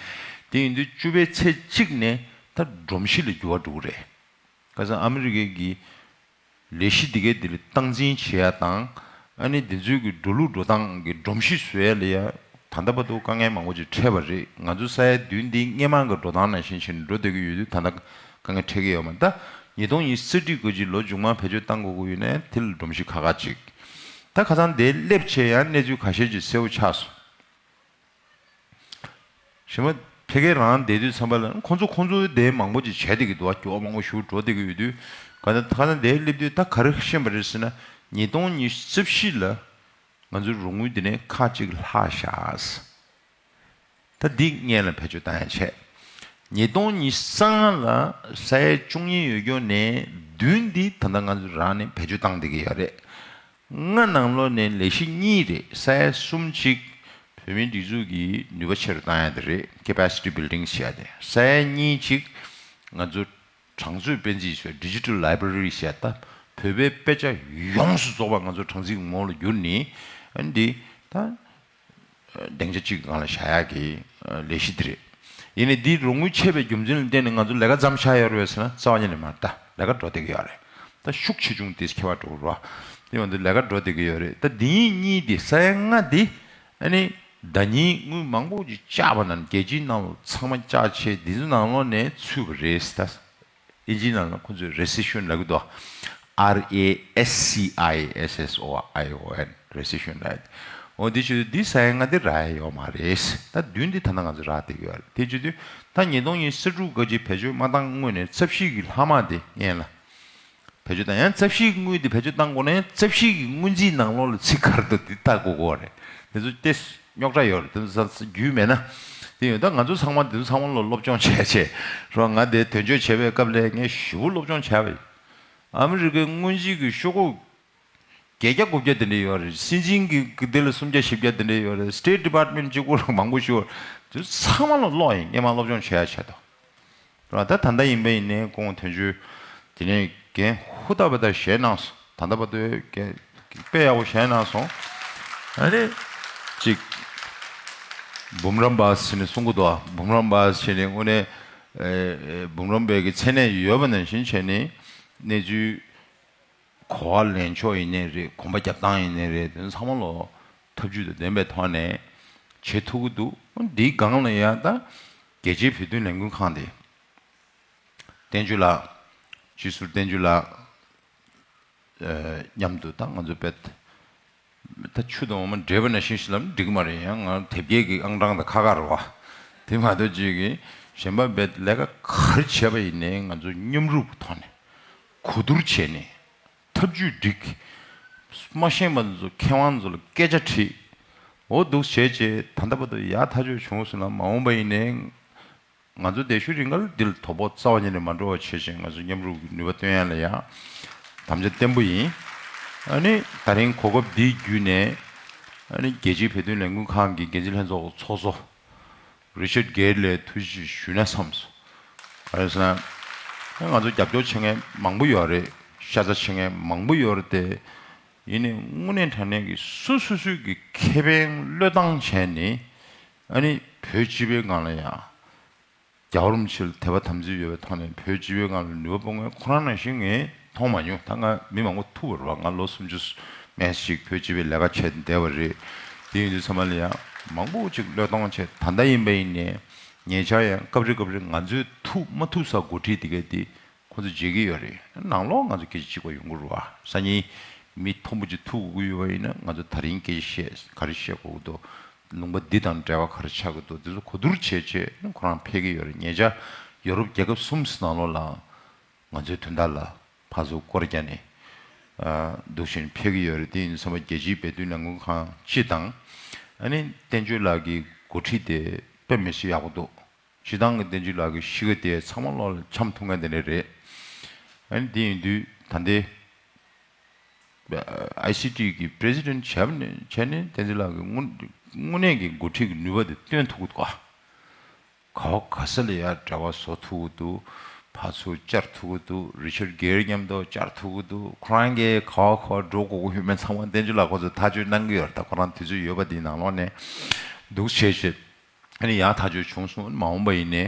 དེ་ཡིན་དུས་བཅུ་པའི་ཚེས་གཅིག་ནས་ད་སྒྲོམ་གཞི་ལ་འགྱུར་བ་འགྲོ་གི་རེད། ཁ་སང་ཨ་མི་རི་ཀའི་གི་ལས་གཞི་འདི་གའི་འདི་ལ་སྟངས་འཛིན་བྱེད་ཡ་དང་། ཨ་ནི་འདི་ཚོའི་གི་འགྲོ་ལུགས་འགྲོ་སྟངས་ཀྱི་སྒྲོམ་གཞི་བཟོ་ཡ་ལ་ཡ་ད་ལྟ་བར་དུ་དཀའ་ངལ་མང་པོ་ཅིག་འཕྲད་པ་རེད། ང་ཚོ་ས་ཡ་བདུན་འདི་སྔས་མ་གི་འགྲོ་སྟངས་ནང་བཞིན་བྱས་ནས་འགྲོ་བསྡད་ཀྱི་ཡོད་དུས་ད་ལྟ་དཀའ་ངལ་འཕྲད་ཀྱི་ཡོད་མ་རེད། ད་ཉིས་སྟོང་ཉི་ཤུ་རྩ་དྲུག་གི་ཅིག་ལོ་མཇུག་མ་བེད་སྤྱོད་བཏང་དགོས་ཀྱི་ཡོད་ནའི་དེ་ལ་སྒྲོམ་གཞི་ཁག་ཁག་ཅིག་ད་ཁ་སང་དེ་སླེབས་བྱས་ཡང་གནས་ཚུལ་ཁ་ཤས་ཅིག་གསལ་པོ་ཆགས་སོང་། གཞན་པ་ཕ་གིར་རང་བསྡད་དུས་ཙམ་པ་ལ་ཁོང་ཚོ་ཁོང་ཚོའི་དེ་མང་པོ་ཅིག་བྱས་བསྡད་ཀྱི་འདུག་བ། འགྱུར་བ་མང་པོ་ཞིག་འགྲོ་བསྡད་ཀྱི་ཡོད་དུས་ག་ད་ཁ་སང་དེ་སླེབས་དུས་ད་ག་རེ་ཤེས་པ་རེད་ཟེར་ན་ཉིས་སྟོང་ཉི་ཤུ་རྩ་བཞི་ལ་ང་ཚོའི་རོགས་དངུལ་དེ་ནས་ཁག་ཅིག་ལྷག་ཤག་ད་འདི་སྔོན་ལ་བེད་སྤྱོད་བཏང་ཡ་བྱས། ཉིས་སྟོང་ཉི་ཤུ་རྩ་ལྔ་ལ་ས་ཡ་བཅུ་གཉིས་ཡོད་རྒྱུ་ནས་བདུན་འདི་ད་ལྟ་ང་ཚོ་རང་ནས་བེད་སྤྱོད་བཏང་བསྡད་ཀྱི་ཡོད་རེད། ལྔ་ནང་ལོགས་ནས་ལས་གཞི་གཉིས་རེད། ས་ཡ་གསུམ་གཅིག་བོད་མིའི་སྒྲིག་འཛུགས་ཀྱི་ནུས་པ་ཆེ་རུ་བཏང་ཡ་དེ་རེད། Capacity Building ཟེར་ཡ་དེ། ས་ཡ་གཉིས་གཅིག་ང་ཚོ་གྲངས་མཛོད་དཔེ་རྩིས་ཟེར་Digital Library ཟེར་ཡ་ད་བོད་པའི་དཔེ་ཆ་ཡོངས་སུ་རྫོགས་པ་ང་ཚོ་གྲངས་རྩིས་ཀྱི་ངོ་བོ་ལ་བསྒྱུར་ནས་ཨ་ནི་འདི་ ད་སྡིངས་ཆ་གཅིག་གི་སྒང་ལ་བཞག་ཡག་གི་ལས་གཞི་དེ་རེད། ཡིན་ནའི་འདི་རོགས་དངུལ་ཆད་པའི་རྒྱུ་མཚན་ལ་བརྟེན་ནས་ང་ཚོ་ལས་ཀ་མཚམས་བཞག་ཡོད་རེད་པས་ཟེར་ན་རྩ་བ་ཉིད་ནས་མ་རེད། ད་ལས་ཀ་འགྲོ་བསྡད་ཀྱི་ཡོད་རེད། ད་ཤུགས་ཆེ་ཆུང་དེ་ཁྱད་པར་འགྲོ་གི་རེད་བ། དེ་ཡོང་དུས་ལས་ཀ་འགྲོ་བསྡད་ཀྱི་ཡོད་རེད། ད་འདི་ཡིན་གཉིས་དེ་ས་ཡ་ལྔ་དེ་ཨ་ནི་ཟླ་ཉིན་དངུལ་མང་པོ་ཅིག་བཅག་པ་ན་རྒྱལ་སྤྱིའི་ནང་ལ་ཚང་མ་བཅག་བྱས་འདི་ཚོ་ནང་ལོགས་ནས་ཚུད་པ་རེད་ད། ཨིན་ཇིའི་ནང་ལ་ཁོ་ཚོས་རེ་སི་ཤན་ལབ་ཀྱི་འདུག R A S C I S S O N རེ་སི་ཤན་ལབ། འོ་འདི་བྱེད་དུས་འདི་ས་ཡ་ལྔ་འདི་རག་ཡ་ཡོད་མ་རེད། ད་བདུན་འདི་ད་ལྟ་ང་ཚོ་རག་བསྡད་ཀྱི་ཡོད་རེད། དེ་བྱེད་དུས་ད་ཉིས་སྟོང་ཉི་ཤུ་རྩ་དྲུག་ག་ཅིག་བེད་སྤྱོད་མ་བཏང་སྔོན་ནས་རྩ་བཤིག་གི་ལྷག་མ་དེ་ཡིན་ལ། བེད་སྤྱོད་བཏང་ཡང་རྩ་བཤིག་གི་དངུལ་དེ་བེད་སྤྱོད་བཏང་དགོས་ན་ཡང་རྩ་བཤིག་གི་སྔོན་རྩིས་ནང་ལོགས་ལ་ཚིག་ག་རེ་འདུག་འདི་ལྟ་དགོས་ཀྱི་ཡོད་རེད། དེ་ཚོ་ཏེ་རྙོག་དྲ་ཡོད་རེད། དེ་ཚོ་ས་རྒྱུས་མེད་ན། དེ་ཡོད་ད་ང་ཚོ་ཚང་མ་དེ་ཚོ་ཚང་མ་ལ་སློབ་སྦྱོང་བྱས་བྱས་རོགས། ང་དེ་དོན་གཅོད་བྱས་པའི་སྐབས་ལ་ངས་ཞེ་པོ་སློབ་སྦྱོང་བྱས་པ་ཡིན། ཨ་མི་རི་ཀའི་སྔོན་རྩིས་ཀྱི་ཤོག་ཁོག་བརྒྱད་བརྒྱ་དགུ་བརྒྱ་དེ་འདྲ་ཡོད་རེད། སྲིད་འཛིན་གྱི་གི་དེ་ལ་སུམ་བརྒྱ་བཞི་བརྒྱ་དེ་འདྲ་ཡོད་རེད། State Department གཅིག་པུ་རང་མང་པོ་ཞིག་ཡོད་རེད། དེ་ཚང་མ་ལ་ཀློག་ཡིན། སྔས་མ་སློབ་སྦྱོང་བྱས་ཡ་བྱས་ཏོ། ར་ད་ད་ལྟ་ཡིན་པ་ཡིན་ནའི་ཁོང་དོན་གཅོད་དེ་ནས་འགན་ཧུར་ཐག་པ་ད་བཞེས་གནང་སོང་། ད་ལྟ་བར་དུ་འགན་དཔེ་ཡག་པོ་བཞེས་གནང་སོང་། ཨ་ནི་གཅིག་འབུམ་རམས་པ་ཟེར་ནས་གསུང་གི་འདུག་འབུམ་རམས་པ་ཟེར་ནས་དངོས་གནས་ཨེ་འབུམ་རམས་པའི་གི་མཚན་གནས་ཡོད་པ་ནང་བཞིན་བྱས་ནས་གནས་ཚུལ་གོ་བ་ལེན་ཕྱོགས་ཡིན་ནའི་རེད། གོམ་པ་རྒྱབ་སྟངས་ཡིན་ནའི་རེད། དེ་ཚང་མ་ལོ་ཐབས་ཇུས་དང་ལྡན་པའི་ཐོག་ནས་བྱེད་ཐུབ་ཀྱི་འདུག་འདིའི་སྒང་ལ་ཡང་ད་རྒྱལ་སྤྱིའི་བོད་དོན་ལས་འགུལ་ཁང་དེ་བསྟན་ཆོས་ལགས། སྤྱི་ཟུར་བསྟན་ཆོས་ལགས། ཨ་མཉམ་དུ་ད་ང་ཚོ་བེད་ད་ཆུ་དང་འོ་མ་འདྲེས་པ་ནང་བཞིན་ཞིག་ལབ་ན་འགྲིག་གི་མ་རེད། ཡང་ང་དེབ་སྐྱེལ་གྱི་ཨང་གྲངས་དང་ཁ་ཁ་རེད་བ། དེ་མ་གཏོགས་ཅིག་གི་གཞན་པ་བེད་ལས་ཀ་ག་རེ་བྱས་པ་ཡིན་ནའི་ང་ཚོ་མཉམ་རུབ་ཀྱི་ཐོག་ནས་གོ་བསྡུར་བྱས་ནས་ཐབས་ཇུས་སྒྲིག་མ་ཤེས་པ་ཚོ་མཁས་དབང་ཚོ་ལ་སྐད་ཆ་དྲིས། འོ་འདུག་བྱས་རྗེས་ད་ལྟ་བར་དུ་ཡག་ཐག་ཆོད་བྱུང་སོང་ན་མ་འོངས་པ་ཡིན་ནའི། ང་ཚོ་བསྡད་ཤུལ་རིང་ག་ལ་འདི་ལ་དོ་ཕོག་རྩ་བ་ཉིད་ནས་མ་འགྲོ་བ་བྱེད་ཅིང་ང་ཚོ་མཉམ་རུབ་ཀྱི་ནུས་པ་བཏོན་ཡ་ལ་ཡང་དམ་བཅའ་བརྟན་པོ་ཡིན། ཨ་ནི་ད་རིང་གོ་སྐབས་འདི་བརྒྱུད་ནས་ཨ་ནི་རྒྱལ་སྤྱིའི་བོད་དོན་ལས་འགུལ་ཁང་གི་འགན་འཛིན་ལྷན་ཚོགས་ཚོགས་གཙོ་རི་ཆར་གྷེར་ལ་ཐུགས་རྗེ་ཆེ་ཞུ་ན་བསམས་སོང་། ག་རེ་ཟེར་ན་ང་ཚོ་རྒྱབ་སྐྱོར་བྱེད་མཁན་མང་པོ་ཡོད་རེད། ཤ་ཚ་བྱེད་མཁན་མང་པོ་ཡོད་རེད་དེ། ཡིན་ནའི་དངོས་གནས་དྲང་གནས་ཀྱི་སོ་སོ་སོའི་གི་ཁེ་ཕན་བློས་བཏང་བྱས་ནས་ཨ་ནི་བོད་སྤྱི་པའི་སྒང་ལ་ཡང་། རྒྱལ་བ་རིན་པོ་ཆེ་ལ་དད་པ་དམ་ཚིག་ཡོད་པའི་ཐོག་ནས་བོད་སྤྱི་པའི་སྒང་ལ་ནུས་པ་སྤུངས་མཁན་ཁོ་རང་ནང་བཞིན་ངས་མཐོང་མ་མྱོང་། ད་ང་མི་མང་པོ་ཐུག་པ་རེད་བ། ང་ལོ་སུམ་ཅུ་མན་ཞིག་བོད་སྤྱི་པའི་ལས་ཀ་བྱས་བསྡད་པ་རེད། དེ་ཡིན་དུས་ཚང་མ་ལ་ཡང་མང་པོ་ཅིག་བློས་གཏོང་བྱས། ད་ལྟ་ཡིན་པ་ཡིན་ནའི་ཉེ་ཆར་ཡང་སྐབས་རེ་སྐབས་རེ་ང་ཚོའི་ཐུག་མ་ཐུག་ས་འགོ་ཁྲིད་དེ་གས་དེ་ཁོ་ཚོ་བརྗེད་ཀྱི་ཡོད་རེད། ནང་ལོགས་ང་ཚོ་སྐད་ཆ་གཅིག་པ་ཡོང་གི་རེད་བ། སང་ཉིན་མི་མཐོན་པོ་ཅིག་ཐུག་དགོས་ཀྱི་ཡོད་པ་ཡིན་ན་ང་ཚོ་ད་རིང་སྐད་ཆ་བཤད་ག་རེ་བཤད་དགོས་ཀྱི་འདུག་ལུང་པ་འདི་དང་འབྲེལ་བ་ག་རེ་ཆགས་ཀྱི་འདུག་འདི་ཚོ་གོ་བསྡུར་བྱས་བྱས་ཁོ་རང་ཕེབས་ཀྱི་ཡོད་རེད། ཉེ་ཆར་ཡོ་རོབ་རྒྱལ་ཁབ་གསུམ་ནང་ལོགས་ལ་ང་ཚོའི་དོན་དག་ལ་ཕར་ཚུར་སྐོར་རྒྱག་ནས་ཨ་འདུག་བཞིན་ཕེབས་ཀྱི་ཡོད་རེད། དེ་ཡིན་དུས་ཚང་མ་རྒྱལ་སྤྱིའི་བོད་དོན་ལས་འགུལ་ཁང་སྤྱི་དང་ཨ་ནི་བསྟན་ཆོས་ལགས་ཀྱི་འགོ་ཁྲིད་དེ་དཔེ་མི་སྲིད་ཡག་པོ་འདུག་སྤྱི་བཏང་གི་བསྟན་ཆོས་ལགས་ཀྱི་གཤིས་ཀ་དེ་ཚང་མ་བློ་ལ་འཆམ་ཐུབ་མཁན་དེ་འདྲ་རེད། ཨ་ནི་དེ་ཡིན་དུས་ད་ལྟའི་ཨའི་སི་ཊི་གི་པི་རེ་སི་ཌེན་ཊི་བྱས་པ་ནས་བྱས་ནས་བསྟན་འཛིན་ལགས་ཀྱི་དངོས་དངོས་གནས་ཀྱི་འགོ་ཁྲིད་ཀྱི་ནུས་པ་དེ་སྟོན་ཐུབ་ཀྱི་འདུག་ག་ག་བ་ག་ས་ལ་ཡ་འབྲེལ་བ་བཟོ་ཐུབ་ཀྱི་འདུག་ཕར་ཚུར་བཅར་ཐུབ་ཀྱི་འདུག་རི་ཆར་གྷེར་མཉམ་དུ་བཅར་ཐུབ་ཀྱི་འདུག་ཁོ་རང་གིས་ག་བ་ག་བ་འགྲོ་དགོས་ཀྱི་ཡོད་མེད་ཚང་མ་བསྟན་འཛིན་ལགས་ཁོ་ཚོས་ཐག་གཅོད་གནང་གི་ཡོད་རེད། ད་ཁོ་རང་དུས་ཚོད་ཡོད་པ་དེའི་ནང་ལོགས་ནས་འདུག་བྱས་བྱས། ཨ་ནི་ཡག་ཐག་ཆོད་བྱུང་སོང་། མ་འོངས་པ་ཡིན་ནའི་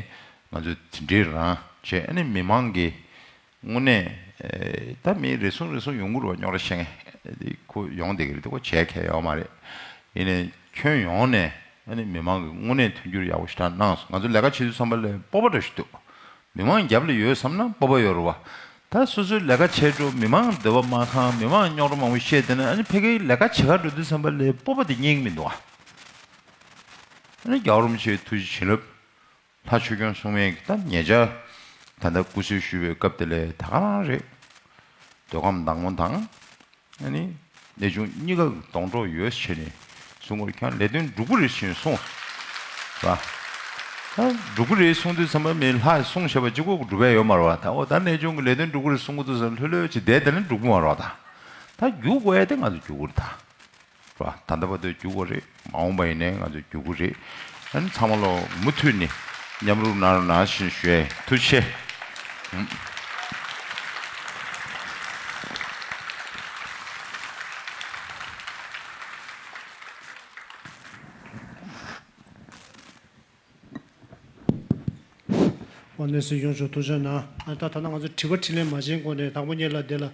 ང་ཚོས་དེ་འདྲའི་རང་བྱས། ཨ་ནི་མི་མང་གིས་དངོས་གནས་ཨེ་ད་མི་རེ་ཟུང་རེ་ཟུང་ཡོང་གི་རེད་བ། རྙོག་དྲ་བཤད་མཁན་དེ་ཁོ་ཡོང་བསྡད་ཀྱི་རེད་དེ། ཁོ་བྱས་མཁན་ཡོད་མ་རེད། ཡིན་ནའི་ཁྱོན་ཡོངས་ནས་ཨ་ནི་མི་མང་གིས་དངོས་གནས་མཐུན་འགྱུར་ཡག་པོ་ཞེ་དྲག་གནང་སོང་། ང་ཚོ་ལས་ཀ་བྱེད་དུས་ཙམ་པ་ལ་སྤོབས་པ་འདྲ་ཞིག་འདུག་མི་མང་རྒྱབ་ལ་ཡོད་བསམ་ན་སྤོབས་པ་ཡོད་རེད་བ། ད་སོ་སོའི་ལས་ཀ་བྱས་འགྲོ། མི་མང་འདོད་པ་མ་ཁེངས། མི་མང་རྙོག་དྲ་མང་པོ་བཤད་བསྡད་ན་ཨ་ནི་ཕ་གིའི་ལས་ཀ་བྱེད་གར་འགྲོ་དུས་ཙམ་པ་ལ་སྤོབས་པ་དེ་རྙེད་ཀྱི་མི་འདུག་ཨ། ཨ་ནི་རྒྱལ་བ་རིན་པོ་ཆེའི་ཐུགས་རྗེ་བྱིན་རླབས། ལྷ་ཆོས་སྐྱོང་སྲུང་མའི་གི་ད་ཉེ་ཆར་ད་ལྟ་སྐུ་གསོལ་ཞུས་པའི་སྐབས་དེ་ལས་ད་ག་རང་རེད། མདོ་ཁམས་བདག་མོ་དང་ཨ་ནི་གནས་ཆུང་གཉིས་ཀ་གི་སྡོང་གྲོགས་ཡོད་བྱས་ནས་གསུང་གི་རེད། ཁྱེད་རང་ལས་དོན་འགྲུབ་ཀྱི་རེད་ཟེར་ནས་གསུངས་པ། ད་འགྲུབ་ཀྱི་རེད་གསུང་དུས་ཙམ་པ་མི་ལྷ་གསུང་བྱས་པ་གཅིག་པོ་གིས་འགྲུབ་པ་ཡོད་མ་རེད་བ། ད་འོ་ད་གནས་ཆུང་གི་ལས་དོན་འགྲུབ་ཀྱི་རེད་གསུང་གི་འདུག་ཟེར་ལྷོད་ལྷོད་ཅིག་བསྡད་བསྡད་ན་འགྲུབ་ཀྱི་མ་རེད་བ། ད་ད་རྒྱུག་དགོས་ཡ་དེ་ང་ཚོ་རྒྱུག་གི་རེད་ད། ར། ད་ལྟ་བར་དུ་རྒྱུག་དགོས་རེད། མ་འོངས་པ་ཡིན་ནའི་ང་ཚོ་རྒྱུག་གི་རེད། ཨ་ནི་ཚང་མ་ལོ་མུ་མཐུད་ནས་མཉམ་རུབ་གནང་རོགས་གནང་ཞེས་ཞུ་ཡས། ཐུགས་རྗེ་ཆེ། དབང་འདུས་སྲིད་སྐྱོང་མཆོག་ཐུགས་རྗེ་གནང་། ཨ་ད་ད་ལྟ་ང་ཚོ་དྲི་བ་དྲིས་ལན་མ་བྱས་གོང་ནས་དང་པོ་ཉིད་ལ་དེ་ལ་ཨ་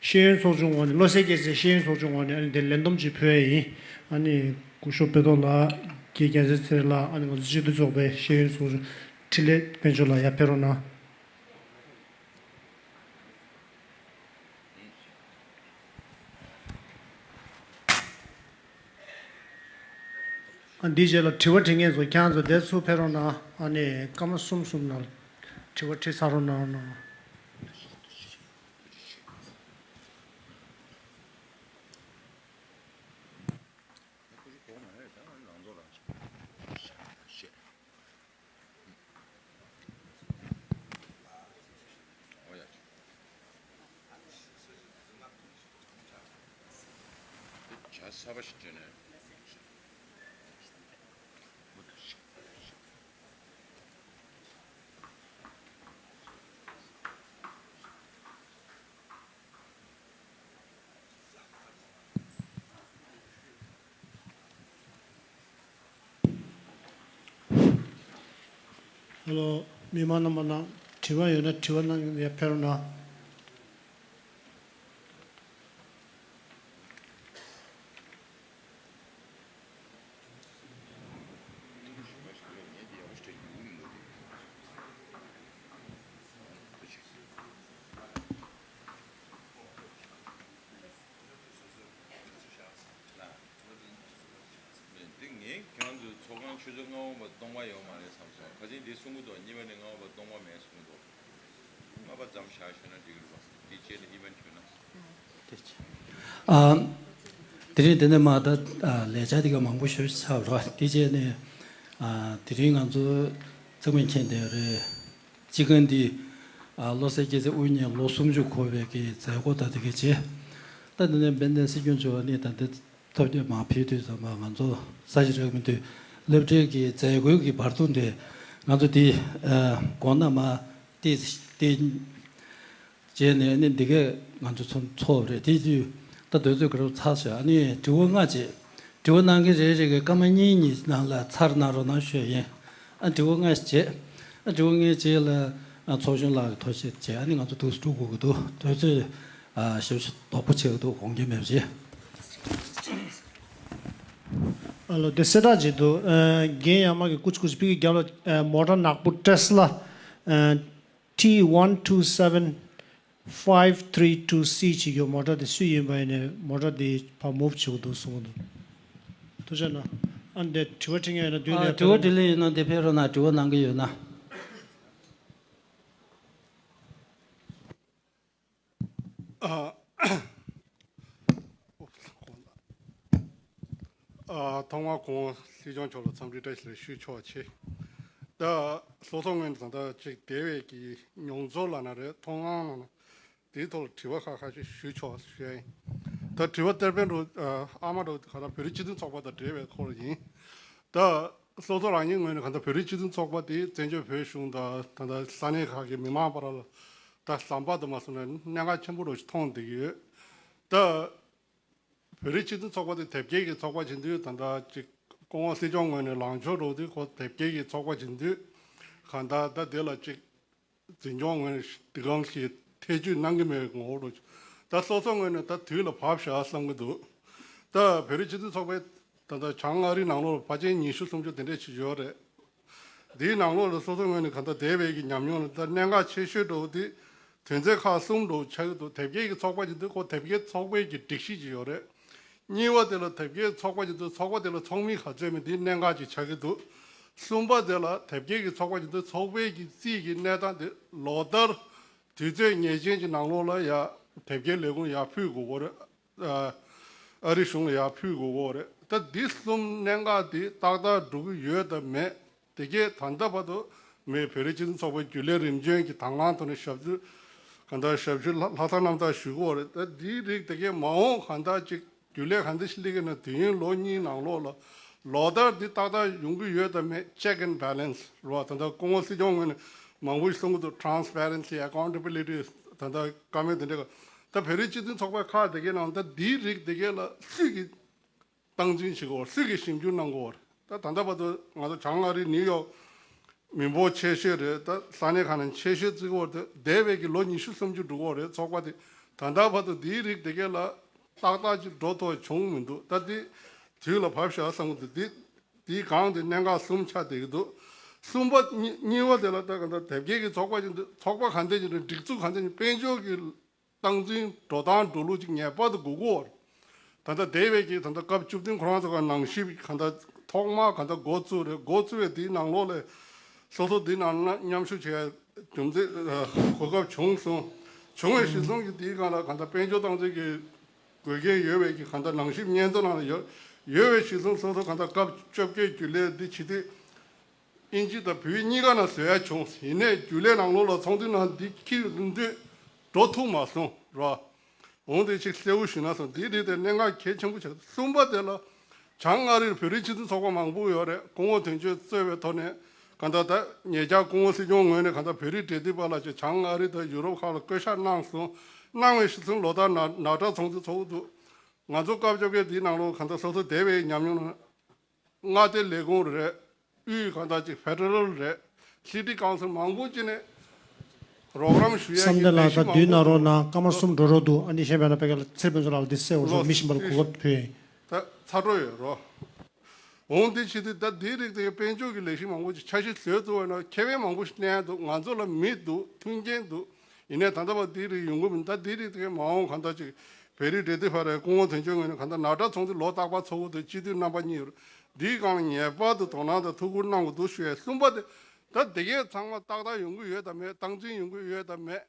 ཤེས་ཡོན་ཚོགས་ཆུང་ངོས་ནས། བློ་གསལ་རྒྱལ་མཚན་ཤེས་ཡོན་ཚོགས་ཆུང་ངོས་ནས་ཨ་ནི་དེ་ལན་འདེབས་ཅིག་ཕུལ་ཡ་ཡིན། ཨ་ནི་སྐུ་ཞབས་དཔེ་ཐོག་ལགས། རྒན་རྒྱལ་མཚན་ཚེ་རིང་ལགས། ཨ་ནི་ང་ཚོ་སྤྱི་འཐུས་ཚོགས་པའི་ཤེས་ཡོན་ཚོགས་ཆུང་འཕྲིན་ལས་དཔལ་འབྱོར་ལགས། ཡར་ཕེབས་རོགས་གནང་། ཨ་འདིའི་རྗེས་ལ་དྲི་བ་དྲི་མཁན་ཚོ་ཁྱེད་རང་ཚོ་དེ་ཚུར་ཕེབས་རོགས་གནང་། ཨ་ནི་སྐར་མ་གསུམ་གསུམ་ནང་དྲི་བ་དྲི་ཚར་རོགས་གནང་། ཧེ་ལོ། མི་མང་རྣམ་པ་ནང་དྲི་བ་ཡོད་ན་དྲི་བ་གནང་ཡ་ཕེབས་རོགས་གནང་། འདི་ངས་ཁྱེད་རང་ཚོའི་ཚོགས་ཁང་ཆུ་ཚོད་ལྔ་པ་སྟོང་པ་ཡོད་མ་རེད་བསམ་སོང་། ཁ་སང་འདི་གསུང་གི་འདུག་གཉིས་པ་ནས་ལྔ་པ་སྟོང་པ་མེད་གསུང་གི་འདུག་ལྔ་པ་ཙམ་བཞག་ཤོད་ན་འགྲིག་གི་རེད་པ། འདི་རྗེས་ལ་ཨི་ཝེན་ཊི་ཡོད་ན། ཨ། དེ་རིང་འདི་ནས་མ་ད་ལས་བྱ་འདི་ག་མང་པོ་ཞེ་པོ་ཆགས་རོགས། དེ་རྗེས་ནས་ཨ་དེ་རིང་ང་ཚོ་ཚང་མས་མཁྱེན་བསྡད་ཡོད་རེད། སྤྱི་ཁང་འདི་ཨ་བློ་གསལ་རྒྱལ་མཚན་དབུ་བརྙེས་ལོ་སུམ་ཅུ་འཁོར་བའི་གི་མཛད་སྒོ་ད་དེ་ག་བྱས། ད་འདི་ནས་དཔལ་ལྡན་སྲིད་སྐྱོང་མཆོག་ནས་ད་འདི་ཐོབ་རྒྱ་མ་ཕེབས་དུས་ཙམ་པ་ང་ཚོ་ས་ཞིང་རག་མི་འདུག་སློབ་གྲྭའི་གི་མཛད་སྒོའི་གི་བར་སྟོང་དེ་ང་ཚོ་དེ་ཨ་དགོང་ན་མ་ཏི་ཏི་བྱས་ནས་ནི་འདི་གས་ང་ཚོ་ཚོ་ཚོགས་རེད། དེ་དུས་ད་དུས་ཚོད་ག་རེ་ཚར་ཤག་ཨ་ནི་དྲི་བ་ལྔ་བྱས། དྲི་བ་གནང་མཁན་རེ་རེ་གིས་སྐར་མ་གཉིས་གཉིས་ནང་ལ་ཚར་གནང་རོགས་གནང་ཞུ་ཡ་ཡིན། ཨ་དྲི་བ་ལྔ་བྱས། ཨ་དྲི་བ་ལྔའི་རྗེས་ལ་ཨ་ཚོགས་གཞོན་ལགས་ཀྱིས་ཐུགས་བཞེས་བྱས། ཨ་ནི་ང་ཚོ་འདུག་སེ་གྲུབ་དགོས་ཀྱི་འདུག་དུས་ཚོད་ཨ་ཞེ་པོ་ཅིག་དོག་པོ་ཆགས་ཀྱི་འདུག་དགོངས་འགལ་མེད་པ་བྱས། ཨ་ལོ། དེ་གསལ་བསྒྲགས་བྱེད་དུ་ཨ་རྒན་ཡར་མར་གྱི་ཀུ་ཅི་ཀུ་ཅི་ཕི་གི་རྒྱབ་ལ་ཨ་མོ་ཊ་ནག་པོ་ཏྲེ་སི་ལ་ཨ་ཊི་ཝན་ཊུ་སེ་ཝེན་ཕའིབ་ཐི་རི་ཊུ་སི་བྱེད་རྒྱུ་མོ་ཊ་དེ་སུ་ཡིན་པ་ཡིན་ནའི་མོ་ཊ་དེ་ཕར་མུབ་བྱེད་དགོས་འདུག་གསུངས་འདུག་ཐུགས་རྗེ་གནང་། ཨ་འདི་དྲི་བ་དྲི་མཁན་ཡོད་ན་མདུན་ཨ་ནས་དྲི་བ་ཕེབས་དྲིས་ལན་ཡོད་ན་འདི་ཕེབས་རོགས་གནང་། དྲི་བ་གནང་གི་ཡོད་ན། ཨ། ཨ། ཐོག་མར་སྐུ་ངོ་སྲིད་སྐྱོང་མཆོག་ལ་འཚམས་འདྲི་བཀྲ་ཤིས་བདེ་ལེགས་ཞུ་ཆོག་ཆེ། ད་སློབ་ཚོགས་ངོས་ནས་ད་ལྟ་ཅིག་དེ་བས་ཀྱི་མྱོང་ཚོར་ལབ་ན་རེད། མཐོང་སྣང་ལབ་ན་དེའི་ཐོག་ལ་དྲི་བ་ཁ་ཁ་ཤས་ཞུ་ཆོག་ཞུ་ཡ་ཡིན། ད་དྲི་བ་གཏེར་སྟོན་འདྲ་ཨ་མ་འདྲ་ག་རེ་བོད་རིགས་སྤྱི་མཐུན་ཚོགས་པ་དང་འབྲེལ་བའི་སྐོར་ཡིན། ད་སློབ་ཚོགས་རང་ཉིད་ངོས་ནས་གང་ལྟར་བོད་རིགས་སྤྱི་མཐུན་ཚོགས་པ་དེ་བཙན་བྱོལ་བོད་གཞུང་དང་ད་ལྟ་ས་གནས་ཁག་གི་མི་མང་བར་ལ་ད་ཟམ་པ་དུ་མ་སོང་ན་གནད་འགག་ཆེན་པོ་འདྲ་ཞིག་མཐོང་བསྡད་ཀྱི་ཡོད། ད་བོད་རིགས་སྤྱི་མཐུན་ཚོགས་པ་དེ་དེབ་སྐྱེལ་གྱི་ཚོགས་པ་བྱེད་དུས་ད་ལྟ་ཅིག་སྐུ་ངོ་སྲིད་སྐྱོང་ངོས་ནས་ལངས་ཕྱོགས་འདྲ་དེ་ཁོ་དེབ་སྐྱེལ་གྱི་ཚོགས་པ་བྱེད་དུས་གང་ལྟར་ད་དེ་ལ་ཅིག་འཛིན་སྐྱོང་ངོས་ནས་འདི་གང་ཞིག་ཐེ་བྱུས་གནང་གི་མེད་པའི་ངོ་བོ་འདྲ་ཅིག་ད་སློབ་ཚོགས་ངོས་ནས་ད་དུས་ལ་བབ་ཤག་བསམ་གྱི་འདུག་ད་བོད་རིགས་སྤྱི་མཐུན་ཚོགས་པའི་ད་ལྟ་བྱང་ཨ་རིའི་ནང་ལོགས་ལ་ཕལ་ཆེར་ཉི་ཤུ་སུམ་ཅུ་དེ་འདྲས་ཅིག་ཡོད་རེད། འདིའི་ནང་ལོགས་ལ་སོ་སོ་ངོས་ནས་གང་ལྟར་འདས་པའི་གི་ཉམས་མྱོང་ལ་ད་གནད་འགག་ཆེ་ཤོས་འདྲ་བོ་དེ་དོན་ཚན་ཁག་གསུམ་འདྲ་བོ་ཆགས་ཀྱི་འདུག་དེབ་སྐྱེལ་གྱི་ཚོགས་པ་ཅིག་འདུག་ཁོ་དེབ་སྐྱེལ་ཚོགས་པའི་གི་སྒྲིག་གཞི་ཅིག་ཡོད་རེད། གཉིས་པ་དེ་ལ་དེབ་སྐྱེལ་ཚོགས་པ་ཅིག་འདུག་ཚོགས་པ་དེ་ལ་ཚོགས་མི་ག་ཚོད་མིན་དེ་གནད་འགག་ཅིག་ཆགས་ཀྱི་འདུག་གསུམ་པ་དེ་ལ་དེབ་སྐྱེལ་གྱི་ཚོགས་པ་ཅིག་འདུག་ཚོགས་པའི་གི་རྩིས་ཀྱི་གནས་སྟངས་དེ་ལོ་ལྟར་དུས་ཚོད་ངེས་ཅན་གྱི་ནང་ལོགས་ལ་ཡ་དེབ་སྐྱེལ་ལས་ཁུངས་ཡར་ཕུལ་དགོས་ཀྱི་རེད། ཨ་རི་གཞུང་ལ་ཡར་ཕུལ་དགོས་ཀྱི་རེད། ད་འདི་གསུམ་གནད་འགག་འདི་ཏག་ཏག་འགྲོ་གི་ཡོད་དམ་མེད། དེ་གས་ད་ལྟ་བར་དུ་མི་བོད་རིགས་སྤྱི་མཐུན་ཚོགས་པའི་རྒྱུན་ལས་རིམ་བྱོན་གྱི་དང་བླངས་ཐོག་ནས་ཞབས་ཞུ་གང་ལྟར་ཞབས་ཞུ་ལྷ་ལྷག་བསམ་རྣམ་དག་ཞུ་གི་ཡོད་རེད། ད་འདིའི་རིགས་དེ་གས་མ་འོངས་གང་ལྟར་ཅིག་རྒྱུན་ལས་གང་འདྲ་ཞིག་སླེབས་ཀྱི་ན་དུས་ཡུན་ལོ་གཉིས་ནང་ལོགས་ལ་ལོ་ལྟར་འདི་ཏག་ཏག་ཡོང་གི་ཡོད་དམ་མེད། Check and balance རེད་བ། ད་ལྟ་སྐུ་ངོ་སྲིད་སྐྱོང་ངོས་ནས་མང་པོ་ཞིག་གསུང་གི་འདུག Transparency, accountability ད་ལྟ་བཀའ་མོལ་དེ་འདྲ་ག་ད་བོད་རིགས་སྤྱི་མཐུན་ཚོགས་པ་ཁག་དེ་གའི་ནང་ད་འདིའི་རིགས་དེ་གའི་ལ་སུས་ཀྱིས་སྟངས་འཛིན་བྱེད་དགོས། སུས་ཀྱིས་ཞིབ་འཇུག་གནང་དགོས། ད་ད་ལྟ་བར་དུ་ང་ཚོ་བྱང་ཨ་རི་ནིའུ་ཡོག་ མི་འབོར་ཆེ་ཤོས་རེད། ད་ས་གནས་ཁག་ནས་ཆེ་ཤོས་བརྩི་གི་ཡོད་རེད། འདས་པའི་གི་ལོ་ཉི་ཤུ་སུམ་ཅུ་འགྲོ་གི་ཡོད་རེད། ཚོགས་པ་དེ་ད་ལྟ་བར་དུ་དེའི་རིགས་དེ་གས་ལ་ཏག་ཏག་ཅིག་འགྲོ་ཐུབ་པ་བྱུང་མི་འདུག། ད་དེ་དུས་ལ་བབས་ཤག་བསམ་གི་འདུག། དེ་དེའི་སྒང་དེ་གནད་འགག་གསུམ་ཆགས་བསྡད་ཀྱི་འདུག། གསུམ་པ་གཉིས་གཉིས་པ་དེ་ལ་ད་ག་ད་དེབ་སྐྱེལ་གྱི་ཚོགས་པ་ཅིག་འདུག། ཚོགས་པ་ག་འདྲ་ཅིག་རེད། སྒྲིག་འཛུགས་ག་འདྲ་ཅིག། དཔལ་འབྱོར་གྱི་སྟངས་འཛིན་འགྲོ་སྟངས་འགྲོ་ལུགས་ཅིག་ངེས་པར་དུ་དགོས་ཀྱི་ཡོད་རེད། ད་ལྟ་འདས་པའི་གི་ད་ལྟ་སྐབས་བཅུ་བདུན་ཁོ་རང་ཚོ་ག་ནང་ཞིབ་ག་ད་ཐོག་མར་ག་ད་འགོ་བཙུགས་རེད། འགོ་བཙུགས་པའི་དེའི་ནང་ལོགས་ལ་སོ་སོ་འདི་ནང་ན་མཉམ་ཞུགས་བྱེད་ཡ་རྒྱུ་མཚན་གོ་སྐབས་བྱུང་སོང་། བྱུང་བའི་གཞི་བཟུང་གི་དེའི་སྒང་ལ་ག་ད་དཔལ་འབྱོར་སྟངས་འཛིན་གྱི་དགོས་གལ་ཡོད་པའི་གི་ག་ད་ནང་ཞིབ་སྙན་ཐོ་ནང་ལ་ཡོད། ཡོད་པའི་གཞི་བཟུང་སོ་སོ་ག་ད་སྐབས་བཅོ་བརྒྱད་རྒྱུན་ལས་འདི་བྱེད་དུས། དབྱིན་ཇི་དང་བོད་ཡིག་གཉིས་ཀ་ནང་བཟོ་ཡ་བྱུང་། ཡིན་ནའི་རྒྱུན་ལས་ནང་ལོགས་ལ་ཚོགས་འདུའི་ནང་འདི་འཁྱེར་འདོད་འགྲོ་ཐུབ་མ་སོང་ར། འོང་དེ་ཅིག་གསལ་བོ་ཞུས་ན་སོང་། འདི་རིགས་དེ་གནད་འགག་གལ་ཆེན་པོ་ཆགས། གསུམ་པ་དེ་ལ་བྱང་ཨ་རིར་བོད་རིགས་སྤྱི་མཐུན་ཚོགས་པ་མང་པོ་ཡོད་རེད། སྐུ་ངོ་དོན་གཅོད་གཙོས་པའི་ཐོག་ནས་གང་ལྟར་ད་ཉེ་ཆར་སྐུ་ངོ་སྲིད་སྐྱོང་ངོས་ནས་གང་ལྟར་བོད་རིགས་འབྲེལ་མཐུད་པ་ལ་ཅིག་བྱང་ཨ་རི་དང་ཡུ་རོབ་ཁག་ལ་བསྐོ་བཞག་གནང་སོང་། གནང་བའི་གཞི་བཟུང་ལོ་ལྟར་ནག་ནག་ཁྲ་ཚོགས་འདུ་ཚོགས་འདུག། ང་ཚོ་སྐབས་བཅོ་བརྒྱད་འདིའི་ནང་ལོགས་གང་ལྟར་སོ་སོ་འདས་པའི་ཉམས་མྱོང་ནང་མངའ་སྡེ་ལས་ཁུངས་རེད། དབུས་གང་ལྟར་ཅིག་ཕེ་ཌེ་རལ་རེད། སི་ཊི་ཀའུན་སིལ་མང་པོ་ཅིག་ནས་རོགས་རམ་ཞུ་ཡ་བསམ་གཏན་ལགས་ད་དུས་ནང་རོགས་ནང་སྐར་མ་གསུམ་འགྲོ་རོགས་འདུག། ཨ་ནི་གཞན་པ་ན་པེ་ཀ་ལ་ཚེ་དཔོན་ཚོ་ལགས་ལ་འདི་གསལ་བོ་ཞུ་མི་ཤིན་པ་ལ་གོ་སྐབས་ཕུལ་ཡིན། ད་ཚ་འགྲོ་ཡོད་རོགས། འོང་འདི་བྱེད་དུས་ད་འདིའི་རིགས་དེ་དཔལ་འབྱོར་གྱི་ལས་གཞི་མང་པོ་ཅིག་འཆར་གཞི་བཟོས་ཐུབ་པ་ཡིན་ན་ཁེ་ཕན་མང་པོ་ཞིག་གནས་འདུག། ང་ཚོ་ལ་མི་འདུག། མཐུན་རྐྱེན་འདུག། ཡིན་ནའི་ད་ལྟ་བར་འདིའི་རིགས་ཡོང་གི་མིན། ད་འདིའི་རིགས་དེ་མ་འོངས་གང་ལྟར་ཅིག་བོད་རིགས་འབྲེལ་མཐུད་པ་རེད། སྐུ་ངོ་དོན་གཅོད་ངོས་ནས་གང་ལྟར་ནག་ཁྲ་ཚོགས་འདུ་ལོ་རྟག་པར་ཚོགས་ཀྱི་འདུག། སྤྱི་འཐུས་རྣམ་པ་གཉིས་ཡོད། འདིའི་སྒང་ལ་ངེས་པར་དུ་དོ་སྣང་དང་ཐུགས་ཁུར་གནང་དགོས་འདུག་ཞུ་ཡས། གསུམ་པ་དེ་ད་དེ་གས་ཚང་མ་ཏག་ཏག་ཡོང་གི་ཡོད་དམ་མེད། སྟངས་འཛིན་ཡོང་གི་ཡོད་དམ་མེད།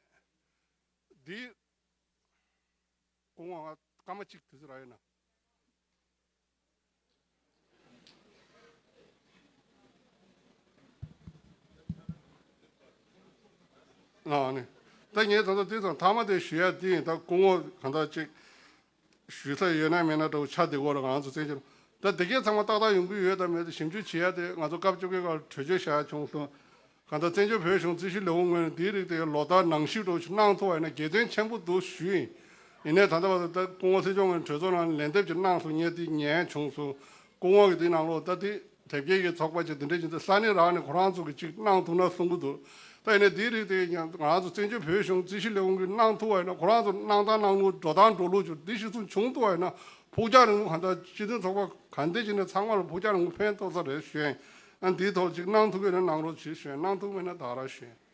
འདི་སྐུ་ངོ་ང་སྐར་མ་གཅིག་དུས་ཚོད་རག་ཡོད་ན། ཨ་ནི། ད་ངས་ད་ལྟ་དེ་དང་མཐའ་མ་དེ་ཞུ་ཡ་དེ་ཡིན། ད་སྐུ་ངོ་གང་ལྟར་ཅིག་ཞུ་ས་ཡོད་ན་མེད་ན་འདྲ་བོ་ཆགས་བསྡད་ཀྱི་ཡོད་རེད། ང་ཚོ་བཙན་བྱོལ་ད་དེ་གས་ཚང་མ་ཏག་ཏག་ཡོང་གི་ཡོད་དམ་མེད་དེ་ཞིབ་འཇུག་བྱེད་ཡ་དེ་ང་ཚོ་སྐབས་བཅོ་བརྒྱད་ཁག་ལ་གྲོས་ཆོད་བཞག་ཡ་བྱུང་སོང་། གང་ལྟར་བཙན་བྱོལ་བོད་གཞུང་རྩིས་ཞིབ་ལས་ཁུངས་ངོས་ནས་འདིའི་རིགས་དེ་ལོ་ལྟར་ནང་ཞིབ་འདྲ་བོ་ཞིག་གནང་ཐུབ་པ་ཡིན་ན་དགེ་མཚན་ཆེན་པོ་འདུག་ཞུས་ཡིན། ཡིན་ནའི་ད་ལྟ་བར་དུ་ད་སྐུ་ངོ་སྲིད་སྐྱོང་ངོས་ནས་གྲོས་ཚོགས་ནང་ལན་འདེབས་ཅིག་གནང་སོང་། ངས་དེ་ཉན་བྱུང་སོང་། སྐུ་ངོ་གིས་དེའི་ནང་ལོགས་ད་དེ་དེབ་སྐྱེལ་གྱི་ཚོགས་པ་ཅིག་དེ་འདྲ་ཅིག་འདུག། ས་གནས་རང་ནས་ཁོ་རང་ཚོ་གིས་ཅིག་གནང་ཐུབ་ན་གསུང་གི་འདུག། ད་ཡིན་ནའི་དེའི་རིགས་དེ་ཡང་ང་རང་ཚོ་བཙན་བྱོལ་བོད་གཞུང་རྩིས་ཞིབ་ལས་ཁུངས་ཀྱིས་གནང་ཐུབ་པ་ཡིན་ན། ཁོ་རང་ཚོ་གནང་སྟངས་གནང་ལུགས་འགྲོ་སྟངས་འགྲོ་ལུགས་ཅིག་འདི་གཞི་བཟུང་བྱུང་ཐུབ་པ་ཡིན་ན། ཕུགས་རྒྱང་རིང་པོ་གང་ལྟར་སྤྱི་མཐུན་ཚོགས་པ་གང་འདྲ་ཅིག་ནས་ཚང་མ་ལ་ཕུགས་རྒྱང་རིང་པོ་ཕན་ཐོགས་ས་རེད་ཞུ་ཡིན། ཨ་འདིའི་ཐོག་ཅིག་གནང་ཐུབ་ཀྱི་ན་གནང་རོགས་བྱེད་ཞུ་ཡིན། གནང་ཐུབ་མེད་ན་ད་ར་ཞུ་ཡིན།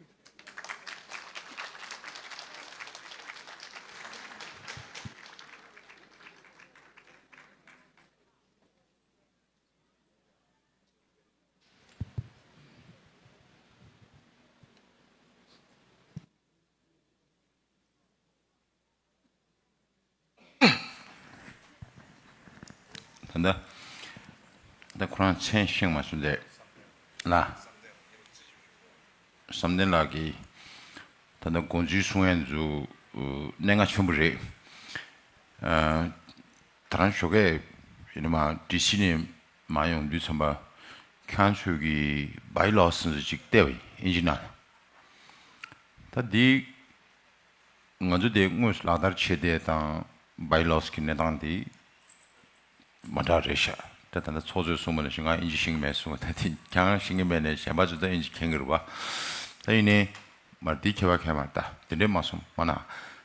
ད་ལྟ་ད་ཁོ་རང་མཚན་ཤེས་མ་སོང་དེ་ལ། བསམ་གཏན་ལགས་ཀྱིས་ད་ལྟ་དགོངས་ཚུལ་གསུང་ཡས་ཚོ་གནད་འགག་ཆེན་པོ་རེད། ཨ། ད་རང་ཞོགས་ཀས་ཡིན་ན་མ་ཌི་སི་ནས་མར་ཡོང་དུས་ཙམ་པ་ཁྱེད་རང་ཚོས་ཀྱི་བྷའི་ལོ་སི་ཅིག་བལྟས་པ་ཡིན། ཨིན་ཇི་ནང་ལ། ད་འདི་ང་ཚོ་དེ་དངོས་སུ་ལག་བསྟར་བྱེད་བསྡད་དང་བྷའི་ལོ་སི་གི་གནས་སྟངས་དེ་མ་འདྲ་རེད་ཤག། ད་ད་ལྟ་ཚོགས་གཙོས་གསུངས་པ་ནང་བཞིན་ང་ཨིན་ཇི་ཤེས་ཀྱི་མེད་གསུངས། ད་དེ་ཁྱེད་རང་ཤེས་ཀྱི་མེད་ནས་གཞན་པ་ཚོ་ད་ཨིན་ཇི་མཁྱེན་གྱི་རེད་པ། ད་ཡིན་ནའི་མར་འདི་ཁྱད་པར་ཁྱད་མར་ད་དེ་འདྲས་མ་སོང་མ་ན།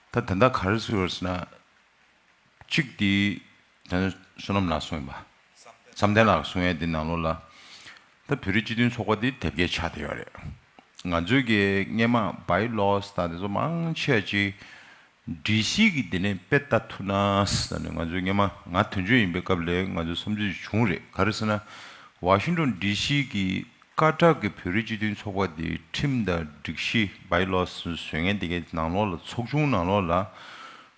ད་ད་ལྟ་ག་རེ་ཟེར་བ་ཟེར་ན། གཅིག་དེ་ད་ནི་བསོད་ནམས་ལགས་གསུངས་ཡིན་པ། བསམ་གཏན་ལགས་གསུང་ཡས་འདི་ནང་ལོགས་ལ། ད་བོད་རིགས་སྤྱི་མཐུན་ཚོགས་པ་འདི་དེབ་སྐྱེལ་ཆགས་བསྡད་ཡོད་རེད། ང་ཚོའི་གི་སྔས་མ་བྷའི་ལོ་སི་དང་དེ་ཚོ་མང་ཆེ་ཅིག་ཌི་སི་གི་འདི་ནས་དཔེ་ལྟ་ཐུབ་ན་ཟེར་ནས། ང་ཚོའི་སྔས་མ་ང་དོན་གཅོད་ཡིན་པའི་སྐབས་ལ་ང་ཚོ་བསམ་ཚུལ་བྱུང་རེད། ག་རེ་ཟེར་ན། ཝ་ཤིང་ཊོན་ཌི་སི་གི་སྐད་གྲགས་ཀྱི་བོད་རིགས་སྤྱི་མཐུན་ཚོགས་པ་དེའི་ཁྲིམས་དང་སྒྲིག་གཞི་བྷའི་ལོ་སི་བཟོ་མཁན་དེ་གའི་ནང་ལོགས་ལ་ཚོགས་ཆུང་ནང་ལོགས་ལ་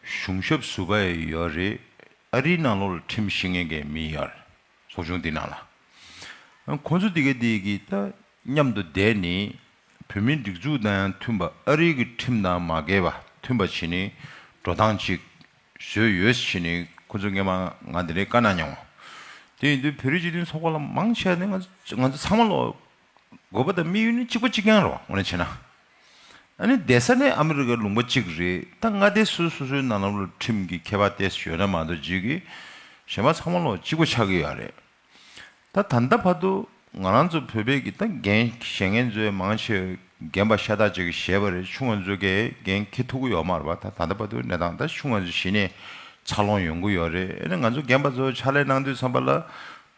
གཞུང་ཞབས་ཟུར་པ་ཡི་ཡོད་རེད། ཨ་རིའི་ནང་ལོགས་ལ་ཁྲིམས་ཤེས་མཁན་གྱི་མི་ཡོད་རེད། ཚོགས་ཆུང་དེ་ནང་ལ། ཁོང་ཚོ་དེ་གའི་དེ་གི་ད་མཉམ་དུ་བསྡད་ནས་བོད་མིའི་སྒྲིག་འཛུགས་དང་ཡང་མཐུན་པ། ཨ་རིའི་གི་ཁྲིམས་དང་མ་འགལ་བ་མཐུན་པ་བྱས་ནས་འགྲོ་སྟངས་ཅིག་བཟོས་ཡོད་ཟེར་ནས་ཁོ་ཚོ་སྔས་མ་ང་དེ་འདྲའི་བཀའ་གནང་མྱོང་། དེ་ཡིན་དུས་བོད་རིགས་སྤྱི་མཐུན་ཚོགས་པ་ལ་མང་ཆེ་བ་ནི་ང་ཚོ་ང་ཚོ་ཚང་མ་ལོ་དགོས་པ་དང་དམིགས་ཡུལ་ནི་གཅིག་པ་གཅིག་རྐྱང་རེད་པ། དངོས་གནས་བྱས་ན། ཨ་ནི་བསྡད་ས་ནི་ཨ་མི་རི་ཀའི་ལུང་པ་གཅིག་རེད། ད་མངའ་སྡེ་སོ་སོ་སོའི་ནང་ལོགས་ལ་ཁྲིམས་ཀྱི་ཁྱད་པར་ཏོག་ཙམ་ཡོད་ན་མ་གཏོགས་རྗེས་ཀྱི་གཞན་པ་ཚང་མ་ལོ་གཅིག་པ་ཆགས་ཀྱི་ཡོད་རེད། ད་ད་ལྟ་བར་དུ་ ང་རང་ཚོ་བོད་པའི་གི་ད་འགན་བཞེས་མཁན་ཚོའི་མང་ཆེ་རྒན་པ་ཤ་སྟག་ཅིག་གིས་བཞེས་པ་རེད། ཆུང་བ་ཚོ་གིས་འགན་འཁྱེར་ཐུབ་ཀྱི་ཡོད་མ་རེད་པ། ད་ད་ལྟ་བར་དུ་གནས་སྟངས་ད་ཆུང་བ་ཚོ་གཞི་ནས་འཚར་ལོངས་ཡོང་གི་ཡོད་རེད། ཨ་ནི་ང་ཚོ་རྒན་པ་ཚོ་ཕྱག་ལས་གནང་དུས་ཙམ་པ་ལ།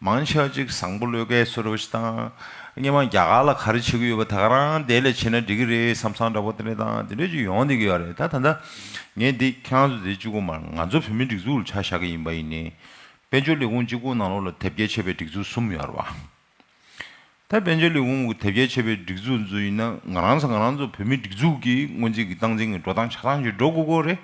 མང་ཆེ་བ་ཅིག་བཟང་པོ་བློས་འགེལ་བཟོ་འདྲ་བོ་ཞིག་དང་། སྔོན་མ་རྒྱ་གར་ལ་ག་རེ་བྱེད་ཀྱི་ཡོད་པ་དེ་ག་རང་དེ་ལས་བྱས་ན་འགྲིག་གི་རེད་བསམ་བསམ་འདྲ་པོ་དེ་འདྲ་དང་དེ་འདྲ་ཅིག་ཡོང་བསྡད་ཀྱི་ཡོད་རེད། ད་ད་ལྟ་ངས་འདི་ཁྱེད་རང་ཚོ་འདི་གཅིག་པོ་མ་རེད། ང་ཚོ་བོད་མིའི་སྒྲིག་འཛུགས་ལ་ཆ་བཞག་གི་ཡིན་པ་ཡིན་ནའི། དཔལ་འབྱོར་ལས་ཁུངས་གཅིག་པོ་ནང་ལོགས་ལ་དེབ་སྐྱེལ་བྱས་པའི་སྒྲིག་འཛུགས་གསུམ་ཡོད་རེད་བ། ད་དཔལ་འབྱོར་ལས་ཁུངས་ཀྱི་དེབ་སྐྱེལ་བྱས་པའི་སྒྲིག་འཛུགས་ཚོ་ཡིན་ན། ང་རང་ཚོ་ང་རང་ཚོ་བོད་མིའི་སྒྲིག་འཛུགས་ཀྱི་སྔོན་རྩིས་ཀྱི་སྟངས་འཛིན་གྱི་འགྲོ་སྟངས་ཆ་ཚང་ཞིག་འགྲོ་དགོས་ཀྱི་རེད།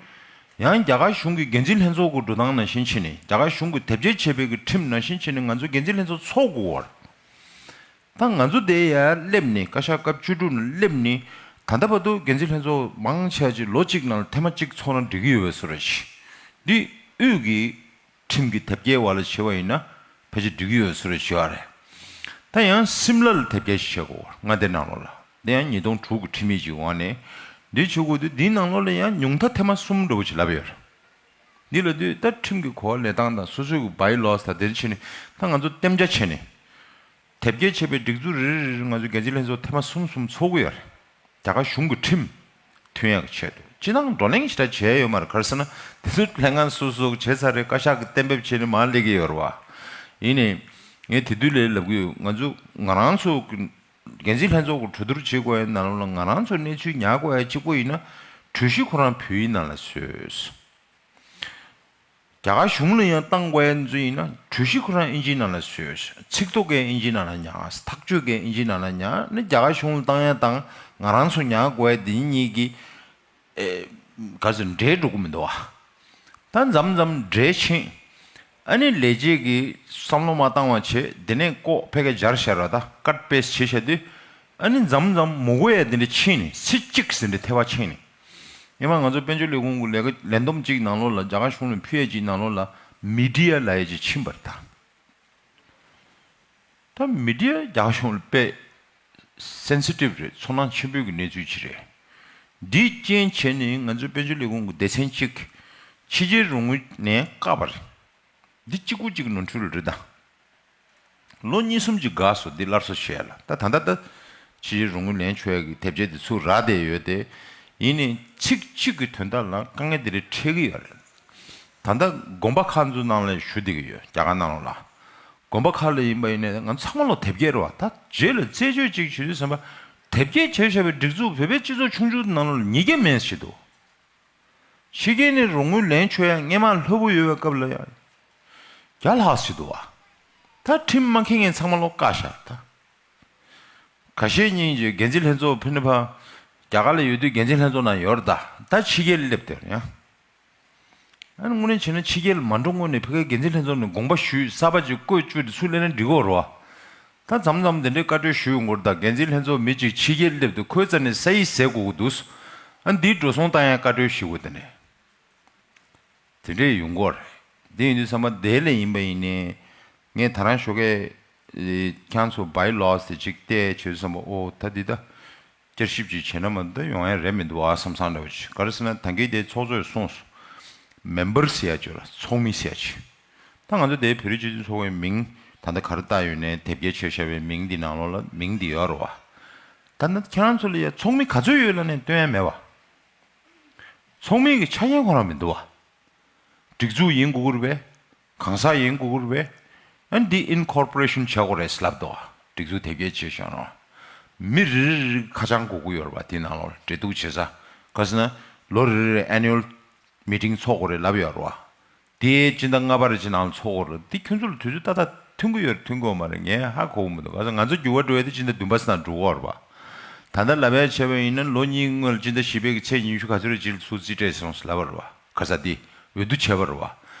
ཡང་རྒྱ་གར་གཞུང་གི་འགན་འཛིན་ལྷན་ཚོགས་ཀྱི་འགྲོ་སྟངས་ནང་བཞིན་བྱས་ནས། རྒྱ་གར་གཞུང་གི་དེབ་སྐྱེལ་བྱས་པའི་གི་ཁྲིམས་ནང་བཞིན་བྱས་ནས་ང་ཚོ་འགན་འཛིན་ལྷན་ཚོགས་ཚོགས་དགོས་ཀྱི་རེད། ད་ང་ཚོ་དེ་ཡར་སླེབས་ནས། བཀའ་ཤག་སྐབས་བཅུ་དྲུག་ནས་སླེབས་ནས་ད་ལྟ་བར་དུ་འགན་འཛིན་ལྷན་ཚོགས་མང་ཆེ་བ་ཅིག་ལོ་གཅིག་ནང་ལ་ཐེངས་མ་གཅིག་ཚོགས་ན་འགྲིག་གི་ཡོད་པའི་བཟོ་འདྲ་ཞིག་འདི་དབུས་ཀྱི་ཁྲིམས་ཀྱི་དེབ་སྐྱེལ་བ་ལ་བྱེད་པ་ཡིན་ན་ཕལ་ཆེར་འགྲིག་གི་ཡོད་བཟོ་འདྲ་བྱེད་པ་རེད། ད་ཡང་སིམ་ལ་ལ་དེབ་སྐྱེལ་ཞིག་བྱེད་དགོས། མངའ་སྡེ་ནང་ལོགས་ལ། འདི་ཡང་ཉིས་སྟོང་དྲུག་གི་ཁྲིམས་ཡིག་ཅིག་འོག་ནས་འདི་བྱེད་དགོས་དུས། འདིའི་ནང་ལོགས་ལ་ཡང་ཉུང་མཐའ་ཐེངས་མ་གསུམ་འདྲ་བོ་ཅིག་ལབ་ཡོད་རེད། འདི་ལབ་དུས་ད་ཁྲིམས་ཀྱི་གོ་བ་ལེན་སྟངས་དང་སོ་སོའི་གི་བྷའི་ལོ་སི་དང་དེ་འདྲ་བྱས་ནས། ད་ང་ཚོ་གཏན་འཇགས་བྱས་ནས། དེབ་སྐྱེལ་བྱས་པའི་སྒྲིག་འཛུགས་རེ་རེ་རེ་རེ་ང་ཚོ་འགན་འཛིན་ལྷན་ཚོགས་ཐེངས་མ་གསུམ་གསུམ་ཚོགས་ཀྱི་ཡོད་རེད། རྒྱ་གར་གཞུང་གི་ཁྲིམས་མཐུན་ཡག་གི་ཆེད་དུ། སྤྱིར་བཏང་བགྲོ་གླེང་ཞེ་དྲག་བྱས་ཡོད་མ་རེད། ག་རེ་ཟེར་ན། དེ་ཚོ་ལྷན་ཁང་སོ་སོ་བྱས་ཚར་རེད། བཀའ་ཤག་གིས་གཏན་འབེབས་བྱས་ནས་མར་སླེབས་ཀྱི་ཡོད་རེད་བ། ཡིན་ནའི་ངས་དེ་དུས་ལས་ལབ་ཀྱི་ཡོད། ང་ཚོ་ང་རང་ཚོ་གི་འགན་འཛིན་ལྷན་ཚོགས་ཀྱི་གྲོས་བསྡུར་བྱེད་དགོས་ཡ་ནང་ལོགས་ལ་ང་རང་ཚོ་གནས་ཚུལ་ཉར་དགོས་ཡ་གཅིག་པོ་ཡིན་ན། གྲོས་གཞི་ཁོ་རང་བོད་ཡིག་ནང་ལ་བཟོས། རྒྱ་གར་གཞུང་ལ་ཡང་བཏང་དགོས་ཡ་ཚོ་ཡིན་ན། གྲོས་གཞི་ཁོ་རང་ཨིན་ཇིའི་ནང་ལ་བཟོས། ཚིག་ཐོ་གས་ཨིན་ཇིའི་ནང་ལ་ཉར། ཐག་གཅོད་གས་ཨིན་ཇིའི་ནང་ལ་ཉར། ནི་རྒྱ་གར་གཞུང་ལ་བཏང་ཡ་དང་ང་རང་ཚོ་ཉར་དགོས་ཡ་འདི་གཉིས་ཀྱི་ཨེ། ག་ཚོད་འདྲེས་འགྲོ་གི་མི་འདུག་བ། ད་མཚམས་མཚམས་འདྲེས་ཕྱིན། ཨ་ནི་ལས་བྱེད་ཀྱིས་བསམ་བློ་མ་བཏང་བ་བྱས། དེ་ནས་ལྐོག་ཕ་གིར་སྦྱར་བཞག་ར། ད་ཀཊ་པེ་སི་བྱས་བཞག་དུས། ཨ་ནི་མཚམས་མཚམས་མི་དགོས་ཡ་དེ་འདྲ་ཕྱིན་ནས། ཚིག་གཅིག་ཟེར་འདྲ་ཐལ་བ་ཕྱིན་ནས། ཡིན་ན་ང་ཚོ་དཔལ་འབྱོར་ལས་ཁུངས་ཀྱི་ལས་ཀ་ལས་བསྡོམས་གཅིག་ནང་ལོགས་ལ། རྒྱ་གར་གཞུང་ལ་ཕུལ་ཡ་གཅིག་ནང་ལོགས་ལ་མི་ཌི་ཡ་ལབ་ཡ་གཅིག་ཕྱིན་པ་རེད་ད། ད་མི་ཌི་ཡ་རྒྱ་གར་གཞུང་ལ་དཔེ་སེན་སི་ཊིབ་རེད། ཚོར་སྣང་ཆེན་པོའི་གི་གནས་ཚུལ་ཅིག་རེད། འདི་རྐྱེན་བྱས་ནས་ང་ཚོའི་དཔལ་འབྱོར་ལས་ཁུངས་ཀྱི་སྡེ་ཚན་གཅིག་ཕྱི་རྒྱལ་རོགས་དངུལ་ལེན་བཀག་པ་རེད། འདི་གཅིག་པུ་གཅིག་ནོར་འཁྲུལ་རེད་ད། ལོ་གཉིས་གསུམ་ཅིག་འགག་སོང་། འདི་སླར་གསོ་བྱེད་ཡ་ལ། ད་ད་ལྟ་ད་ཕྱི་རྒྱལ་རོགས་དངུལ་ལེན་ཆོག་ཡ་གི་དེབ་ཆས་འདི་ཚུར་རག་བསྡད་ཡོད་དེ། ཡིན་ནའི་ཚིག་གཅིག་གི་དོན་དག་ལ་དཀའ་ངལ་འདི་རིགས་འཕྲད་ཀྱི་ཡོད་རེད། ད་ལྟ་དགོན་པ་ཁག་ཚོའི་ནང་ལ་ཞུ་བསྡད་ཀྱི་ཡོད། རྒྱ་གར་ནང་ལོགས་ལ། དགོན་པ་ཁག་ལ་ཡིན་པ་ཡིན་ནའི་ང་ཚང་མ་ལོ་དེབ་སྐྱེལ་རེད་བ། ད་རྗེས་ལ་རྩད་གཅོད་ཅིག་བྱེད་དུས་ཙམ་པ། དེབ་སྐྱེལ་བྱས་བཞག་པའི་སྒྲིག་འཛུགས་བོད་པའི་སྤྱི་ཚོགས་ཆུང་ཆུང་ནང་ལོགས་ལ་ཉིས་བརྒྱ་མེད་ཞིག་འདུག་ཕྱི་རྒྱལ་ནས་རོགས་དངུལ་ལེན་ཆོག་ཡ་སྔོན་མ་ལྷོད་པོ་ཡོད་པའི་སྐབས་ལ་ཡ་བརྒྱ་ལྷག་ཞིག་འདུག་བ། ད་ཁྲིམས་མ་འཁྱེར་མཁན་ཚང་མ་ལོ་བཀག་བཞག་ད། ཁ་ཤས་གཉིས་ཀྱིས་འགན་འཛིན་ལྷན་ཚོགས་ཕུད་ནས་ཕར་རྒྱ་གར་ལ་ཡོད་དུས་འགན་འཛིན་ལྷན་ཚོགས་ནང་ཡོད་རེད་ད། ད་ཕྱི་རྒྱལ་སླེབས་བསྡད་ཡང་། ཨ་ནི་དངོས་གནས་བྱས་ན་ཕྱི་རྒྱལ་ལ་མ་འགྲོ་སྔོན་ནས་ཕ་གིའི་འགན་འཛིན་ལྷན་ཚོགས་ནས་དགོངས་པ་ཞུས། གསར་པ་ཅིག་བསྐོས་བཅུག་སྟེ་ཚུར་སླེབས་ན་འགྲིག་གོ་རེད་བ། ད་མཚམས་མཚམས་དེ་འདྲའི་བཀའ་འཁྲོལ་ཞུ་ཡོང་གི་རེད་ད། འགན་འཛིན་ལྷན་ཚོགས་མི་གཅིག་ཕྱི་རྒྱལ་སླེབས་དུས་ཁོའི་རྩ་ནས་ས་ཡིག་ཟེར་དགོས་ཀྱི་འདུག་ཨ་འདིའི་འགྲོ་སོང་བཏང་ཡ་བཀའ་འཁྲོལ་ཞུ་དགོས། དེ་ནས་དེ་འདྲས་ཡོང་གི་རེད། དེ་ཡིན་དུས་ཙམ་པ་དེ་ལ་ཡིན་པ་ཡིན་ནའི། ངས་ད་རང་ཞོགས་ཀས་ཨེ་ཁྱེད་ཚོ་བྷའི་ལོ་སི་དེ་ཅིག་བལྟས་བྱས་དུས་ཙམ་པ། ཨོ་ད་འདི་ད་བསྐྱར་ཞིབ་ཅིག་བྱས་ན་མ་གཏོགས་ཡོང་ཡ་རེད་མི་འདུག་ཨ་བསམ་བསམ་འདྲ་བོ་ཅིག་ག་རེ་ཟེར་ན། ད་གིན་དེ་ཚོགས་གཙོས་གསུངས་སོང་། མེམ་བར་ཟེར་ཡ་ཅིག་ཡོད་ར། ཚོགས་མི་ཟེར་ཡ་ཅིག་ད་ང་ཚོ་དེ་བོད་རིགས་སྤྱི་མཐུན་ཚོགས་པའི་མིང་ད་ལྟ་ག་རེ་བཏགས་ཡོད་ནའི་དེབ་སྐྱེལ་བྱས་བཞག་པའི་མིང་འདི་ནང་ལོགས་ལ་མིང་འདི་ཡོད་རེད་བ། ད་ནི་ཁྱེད་རང་ཚོ་ལ་ཡ་ཚོགས་མི་ག་ཚོད་ཡོད་ལབ་ནའི་སྟོན་ཡ་མེད་བ། ཚོགས་མི་གི་ཆ་རྐྱེན་ཁོ་རང་མི་འདུག་བ། སྒྲིག་འཛུགས་ཡིན་དགོས་ཀྱི་རེད་པས། གང་ཟག་ཡིན་དགོས་ཀྱི་རེད་པས། ཨ་ནི་འདི་ཨིན་ཀོར་པོ་རེ་ཤན་བྱ་དགོས་རེད་ལབ་འདུག་བ། སྒྲིག་འཛུགས་དེབ་སྐྱེལ་བྱས་བཞག་ན། མི་རེ་རེ་རེ་ཁ་བྱང་དགོས་ཀྱི་ཡོད་རེད་པ། དེ་ནང་ལོགས་འབྲེལ་གཏུག་བྱེད་ས། ག་ཟེར་ན། ལོ་རེ་རེ་ཨེ་ནུ་ཨལ་མི་ཊིང་ཚོགས་དགོས་རེད་ལབ་ཡོད་རེད་བ། དེའི་སྤྱི་ཟླ་ལྔ་པ་རེ་ཅིག་ནང་ལ་ཚོགས་དགོས་རེད། འདི་ཁྱོད་ཚོ་ལ་དུས་ཚོད་ཏག་ཏག་མཐུན་གྱི་ཡོད་རེད་མཐུན་གྱི་ཡོད་མ་རེད་ངས་ཧ་གོ་གི་མི་འདུག་ག་ཟེར་ན་ང་ཚོ་འགྱུར་བ་འགྲོ་ཡ་དེ་སྤྱི་ཟླ་བདུན་པ་ཙམ་ནང་འགྲོ་གི་ཡོད་རེད་བ། ད་ལྟ་ལབ་ཡ་བྱས་པ་ཡིན་ན་ལོ་གཉིས་སྔོན་ལ་སྤྱི་ཟླ་བཞི་པའི་གི་ཚེས་ཉི་ཤུ་ག་ཚོད་རེ་ཅིག་ལ་ཚུར་རྩིས་སྤྲད་སོང་ཟེར་ལབ་པ་རེད་བ། ག་ས་འདི་འོས་བསྡུ་བྱས་པ་རེད་བ།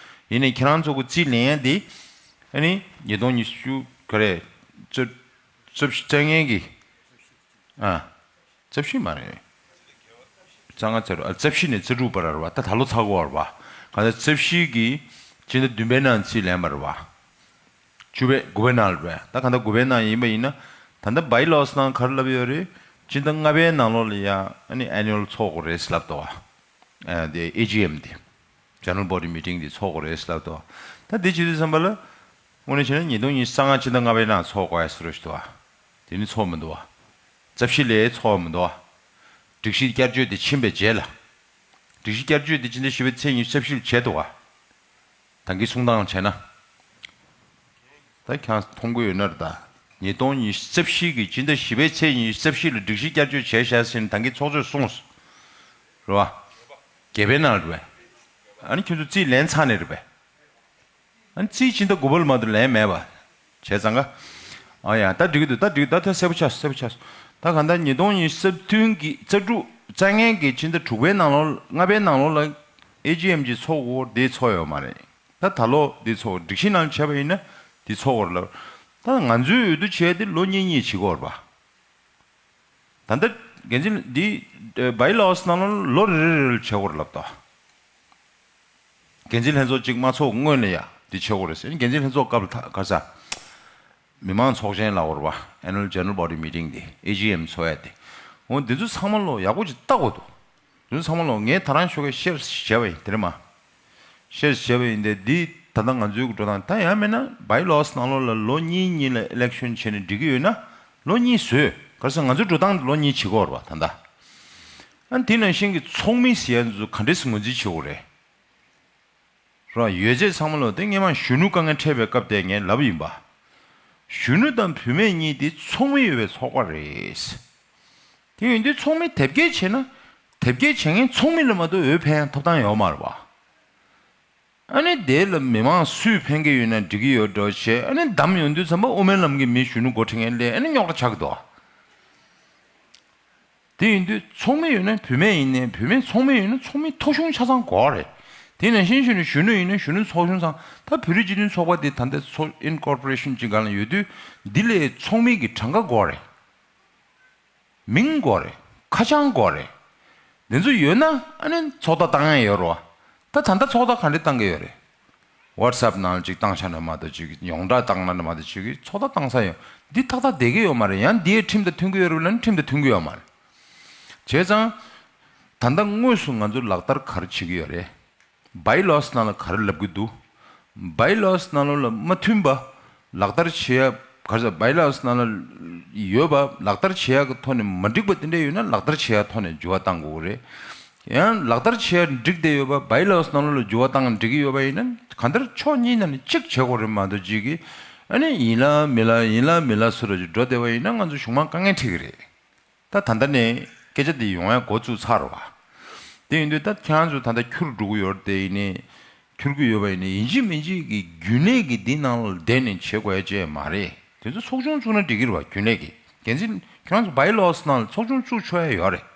ཡིན་ནའི་ཁྱེད་རང་ཚོ་གི་རྩིས་ལེན་ཡ་འདི་ཨ་ནི་ཉིས་སྟོང་ཉི་ཤུ་ག་རེ་རྩ་རྩ་བཞི་རྩ་ལྔའི་གི་ཨ་རྩ་བཞི་མ་རེད། རྩ་ལྔ་རྩ་དྲུག་ཨ་རྩ་བཞི་ནས་རྩ་དྲུག་བར་རེད་བ། ད་ད་ལོ་ཚར་གི་ཡོད་རེད་བ། ག་ཚོད་རྩ་བཞི་གི་སྤྱི་ཟླ་བདུན་པའི་ནང་རྩིས་ལེན་པ་རེད་བ། བཅུ་པའི་དགུ་པའི་ནང་ལ་རེད། ད་ག་ད་དགུ་པའི་ནང་ཡིན་པ་ཡིན་ན། ད་ལྟ་བྷའི་ལོ་སི་ནང་ག་རེ་ལབ་ཡོད་རེད། སྤྱི་ཟླ་ལྔ་པའི་ནང་ལོགས་ལ་ཡ་ཨ་ནི་ཨེ་ནུ་ཨལ་ཚོགས་དགོས་རེད་ལབ་འདུག་བ། ཨ་དེ་ཨེ་ཇི་ཨེམ་དེ། General Body Meeting དེ་ཚོགས་དགོས་རེད་ལབ་འདུག་བ། ད་དེ་བྱེད་དུས་ཙམ་པ་ལ། དངོས་གནས་བྱས་ན་ཉིས་སྟོང་ཉི་ཤུ་རྩ་ལྔ་ཕྱི་ཟླ་ལྔ་པའི་ནང་ཚོགས་དགོས་ཡ་ཟེར་རོ་ཞིག་འདུག་ཨ། དེ་ནི་ཚོགས་མི་འདུག་ཨ། རྩ་བཞི་ལས་ཚོགས་མི་འདུག་ཨ། སྒྲིག་གཞི་བསྐྱར་བཅོས་དེ་ཕྱིན་པའི་རྗེས་ལ། སྒྲིག་གཞི་བསྐྱར་བཅོས་དེ་ཕྱི་ཟླ་བཞི་པའི་ཚེས་ཉི་ཤུ་རྩ་བཞི་ལ་བྱས་འདུག་ཨ། ད་གིན་གསུང་སྟངས་བྱས་ན། ད་ཁྱང་མཐོང་གི་ཡོད་ན་རེད་ད། ཉིས་སྟོང་ཉི་ཤུ་རྩ་བཞི་གི་ཕྱི་ཟླ་བཞི་པའི་ཚེས་ཉི་ཤུ་རྩ་བཞི་ལ་སྒྲིག་གཞི་བསྐྱར་བཅོས་བྱས་བཞག་ཟིན་ད་གིན་ཚོགས་གཙོས་གསུངས། རེད་བ། བརྒྱད་པའི་ནང་རེད་པས། ཨ་ནི་ཁྱོད་ཚོ་རྩིས་ལེན་ཚར་ནས་རེད་པས། ཨ་ནི་རྩིས་ཕྱི་ཟླ་དགུ་པ་ལ་མ་གཏོགས་ལེན་མེད་པ། བྱས་ཙང་ཀ། ཨ་ཡ་ད་འགྲིག་གི་འདུག་ད་འགྲིག་ད་ད་གསལ་པོ་ཆགས་སོང་གསལ་པོ་ཆགས་སོང་། ད་གང་ལྟར་ཉིས་སྟོང་ཉི་ཤུ་རྩ་བདུན་གྱི་རྩ་དྲུག་རྩ་ལྔའི་གི་ཕྱི་ཟླ་དྲུག་པའི་ནང་ལོགས་ལྔ་པའི་ནང་ལོགས་ལ་ཨེ་ཇི་ཨེམ་གྱི་ཚོགས་འོག་དེ་ཚོགས་ཡོད་མ་རེད། ད་ད་ལོ་འདི་ཚོགས་སྒྲིག་གཞི་ནང་བྱས་པ་ཡིན་ན་འདི་ཚོགས་དགོས་རེད་ལབ། ད་ང་ཚོའི་འོས་བསྡུ་བྱས་ཏེ་ལོ་གཉིས་གཉིས་བྱེད་དགོས་རེད་པ། ད་ལྟ་འགན་འཛིན་འདི་བྷའི་ལོ་སི་ནང་ལོ་ལོ་རེ་རེ་རེ་ལ་བྱེད་དགོས་རེད་ལབ་ད། འགན་འཛིན་ལྷན་ཚོགས་གཅིག་མ་ཚོགས་སྔོན་ལ་ཡ་འདི་བྱེད་དགོས་རེད་ཟེར་འགན་འཛིན་ལྷན་ཚོགས་སྐབས་ལ་ད་ག་ས། མི་མང་ཚོགས་ཆེན་ལབ་དགོས་རེད་པ། Annual General Body Meeting དེ་ཨེ་ཇི་ཨེམ་ཚོགས་ཡ་དེ། འོ་འདི་ཚོ་ཚང་མ་ལོ་ཡག་པོ་ཅིག་ལྟ་དགོས་འདུག་འདི་ཚོ་ཚང་མ་ལོ་ངས་ད་རང་ཞོགས་ཀས་ཤེར་བྱས་པ་ཡིན་དེ་རེད་མ། ཤེར་བྱས་པ་ཡིན་ཏེ་འདི་ད་ལྟ་ང་ཚོའི་འགྲོ་སྟངས་ད་ཡང་མིན་ན་བྷའི་ལོ་སི་ནང་ལོགས་ལ་ལོ་གཉིས་གཉིས་ལ་ཨི་ལེག་ཤོན་བྱས་ནས་འགྲིག་གི་ཡོད་ན་ལོ་གཉིས་བཟོས་ག་རེ་ཟེར་ང་ཚོའི་འགྲོ་སྟངས་ལོ་གཉིས་བྱེད་དགོས་རེད་པ་ད་ལྟ། ཨ་དེ་ནང་བཞིན་གྱི་ཚོགས་མི་ཟེར་ཡ་ཚོ་ག་འདྲས་སེ་ངོས་འཛིན་བྱེད་དགོས་རེད། རོ། ཡོད་ཚད་ཚང་མ་ལོ་དེ་སྔས་མ་གཞོན་ནུ་དཀའ་ངལ་འཕྲད་པའི་སྐབས་དེ་ངས་ལབ་ཡིན་པ། གཞོན་ནུ་དང་བུད་མེད་གཉིས་དེ་ཚོགས་མི་ཡོད་པའི་ཚོགས་པ་རེད། དེ་ཡིན་དུས་ཚོགས་མི་དེབ་སྐྱེལ་བྱས་ན། དེབ་སྐྱེལ་བྱེད་མཁན་ཚོགས་མི་ལ་མ་གཏོགས་འོས་འཕེན་ཐོབ་ཐང་ཡོད་མ་རེད་པ། ཨ་ནི་དེ་ལ་མི་མང་སུས་འཕེན་གི་ཡོད་ན་འགྲིག་གི་ཡོད་འགྲོ་བྱས་ཨ་ནི་བདམས་ཡོང་དུས་ཙམ་པ་དབུ་མའི་ལམ་གྱི་མི་གཞོན་ནུ་འགོ་ཁྲིད་མཁན་ལས་ཨ་ནི་རྙོག་དྲ་ཆགས་ཀྱི་འདུག་དེ་ཡིན་དུས་ཚོགས་མི་ཡོད་ན་བུད་མེད་ཡིན་ནའི་བུད་མེད་ཚོགས་མི་ཡོད་ན་ཚོགས་མི་ཐོ་གཞུང་ཆ་ཚང་དགོས་རེད། དེ་ནང་བཞིན་གཞོན་ནུ་གཞོན་ནུ་ཡིན་ན་གཞོན་ནུ་ཚོགས་གཞོན་ཚང་ད་བོད་རིགས་སྤྱི་མཐུན་ཚོགས་པ་དེ་ད་ལྟ་ཚོགས་ཨིན་ཀོར་པོ་རེ་ཤན་གཅིག་སྒང་ལ་ཡོད་དུས་འདི་ལས་ཚོགས་མི་གི་གྲངས་ཀ་དགོས་རེད། མིང་དགོས་རེད། ཁ་བྱང་དགོས་རེད། དེ་ཚོ་ཡོད་ན་ཨ་ནི་ཚོགས་བརྡ་བཏང་ཡ་ཡོད་རེད་བ། ད་ད་ལྟ་ཚོགས་བརྡ་ག་འདྲས་བཏང་གི་ཡོད་རེད། WhatsApp་ནང་ལ་ཅིག་བཏང་ཤག་ན་མ་གཏོགས་ཅིག་ཡོངས་གྲགས་བཏང་ན་མ་གཏོགས་ཅིག་ཚོགས་བརྡ་བཏང་ས་ཡོད། འདི་ཏག་ཏག་བསྡད་ཀྱི་ཡོད་མ་རེད། ཡང་འདི་ཡི་ཁྲིམས་དང་མཐུན་གྱི་ཡོད་རེད་ལབ་ན་ཁྲིམས་དང་མཐུན་གྱི་ཡོད་མ་རེད། བྱས་ཙང་། ད་ལྟ་དངོས་སུ་ང་ཚོ་ལག་བསྟར་ག་རེ་བྱེད་ཀྱི་ཡོད་རེད། བྷའི་ལོ་སི་ནང་ལ་ག་རེ་ལབ་ཀྱི་འདུག་བྷའི་ལོ་སི་ནང་ལོགས་ལ་མ་མཐུན་པ། ལག་བསྟར་བྱེད་ཡ་ག་རེ་ཟེར་བྷའི་ལོ་སི་ནང་ལ་ཡོད་པ་ལག་བསྟར་བྱེད་ཡ་གི་ཐོག་ནས་མ་འགྲིག་པ་དེ་འདྲ་ཡོད་ན་ལག་བསྟར་བྱེད་ཡ་ཐོག་ནས་འགྱུར་བ་གཏང་དགོས་ཀྱི་རེད། ཡང་ལག་བསྟར་བྱེད་ཡ་འགྲིག་བསྡད་ཡོད་པ་བྷའི་ལོ་སི་ནང་ལོགས་ལ་འགྱུར་བ་གཏང་འགྲིག་གི་ཡོད་པ་ཡིན་ན་གང་ལྟར་ཕྱོགས་གཉིས་ནང་ནས་གཅིག་བྱེད་དགོས་རེད་མ་གཏོགས་གཅིག་གིས་ཨ་ནི་ཡིན་ལ་མིན་ལ་ཡིན་ལ་མིན་ལ་སུ་ར་ཅིག་འགྲོ་བསྡད་པ་ཡིན་ན་ང་ཚོ་གཞུང་མང་དཀའ་ངལ་འཕྲད་ཀྱི་རེད། ད་ད་ལྟ་ནས་སྐད་ཆ་འདི་ཡོང་ཡ་འགོ་བཙུགས་ཚར་བ། དེ་ཡིན་དུས་ད་ཁྱེད་རང་ཚོ་ད་ལྟ་འཁྱུར་འགྲོ་གི་ཡོད་རེད་དེ་ཡིན་ནའི། འཁྱུར་གི་ཡོད་པ་ཡིན་ནའི་ཡིན་གཅིག་མིན་གཅིག་གི་རྒྱུན་ལས་ཀྱི་འདི་ནང་ལ་བསྡད་ནས་བྱེད་དགོས་ཡ་ཅིག་མ་རེད། དེ་ཚོ་ཚོགས་ཆུང་བཙུགས་ན་འགྲིག་གི་རེད་བ་རྒྱུན་ལས་ཀྱི། འགན་འཛིན་ཁྱེད་རང་ཚོ་བྷའི་ལོ་སི་ནང་ལ་ཚོགས་ཆུང་བཙུགས་ཆོག་ཡ་ཡོད་རེད།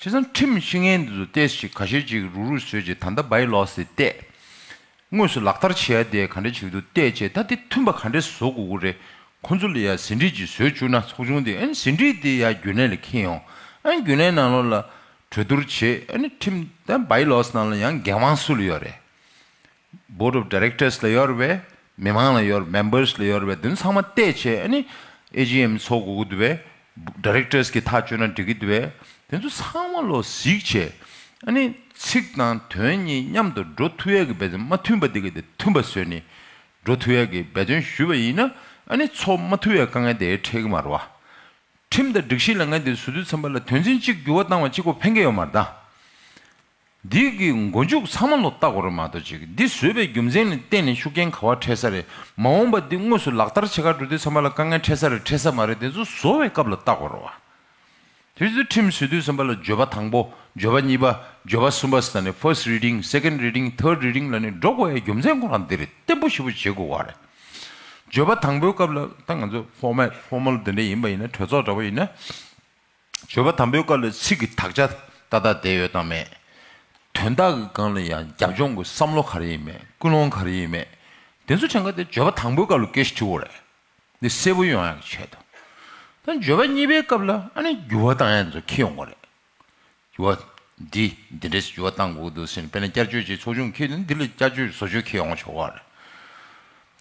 བྱས་ཙང་ཁྲིམས་ཤེས་མཁན་འདི་ཚོ་ཏོག་ཙམ་ཅིག་ཁ་ཤས་ཅིག་རུག་རུག་བཟོས་ཅིག་ད་ལྟ་བྷའི་ལོ་སི་དེ་བལྟས། དངོས་སུ་ལག་བསྟར་བྱེད་ཡ་དེ་ག་འདྲ་བྱེད་ཀྱི་འདུག་བལྟས་བྱས་ད་དེ་མཐུན་པ་ག་འདྲ་བཟོ་དགོས་ཀྱི་རེད། ཁོང་ཚོ་ལ་ཡ་ཟིན་བྲིས་ཅིག་བཟོས་བཅུག་ན་ཚོགས་ཆུང་དེ་ཨ་ནི་ཟིན་བྲིས་དེ་ཡ་རྒྱུན་ལས་ལ་འཁྱེར་ཡོང་། ཨ་ནི་རྒྱུན་ལས་ནང་ལོགས་ལ་གྲོས་བསྡུར་བྱེད། ཨ་ནི་ཁྲིམས་ད་བྷའི་ལོ་སི་ནང་ལ་ཡང་འགན་དབང་སུ་ལ་ཡོད་རེད། Board of Directors ལ་ཡོད་རེད་པས། མི་མང་ལ་ཡོད་རེད། Members ལ་ཡོད་རེད་པས། དེ་ཚོ་ཚང་མ་བལྟས་བྱས་ཨ་ནི་ཨེ་ཇི་ཨེམ་ཚོགས་དགོས་ཀྱི་འདུག་པས། Directors གི་ཐག་གཅོད་ན་འགྲིག་གི་འདུག་པས། དེ་ཚོ་ཚང་མ་ལོ་གཟིགས་བྱས། ཨ་ནི་ཚིག་དང་དོན་གཉིས་མཉམ་དུ་འགྲོ་ཐུབ་ཡས་ཀྱི་འབད་བརྩོན་མ་མཐུན་པ་འདི་ག་དེ་མཐུན་པ་བཟོས་ནས་འགྲོ་ཐུབ་ཡས་ཀྱི་འབད་བརྩོན་ཞུས་པ་ཡིན་ན་ཨ་ནི་ཚོགས་མ་ཐུབ་ཡས་དཀའ་ངལ་དེ་འཕྲད་ཀྱི་མ་རེད་བ། ཁྲིམས་དང་སྒྲིག་གཞི་ལ་ངས་དེ་བཟོ་དུས་ཙམ་པ་ལ་དོན་ཚན་གཅིག་འགྱུར་བ་བཏང་བ་གཅིག་པོ་ཕན་གྱི་ཡོད་མ་རེད་ད། འདི་གི་མགོ་མཇུག་ཚང་མ་ལོ་ལྟ་དགོས་རེད་མ་གཏོགས་ཅིག་འདི་བཟོས་པའི་རྒྱུ་མཚན་ལ་བརྟེན་ནས་ཤུགས་རྐྱེན་ག་བ་འཕྲད་ས་རེད། མ་འོངས་པ་འདི་དངོས་སུ་ལག་བསྟར་བྱེད་ག་འགྲོ་དུས་ཙམ་པ་ལ་དཀའ་ངལ་འཕྲད་ས་རེད་འཕྲད་ས་མ་རེད་དེ་ཚོ་བཟོ་བའི་སྐབས་ལ་ལྟ་དགོས་རེད་བ། དུས་ཚོད་ཁྲིམས་བཟོས་དུས་ཙམ་པ་ལ་འབྱོར་པ་དང་པོ། འབྱོར་པ་གཉིས་པ། འབྱོར་པ་གསུམ་པ་ཟེར་ནས་first reading, second reading, third reading ལ་ནི་འགྲོ་དགོས་ཡའི་རྒྱུ་མཚན་ཁོ་རང་འདི་རེད། བརྟན་པོ་ཞེ་པོ་བྱེད་དགོས་བ་རེད། འབྱོར་པ་དང་པོའི་སྐབས་ལ་ད་ང་ཚོ་formal, formal འདི་འདྲ་ཡིན་པ་ཡིན་ན་གྲོས་ཚོགས་འདྲ་པོ་ཡིན་ན། འབྱོར་པ་དང་པོའི་སྐབས་ལ་ཚིག་གི་དག་ཆ་ཏག་ཏག་བསྡད་ཡོད་དམ་མེད། དོན་དག་གི་སྒང་ལ་ཡང་རྒྱབ་ལྗོངས་ཀྱི་བསམ་བློ་ག་རེ་ཡིན་མེད། ཀུན་སློང་ག་རེ་ཡིན་མེད། དེ་ཚོ་ཕྲན་ག་དེ་འབྱོར་པ་དང་པོའི་སྐབས་ལ་སྐད་ཆ་དྲི་དགོས་རེད། འདི་གསལ་པོ་ཡོང་ཡག་གི་ཆེད་དུ། ད་འབྱོར་པ་གཉིས་པའི་སྐབས་ལ་ཨ་ནི་འགྱུར་བ་བཏང་ཡག་འདི་ཚོ་འཁྱེར་ཡོང་གི་རེད། འགྱུར་བ་འདི་འདི་འདྲས་འགྱུར་བ་བཏང་དགོས་འདུག་ཟེར་ནས་དཔེར་ན་བསྐྱར་བཅོས་ཅིག་ཚོགས་ཆུང་འཁྱེར་ནས་འདི་ལ་བསྐྱར་བཅོས་བཟོ་བཅོས་འཁྱེར་ཡོང་ཆོག་གི་རེད།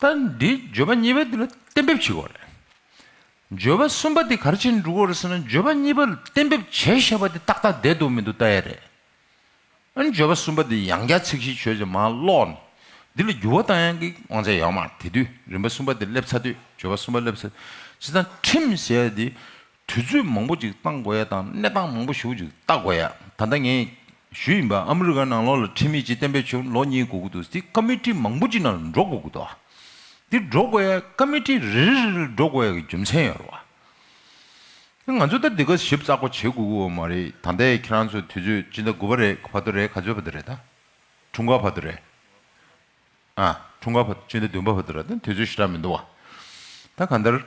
ད་འདི་འབྱོར་པ་གཉིས་པའི་འདི་ལ་གཏན་འབེབས་བྱེད་དགོས་རེད། འབྱོར་པ་གསུམ་པ་འདི་ག་རེ་བྱས་ནས་འགྲོ་གི་རེད་ཟེར་ན་འབྱོར་པ་གཉིས་པ་ལ་གཏན་འབེབས་བྱས་བཞག་པ་འདི་ཏག་ཏག་བསྡད་འདུག་མི་འདུག་ལྟ་ཡ་རེད། ཨ་ནི་འབྱོར་པ་གསུམ་པ་འདི་ཡང་བསྐྱར་ཚིག་གཞི་བྱོས་ཅིག་མར་ཀློག་ནས། འདི་ལ་འགྱུར་བ་གཏང་ཡག་གི་དབང་ཆ་ཡོད་མ་རེད། དེ་དུས་རིམ་པ་གསུམ་པ་དེ་སླེབས་ཚར་དུས། འབྱོར་པ་གསུམ་པ་སླེབས་ཚར། བྱས་ཙང་ཁྲིམས་ཟེར་ཡ་དེ་དུས་ཚོད་མང་པོ་ཅིག་བཏང་དགོས་ཡ་དང་གནས་སྟངས་མང་པོ་ཞེ་པོ་ཅིག་བལྟ་དགོས་ཡ། ད་ལྟ་ངས་ཞུས་ཡིན་པ། ཨ་མི་རི་ཀ་ནང་ལོགས་ལ་ཁྲིམས་ཡིག་ཅིག་གཏན་འབེབས་བྱུང་ལོ་གཉིས་འགོར་གྱི་འདུག། དེ་ཀ་མི་ཊི་མང་པོ་ཅིག་ནང་ལ་འགྲོ་དགོས་ཀྱི་འདུག། དེ་འགྲོ་དགོས་ཡ། ཀ་མི་ཊི་རེ་རེ་རེ་འགྲོ་དགོས་ཡ་གི་རྒྱུ་མཚན་ཡོད་རེད་བ། ང་ཚོ་ད་འདི་ག་ཞིབ་ཚགས་པོ་བྱེད་དགོས་ཀྱི་ཡོད་མ་རེད། ད་ལྟའི་ཁྱེད་རང་ཚོ་དུས་ཚོད་སྤྱི་ཟླ་དགུ་པ་རེད། བར་དུ་རེད། ག་ཚོད་བར་དུ་རེད་ད། འཁྲུངས་སྐར་བར་དུ་རེད། ཨ། འཁྲུངས་སྐར་བར་དུ། སྤྱི་ཟླ་བདུན་པ་བར་དུ་རེད། ད་དུས་ཚོད་ཞེ་དྲག་མི་འདུག་བ། ད་གང་ལྟར།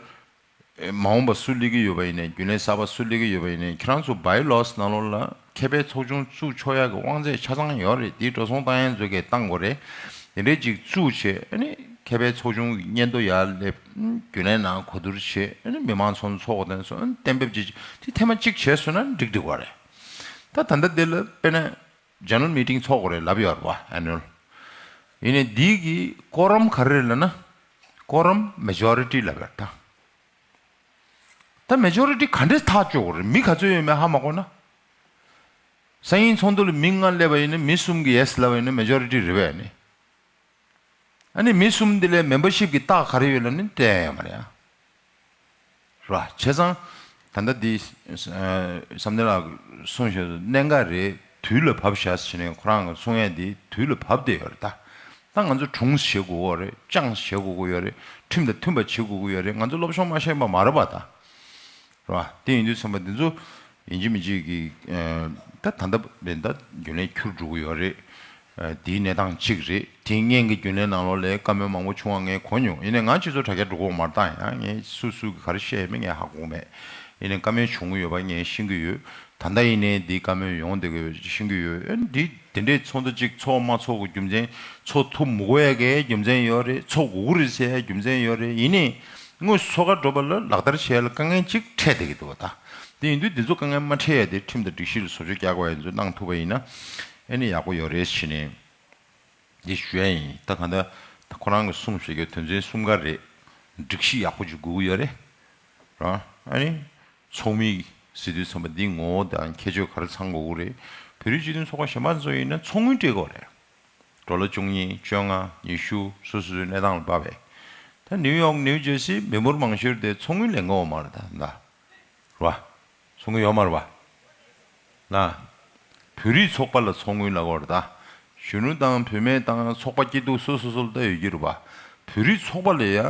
ཨེ། མ་འོངས་པ་སུ་སླེབས་ཀྱི་ཡོད་པ་ཡིན་ནའི། རྒྱུན་ལས་གསར་པ་སུ་སླེབས་ཀྱི་ཡོད་པ་ཡིན་ནའི། ཁྱེད་རང་ཚོ་བྷའི་ལོ་སི་ནང་ལོགས་ལ་མཁས་པའི་ཚོགས་ཆུང་བཙུགས་ཆོག་ཡག་གི་དབང་ཚད་ཆ་ཚང་ཡོད་རེད། དེའི་འགྲོ་སོང་བཏང་ཡག་ཚོ་གིས་བཏང་དགོས་རེད། དེ་འདྲས་ཅིག་བཙུགས་བྱས། ཨ་ནི་མཁས་པའི་ཚོགས་ཆུང་གི་སྙན་ཐོ་ཡར་སླེབས། རྒྱུན་ལས་ནང་གོ་བསྡུར་བྱས། ཨ་ནི་མི་མང་ཚོགས་ཚོགས་དང་སོགས་གཏན་འབེབས་བྱས། དེ་ཐེངས་མ་གཅིག་བྱས་སོང་ན་འགྲིག་འགྲིག་པ་རེད། ད་ད་ལྟ་འདི་ལ་དཔེར་ན་ཇེ་ནེ་རལ་མི་ཊིང་ཚོགས་དགོས་རེད་ལབ་ཡོད་རེད་བ། ཨེ་ནུ་ཨལ། ཡིན་ནའི་འདི་གི་ཀོ་རམ་ག་རེ་རེད་ལབ་ན། ཀོ་རམ་མེ་ཇོ་རི་ཊི་ལབ་ཡོད་རེད་ད། ད་མེ་ཇོ་རི་ཊི་ག་འདྲས་ཐག་གཅོད་དགོས་རེད། མི་ག་ཚོད་ཡོད་མེད་ཧ་མ་གོ་ན། སང་ཉིན་ཚོགས་འདུ་ལ་མི་ལྔ་སླེབས་པ་ཡིན་ན། མི་གསུམ་གྱིས་ཡེ་སི་ལབ་པ་ཡིན་ན་མེ་ཇོ་རི་ཊི་རེད་པས་ནི། ཨ་ནི་མི་གསུམ་འདི་ལ་མེམ་བར་ཤིབ་ཀྱི་རྟགས་ག་རེ་ཡོད་ལབ་ན་སྤྲད་ཡ་ཡོད་མ་རེད་ཨ། རེད་བ། བྱས་ཙང་ད་ལྟ་འདི། ཨ། བསམ་གཏན་ལགས་གསུངས་བཞག་གནད་འགག་རེད། དུས་ལ་བབས་བཞག་ཟེར་ནས་ཁོ་རང་གིས་གསུང་ཡ་འདི་དུས་ལ་བབས་བསྡད་ཡོད་རེད་ད། ད་ང་ཚོ་གྲོངས་བྱེད་དགོས་ཀྱི་ཡོད་རེད། བཅངས་བྱེད་དགོས་ཀྱི་ཡོད་རེད། ཁྲིམས་དང་མཐུན་པ་བྱེད་དགོས་ཀྱི་ཡོད་རེད། ང་ཚོ་སློབ་སྦྱོང་མ་ཤེས་པ་མ་རེད་པ་ད། རེད་བ། དེ་ཡིན་དུས་ཙམ་པ་འདི་ཚོ་ཡིན་གཅིག་མིན་གཅིག་གི། ཨ། ད་ད་ལྟ་བས་ད་རྒྱུན་ལས་འཁྱུར་འགྲོ་གི་ཡོད་རེད། ཨ། དེའི་གནས་སྟངས་གཅིག་རེད། དེ་སྔོན་གྱི་རྒྱུན་ལས་ནང་ལོགས་ལ་བཀའ་མོལ་མང་པོ་བྱུང་བ་ངས་གོ་མྱོང་། ཡིན་ནའི་ང་སྤྱི་ཚོགས་དྲ་རྒྱ་འགྲོ་གི་ཡོད་མ་རེད་ད། ཡང་ངས་སུ་སུ་གིས་ག་རེ་བཤད་མིན་ངས་ཧ་གོ་གི་མེད། ཡིན་ནའི་བཀའ་མོལ་བྱུང་གི་ཡོད་པ་ངས་ཤེས་ཀྱི་ཡོད། ད་ལྟ་ཡིན་ནའི་འདི་བཀའ་མོལ་ཡོང་བསྡད་ཀྱི་ཡོད་པ་ཤེས་ཀྱི་ཡོད། ཨ། འདི་དེ་འདྲའི་ཚོགས་འདུ་གཅིག་ཚོགས་མ་ཚོགས་ཀྱི་རྒྱུ་མཚན། ཚོགས་ཐུབ་མི་དགོས་ཡ་གི་རྒྱུ་མཚན་ཡོད་རེད། ཚོགས་དགོས་ཀྱི་རེད་ཟེར་ཡ་རྒྱུ་མཚན་ཡོད་རེད། ཡིན་ནའི་དངོས་སུ་ཚོགས་ཁར་འགྲོ་བ་ལ་ལག་བསྟར་བྱེད་ཡ་ལ་དཀའ་ངལ་གཅིག་འཕྲད་བསྡད་ཀྱི་འདུག་བ་ད། དེ་ཡིན་དུས་འདི་ཚོ་དཀའ་ངལ་མ་འཕྲད་ཡ་དེ་ཁྲིམས་དང་སྒྲིག་གཞི་ལ་བཟོ་བཅོས་རྒྱག་དགོས་ཡ་ཚོ་གནང་ཐུབ་པ་ཡིན་ན་ཨ་ནི་ཡག་པོ་ཡོད་རེད་ཟེར་ནས་འདི་ཞུ་ཡ་ཡིན། ད་གང་ལྟར་ད་ཁོ་རང་གིས་གསུངས་བཞག་གི་དོན་ཚན་གསུམ་ཀ་རེད། སྒྲིག་གཞི་ཡག་པོ་ཅིག་དགོས་ཀྱི་ཡོད་རེད། རང་ཨ་ནི་ཚོགས་མི་ཟེར་དུས་ཙམ་པ་འདི་ངོ་བོ་དང་ཁྱད་ཆོས་ག་རེ་ཚང་དགོས་ཀྱི་རེད། བོད་རིགས་སྤྱི་མཐུན་ཚོགས་པ་གཞན་པ་ཚོ་ཡིན་ན་ཚོགས་དངུལ་སྤྲད་དགོས་རེད། ཌོ་ལར་བཅུ་གཉིས། བཅོ་ལྔ། ཉི་ཤུ། སོ་སོ་སོའི་གནས་སྟངས་ལ་དཔག་པའི། ད་ནིའུ་ཡོག་ནིའུ་ཇར་སི་མི་འབོར་མང་ཤོས་དེ་ཚོགས་དངུལ་ལེན་གྱི་ཡོད་མ་རེད་ད། ད་རེད་བ། ཚོགས་དངུལ་ཡོད་མ་རེད་བ། ལ། བོད་རིགས་ཚོགས་པ་ལ་ཚོགས་དངུལ་ལབ་ཀྱི་ཡོད་རེད་ད། གཞོན་ནུ་དང་བུད་མེད་དང་ཚོགས་པ་སྐྱིད་སྡུག་སོ་སོ་སོ་ལ་ད་ཡོད་ཀྱི་རེད་བ། བོད་རིགས་ཚོགས་པ་ལ་ཡ་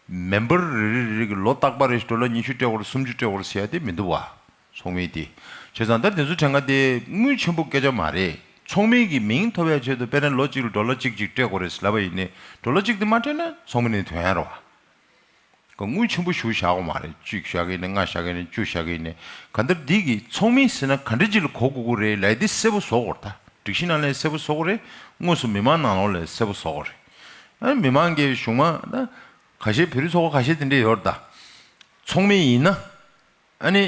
མེམ་བར་རེ་རེ་རེ་གི་ལོ་རྟག་པར་རེ་ཌོ་ལར་ཉི་ཤུ་སྤྲད་དགོས་རེད། སུམ་ཅུ་སྤྲད་དགོས་རེད་ཟེར་ཡ་དེ་མི་འདུག་བ། ཚོགས་མི་དེ། བྱས་ཙང་ད་དེ་ཚོ་གྲངས་ཀ་དེ་དངུལ་ཆེན་པོ་སྐད་ཆ་མ་རེད། ཚོགས་མི་གི་མིང་ཐོབ་ཡ་ཆེད་དུ་དཔེར་ན་ལོ་གཅིག་ལ་ཌོ་ལར་གཅིག་གཅིག་སྤྲད་དགོས་རེད་ཟེར་ལབ་པ་ཡིན་ནའི་ཌོ་ལར་གཅིག་དེ་མ་སྤྲད་ན་ཚོགས་མི་ནས་ཐོན་ཡ་རེད་བ། ཀ་དངུལ་ཆེན་པོ་ཞེ་པོ་བཞག་དགོས་མ་རེད། གཅིག་བཞག་གི་ཡིན་ནའི་ལྔ་བཞག་གི་ཡིན་ནའི་བཅུ་བཞག་གི་ཡིན་ནའི། གང་ལྟར་འདི་གི་ཚོགས་མི་ཟེར་ན་ག་འདྲ་ཅིག་ལ་གོ་དགོས་ཀྱི་རེད་ལབ་ཡ་འདི་གསལ་པོ་བཟོ་དགོས་རེད་ད། སྒྲིག་གཞི་ནང་ལ་གསལ་པོ་བཟོ་དགོས་རེད། དངོས་སུ་མི་མང་ནང་ལོགས་ལ་གསལ་པོ་བཟོ་དགོས་རེད། ཨ་ནི་མི་མང་གི་གཞུང་མང་ད་ཁ་ཤས་བོད་རིགས་ཚོགས་པ་ཁ་ཤས་དེ་འདྲས་ཡོད་རེད་ད། ཚོགས་མི་ཡིན་ན་ཨ་ནི་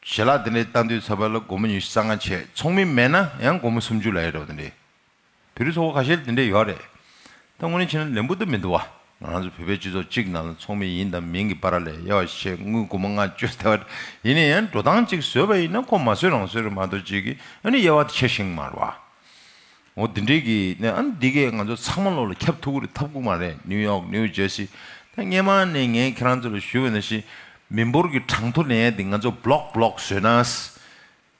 ཞལ་ལག་དེ་འདྲས་བཏང་དུས་ཙམ་པ་ལ་སྒོར་མོ་ཉི་ཤུ་རྩ་ལྔ་བྱས། ཚོགས་མི་མེད་ན་ཡང་སྒོར་མོ་སུམ་ཅུ་ལབ་ཡ་འདྲ་བོ་དེ་འདྲས། བོད་རིགས་ཚོགས་པ་ཁ་ཤས་ལ་དེ་འདྲས་ཡོད་རེད། ད་དངོས་གནས་བྱས་ན་ལན་པོ་ད་མི་འདུག་བ། ང་རང་ཚོ་བོད་པའི་སྤྱི་ཚོགས་གཅིག་ནང་ལ་ཚོགས་མི་ཡིན་དང་མིན་གྱི་བར་ལ་དབྱེ་བ་ཕྱེ་དངུལ་སྒོར་མོ་ལྔ་བཅུ་ཟེར་བ་ཡིན་ན་ཡང་འགྲོ་སྟངས་གཅིག་བཟོས་པ་ཡིན་ན་ཁོ་མ་བཟོས་རང་བཟོས་རེད་མ་གཏོགས་གཅིག་གིས་ཨ་ནི་དབྱེ་བ་དེ་ཕྱེ་ཤེས་ཀྱི་མ་རེད་བ། འོ་དེ་འདྲས་ཀྱི་ནས་ཨ་ནི་འདི་གས་ང་ཚོ་ཚང་མ་ལོག་ལ་ཁྱབ་ཐུབ་ཀྱི་རེད་ཐབས་ཀྱི་མ་རེད། ནིའུ་ཡོག་ནིའུ་ཇར་སི། ད་སྔས་མ་ནས་ངས་ཁྱེད་རང་ཚོ་ལ་ཞུས་པ་ནང་བཞིན་མི་འབོར་གྱི་གྲངས་ཐོ་ལེན་ཡ་འདི་ང་ཚོ་བྷ་ལོག་བྷ་ལོག་བཟོས་ན།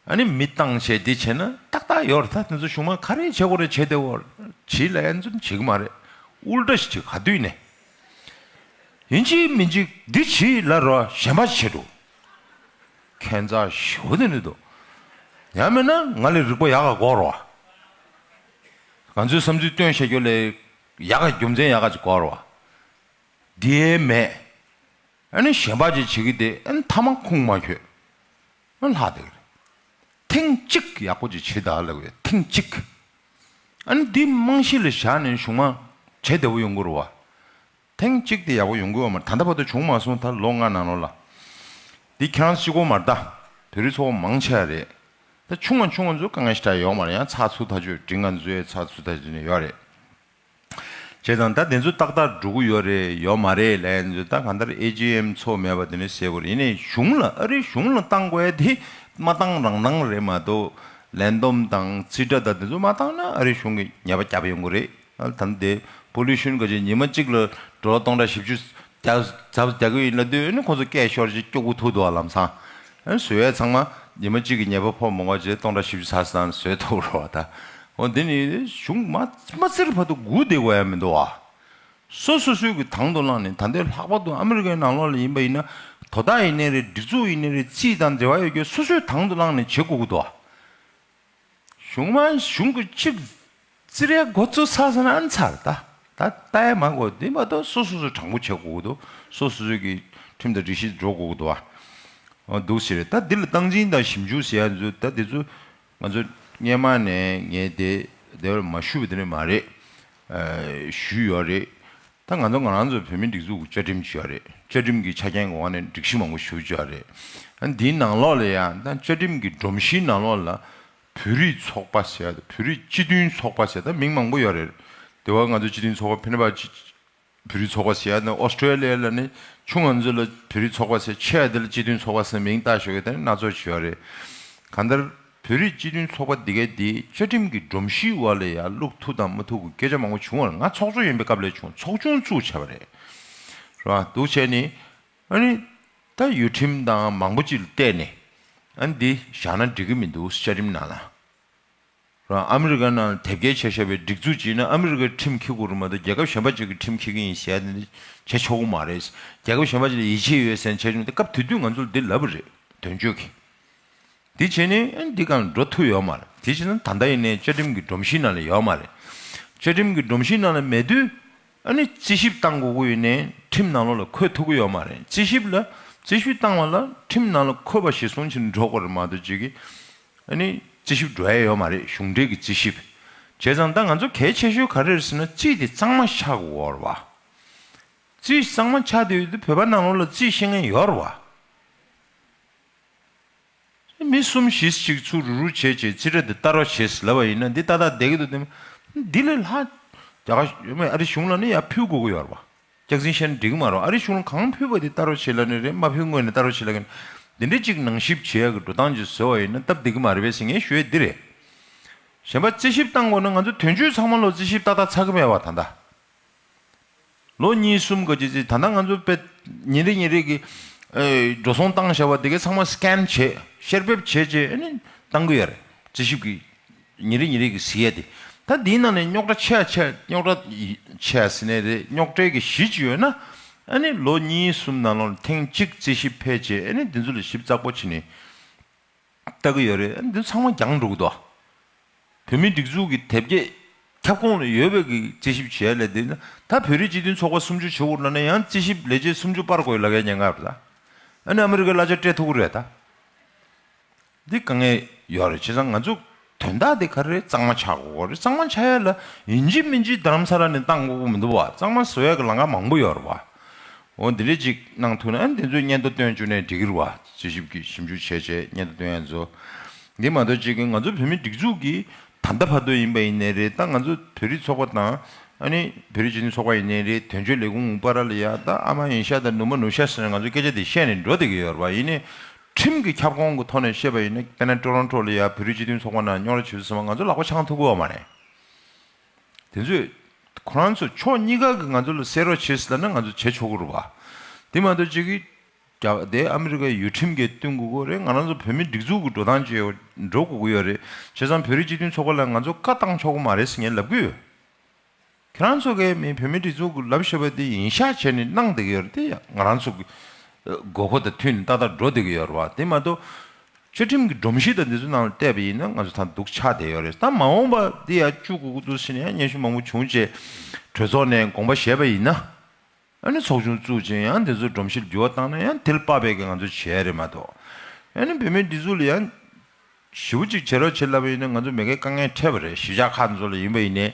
ཨ་ནི་མི་བཏང་བྱས་འདི་བྱས་ན་ཏག་ཏག་ཡོད་རེད། ད་དེ་ཚོ་གཞུང་མང་ག་རེ་བྱེད་དགོས་རེད་བྱས་བསྡད་ཡོད་རེད། བྱེད་ལབ་ཡ་ཚོ་བྱེད་ཀྱི་མ་རེད། ཨུལ་ཏྲ་ཞིག་བྱེད་ག་དུས་ནས། ཡིན་གཅིག་མིན་གཅིག་འདི་བྱེད་ལབ་རོགས་གཞན་པ་བྱེད་འགྲོ། ཁྱད་མཚར་ཞེ་པོ་དེ་འདྲ་འདུག། ཡང་མིན་ན་ང་ལས་རིག་པ་ཡག་ག་གོ་རོགས། ང་ཚོའི་བསམ་ཚུལ་སྟོན་བཤད་རྒྱུ་ལས་ཡག་ག་རྒྱུ་མཚན་ཡག་ག་ཅིག་གོ་རོགས། འདི་ཡས་མེད། ཨ་ནི་གཞན་པ་ཅིག་བྱེད་ཀྱི་དེ་ཨ་ནི་མཐའ་མ་ཁུངས་མ་འཁྱོལ། ཨ་ནི་ལྷག་བསྡད་ཀྱི་རེད། ཐེངས་གཅིག་ཡག་པོ་ཅིག་བྱེད་དང་ལབ་ཡོད། ཐེངས་གཅིག། ཨ་ནི་འདི་རྨང་གཞི་ལ་བཞག་ནས་གཞུང་མང་བྱེད་བདེ་པོ་ཡོང་གི་རེད་བ། ཐེངས་གཅིག་དེ་ཡག་པོ་ཡོང་གི་ཡོད་མ་རེད། ད་ལྟ་བར་དུ་བྱུང་མ་སོང་། ད་ལོ་ལྔ་ནང་ལོགས་ལ། འདི་ཁྱེད་རང་གཅིག་པོ་མ་རེད་ད། བོད་རིགས་ཚོགས་པ་མང་ཆེ་བ་རེད། ད་ཆུང་བ་ཆུང་བ་ཚོ་དཀའ་ངལ་ཞེ་དྲག་ཡོད་མ་རེད། ཡང་ཚགས་ཚུད་ཐག་ཆོད་འགྲིག། ང་ཚོའི་ཚགས་ཚུད་ཐག་ཆོད་ནས་ཡོད་རེད། བྱས་ཙང་ད་དེ་ཚོ་ཏག་ཏག་འགྲོ་གི་ཡོད་རེད་ཡོད་མ་རེད་ལབ་ཡ་ཚོ། ད་གང་ལྟར་ཨེ་ཇི་ཨེམ་ཚོགས་མེད་པ་དེ་ནས་ཟེར་དགོས་རེད། ཡིན་ནའི་གཞུང་ལ་ཨ་རིའི་གཞུང་ལ་བཏང་དགོས་ཡ་དེ་མ་བཏང་རང་བཏང་རེད་མ་གཏོགས། ལས་བསྡོམས་དང་རྩིས་ཁྲ་དང་དེ་ཚོ་མ་བཏང་ན་ཨ་རིའི་གཞུང་གིས་ཉེས་པ་བརྒྱབ་ཡོང་གི་རེད། ད་ལྟ་དེ་པོ་ལུ་ཤན་ག་ཅིག་ཉི་མ་གཅིག་ལ་ཌོ་ལར་སྟོང་ཕྲག་བཞི་བཅུ་རྒྱབ་རྒྱབ་རྒྱག་གི་ཡིན་ལབ་དུས་ཨ་ནི་ཁོང་ཚོ་སྐད་ཤོར་ཅིག་སྐྱོ་གུ་ཐུག་འདུག་ཨ། ལམ་སང་ཨ་ནི་བཟོ་ཡས་ཚང་མ་ཉི་མ་གཅིག་གི་ཉེས་པ་ཕོག་མ་དགོས་ཅེས་སྟོང་ཕྲག་བཞི་བཅུ་ཚར་སོང་བཟོས་ཐུབ་རོགས་ད། འོ་འདི་ནི་གཞུང་མ་མ་བཙིར་བར་དུ་སྒུག་བསྡད་དགོས་ཡ་མི་འདུག་ཨ། སོ་སོ་སོའི་གི་དང་དུ་བླངས་ནས་ད་ལྟའི་ལྷག་པར་དུ་ཨ་མི་རི་ཀའི་ནང་ལོགས་ལ་ཡིན་པ་ཡིན་ན་དོ་བདག་ཡིན་ནའི་རེད། སྒྲིག་འཛུགས་ཡིན་ནའི་རེད། རྩིས་དང་འབྲེལ་བ་ཡོད་རྒྱུ་སོ་སོའི་དང་དུ་བླངས་ནས་བྱེད་དགོས་ཀྱི་འདུག་ཨ། གཞུང་མ་གཞུང་གི་གཅིག་བཙིར་ཡ་འགོ་བཙུགས་ཚར་སོང་ན་ཨ་ནི་ཚར་ད། ད་ལྟ་ཡ་མ་དགོས་དེ་མ་གཏོགས་སོ་སོ་སོ་དྲང་པོ་བྱེད་དགོས་ཀྱི་འདུག་སོ་སོ་སོའི་གི་ཁྲིམས་དང་སྒྲིག་གཞི་འགྲོ་དགོས་ཀྱི་འདུག་ཨ། འདུག་ཟེར་རེད། ད་འདི་ལ་སྟངས་འཛིན་དང་ཞིབ་འཇུག་ཟེར་ཡ་ཚོ་ད་དེ་ཚོ་ང་ཚོ་སྔས་མ་ནས་ངས་དེ་དེ་བར་མ་ཞུས་པ་དེ་ནས་མ་རེད། ཨ། ཞུས་ཡོད་རེད། ད་ང་ཚོ་ང་རང་ཚོ་བོད་མི་སྒྲིག་འཛུགས་ཀྱི་བཅའ་ཁྲིམས་ཅིག་ཡོད་རེད། བཅའ་ཁྲིམས་ཀྱི་ཆ་རྐྱེན་གྱི་འོག་ནས་སྒྲིག་གཞི་མང་པོ་ཞུ་རྒྱུ་ཡོད་རེད། ཨ། འདིའི་ནང་ལོགས་ལ་ཡང་ད་བཅའ་ཁྲིམས་ཀྱི་སྒྲོམ་གཞིའི་ནང་ལོགས་ལ་བོད་རིགས་ཚོགས་པ་ཟེར་ཡ་དང་བོད་རིགས་སྤྱི་མཐུན་ཚོགས་པ་ཟེར་ད་མིང་མང་པོ་ཡོད་རེད། དེ་བ་ང་ཚོ་སྤྱི་མཐུན་ཚོགས་པ་ཕན་པ་ཅི་བོད་རིགས་ཚོགས་པ་ཟེར་ཡ་ནི་ཨོ་སི་ཀྲོ་ལི་ཡ་ལ་ནི་ཆུང་ང་ཚོ་ལ་བོད་རིགས་ཚོགས་པ་ཟེར་ཆེ་ཡ་དེ་ལ་སྤྱི་མཐུན་ཚོགས་པ་ཟེར་མིང་བཏགས་ཞོག་གི་དེ་ནི་སྣ་ཚོགས་བྱས་ཡོད་རེད། གང་ལྟར་བོད་རིགས་སྤྱི་མཐུན་ཚོགས་པ་འདི་གའི་འདི་བཅའ་ཁྲིམས་ཀྱི་སྒྲོམ་གཞིའི་འོག་ལ་ཡ་བླུག་ཐུབ་དང་མ་ཐུབ་ཀྱི་སྐད་ཆ་མང་པོ་བྱུང་བ་རེད། ང་ཚོགས་གཙོ་ཡིན་པའི་སྐབས་ལ་བྱུང་། ཚོགས་ཆུང་བཙུགས་བྱས་པ་རེད། རེད་བ། འདུག་བྱས་ནི་ཨ་ནི་ད་ཡུལ་ཁྲིམས་དང་མང་པོ་ཅིག་ལ་བལྟས་ནས་ཨ་ནི་འདི་བཞག་ན་འགྲིག་གི་མི་འདུག་བཅའ་ཁྲིམས་ནང་ལ། རང་ཨ་མི་རི་ཀ་ནང་དེབ་སྐྱེལ་བྱས་བཞག་པའི་སྒྲིག་འཛུགས་ཅིག་ཡིན་ན་ཨ་མི་རི་ཀའི་ཁྲིམས་འཁྱེར་དགོས་རེད་མ་གཏོགས་རྒྱལ་ཁབ་གཞན་པ་ཅིག་གི་ཁྲིམས་འཁྱེར་གྱི་ཡིན་ཟེར་ཡ་དེ་འདྲ་བྱེད་ཆོག་གི་མ་རེད། རྒྱལ་ཁབ་གཞན་པ་ཅིག་ལ་ཡིད་ཆེས་ཡོད་ཟེར་ནས་བྱས་བྱུང་སྟེ་སྐབས་དེ་དུས་ང་ཚོར་འདི་ལབ་པ་རེད། དོན་གཅོད་ཀྱིས། འདི་བྱས་ནས་ཨ་འདི་གང་འགྲོ་ཐུབ་ཡོད་མ་རེད། དེ་བྱས་ན་ད་ལྟ་ཡིན་ནའི་བཅའ་ཁྲིམས་ཀྱི་སྒྲོམ་གཞི་ནང་ལ་ཡོད་མ་རེད། བཅའ་ཁྲིམས་ཀྱི་སྒྲོམ་གཞི་ནང་ལ་མེད་དུས་ཨ་ནི་རྩིས་ཞིབ་བཏང་དགོས་ཀྱི་ཡོད་ནའི་ཁྲིམས་ནང་ལོགས་ལ་འཁོད་ཐུབ་ཀྱི་ཡོད་མ་རེད། རྩིས་ཞིབ་ལ་རྩིས་ཞིབ་བཏང་བ་ལ་ཁྲིམས་ནང་ལ་འཁོད་པ་གཞིར་བཟུང་བྱས་ནས་འགྲོ་དགོས་རེད་མ་གཏོགས་ཅིག་གིས། ཨ་ནི་རྩིས་ཞིབ་འགྲོ་ཡ་ཡོད་མ་རེད། གཞུང་འབྲེལ་གྱི་རྩིས་ཞིབ། བྱས་ཙང་ད་ང་ཚོ་གལ་ཆེ་ཤོས་ག་རེ་རེད་ཟེར་ན་རྩིས་དེ་གཙང་མ་ཆགས་དགོས་རེད་བ། རྩིས་གཙང་མ་ཆགས་བསྡད་ཡོད་དུས་བོད་པ་ནང་ལོགས་ལ་རྩིས་ཤེས་མཁན་ཡོད་རེད་བ། མི་གསུམ་བཞི་ཅིག་ཚུར་རུག་རུག་བྱས་བྱས་རྩིས་ཁྲ་དེ་ལྟ་རོགས་བྱས་ལབ་པ་ཡིན་ན་འདི་ཏག་ཏག་བསྡད་ཀྱི་འདུག་དེ་འདི་ལས་ལྷག་རྒྱ་གར་ཨ་རི་གཞུང་ལ་ནི་ཡར་ཕུལ་དགོས་ཀྱི་ཡོད་རེད་བ། སྐྱག་རྫུན་བཤད་ན་འགྲིག་གི་མ་རེད། ཨ་རི་གཞུང་ལ་གང་ཕུལ་བ་དེ་ལྟ་རོགས་བྱེད་ལབ་ནི་རེད། མ་ཕུལ་སྔོན་ནས་ལྟ་རོགས་བྱེད་ལབ་མཁན། འདི་འདྲའི་ཅིག་ནང་ཞིབ་བྱེད་ཡག་གི་འགྲོ་སྟངས་ཅིག་བཟོས་པ་ཡིན་ན་སྟབས་བདེ་གི་མ་རེད་པས་ཟེར་ངས་ཞུ་ཡས་འདི་རེད། གཞན་པ་རྩིས་ཞིབ་བཏང་དགོས་ན་ང་ཚོ་དོན་གཅོད་ཚང་མ་ལོ་རྩིས་ཞིབ་ཏག་ཏག་ཚར་གི་མེད་པ་ད་ལྟ། ལོ་གཉིས་གསུམ་ག་ཅིག་ཅིག་ད་ལྟ་ང་ཚོ་དཔེ་ཉིན་རེ་ཉིན་རེ་གི་ཨེ་འགྲོ་སོང་བཏང་བཞག་པ་དེ་གའི་ཚང་མ་སི་ཀེན་བྱས་བཤེར་འབེབས་བྱས་བྱས་ཨ་ནི་བཏང་གི་ཡོད་རེད། རྩིས་ཞིབ་ཀྱི་ཉིན་རེ་ཉིན་རེ་གི་གཟིགས་ཡས་དེ། ད་འདིའི་ནང་ནས་རྙོག་དྲ་ཆེ་ཡ་ཆེ་ཡ་རྙོག་དྲ་ཡི་ཆེ་ཡ་ཟེར་ནའི་རེད། རྙོག་དྲའི་གི་གཞི་ཅིག་ཡོད་ན་ཨ་ནི་ལོ་གཉིས་གསུམ་ནང་ལོགས་ལ་ཐེངས་གཅིག་རྩིས་ཞིབ་ཕེབས་བྱས་ཨ་ནི་འདི་ཚོ་ལ་ཞིབ་ཚགས་པོ་བྱས་ནས་ལྟ་གི་ཡོད་རེད། ཨ་ནི་འདི་ཚང་མ་འགྱངས་འགྲོ་གི་འདུག་བོད་མིའི་སྒྲིག་འཛུགས་ཀྱི་དེབ་སྐྱེལ་ཁྱབ་ཁོངས་ལ་ཡོད་པའི་གི་རྩིས་ཞིབ་བྱས་ལས་དེ་ན་ད་བོད་རིགས་སྤྱི་མཐུན་ཚོགས་པ་སུམ་ཅུ་བྱེད་དགོས་ལབ་ན་ཡང་རྩིས་ཞིབ་ལས་བྱེད་སུམ་ཅུ་སྤར་དགོས་ལབ་མཁན་ཉེན་ཁ་རེད་ད། ཨ་ནི་ཨ་མི་རི་ཀའི་གླ་ཆ་སྤྲད་ཐུབ་ཀྱི་རེད་ད། འདི་དཀའ་ངལ་ཡོད་རེད། བྱས་ཙང་ང་ཚོ་དོན་དག་དེ་ག་རེ་རེད། གཙང་མ་ཆགས་དགོས་རེད། གཙང་མ་ཆགས་ཡ་ལ་ཡིན་གཅིག་མིན་གཅིག་རྡ་རམ་ས་ལ་ནས་བཏང་དགོས་ཀྱི་མི་འདུག་བ། གཙང་མ་བཟོ་ཡ་གི་ལམ་ཁ་མང་པོ་ཡོད་རེད་བ། འོ་འདི་འདྲས་ཅིག་གནང་ཐུབ་ན་ཨ་ནི་དེ་ཚོའི་སྙན་ཐོ་བཏོན་བཅུག་ནས་འགྲིག་གི་རེད་བ། རྩིས་ཞིབ་ཀྱི་ཞིབ་འཇུག་བྱས་བྱས་སྙན་ཐོ་བཏོན་ཡ་ཚོ། འདི་མ་གཏོགས་ཅིག་གི་ང་ཚོ་བོད་མིའི་སྒྲིག་འཛུགས་ཀྱི་ད་ལྟ་བར་དུ་ཡིན་པ་ཡིན་ནའི་རེད། ད་ང་ཚོ་བོད་རིགས་ཚོགས་པ་དང་ཨ་ནི་བོད་རིགས་སྤྱི་མཐུན་ཚོགས་པ་ཡིན་ནའི་རེད། དོན་གཅོད་ལས་ཁུངས་བར་ལ་ཡ་ད་ཨ་མ་ཡིན་ཤག་དང་ནུ་མ་ནུ་ཤག་ཟེར་ནས་ང་ཚོ་སྐད་ཆ་དེ་བཤད་ནས་འགྲོ་བསྡད་ཀྱི་ཡོད་རེད་བ། ཡིན་ནའི་ཁྲིམས་ཀྱི་ཁྱབ་ཁོངས་ཀྱི་ཐོག་ནས་བཤད་པ་ཡིན་ན་དཔེར་ན་ཊོ་རོན་ཊོ་ལ་ཡ་བོད་རིགས་སྤྱི་མཐུན་ཚོགས་པ་ནང་རྙོག་དྲ་བྱེད་དུས་ཙམ་པ་ང་ཚོ་ལག་པ་འཆང་ཐུབ་ཀྱི་ཡོད་མ་རེད། དེ་ཚོས་ཁོ་རང་ཚོ་ཕྱོགས་གཉིས་ཀ་གི་ང་ཚོ་ལ་གསལ་རོགས་བྱེད་ཟེར་ལབ་ན་ང་ཚོ་བྱེད་ཆོག་གི་རེད་བ། དེ་མ་གཏོགས་ཅིག་གི་རྒྱ་དེ་ཨ་མི་རི་ཀའི་ཡུལ་ཁྲིམས་ཀྱིས་བསྟུན་དགོས་ཀྱི་རེད། ང་རང་ཚོ་བོད་མི་སྒྲིག་འཛུགས་ཀྱི་འགྲོ་སྟངས་ཅིག་འགྲོ་དགོས་ཀྱི་ཡོད་རེད། བྱས་ཙང་བོད་རིགས་སྤྱི་མཐུན་ཚོགས་པ་ལ་ང་ཚོ་བཀའ་བཏང་ཆོག་གི་མ་རེད་ཟེར་ངས་ལབ་ཀྱི་ཡོད། ཁྱེད་རང་ཚོ་གིས་མི་བོད་མི་སྒྲིག་འཛུགས་ཀྱི་ལབ་བཞག་པ་དེ་ཡིན་ཤག་བྱས་ནས་གནང་བསྡད་ཀྱི་ཡོད་རེད། དེ་ཡང་ང་རང་ཚོ་གི་དགོས་མཁོ་དང་མཐུན་ནས་ཏག་ཏག་འགྲོ་བསྡད་ཀྱི་ཡོད་རེད་བ། དེ་མ་གཏོགས་བཅའ་ཁྲིམས་ཀྱི་སྒྲོམ་གཞི་དང་འདི་ཚོ་ནང་ལ་བལྟས་པ་ཡིན་ན་ང་ཚོ་ད་སྡུག་ཆགས་བསྡད་ཡོད་རེད། ད་མ་འོངས་པ་འདི་ཡང་བཅུག་དགོས་ཀྱི་འདུག་ཟེར་ནས་ཡང་སྙན་ཞུ་མང་པོ་བྱུང་རྗེས་གྲོས་ཚོགས་ནས་དགོངས་པ་བཞེས་པ་ཡིན་ན། ཨ་ནི་ཚོགས་ཆུང་བཙུགས་ཅིང་ཡང་དེ་ཚོའི་སྒྲོམ་གཞི་ལ་འགྱུར་བ་བཏང་ན་ཡང་དེ་ལ་དཔག་པའི་གི་ང་ཚོ་བྱས་རེད་མ་གཏོགས། ཨ་ནི་བོད་མིའི་སྒྲིག་འཛུགས་ལ་ཡང་ཞེ་པོ་ཅིག་བྱེད་རོགས་བྱེད་ལབ་པ་ཡིན་ན་ང་ཚོ་མ་གིའི་དཀའ་ངལ་འཕྲད་པ་རེད། གཞིས་ཆགས་ཁག་ཚོ་ལ་ཡིན་པ་ཡིན་ནའི་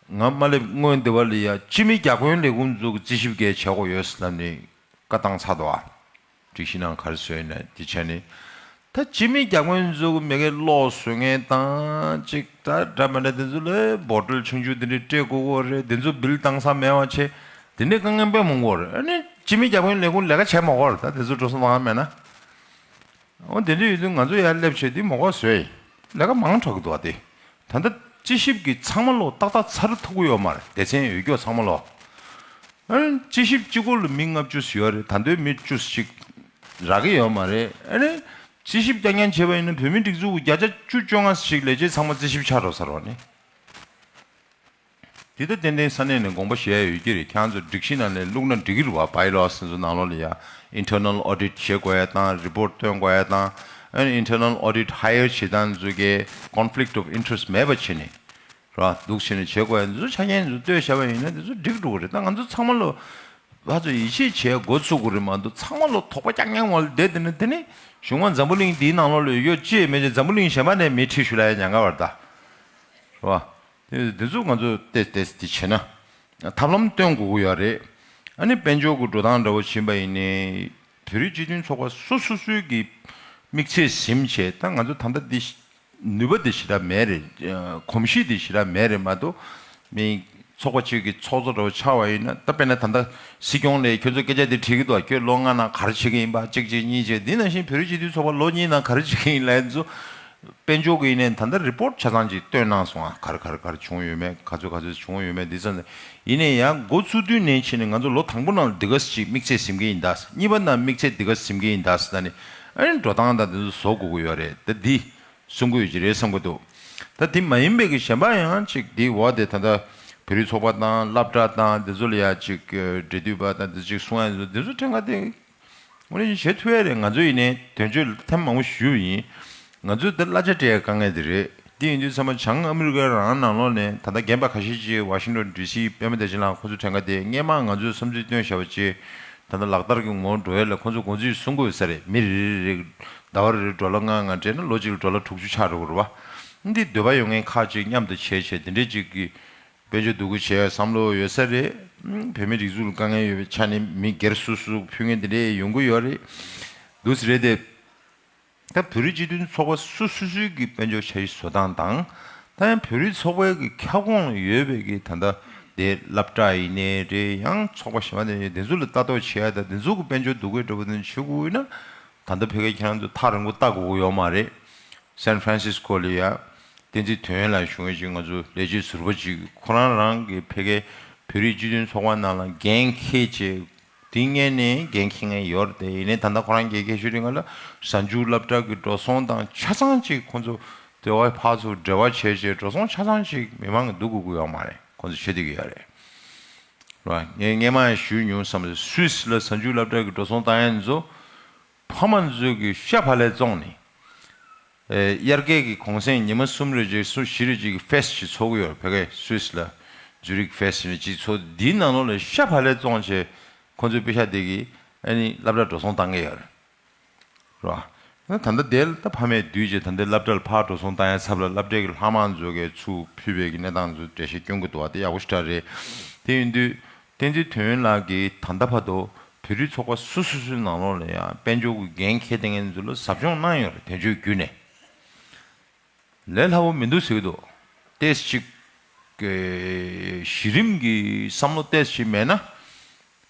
ང་མ་སླེབས་སྔོན་སྡེ་བ་ལ་ཡ་སྤྱི་མི་བརྒྱ་དཔོན་ལས་ཁུངས་ཚོ་གི་རྩིས་ཞིབ་འགན་བྱེད་དགོས་ཡོད་ཟེར་ལབ་ནས་བཀའ་བཏང་ཚར་འདུག་ཨ། སྒྲིག་གཞི་ནང་ག་རེ་བཟོས་ཡིན་ན་དེ་བྱས་ནས། ད་སྤྱི་མི་བརྒྱ་དཔོན་ཚོ་གི་མ་གིའི་ལོག་བཟོ་མཁན་དང་ཅིག་ད་འདྲ་མི་འདྲ་དེ་ཚོ་ལ་བོ་ཊལ་ཆུང་ཆུང་དེ་འདྲ་སྤྲད་དགོས་ཀྱི་རེད། དེ་ཚོ་བིལ་བཏང་ས་མེད་པ་བྱས་དེ་འདྲའི་དཀའ་ངལ་དཔེ་མང་པོ་རེད། ཨ་ནི་སྤྱི་མི་བརྒྱ་དཔོན་ལས་ཁུངས་ལས་ཀ་བྱས་མ་དགོས་རེད། ད་དེ་ཚོ་འགྲོ་སོང་བཏང་ས་མེད་ན། འོ་དེ་འདྲ་ཡོད་དུས་ང་ཚོ་ཡར་སླེབས་བྱས་དེ་མ་དགོས་བཟོས་ཡིན། ལས་ཀ་མང་དྲགས་ཀྱི་འདུག་ཨ། དེ་ད་ལྟ་ དཔྱད་ཞིབ་ཀྱི་ཚང་མ་ལོ་ཏག་ཏག་ཚར་ཐུབ་ཀྱི་ཡོད་མ་རེད། སྡེ་ཚན་ཡོད་སྐྱོ་ཚང་མ་ལོ། ཨ་ནི་དཔྱད་ཞིབ་གཅིག་པོ་ལ་མི་ལྔ་བཅུ་ཞིག་ཡོད་རེད། ད་དུང་མི་བཅུ་ཞིག་རག་གི་ཡོད་མ་རེད། ཨ་ནི་དཔྱད་ཞིབ་རྐྱང་རྐྱང་བྱས་པ་ཡིན་ན་བོད་མི་སྒྲིག་འཛུགས་བརྒྱ་ཆ་བཅུ་བཅོ་ལྔ་ཞིག་ལས་བྱེད་ཚང་མ་དཔྱད་ཞིབ་ཆགས་འགྲོ་ས་རེད་ནི། དེ་ལྟ་ཏན་ཏན་ས་གནས་ནས་དགོངས་པ་བཞེས་ཡ་ཡོད་ཀྱི་རེད། ཁྱེད་རང་ཚོ་སྒྲིག་གཞི་ནང་ནས་བླུགས་ན་འགྲིག་གི་རེད་བ། Bylaws་ཚོ་ནང་ལོགས་ལ་ཡ་Internal Audit་བྱེད་དགོས་ཡ་དང་། Report་སྟོན་དགོས་ཡ་དང་། ཨ་ནི་Internal Audit་hire་བྱེད་སྟངས་ཚོ་གའི་conflict of interest་མེད་པ་བྱེད་ནས་ར་འདུག་བྱེད་ནས་བྱེད་དགོས་ཡ་འདི་ཚོ་ཆ་རྐྱེན་ཚོ་བཏོད་བཞག་པ་ཡིན་ན་འདི་ཚོ་འགྲིག་འགྲོ་གི་རེད། ད་ང་ཚོ་ཚང་མ་ལོ་ཕར་ཚུར་ཡིད་ཆེས་བྱེད་འགོ་ཚུགས་དགོས་རེད་མ་གཏོགས། ཚང་མ་ལོ་དོགས་པ་རྐྱང་རྐྱང་འོག་ལ་བསྡད་དེ་ནས་དེ་ནི་གཞུང་མང་འཛམ་བུ་གླིང་འདིའི་ནང་ལོགས་ལ་ཡོད་ཅེས་མེད་ཅེས་འཛམ་བུ་གླིང་གཞན་པ་ནས་མི་ཁྲིད་ཞུ་ལ་ཡ་ཉང་ག་བར་ད་རེད་བ། དེ་དེ་ཚོ་ང་ཚོ་ཏེ་ཏེ་དེ་བྱེད་ན་ཐབས་ལམ་སྟོན་དགོས་ཀྱི་ཡོད་རེད། ཨ་ནི་དཔལ་འབྱོར་གྱི་འགྲོ་སྟངས་འདྲ་བོ་ཕྱིན་པ་ཡིན་ནའི་བོད་རིགས་སྤྱི་མཐུན་ཚོགས་པ་སོ་སོ་སོའི་གི་དམིགས་ཚད་ཟིན་བྱས། ད་ང་ཚོ་ད་ལྟ་འདི་ནུས་པ་འདི་ཞེ་དྲག་མེད་རེད། གོམས་གཤིས་འདི་ཞེ་དྲག་མེད་རེད་མ་གཏོགས། མི་ཚོགས་པ་གཅིག་གི་ཚོགས་གཙོ་འདྲ་བོ་ཆགས་པ་ཡིན་ན། ད་དཔེར་ན་ད་ལྟ་སྲིད་སྐྱོང་ལས་ཁྱོད་ཚོ་སྐད་ཆ་འདི་དྲིས་ཀྱི་འདུག་ཁྱོད་ལོ་ལྔ་ནང་ག་རེ་བྱེད་ཀྱི་ཡིན་པ་གཅིག་བྱས་གཉིས་བྱས། འདི་ནང་བཞིན་བོད་རིགས་སྤྱི་མཐུན་ཚོགས་པ་ལོ་གཉིས་ནང་ག་རེ་བྱེད་ཀྱི་ཡིན་ལབ་ཚོ། དཔལ་འབྱོར་གྱི་ཡིན་ནའི་ད་ལྟ་རི་པོར་ཊི་ཆ་ཚང་ཅིག་བཏོན་གནང་སོང་ཨ། ག་རེ་ག་རེ་ག་རེ་བྱུང་ཡོད་མེད། ག་ཚོད་ག་ཚོད་བྱུང་ཡོད་མེད། འདི་ཚོ་ཡིན་ནའི་ཡང་འགོ་ཚུགས་དུས་ནས་ཕྱིན་ནས་ང་ཚོ་ལོ་དང་པོ་ནང་འདི་ག་ཅིག་དམིགས་ཚད་ཟིན་གྱི་ཡིན་ད། གཉིས་པ་ནང་དམིགས་ཚད་འདི་ག་ཟིན་གྱི་ཡིན་ད་ཟེར། ད་ནི་ཨ་ནི་འགྲོ་སྟངས་དང་འདི་ཚོ་བཟོ་དགོས་ཀྱི་ཡོད་རེད། ད་འདི་གསུང་གི་ཡོད་ཀྱི་རེད་བསམ་གྱི་འདུག་ད་དེ་མ་ཡིན་པའི་གི་གཞན་པ་ཡང་ཅིག་འདི་འོག་དེ་ད་ལྟ་བོད་རིགས་ཚོགས་པ་དང་སློབ་གྲྭ་དང་འདི་ཚོ་ལ་ཡ་ཅིག་འབྲེལ་མཐུད་པ་དང་འདི་ཅིག་གསུང་ཡ་འདི་ཚོ་འདི་ཚོ་ཕྲན་ཁ་དེ། དངོས་གནས་བྱེད་ཐུབ་ཡ་རེད། ང་ཚོ་ཡིན་ནའི་དོན་གཅོད་ཐེངས་མང་པོ་ཞུས་པ་ཡིན། ང་ཚོས་ད་གླ་ཆ་སྤྲད་ཡ་དཀའ་ངལ་དེ་རེད། དེ་ཡིན་དུས་ཚང་མ་བྱང་ཨ་མི་རི་ཀའི་རང་ནང་ལོགས་ནས་ད་ལྟ་རྒན་པ་ཁ་ཤས་ཅིག་ཝ་ཤིང་ཊོན་ཌི་སི་པད་མ་བདེ་ཆེན་ལགས་ཁོ་ཚོ་ཕྲན་ཁ་དེ་སྔས་མ་ང་ཚོས་བསམ་ཚུལ་བཏོན་བཞག་པ་ཅིག་ད་ལྟ་ལག་བསྟར་གྱི་ངོ་བོ་འགྲོ་ཡ་ལ་ཁོ་ཚོ་དགོངས་ཚུལ་གསུང་དགོས་ས་རེད། མི་རེ་རེ་རེ་ཟླ་བ་རེ་རེ་ཌོ་ལར་ལྔ་ལྔ་སྤྲད་ན་ལོ་གཅིག་ལ་ཌོ་ལར་དྲུག་ཅུ་ཆགས་འགྲོ་གི་རེད་བ། འདི་འདོད་པ་ཡོད་མཁན་ཁག་ཅིག་མཉམ་དུ་བྱས་བྱས་དེ་འདྲས་ཅིག་གི་དཔལ་འབྱོར་འདུ་འགོད་བྱེད་ཡ་བསམ་བློ་ཡོད་ས་རེད། བོད་མི་སྒྲིག་འཛུགས་ལ་དཀའ་ངལ་ཡོད་པའི་ཆ་ནས་མི་སྒེར་སོ་སོ་ཕུལ་མཁན་དེ་འདྲས་ཡོང་གི་ཡོད་རེད། འདུག་སེ་རེད་དེ། ད་བོད་རིགས་སྤྱི་མཐུན་ཚོགས་པ་སོ་སོ་སོའི་གི་དཔལ་འབྱོར་འཆར་གཞི་བཟོ་སྟངས་དང་། ད་ཡང་བོད་རིགས་ཚོགས་པའི་གི་ཁྱབ་ཁོངས་ལ་ཡོད་པའི་གི་ད་ལྟ་དེ་སློབ་གྲྭ་ཡིན་ནའི་རེད། ཡང་ཚོགས་པ་གཞན་པ་དེ་དེ་ཚོ་ལ་ལྟ་རྟོག་བྱེད་ཡ་དང་དེ་ཚོ་གི་དཔལ་འབྱོར་འདུ་འགོད་འདྲ་པོ་དེ་ཚོ་བྱེད་དགོས་ཡོད་ན། ད་ལྟ་ཕ་གི་ཁྱེད་རང་ཚོ་ཐག་རིང་པོ་ལྟ་དགོས་ཀྱི་ཡོད་མ་རེད། སན་ཧྥ་རན་སིས་ཀོ་ལ་ཡ། བསྟན་འཛིན་དོན་ཡོད་ལགས་བཞུགས་མཁན་ཅིག་ང་ཚོ་ལས་བྱེད་ཟུར་པ་ཅིག་ཁོ་རང་རང་གི་ཕ་གའི་བོད་རིགས་སྤྱི་མཐུན་ཚོགས་པ་ནང་ལ་འགན་འཁྱེར་བྱས། དེ་སྔོན་ནས་འགན་འཁྱེར་མཁན་ཡོད་རེད་དེ། ཡིན་ནའི་ད་ལྟ་ཁོ་རང་འགན་འཁྱེར་ཤོར་དུས་སྒང་ལ་གཟའ་མཇུག་སློབ་གྲྭ་གི་འགྲོ་སོང་དང་ཆ་ཚང་ཅིག་ཁོ་ཚོ་དེ་བ་ཕར་ཚུར་འབྲེལ་བ་བྱས་བྱས་འགྲོ་སོང་ཆ་ཚང་ཅིག་མི་མང་གི་བསྡུ་དགོས་ཀྱི་ཡོད་མ་རེད། ཁོ་ཚོ་བྱེད་བསྡད་ཀྱི་ཡོད་རེད། རེད་བ། ངས་སྔོན་མ་ཡང་ཞུས་མྱོང་བསམ་སོང་། སུད་སི་ལ་གཟའ་མཇུག་སློབ་གྲྭ་གི་འགྲོ་སོང་བཏང་ཡ་ཚོ་ཕ་མ་ཚོས་ཀྱི་ཤ་ཕ་ལས་བཙོངས་ནས། ཨེ། དབྱར་ཁའི་གི་གུང་སེང་ཉི་མ་གསུམ་རེ་ཅིག་གསུམ་བཞི་རེ་ཅིག་གི་ཕེ་སི་ཅིག་ཚོགས་ཀྱི་ཡོད་རེད། ཕ་གའི་སུད་སི་ལ་ཛུ་རིག་ཕེ་སི་ཅིག་ཚོགས། འདིའི་ནང་ལོགས་ལ་ཤ་ཕ་ལས་བཙོངས་བྱས་ཁོང་ཚོའི་པེ་ཤག་དེ་གི་ཨ་ནི་སློབ་གྲྭ་འགྲོ་སོང་བཏང་གི་ཡོད་རེད། རེད་བ། ད་ལྟ་དེ་ལ་ད་ཕ་མས་བསྡུས་བྱས་ད་ལྟའི་སློབ་གྲྭ་ལ་ཕར་འགྲོ་སོང་བཏང་ཡ་ཚབ་ལ་སློབ་གྲྭའི་གི་ལྷག་མ་ཚོ་གིས་ཚུར་ཕུལ་བའི་གི་གནས་སྟངས་ཚོ་འགྲེལ་བཤད་སྐྱོན་གྱི་འདུག་བ། དེ་ཡག་པོ་ཞེ་དྲག་རེད། དེ་ཡིན་དུས། བསྟན་འཛིན་དོན་ཡོད་ལགས་ཀྱིས་ད་ལྟ་བར་དུ་བོད་རིགས་ཚོགས་པ་སོ་སོ་སོའི་ནང་ལོགས་ལ་ཡང་དཔལ་འབྱོར་གྱི་འགན་འཁྱེར་བསྡད་མཁན་ཚོ་ལ་ཟབ་སྦྱོང་གནང་ཡོད་རེད། དོན་གཅོད་བརྒྱུད་ནས། ལས་སླ་པོ་མི་འདུག་ཟེར་གྱི་འདུག་ཏོག་ཙམ་ཅིག་གི་གཞི་རིམ་གྱི་བསམ་བློ་ཏོག་ཙམ་ཅིག་མེད་ན།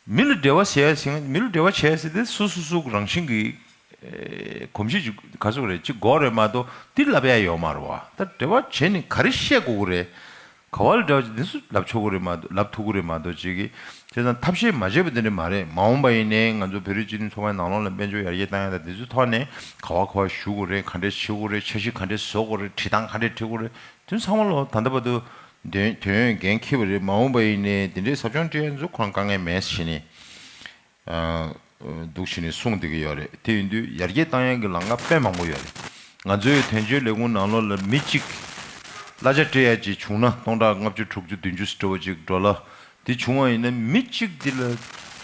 མི་ལ་འབྲེལ་བ་བྱས་ཟིན། མི་ལ་འབྲེལ་བ་བྱས་ཟིན་དེ་སོ་སོ་སོ་རང་བཞིན་གྱི་ཨེ། གོམས་གཤིས་ཅིག་ག་ཚོད་རེད། ཅིག་དགོས་རེད་མ་གཏོགས་འདི་ལབ་ཡ་ཡོད་མ་རེད་བ། ད་འབྲེལ་བ་བྱས་ནས་ག་རེ་བཤད་དགོས་ཀྱི་རེད། ག་བ་ལ་འབྲེལ་བ་བྱས་འདི་ཚོ་ལབ་ཆོག་གི་རེད་མ་གཏོགས། ལབ་ཐུབ་ཀྱི་རེད་མ་གཏོགས་ཅིག་གི། བྱས་ཙང་ཐབས་ཤེས་མ་བྱས་པ་དེ་འདྲ་མ་རེད། མ་འོངས་པ་ཡིན་ནའི་ང་ཚོ་བོད་རིགས་སྤྱི་མཐུན་ཚོགས་པའི་ནང་ལོགས་ལ་དཔལ་འབྱོར་ཡར་རྒྱས་བཏང་ཡ་དང་དེ་ཚོའི་ཐོག་ནས་ག་བ་ག་བ་ཞུགས་དགོས་རེད། ག་འདྲས་བྱེད་དགོས་རེད། འཆར་གཞི་ག་འདྲས་བཟོ་དགོས་རེད། བྲིས་སྟངས་ག་འདྲས་བྲི་དགོས་རེད། དེ་ཚང་མ་ལོ་ད་ལྟ་བར་དུ་དོན་དོན་ཡོད་འགན་འཁྱེར་བ་རེད། མ་འོངས་པ་ཡིན་ནའི་དེ་འདྲའི་ཟབ་སྦྱོང་སྤྲད་ཡ་ཚོ་ཁོ་རང་དཀའ་ངལ་མེད་ཟེར་ནས། ཨ། འདུག་བྱས་ནས་གསུངས་བསྡད་ཀྱི་ཡོད་རེད། དེ་ཡིན་དུས་ཡར་རྒྱས་བཏང་ཡག་གི་ལམ་ཁ་དཔེ་མང་པོ་ཡོད་རེད། ང་ཚོའི་དོན་གཅོད་ལས་ཁུངས་ནང་ལོགས་ལ་མི་གཅིག་གླ་ཆ་སྤྲད་ཡག་ཅིག་བྱུང་ན། སྟོང་ཕྲག་ལྔ་བཅུ་དྲུག་ཅུ་བདུན་ཅུ་ཟེར་བ་ཅིག་ཌོ་ལར་དེ་བྱུང་བ་ཡིན་ན། མི་གཅིག་འདི་ལ་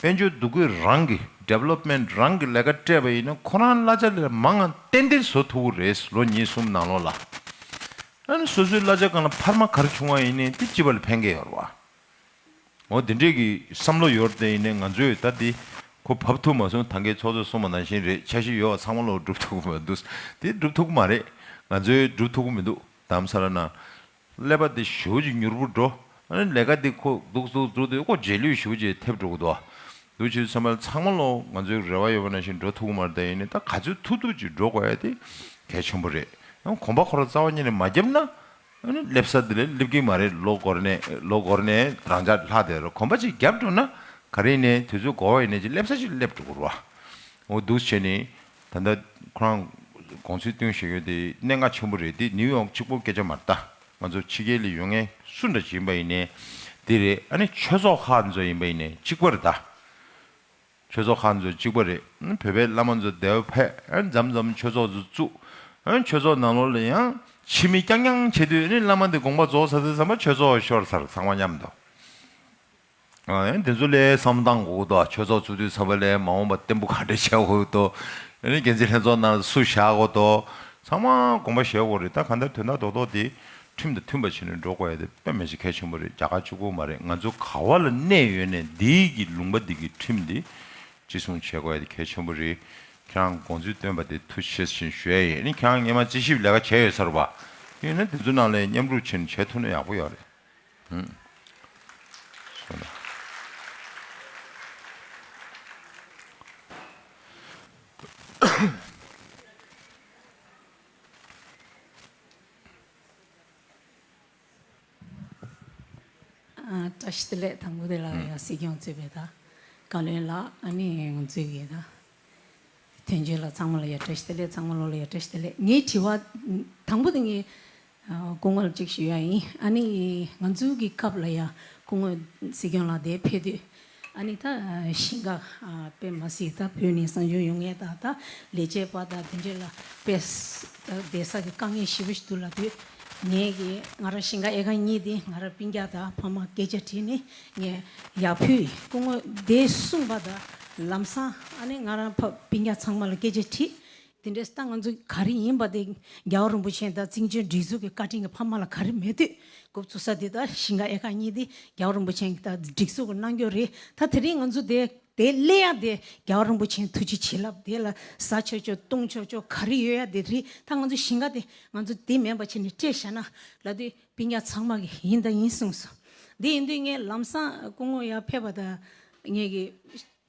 དཔལ་འབྱོར་འདུ་འགོད་རང་གི་ཌི་ཝེ་ལོབ་མེན་ཊི་རང་གི་ལས་ཀ་སྤྲད་པ་ཡིན་ན། ཁོ་རང་གླ་ཆ་ལས་མང་ང་ཏན་ཏན་བཟོ་ཐུབ་ཀྱི་རེད། ལོ་གཉིས་གསུམ་ནང་ལོགས་ལ། ཨ་ནི་སོ་སོའི་གླ་ཆ་སྒང་ལ་འཕར་མ་ག་རེ་བྱུང་བ་ཡིན་ནའི་དེ་སྤྱི་པ་ལ་ཕན་གྱི་ཡོད་རེད་བ། འོ་དེ་འདྲས་ཀྱི་བསམ་བློ་ཡོད་དེ། ཡིན་ནའི་ང་ཚོས་ད་འདི་ཁོ་བབས་ཐུབ་མ་སོང་། ད་གིན་ཚོགས་གཙོས་གསུངས་པ་ནང་བཞིན་རེད། འཆར་གཞི་ཡོད་པ་ཚང་མ་ལོ་སྒྲུབ་ཐུབ་ཀྱི་མ་འདུག་དེ་སྒྲུབ་ཐུབ་ཀྱི་མ་རེད། ང་ཚོས་སྒྲུབ་ཐུབ་ཀྱི་མི་འདུག་དྷ་རམ་ས་ལ་ནང་ཀླད་པ་འདི་ཞེ་པོ་ཅིག་མྱུར་པོ་འགྲོ། ཨ་ནི་ལས་ཀ་འདི་ཁོ་འདུག་འདུག་འདུག་དུས་ཁོ་རྗེས་ལུས་ཞེ་པོ་ཅིག་ཐེབས་འགྲོ་གི་འདུག་འདུག་བྱས་ཚང་མ་ཚང་མ་ལོ་ང་ཚོའི་རེ་བ་ཡོད་པ་ནང་བཞིན་འགྲོ་ཐུབ་ཀྱི་མ་རེད། དེ་ཡིན་ནའི་ད་ག་ཚོད་ཐུབ་ཐུབ་ཅིག་འགྲོ་དགོས་ཡ་དེ་གལ་ཆེན་པོ་རེད། ཡང་གོམ་པ་ཁོ་རང་རྩ་བ་ཉིད་ནས་མ་བརྒྱབ་ན། ཨ་ནི་སླེབས་ས་དེ་ལ་སླེབས་ཀྱི་མ་རེད། ལོ་འགོར་ནས་ལོ་འགོར་ནས་རང་འཇགས་ལྷག་བསྡད་རོ། གོམ་པ་གཅིག་བརྒྱབ་འགྲོ་ན་ག་རེ་ཡིན་ནའི་དུས་ཚོད་འགོར་བ་ཡིན་ནའི་ཅིག་སླེབས་ས་ཅིག་སླེབས་འགྲོ་གི་རེད་བ། འོ་འདུག་བྱས་ནས་ད་ལྟ་ཁོ་རང་དགོངས་ཚུལ་བསྟན་བཞག་ཡོད་དེ་གནད་འགག་ཆེན་པོ་རེད། དེ་ནིའུ་ཡོག་གཅིག་པོ་སྐད་ཆ་མ་རེད་ད། ང་ཚོ་ཕྱི་རྒྱལ་ལ་ཡོད་མཁན་སུ་འདྲ་ཅིག་ཡིན་པ་ཡིན་ནའི་དེ་རེད། ཨ་ནི་ཆོས་ཚོགས་ཁག་ཚོ་ཡིན་པ་ཡིན་ནའི་གཅིག་པ་རེད་ད། ཆོས་ཚོགས་ཁག་ཚོ་གཅིག་པ་རེད། བོད་པའི་བླ་མ་ཚོ་དེ་བ་ཕེབས། མཚམས་མཚམས་ཆོས་ཚོགས་ཚོ་བཙུགས། ཆོས་ཚོགས་ནང་ལོགས་ལ་ཡང་ཕྱི་མི་རྐྱང་རྐྱང་བྱེད་དུས་ནི་བླ་མ་འདི་དགོངས་པ་རྫོགས་ཚར་དུས་ཙམ་པ་ཆོས་ཚོགས་ཤོར་ཚར་ཚང་མ་མཉམ་དུ། ཨ་དེ་ཚོ་ལས་བསམ་བློ་བཏང་དགོས་ཀྱི་འདུག་ཆོས་ཚོགས་བཙུགས་དུས་ཙམ་པ་ལས་མ་འོངས་པ་བརྟན་པོ་ག་འདྲ་བྱེད་དགོས་ཀྱི་འདུག་ཨ་ནི་འགན་འཛིན་ལྷན་ཚོགས་ནང་ལ་སུ་བཞག་དགོས་འདུག་ཚང་མ་དགོངས་པ་བཞེས་དགོས་རེད། ད་གང་ལྟར་དོན་དག་རྡོག་རྡོག་དེ་ཁྲིམས་དང་མཐུན་པ་བྱས་ནས་འགྲོ་དགོས་ཡ་དེ་དཔེ་མི་སྲིད་གལ་ཆེན་པོ་རེད། རྒྱ་གར་གཅིག་པོ་མ་རེད། ང་ཚོ་ག་བ་ལ་གནས་ཡོད་ནས་འདིའི་གི་ལུང་པ་འདི་གི་ཁྲིམས་འདི་བརྩི་སྲུང་བྱེད་དགོས་ཡ་དེ་གལ་ཆེན་པོ་རེད། ཁྱེད་རང་དགོངས་ཚུལ་བཏོན་པ་དེ་ཐུགས་རྗེ་ཆེ་ཞུ་ཡ་ཡིན། ཨ་ནི་ཁྱེད་རང་སྔོན་མ་དཔྱད་ཞིབ་ལས་ཀ་བྱས་ཡོད་ས་རེད་པ། ཡིན་ན་དེ་ཚོ་ནང་ལ་མཉམ་རུབ་བྱས་ནས་བྱེད་ཐུབ་ན་ཡག་པོ་ཡོད་རེད། ཨ། བཀྲ་ཤིས་བདེ་ལེགས། དང་པོ་དེ་ལ་ཡང་སྲིད་སྐྱོང་གཙོས་པའི་ད་བཀའ་བློན་ལགས། ཨ་ནི་ང་ཚོའི་གི་ད་དོན་གཅོད་ལགས། ཚང་མ་ལ་ཡང་བཀྲ་ཤིས་བདེ་ལེགས། ཚང་མ་ལོ་ལ་ཡང་བཀྲ་ཤིས་བདེ་ལེགས། ངའི་དྲི་བ་དང་པོ་དེ་ངས་སྐུ་ངོ་ལ་གཅིག་ཞུ་ཡ་ཡིན། ཨ་ནི་ང་ཚོའི་གི་སྐབས་ལ་ཡ་སྐུ་ངོ་སྲིད་སྐྱོང་ལགས་དེ་ཕེབས་དུས་ཨ་ནི་ད་ཞིང་ཁ་དཔེ་མ་སྲིད་ད་བོད་ནས་གསང་སྦྱོང་ཡོང་མཁན་དང་ད་ལས་བྱེད་པ་དང་དེ་འདྲས་ལ་དཔེ་ད་བསྡད་ས་གི་དཀའ་ངལ་ཞེ་པོ་ཞིག་འདུག་ལབ་དུས་ངས་གི་ང་རང་ཞིང་ཁ་ཨེ་ཀར་གཉིས་དེ་ང་རང་སྤུན་ཀྱག་དང་ཕ་མ་སྐད་ཆ་དྲིས་ནས་ངས་ཡར་ཕུལ། སྐུ་ངོ་དེ་གསུངས་པ་དང་ལམ་སང་ཨ་ནི་ང་རང་ཕ་སྤུན་ཀྱག་ཚང་མ་ལ་སྐད་ཆ་དྲིས། དེ་འདྲས་ད་ང་ཚོ་ག་རེ་ཡིན་པ་དེ་རྒྱལ་བ་རིན་པོ་ཆེ་དང་བཙན་བྱོལ་སྒྲིག་འཛུགས་ཀྱི་བཀའ་དྲིན་གྱི་ཕ་མ་ལ་ག་རེ་མེད་དུས་འགོ་བཙུགས་ས་དེ་ད་ཞིང་ཁ་ཨེ་ཀར་གཉིས་དེ་རྒྱལ་བ་རིན་པོ་ཆེ་གི་ད་སྒྲིག་འཛུགས་ཀྱི་གནང་རྒྱུ་རེད། ད་དེ་རིང་ང་ཚོ་དེ་དེ་སླེབས་ཡ་དེ་རྒྱལ་བ་རིན་པོ་ཆེ་ཐུགས་རྗེ་བྱིན་རླབས་དེ་ལ་ཟ་ཆོག་ཆོག་བཏུང་ཆོག་ཆོག་ག་རེ་ཡོད་ཡ་དེ་རེད། ད་ང་ཚོ་ཞིང་ཁ་དེ་ང་ཚོ་དེ་མེད་པ་བྱས་ནས་སྤྲད་བཞག་ན་ལབ་དུས་སྤུན་ཀྱག་ཚང་མ་གིས་ཡིན་ད་ཡིན་གསུངས་སོང་། དེ་ཡིན་དུས་ངས་ལམ་སང་སྐུ་ངོ་ཡར་ཕེབས་པ་དང་ངས་གི་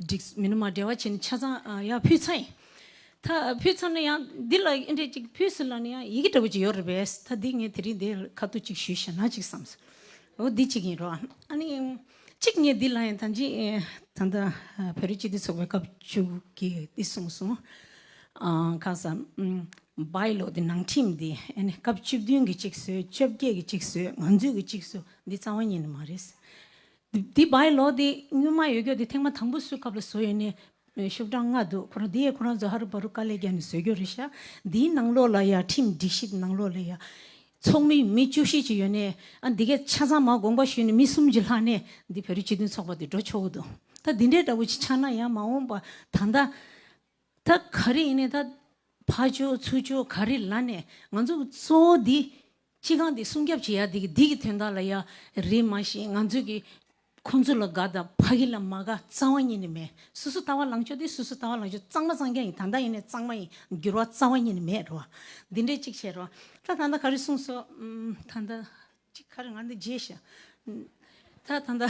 སྒྲིག་མི་ནུ་མ་འབྲེལ་བ་བྱས་ནས་ཆ་ཚང་ཡར་ཕུལ་ཚར་ཡིན། ད་ཕུལ་ཚར་ན་ཡང་འདི་ལ་ཨེ་འདྲས་ཅིག་ཕུལ་སོང་ལབ་ན་ཡང་ཡི་གེ་འདྲ་པོ་ཅིག་ཡོད་རེད་པས། ད་འདི་ངས་དེ་རིང་འདི་ཁ་ཐུག་ཅིག་ཞུས་བཞག་ན་ཅིག་བསམ་སོང་། འོ་འདི་གཅིག་ཡིན་རོགས། ཨ་ནི་གཅིག་ངས་འདི་ལ་ཡང་ད་ཅི་ད་ལྟ་བོད་རིགས་སྤྱི་མཐུན་ཚོགས་པའི་སྐབས་བཅུ་གིས་འདི་གསུངས་སོང་། ཨ་ཁ་ས་ཨམ་བའི་ལོ་འདི་ནང་ཁྲིམས་འདི་ཨ་ནི་སྐབས་བཅུ་བདུན་གྱི་གཅིག་བཟོས། བཅོ་བརྒྱད་ཀྱི་གཅིག་བཟོས། ང་ཚོའི་གི་གཅིག་བཟོས། འདི་རྩ་བ་ཉིད་ནས་མ་རེད། འདི་བའི་ལོ་འདི་སྔོན་མ་ཡོད་རྒྱུ་འདི་ཐེངས་མ་དང་པོ་བཟོས་སྐབས་ལ་བཟོས་ཡོད་ནས་ཤོག་གྲངས་ལྔ་འདུག་ཁོ་རང་འདི་ཡས་ཁོ་རང་ཚོ་ཧ་རུ་བ་རུ་དཀའ་ལས་བརྒྱབ་ནས་བཟོས་རྒྱུ་རེད་ཤག་འདིའི་ནང་ལོགས་ལ་ཡ་ཁྲིམས་སྒྲིག་གཞི་ནང་ལོགས་ལ་ཡ་ཚོགས་མི་མི་བཅུ་བཞི་ཅིག་ཡོད་ནས་ཨ་འདི་གས་ཆ་ཚང་མ་དགོངས་པ་ཞུས་ནས་མི་གསུམ་གྱི་ལྷག་ནས་འདི་བོད་རིགས་སྤྱི་མཐུན་ཚོགས་པ་འདི་འགྲོ་ཆོག་གི་འདུག་ད་འདི་འདྲའི་འདྲ་བོ་ཅིག་ཆགས་ན་ཡང་མ་འོངས་པ་ད་ལྟ་ད་ག་རེ་ཡིན་ནའི་ད་ཕར་ཕྱོགས་ཚུར་ཕྱོགས་ག་རེ་ལབ་ནས་ང་ཚོ་གཙོ་བོ་འདི་སྤྱི་ཁང་འདི་སྲུང་སྐྱོབ་བྱེད་ཡ་འདི་གི་འདི་གི་དོན་དག་ལ་ཡ་རེད་མ་གཞི་ང་ཚོ་གི་ཁོང་ཚོ་ལ་དགའ་དང་ཕ་གི་ལ་མ་དགའ་རྩ་བ་ཉིད་ནས་མེད། སོ་སོ་ལྟ་བ་ལངས་ཕྱོགས་དེ་སོ་སོ་ལྟ་བ་ལངས་ཕྱོགས་གཙང་མ་གཙང་རྐྱང་ཡིན། ད་ལྟ་ཡིན་ནའི་གཙང་མ་ཡིན། འགྱུར་བ་རྩ་བ་ཉིད་ནས་མེད་རོ། འདི་འདྲའི་གཅིག་བྱས་རོ། ད་ད་ལྟ་ག་རེ་གསུངས་སོ། ཨམ་ད་ལྟ་གཅིག་ག་རེ་ང་འདི་བརྗེད་ཤག་ད་ད་ལྟ་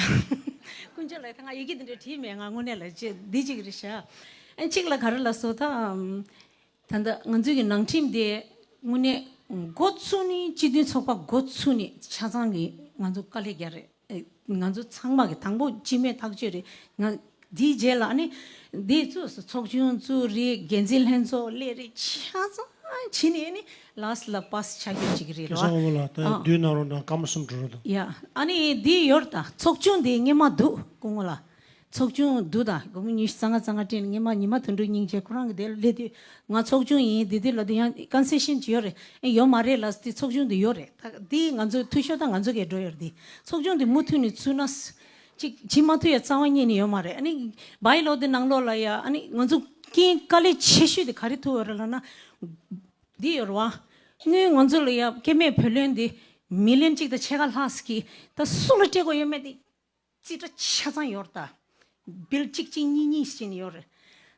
ཀུན་སྤྱོད་ལ་ད་ང་ཡི་གེ་འདི་འདྲ་བྲིས་མེད། ང་དངོས་གནས་ལ་བརྗེད་འདི་གཅིག་རེད་ཤག་ཨ་གཅིག་ལ་ག་རེ་ལ་སོ་ད་ཨམ་ད་ལྟ་ང་ཚོའི་གི་ནང་ཁྲིམས་དེ་དངོས་གནས་འགོ་ཚུགས་ནས་སྤྱི་མཐུན་ཚོགས་པ་འགོ་ཚུགས་ནས་ཆ་ཚང་གི་ང་ཚོ་དཀའ་ལས་རྒྱག་རེད། ཨེ་ང་ཚོ་ཚང་མ་གི་དང་པོ་སྤྱི་མོས་ཐག་གཅོད་རེད། ང་འདིའི་རྗེས་ལ་ཨ་ནི་འདི་བཙུགས་སོ། ཚོགས་ཆུང་བཙུགས་རེད། འགན་འཛིན་ལྷན་ཚོགས་སླེབས་རེད། ཆ་ཚང་བྱས་ནས་ཨ་ནི་ལཱ་སི་ལ་པཱ་སི་ཆགས་རྒྱུ་ཅིག་རེད་རོ། སྐལ་བཟང་དབང་པོ་ལགས། ད་ཨ་བསྡུས་གནང་རོགས་གནང་། སྐར་མ་གསུམ་འགྲོ་རོགས་འདུག་ཡ་ཨ་ནི་འདི་ཡོད་རེད། ད་ཚོགས་ཆུང་འདི་སྔོན་མ་འདུག་སྐུ་ངོ་ལགས། ཚོགས་ཆུང་བསྡུ་དང་སྒོར་མོ་ཉི་ཤུ་རྩ་ལྔ་རྩ་ལྔ་སྤྲད་ནས་སྔོན་མ་ཉི་མ་དོན་གྲུབ་སྙིང་རྗེ་ཁོ་རང་གི་དེར་སླེབས་དུས་ང་ཚོགས་ཆུང་ཡིན་འདི་དུས་ལ་དུ་ཡང་ཀོན་སེ་ཤན་ཅིག་ཡོད་རེད། ཨེ་ཡོད་མ་རེད་ལ་དེ་ཚོགས་ཆུང་དུ་ཡོད་རེད། ད་དེ་ང་ཚོའི་འཐུས་ཤོར་དང་ང་ཚོ་གས་འགྲོ་ཡོད་རེད། དེ་ཚོགས་ཆུང་དུ་མུ་མཐུད་ནས་ཚུད་ན་ཅིག་བྱེད་མ་ཐུབ་ཡ་རྩ་བ་ཉིད་ནས་ཡོད་མ་རེད། ཨ་ནི་བའི་ལོ་དེ་ནང་ལོགས་ལ་ཡ་ཨ་ནི་ང་ཚོ་རྐྱེན་དཀའ་ལས་ཆེ་ཤོས་དེ་ག་རེ་ཐུག་ཡོད་རེད་ལབ་ན་འདི་ཡོད་རེད་བ། སྔོན་ང་ཚོ་ལ་ཡ་སྐྱེ་དམན་བུ་ལོན་དེ་མི་ལི་ཡོན་གཅིག་དང་ཕྱེད་ཀ་ལྷག་ཟིག་གི་ད་སུ་ལ་སྤྲད་དགོས་ཡོད་མེད་དེ། རྩིས་ཁྲ་ཆ་ཚང་ཡོད་རེད་ད། བིལ་གཅིག་གཅིག་གཉིས་གཉིས་ཟེར་ནས་ཡོད་རེད།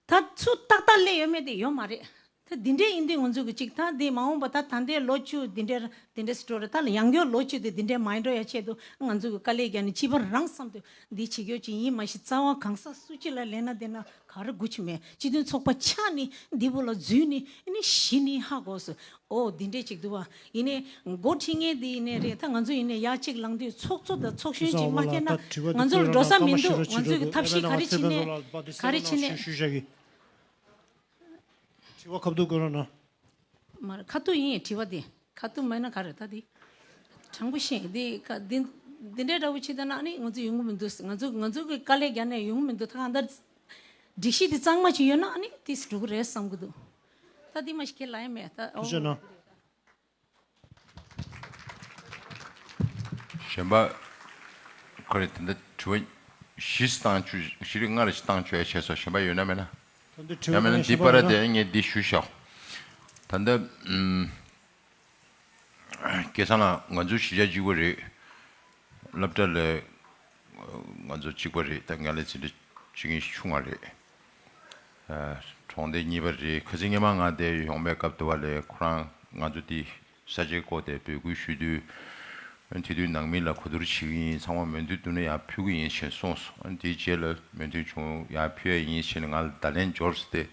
ད་ཚུར་ཏག་ཏག་སླེབས་ཡོད་མེད་དེ་ཡོད་མ་རེད། ད་འདི་འདྲས་ཡིན་དུས་ང་ཚོ་གི་ཅིག་ད་འདི་མ་འོངས་པ་ད་ད་ལྟའི་ལོ་བཅུ་འདི་འདྲས་འདི་འདྲས་སུ་འགྲོ་རེད། ད་ཡང་སྐྱར་ལོ་བཅུ་དེ་འདི་འདྲས་མ་འགྲོ་ཡ་ཆེད་དུ་ང་ཚོ་གི་དཀའ་ལས་བརྒྱབ་ནས་སྤྱི་པར་རང་བསམ་དུས་འདི་བྱེད་རྒྱུ་ཅིག་ཡིན་མ་གཞི་རྩ་བ་གང་ཟག་སུ་གཅིག་ལ་ལས་ན་བསྡད་ན་ག་རེ་དགོས་ཀྱི་མེད། སྤྱི་མཐུན་ཚོགས་པ་ཆགས་ནས་འདི་བོ་ལ་འཛུལ་ནས་ཨ་ནི་གཞི་ནས་ཧ་གོ་སོང་། ཨོ་འདི་འདྲས་ཅིག་འདུག་བ། ཡིན་ནའི་འགོ་ཁྲིད་མཁན་འདི་ཡིན་ནའི་རེད། ད་ང་ཚོ་ཡིན་ནའི་ཡར་གཅིག་ལངས་དུས་ཚོགས་གཙོ་དང་ཚོགས་གཞོན་ཅིག་མ་བསྐྱལ་ན་ང་ཚོ་ལ་འགྲོ་ས་མི་འདུག་ང་ཚོ་གི་ཐབས་ཤེས་ག་རེ་བྱེད་ནས་ག་རེ་བྱེད་ནས། དྲི་བ་ཁ་ཐུག་དགོས་རོགས་གནང་། མ་རེད། ཁ་ཐུག་ཡིན། དྲི་བ་དེ་ཁ་ཐུག་མེད་ན་ག་རེ་ད་དེ། དྲང་པོ་བཤད་དེ་ཀ་འདི་འདི་འདྲའི་འདྲ་བོ་བྱེད་ད་ན་ཨ་ནི་ང་ཚོ་ཡོང་གི་མི་འདུག་ང་ཚོ་ང་ཚོ་གི་དཀའ་ལས་རྒྱག་ནས་ཡོང་གི་མི་འདུག་ད་གང་ལྟར་སྒྲིག་གཞི་དེ་གཙང་མ་ཅིག་ཡོད་ན་ཨ་ནི་དེ་འགྲོ་གི་རེད་བསམ་གི་འདུག་ད་དེ་མ་ཞིག་ཁས་ལ་ཡ་མེད་ད། ཨོ། ཐུགས་རྗེ་གནང་། གཞན་པ་ཁོ་རེ་དེ་འདྲ་དྲི་བ་བཞི་བཏང་བཅུག་བཞི་རེ་ལྔ་རེ་ཞིག་བཏང་བཅུག་ཡ་བྱས་སོ། གཞན་པ་ཡོད་ན་མེད་ན། ད་འདི་དྲི་ཡང་བ་མེད་ན་གཞན་འདི་པ་པར་ཡོད་ན། དེ་ངས་འདི་ཞུ་ཤག་ད་འདི་ཨུམ། སྐལ་བཟང་ལགས། ང་ཚོ་གཞིས་ཆགས་གཅིག་པ་རེད། སློབ་གྲྭ་ལ་ང་ཚོ་གཅིག་པ་རེད། ད་ང་ལས་ཚེ་འདྲ་བྱེད་མཁན་ཞིག་ཆུང་བ་རེད། ཨ། གྲོང་སྡེ་གཉིས་པ་རེད། ཁ་སང་སྔོན་མ་ང་དེ་ཡོང་བའི་སྐབས་དུ་བ་ལས་ཁོ་རང་ང་ཚོ་དེ་ས་ཆའི་སྐོར་དེ་འབོད་སྐུལ་ཞུས་དུས། ཨ། དེ་དུས་ནང་མི་ལ་གོ་བསྡུར་བྱེད་ཀྱི་ཡིན། ཚང་མ་མོས་མཐུན་བཏོན་ན་ཡར་ཕུལ་གྱི་ཡིན་ཞེས་གསུངས་སོང་། ཨ། དེའི་རྗེས་ལ་མོས་མཐུན་བྱུང་། ཡར་ཕུལ་ཡ་ཡིན་ཞེས་ང་ལ་བརྡ་ལན་འབྱོར་སོང་སྟེ།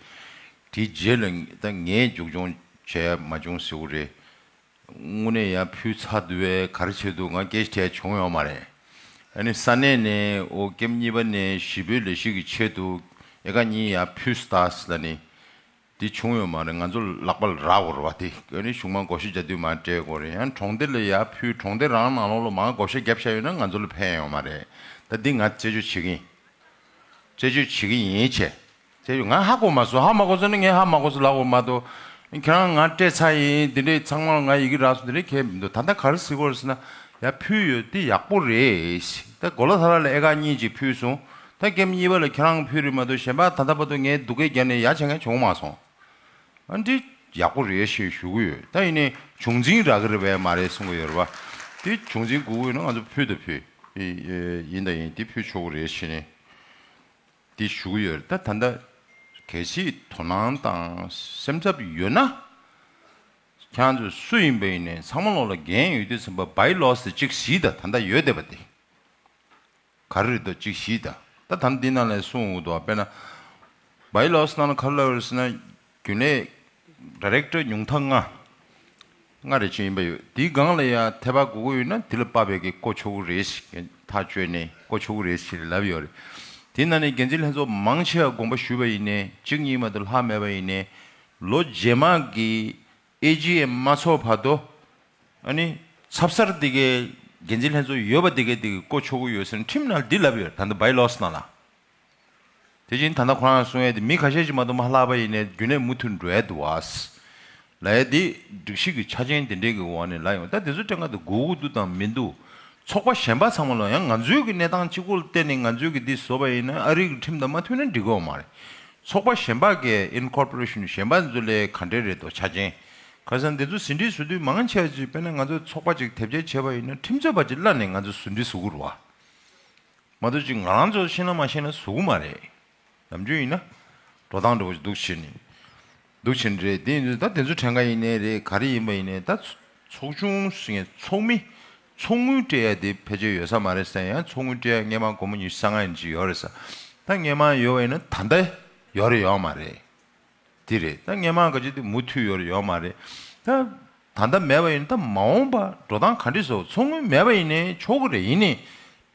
དེའི་རྗེས་ལ་ད་ངས་མཇུག་སྐྱོང་བྱས་མ་བྱུང་ཟེར་གྱི་རེད། དངོས་གནས་ཡར་ཕུལ་ཚར་དུས་ག་རེ་བྱས་འདུག་ང་སྐད་ཆ་དྲིས་བྱུང་ཡོད་མ་རེད། ཨ་ནི་ས་གནས་ནས་ཨོ་ཀེམ་གཉིས་པ་ནས་གཞིས་སྤོའི་ལས་གཞི་གི་ཆེད་དུ་ཨེ་ཀར་གཉིས་ཡར་ཕུལ་སོང་ད་ཟེར་ལབ་ནི་དེ་བྱུང་ཡོད་མ་རེད། ང་ཚོ་ལག་པ་ལ་རག་དགོས་རེད་བ། དེ་ཨ་ནི་གཞུག་མ་བགོ་བཤའ་རྒྱག་དུས་མར་སྤྲད་དགོས་རེད། ཡང་གྲོང་སྡེ་ལ་ཡར་ཕུལ། གྲོང་སྡེ་རང་ནང་ལོགས་ལ་མར་བགོ་བཤའ་བརྒྱབ་བཞག་ཡོད་ན་ང་ཚོ་ལ་ཕན་ཡོད་མ་རེད། ད་འདི་ང་རྩད་གཅོད་བྱེད་ཀྱི་ཡིན། རྩད་གཅོད་བྱེད་ཀྱི་ཡིན་བྱས། དེ་ང་ཧ་གོ་མ་སོང་། ཧ་མ་གོ་སོང་ན་ངས་ཧ་མ་གོ་སོང་ལབ་དགོས་མ་གཏོགས། ཁྱེད་རང་ང་སྤྲད་ཚར་ཡིན། འདི་འདྲའི་ཚང་མ་ལ་ང་ཡི་གེ་རག་སོང་། འདི་འདྲའི་གལ་མི་འདུག་ད་ལྟ་ག་རེ་ཟེར་དགོས་རེད་ཟེར་ན། ཡར་ཕུལ་ཡོད། འདི་ཡག་པོ་རེད། ད་གོ་ལ་ཐ་ར་ལ་ཨེ་ཀར་གཉིས་ཅིག་ཕུལ་སོང་། ད་ཀེམ་གཉིས་པ་ལ་ཁྱེད་རང་ཕུལ་རེད་མ་གཏོགས་གཞན་པ་ད་ལྟ་བར་དུ་ངས་སྡུག་སྐད་རྒྱག་ནས་ཡར་བྱེད་མཁན་བྱུང་མ་སོང་། ཨ། འདི་ཡག་པོ་རེད་ཞེས་ཞུ་གི་ཡོད། ད་ཡིན་ནའི་བྱུང་འཛིན་རག་གི་རེད་པས་མ་རེད་གསུང་གི་ཡོད་རེད་པ། དེ་བྱུང་འཛིན་དགོས་ཀྱི་ཡོད་ན་ང་ཚོ་ཕུལ་དང་ཕུལ། ཨེ། ཡིན་དང་ཡིན། དེ་ཕུལ་ཆོག་གི་རེད་ཞེས་ནས། དེ་ཞུ་གི་ཡོད་རེད། ད་ད་ལྟ་གལ་སྲིད་དོ་སྣང་དང་སེམས་འཚབ་ཡོད་ན། ཁྱེད་ཚོ་སུ་ཡིན་པ་ཡིན་ནའི་ཚང་མ་ལོག་ལ་འགན་ཡོད་དུས་ཙམ་པ་བྷའི་ལོ་སི་གཅིག་གཟིགས་དང་། ད་ལྟ་ཡོད་བསྡད་པ་དེ་ག་རེ་རེད་འདུག་གཅིག་གཟིགས་དང་། ད་ད་ལྟ་འདི་ནང་ལ་གསུངས་འདུག་དཔེར་ན་བྷའི་ལོ་སི་ནང་ལ་ག་རེ་ལབ་ཡོད་རེད་ཟེར་ན། རྒྱུན་ལས་ཌའི་རེག་ཊར་ཉུང་མཐའ་ལྔ། ལྔ་རེ་ཅིག་ཡིན་པ་ཡོད། དེའི་སྒང་ལ་ཡ་ཐད་པ་དགོས་ཀྱི་ཡོད་ན་དེ་ལ་དཔག་པའི་གི་བསྐོ་ཆོག་གི་རེད་ཞེས། ཐག་གཅོད་ནས་བསྐོ་ཆོག་གི་རེད་ཞེས་ལབ་ཡོད་རེད། དེ་ནང་ནས་འགན་འཛིན་ལྷན་ཚོགས་མང་ཆེ་བ་དགོངས་པ་ཞུས་པ་ཡིན་ནའི་གཅིག་གཉིས་མ་གཏོགས་ལྷག་མེད་པ་ཡིན་ནའི་ལོ་རྗེས་མ་གི་ཨེ་ཇི་ཨེམ་མ་ཚོགས་བར་དུ་ཨ་ནི་ཚབ་གསར་དེ་གའི་འགན་འཛིན་ལྷན་ཚོགས་ཡོད་པ་དེ་གའི་དེ་གི་བསྐོ་ཆོག་གི་ཡོད་ཟེར་ནས་ཁྲིམས་ནང་འདི་ལབ་ཡོད་རེད། ད་ལྟ་བྷའི་ལོ་སི་ནང་ལ། དེ་བཞིན་ད་ལྟ་ཁོ་རང་གསུང་ཡས་དེ་མི་ཁ་ཤས་ཅིག་མ་གཏོགས་མ་ལྷག་པ་ཡིན་ནའི་རྒྱུན་ལས་མུ་མཐུད་འགྲོ་ཡས་འདུག་བ། ལབ་ཡས་དེ་སྒྲིག་གཞི་གི་ཆ་རྐྱེན་དེ་འདྲའི་གི་འོག་ནས་ལབ་ཡོང་། ད་དེ་ཚོ་སྤྲད་ཁ་དེ་དགོས་ཀྱི་འདུག་དང་མི་འདུག་ཚོགས་པ་གཞན་པ་ཚང་མ་ལ་ཡང་ང་ཚོའི་གི་གནས་སྟངས་གཅིག་པོ་ལ་བརྟེན་ནས་ང་ཚོའི་གི་འདི་བཟོ་བ་ཡིན་ན་ཨ་རི་གི་ཁྲིམས་དང་མ་མཐུན་ན་འགྲིག་གི་ཡོད་མ་རེད། ཚོགས་པ་གཞན་པ་གི་ཨིན་ཀོར་པོ་རེ་ཤན་གཞན་པ་ཚོ་ལས་ག་འདྲས་རེད་འདུག་ཆ་རྐྱེན། ཁ་སང་དེ་ཚོ་ཟིན་བྲིས་བཟོ་དུས་མང་ཆེ་བ་ཅིག་དཔེར་ན་ང་ཚོ་ཚོགས་པ་ཅིག་དེབ་སྐྱེལ་བྱས་པ་ཡིན་ན་ཁྲིམས་རྩོད་པ་ཅིག་གླ་ནས་ང་ཚོ་ཟིན་བྲིས་བཟོ་གི་རེད་བ། མ་གཏོགས་ཅིག་ང་རང་ཚོ་ཤེས་ན་མ་ཤེས་ན་བཟོ་གི་མ་རེད། ནམ་རྒྱུན་ཡིན་ན་འགྲོ་སྟངས་འདྲ་བོ་ཞིག་འདུག་བྱས་ནས། འདུག་བྱས་ནས་རེད། དེ་ཡིན་དུས་ད་དེ་ཚོ་གྲངས་ཀ་ཡིན་ནའི་རེད། ག་རེ་ཡིན་པ་ཡིན་ནའི་ད་ཚོགས་ཆུང་ཟེར་མཁན་ཚོགས་མི། ཚོགས་དངུལ་སྤྲད་ཡ་དེ་ཕལ་ཆེར་ཡོད་ས་མ་རེད་ཟེར། ཡང་ཚོགས་དངུལ་སྤྲད་ཡ་སྔོན་མ་སྒོར་མོ་ཉི་ཤུ་རྩ་ལྔ་ཡིན་ཅིག་ཡོད་རེད་ཟེར། ད་སྔོན་མ་ཡོད་པ་ཡིན་ན་ད་ལྟ་ཡོད་རེད་ཡོད་མ་རེད། དེ་རེད། ད་སྔོན་མ་ག་ཅིག་དེ་མུ་མཐུད་ཡོད་རེད་ཡོད་མ་རེད། ད་ད་ལྟ་མེད་པ་ཡིན་ན་ད་མ་འོངས་པ་འགྲོ་སྟངས་ག་འདྲ་བཟོ། ཚོགས་དངུལ་མེད་པ་ཡིན་ནའི་ཆོག་གི་རེད། ཡིན་ནའི་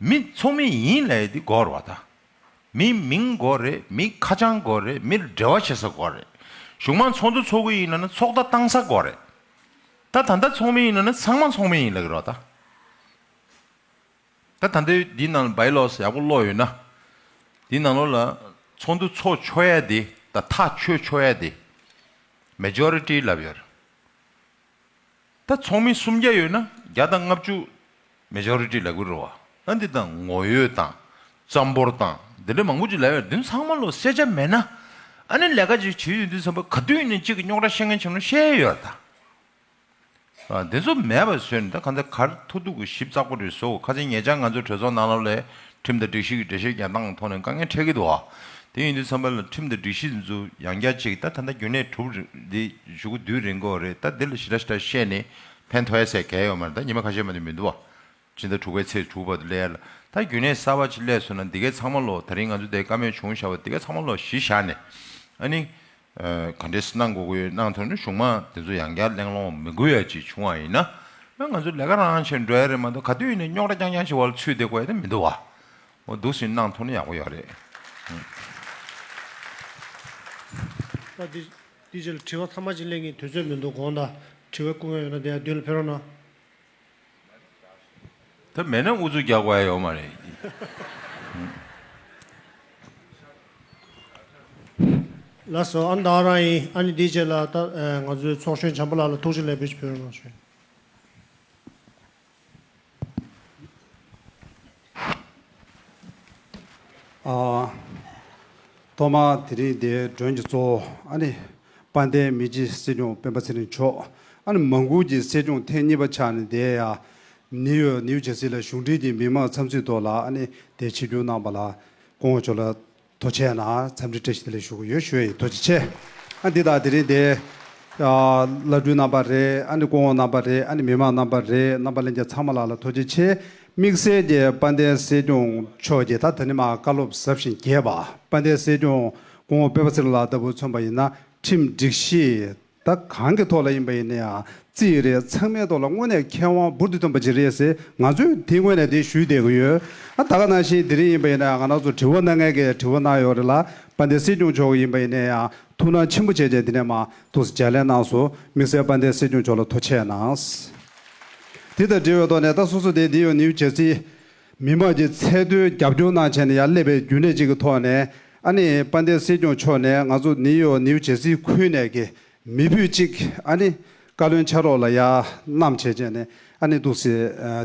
མི་ཚོགས་མི་ཡིན་ལབ་ཡ་དེ་དགོས་རེད་བ། ད་མི་མིང་དགོས་རེད། མི་ཁ་བྱང་དགོས་རེད། མིར་འབྲེལ་བ་བྱེད་ས་དགོས་རེད། གཞུག་མ་ཚོགས་འདུ་ཚོགས་ཀྱི་ཡིན་ན་ན་ཚོགས་བརྡ་བཏང་ས་དགོས་རེད། ད་ད་ལྟ་ཚོགས་མི་ཡིན་ན་ན་ཚང་མ་ཚོགས་མི་ཡིན་ལབ་ཀྱི་རེད་བ། ད། ད་ད་ལྟའི་འདི་ནང་ལ་བྷའི་ལོ་སི་ཡག་པོ་ཀློག་ཡོད་ན། འདི་ནང་ལོགས་ལ་ཚོགས་འདུ་ཚོགས་ཆོག་ཡ་དེ་དང་ཐག་ཆོད་ཆོག་ཡ་དེ་མེ་ཇོ་རི་ཊི་ལབ་ཡོད་རེད། ད་ཚོགས་མི་སུམ་བརྒྱ་ཡོད་ན་བརྒྱ་དང་ལྔ་བཅུ་མེ་ཇོ་རི་ཊི་ལབ་ཀྱི་རེད་བ། ད་འདི་དང་ངོ་ཡོད་དང་རྩམ་ཕོར་དང་འདི་འདྲ་མང་པོ་ཅིག་ལབ་ཡོད་རེད། འདི་ཚང་མ་ལོ་གསལ་ཆ་མེད་ན་ཨ་ནི་ལས་ཀ་ཅིག་བྱེད་ཡོང་དུས་ཙམ་པ་ག་དུས་ཡིན་ནའི་གཅིག་གི་རྙོག་དྲ་བཤད་མཁན་བྱུང་ན་བཤད་ཡ་ཡོད་རེད་ད། ཨ། དེ་ཚོ་མེད་པ་བཟོས་ནས་ད་གང་ལྟར་གར་ཐུག་ཐུག་གི་ཞིབ་ཚགས་པོ་རེད་བཟོ། ཁ་སང་ཉེ་ཆར་ང་ཚོ་གྲོས་ཚོགས་ནང་ལོགས་ལ་ཁྲིམས་དང་སྒྲིག་གཞི་གི་འགྲེལ་བཤད་རྒྱག་སྟངས་ཐོག་ནས་དཀའ་ངལ་འཕྲད་ཀྱི་འདུག་ཨ། དེ་ཡིན་དུས་ཙམ་པ་ལ་ཁྲིམས་དང་སྒྲིག་གཞི་འདི་ཚོ་ཡང་བསྐྱར་ཅིག་ད་ད་ལྟ་རྒྱུན་གནས་གྲུབ་རེད། འདི་གཞུག་གུ་དུས་རིང་གོ་རེད། ད་འདི་ལ་ཞེ་དྲག་ཞེ་དྲག་བཤད་ནས་ཕན་ཐོགས་ཡ་ཟེར་གལ་ཡོད་མ་རེད། ད་ཉི་མ་ཁ་ཤས་མ་གཏོགས་མི་འདུག་བ། ཕྱི་ཟླ་དྲུག་པའི་ཚེས་དྲུག་བར་དུ་སླེབས་ཡ་ལ། ད་རྒྱུན་གནས་གསར་པ་ཅིག་སླེབས་སོང་ན་འདི་གའི་ཚང་མ་ལོ་ད་རིང་ང་ཚོ་འདིར་བཀའ་མོལ་བྱུང་བཞག་པ་འདི་གའི་ཚང་མ་ལོ་གཞི་བཞག་ནས་ཨ་ནི། ག་འདྲས་གནང་དགོས་ཀྱི་ཡོད། གནང་ཐུབ་ན་གཞུང་མང་དེ་ཚོ་ཡང་བསྐྱར་གླེང་སློང་མི་དགོས་ཡ་ཅིག་བྱུང་བ་ཡིན་ན། ང་ཚོ་ལས་ཀ་རང་བྱས་འགྲོ་ཡ་རེད་མ་གཏོགས་ག་དུས་ཡིན་ནའི་རྙོག་དྲ་རྐྱང་རྐྱང་ཞིག་བར་ལ་ཚུད་བསྡད་དགོས་ཡ་དེ་མི་འདུག་བ། འོ་འདུག་སེ་གནང་ཐུབ་ན་ཡག་པོ་ཡོད་རེད། ད་འདི་འདི་རྗེས་ལ་དྲི་བ་ཐ་མ་ཅིག་གླེང་གི་དུས་ཚོད་མི་འདུག་དགོངས་དག་དྲི་བ་བསྐུར་མཁན་ཡོད་ན་དེ་ཡང་མདུན་ལ་ཕེབས་རོགས་གནང་། ད་མེད་ན་ཨུ་ཚུགས་རྒྱག་དགོས་ཡ་ཡོད་མ་རེད། ལགས་སོ། ཨ་ནི་ད་ག་རང་ཡིན། ཨ་ནི་འདིའི་རྗེས་ལ་ད་ཨ་ང་ཚོའི་ཚོགས་གཞོན་བྱམས་པ་ལགས་ལ་ཐུགས་རྗེ་ལེགས་འབུལ་ཞིག་ཕུལ་རོགས་གནང་ཞུ། ཨ། ཐོག་མར་དེ་རིང་འདིའི་མགྲོན་གྱི་གཙོ་བོ་ཨ་ནི་དཔལ་ལྡན་མི་རྗེ་སྲིད་སྐྱོང་སྤེན་པ་ཚེ་རིང་མཆོག་ཨ་ནི་མང་བཀུར་གྱི་སྲིད་སྐྱོང་ཐེངས་གཉིས་པ་ཆགས་ནས་འདིར་ཡ་ནིའུ་ཡོག་ནིའུ་ཇར་སི་ལ་གཞུང་འབྲེལ་གྱི་མི་མང་འཚམས་གཟིགས་ཐོག་ལ་ཨ་ནི་འདིར་ཆིབས་བསྒྱུར་གནང་བ་ལ་སྐུ་ངོ་མཆོག་ལ་ཐུགས་རྗེ་ཆེ་གནང་། འཚམས་འདྲི་བཀྲ་ཤིས་བདེ་ལེགས་ཞུ་གི་ཡོད། ཞུ་ཡ་ཡིན། ཐུགས་རྗེ་ཆེ། ཨ་འདི་དང་དེ་རིང་འདིར་ཨ་བླ་སྤྲུལ་རྣམ་པ་རེད། ཨ་ནི་སྐུ་ངོ་རྣམ་པ་རེད། ཨ་ནི་མི་མང་རྣམ་པ་རེད། རྣམ་པ་ལྷན་རྒྱས་ཚང་མ་ལ་ལ་ཐུགས་རྗེ་ཆེ། དམིགས་བསལ་གྱིས་དཔལ་ལྡན་སྲིད་སྐྱོང་མཆོག་གིས་ད་ད་ནི་མར་བཀའ་སློབ་ཟབ་ཞིང་རྒྱས་པ། དཔལ་ལྡན་སྲིད་སྐྱོང་སྐུ་ངོ་སྤེན་པ་ཚེ་རིང་ལགས་ལྟ་བུ་མཚོན་པ་ཡིན་ན་ཁྲིམས་སྒྲིག་གཞི་ད་གང་གི་ཐོག་ལ་ཡིན་པ་ཡིན་ན་ཡང་རྩིས་རེད། ཚང་མའི་ཐོག་ལ་དངོས་གནས་མཁས་དབང་འབུར་དུ་ཐོན་པ་ཅིག་རེད་ཟེར་ང་ཚོས་དེ་དངོས་གནས་དེ་ཞུས་བསྡད་ཀྱི་ཡོད། ཨ་ད་ག་ནང་བཞིན་དེ་རིང་ཡིན་པ་ཡིན་ན་ཡང་ང་རང་ཚོ་དྲི་བ་གནང་མཁན་གྱིས་དྲི་བ་གནང་ཡོད་རེད་ལ། དཔལ་ལྡན་སྲིད་སྐྱོང་མཆོག་ཡིན་པ་ཡིན་ན་ཡང་ཐུགས་སྣང་ཆེན་པོ་བྱས་བྱས་འདི་ནས་མར་ཐུགས་སུ་ལྗགས་ལན་གནང་སོང་། དམིགས་བསལ་དཔལ་ལྡན་སྲིད་སྐྱོང་མཆོག་ལ་ཐུགས་རྗེ་ཆེ་གནང་། དེ་དང་འབྲེལ་བའི་ཐོག་ནས་ད་སོ་སོ་དེ་འདི་ཡོད་ནིའུ་ཇར་སི་མི་མང་གི་ཚད་མཐོའི་རྒྱབ་སྐྱོར་གནང་བྱས་ནས་ཡར་སླེབས་པའི་རྒྱུན་ལས་ཅིག་གི་ཐོག་ནས་ཨ་ནི་དཔལ་ལྡན་སྲིད་སྐྱོང་མཆོག་ནས་ང་ཚོ་ནིའུ་ཡོག་ནིའུ་ཇར་སི་ཁུལ་ནས་ཀྱི་མི་བུ་གཅིག་ཨ་ནི་བཀའ་བློན་ཕྱག་རོགས་ལ་ཡར་བསྣམས་བྱས་བྱས་ནས་ཨ་ནི་འདུག་སེ་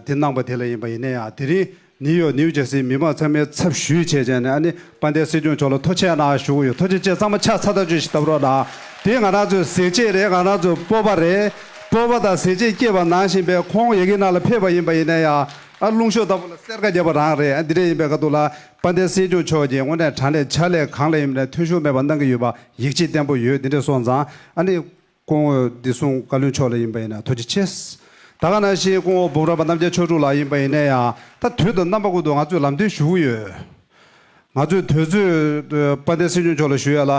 དེ་གནང་པ་དེ་ལ་ཡིན་པ་ཡིན་ན་ཡང་དེ་རིང་ནིའུ་ཡོག་ནིའུ་ཇར་སིའི་མི་མང་ཚང་མའི་ཚབ་ཞུས་བྱས་བྱས་ནས་ཨ་ནི་དཔལ་ལྡན་སྲིད་སྐྱོང་མཆོག་ལ་ཐུགས་རྗེ་ཆེ་གནང་ཞུ་གི་ཡོད། ཐུགས་རྗེ་ཆེ། ཚང་མ་ཕྱག་ཚ་ཐག་ཆོད་ཞིག་བརྡབ་རོགས་གནང་། དེ་ང་རང་ཚོའི་གཟི་བརྗིད་རེད། ང་རང་ཚོའི་སྤོབས་པ་རེད། སྤོབས་པ་དང་གཟི་བརྗིད་སྐྱེས་པ་ནང་བཞིན་པའི་ཁོང་ཡ་གི་ནང་ལ་ཕེབས་པ་ཡིན་པ་ཡིན་ན་ཡང་ཨ་རླུང་གཤོག་ལྟ་བུ་ལ་སེར་ཁ་བརྒྱབ་པ་རང་རེད། ཨ་འདི་འདྲ་ཡིན་པའི་ཁ་ཐུག་ལ་དཔལ་ལྡན་སྲིད་སྐྱོང་མཆོག་གིས་དངོས་གནས་དྲང་གནས་ཕྱག་ལས་གང་ལ་ཡིན་ནའི་འཐུས་ཤོར་མེད་པ་གནང་གི་ཡོད་པ་ཡིད་ཆེས་བརྟན་པོ་ཡོད། འདི་འདྲ་སོང་ཙང་ཨ་ནི། སྐུ་ངོ་བདེ་སྲུང་བཀའ་བློན་མཆོག་ལ་ཡིན་པ་ཡིན་ན་ཐུགས་རྗེ་ཆེ། ད་ག་ནང་བཞིན་སྐུ་ངོ་འབུམ་རམས་པ་རྣམ་རྒྱལ་ཆོས་དྲུག་ལགས་ཡིན་པ་ཡིན་ན་ཡང་ད་དུས་དང་རྣམ་པ་ཀུན་ཏུ་ང་ཚོས་ལམ་སྟོན་ཞུ་གི་ཡོད། ང་ཚོས་དུས་ཚོད་དཔལ་ལྡན་སྲིད་སྐྱོང་མཆོག་ལ་ཞུ་ཡ་ལ་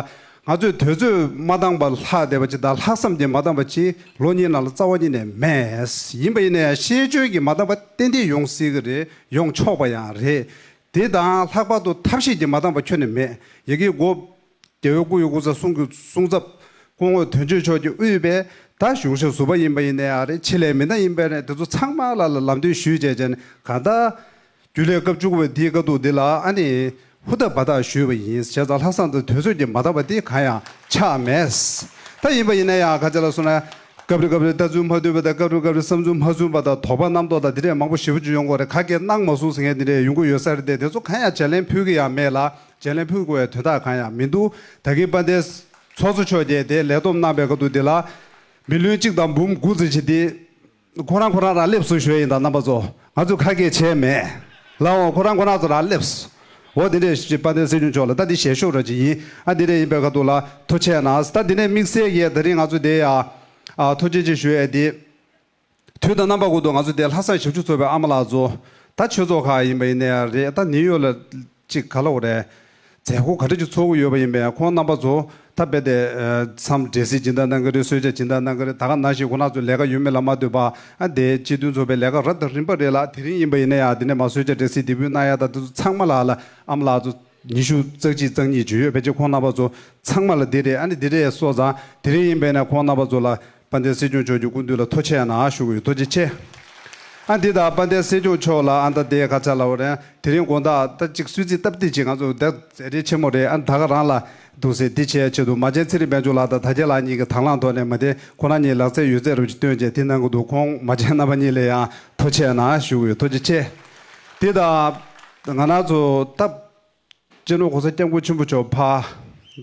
ང་ཚོས་དུས་ཚོད་མ་འདང་པ་ལྷག་བསྡད་པ་ཅིག་དང་ལྷག་བསམ་གྱིས་མ་འདང་པ་ཅིག་ལོ་གཉིས་ནང་ལ་རྩ་བ་ཉིད་ནས་མེད། ཡིན་པ་ཡིན་ན་ཡང་ཤེས་བྱ་གིས་མ་འདང་པ་ཏན་ཏན་ཡོང་སྲིད་ཀྱི་རེད། ཡོང་ཆོག་པ་ཡང་རེད། དེ་དང་ལྷག་པར་དུ་ཐབས་ཤེས་ཀྱིས་མ་འདང་པ་ཁྱོན་ནས་མེད། ཡ་གི་སྒོ་རྒྱལ་བའི་སྐུ་ཡི་སྐུ་ཚབ་གསུང་གི་གསུང་ཚབ་སྐུ་ངོ་དོན་གཅོད་མཆོག་གིས་དབུས་པའི་ད་གཞུང་ཞབས་ཟུར་པ་ཡིན་པ་ཡིན་ན་ཡང་རེད། ཆེད་ལས་མི་སྣ་ཡིན་པ་རེད། དེ་ཚོ་ཚང་མ་ལ་ལ་ལམ་སྟོན་ཞུས་བྱས་བྱས་ནས་གང་ལྟར་རྒྱུན་ལས་སྐབས་བཅུ་དགུ་པའི་འདིའི་བཀའ་འདུག་འདི་ལ་ཨ་ནི་ཧུར་ཐག་འབད་ཐག་ཞུས་པ་ཡིན། བྱས་ཙང་ལྷག་བསམ་དང་དུས་ཚོད་ཀྱིས་མ་འདང་པ་འདི་གང་ཡང་ཆགས་མེད། ད་ཡིན་པ་ཡིན་ན་ཡང་ག་ཚོད་ལ་སོང་ན་སྐབས་རེ་སྐབས་རེ་ལྟ་ཚུལ་མ་མཐུན་པ་དང་སྐབས་རེ་སྐབས་རེ་བསམ་ཚུལ་མ་མཚུངས་པ་དང་དོགས་པ་རྣམ་རྟོག་དང་འདི་འདྲས་མང་པོ་ཞེ་པོ་ཅིག་ཡོང་གི་རེད། ག་གེ་གནང་མ་སོང་ཟེར་མཁན་འདི་འདྲས་ཡོང་གི་ཡོད་ས་རེད་དེ། དེ་ཚོ་གང་ཡང་བརྗེ་ལེན་ཕུལ་གི་ཡང་མེད་ལ། བརྗེ་ལེན་ཕུལ་དགོས་ཡ་དོན་དག་གང་ཡང་མི་འདུག་ད་གིན་དཔལ་ལྡན་ཚོགས་གཙོ་མཆོག་གིས་དེ་ལས་བསྡོམས་གནང་པའི་སྐབས་དུས་འདི་ལ་མི་ལོན་གཅིག་དང་འབུམ་དགུ་ཙམ་ཞིག་དེ་ཁོ་རང་ཁོ་རང་རང་སླེབས་སོང་ཞུ་ཡ་ཡིན། ད་རྣམ་པ་ཚོ་ང་ཚོས་ཁ་གཏད་བྱས་མེད་ལ། འོ་ཁོ་རང་ཁོ་རང་ཚོ་རང་སླེབས། འོ་དེ་འདྲས་ཞིག་དཔལ་ལྡན་སྲིད་སྐྱོང་མཆོག་ལ་ད་འདི་ཞལ་ཤོག་ར་ཅིག་ཡིན། ཨ་འདི་འདྲས་ཡིན་པའི་ཁ་ཐུག་ལ་ཐུགས་རྗེ་གནང་། ད་འདི་ནས་དམིགས་བསལ་གྱིས་ད་རིང་ང་ཚོ་དེ་ཡ་ཨ་ཐུགས་རྗེ་ཆེ་ཞུ་ཡ་དེ། དུས་དང་རྣམ་པ་ཀུན་ཏུ་ང་ཚོ་དེ་ལྷག་བསམ་ཞབས་ཞུ་ཚོགས་པའི་ཨ་མ་ལགས་ཚོ་ད་ཆོས་ཚོགས་ཁག་ཡིན་པ་ཡིན་ནའི་རེད། ད་ནིའུ་ཡོག་ལ་ཅིག་ག་ལབ་དགོས་རེད། མཛད་སྒོ་ག་འདྲ་ཅིག་ཚོགས་ཀྱི་ཡོད་པ་ཡིན་པས་ཁོང་རྣམ་པ་ཚོ་ད་རྦད་དེ་མཚམས་འབྲེལ་གཟིགས་སྦྱིན་བདག་གནང་གི་རེད། གསོལ་ཇ་སྦྱིན་བདག་གནང་གི་རེད། ད་ག་ནང་བཞིན་ཁོང་རྣམ་ཚོ་ལས་ཀ་ཡོད་མེད་ལ་མ་ལྟོས་པ་ཨ་དེ་སྤྱི་མཐུན་ཚོགས་པའི་ལས་ཀ་རབ་དང་རིམ་པ་རེད་ལ། དེ་རིང་ཡིན་པ་ཡིན་ན་ཡང་དེ་ནས་མ་གསོལ་ཇ་འབྲེལ་གཟིགས་འདེགས་འབུལ་གནང་ཡ་ད་དེ་ཚོ་ཚང་མ་ལ་ལ་ཨ་མ་ལགས་ཚོ་ཉི་ཤུ་རྩ་གཅིག་རྩ་གཉིས་ཅིག་ཡོད། ཕལ་ཆེར་ཁོང་རྣམ་པ་ཚོ་ཚང་མ་ལ་འདི་རེད། ཨ་ནི་འདི་རེད་སོང་ཙང་དེ་རིང་ཡིན་པས་ན་ཁོང་རྣམ་པ་ཚོ་ལ་དཔལ་ལྡན་སྲིད་སྐྱོང་མཆོག་གི་སྐུ་མདུན་ལ་ཐུགས་རྗེ་གནང་ཞུ་གི་ཡོད། ཐུགས་རྗེ་ཆེ། ཨ་འདི་དང་དཔལ་ལྡན་སྲིད་སྐྱོང་མཆོག་ལ་ཨ་ད་དེ་ག་ཚ་ལ་བ་རེད། དེ་རིང་དགོང་དག་ད་ཅིག་གསོལ་ཚིགས་སྟབས་བདེ་ཅིག་ང་ཚོ་ད་མཛད་རིས་ཆེན་མོ་རེད། ཨ་ད་ག་རང་ལ་འདུག་སེ་འདི་བྱས་ཆེད་དུ་མ་བྱན་ཚེ་རིང་དཔལ་འབྱོར་ལགས་དང་དར་རྒྱས་ལགས་གཉིས་ཀྱི་དང་བླངས་ཐོག་ནས་མ་དེ་ཁོ་རང་གཉིས་ལག་རྩལ་ཡོད་ཚད་རུ་ཅིག་སྟོན་བྱས་དེ་གནང་གི་འདུག་ཁོང་མ་བྱན་རྣམ་པ་གཉིས་ལ་ཡང་ཐུགས་རྗེ་གནང་ཞུ་གི་ཡོད། ཐུགས་རྗེ་ཆེ། དེ་དང་ང་རང་ཚོ་ད། སྤྱི་ནོར་༸གོང་ས་༸སྐྱབས་མགོན་ཆེན་པོ་མཆོག་ཕར་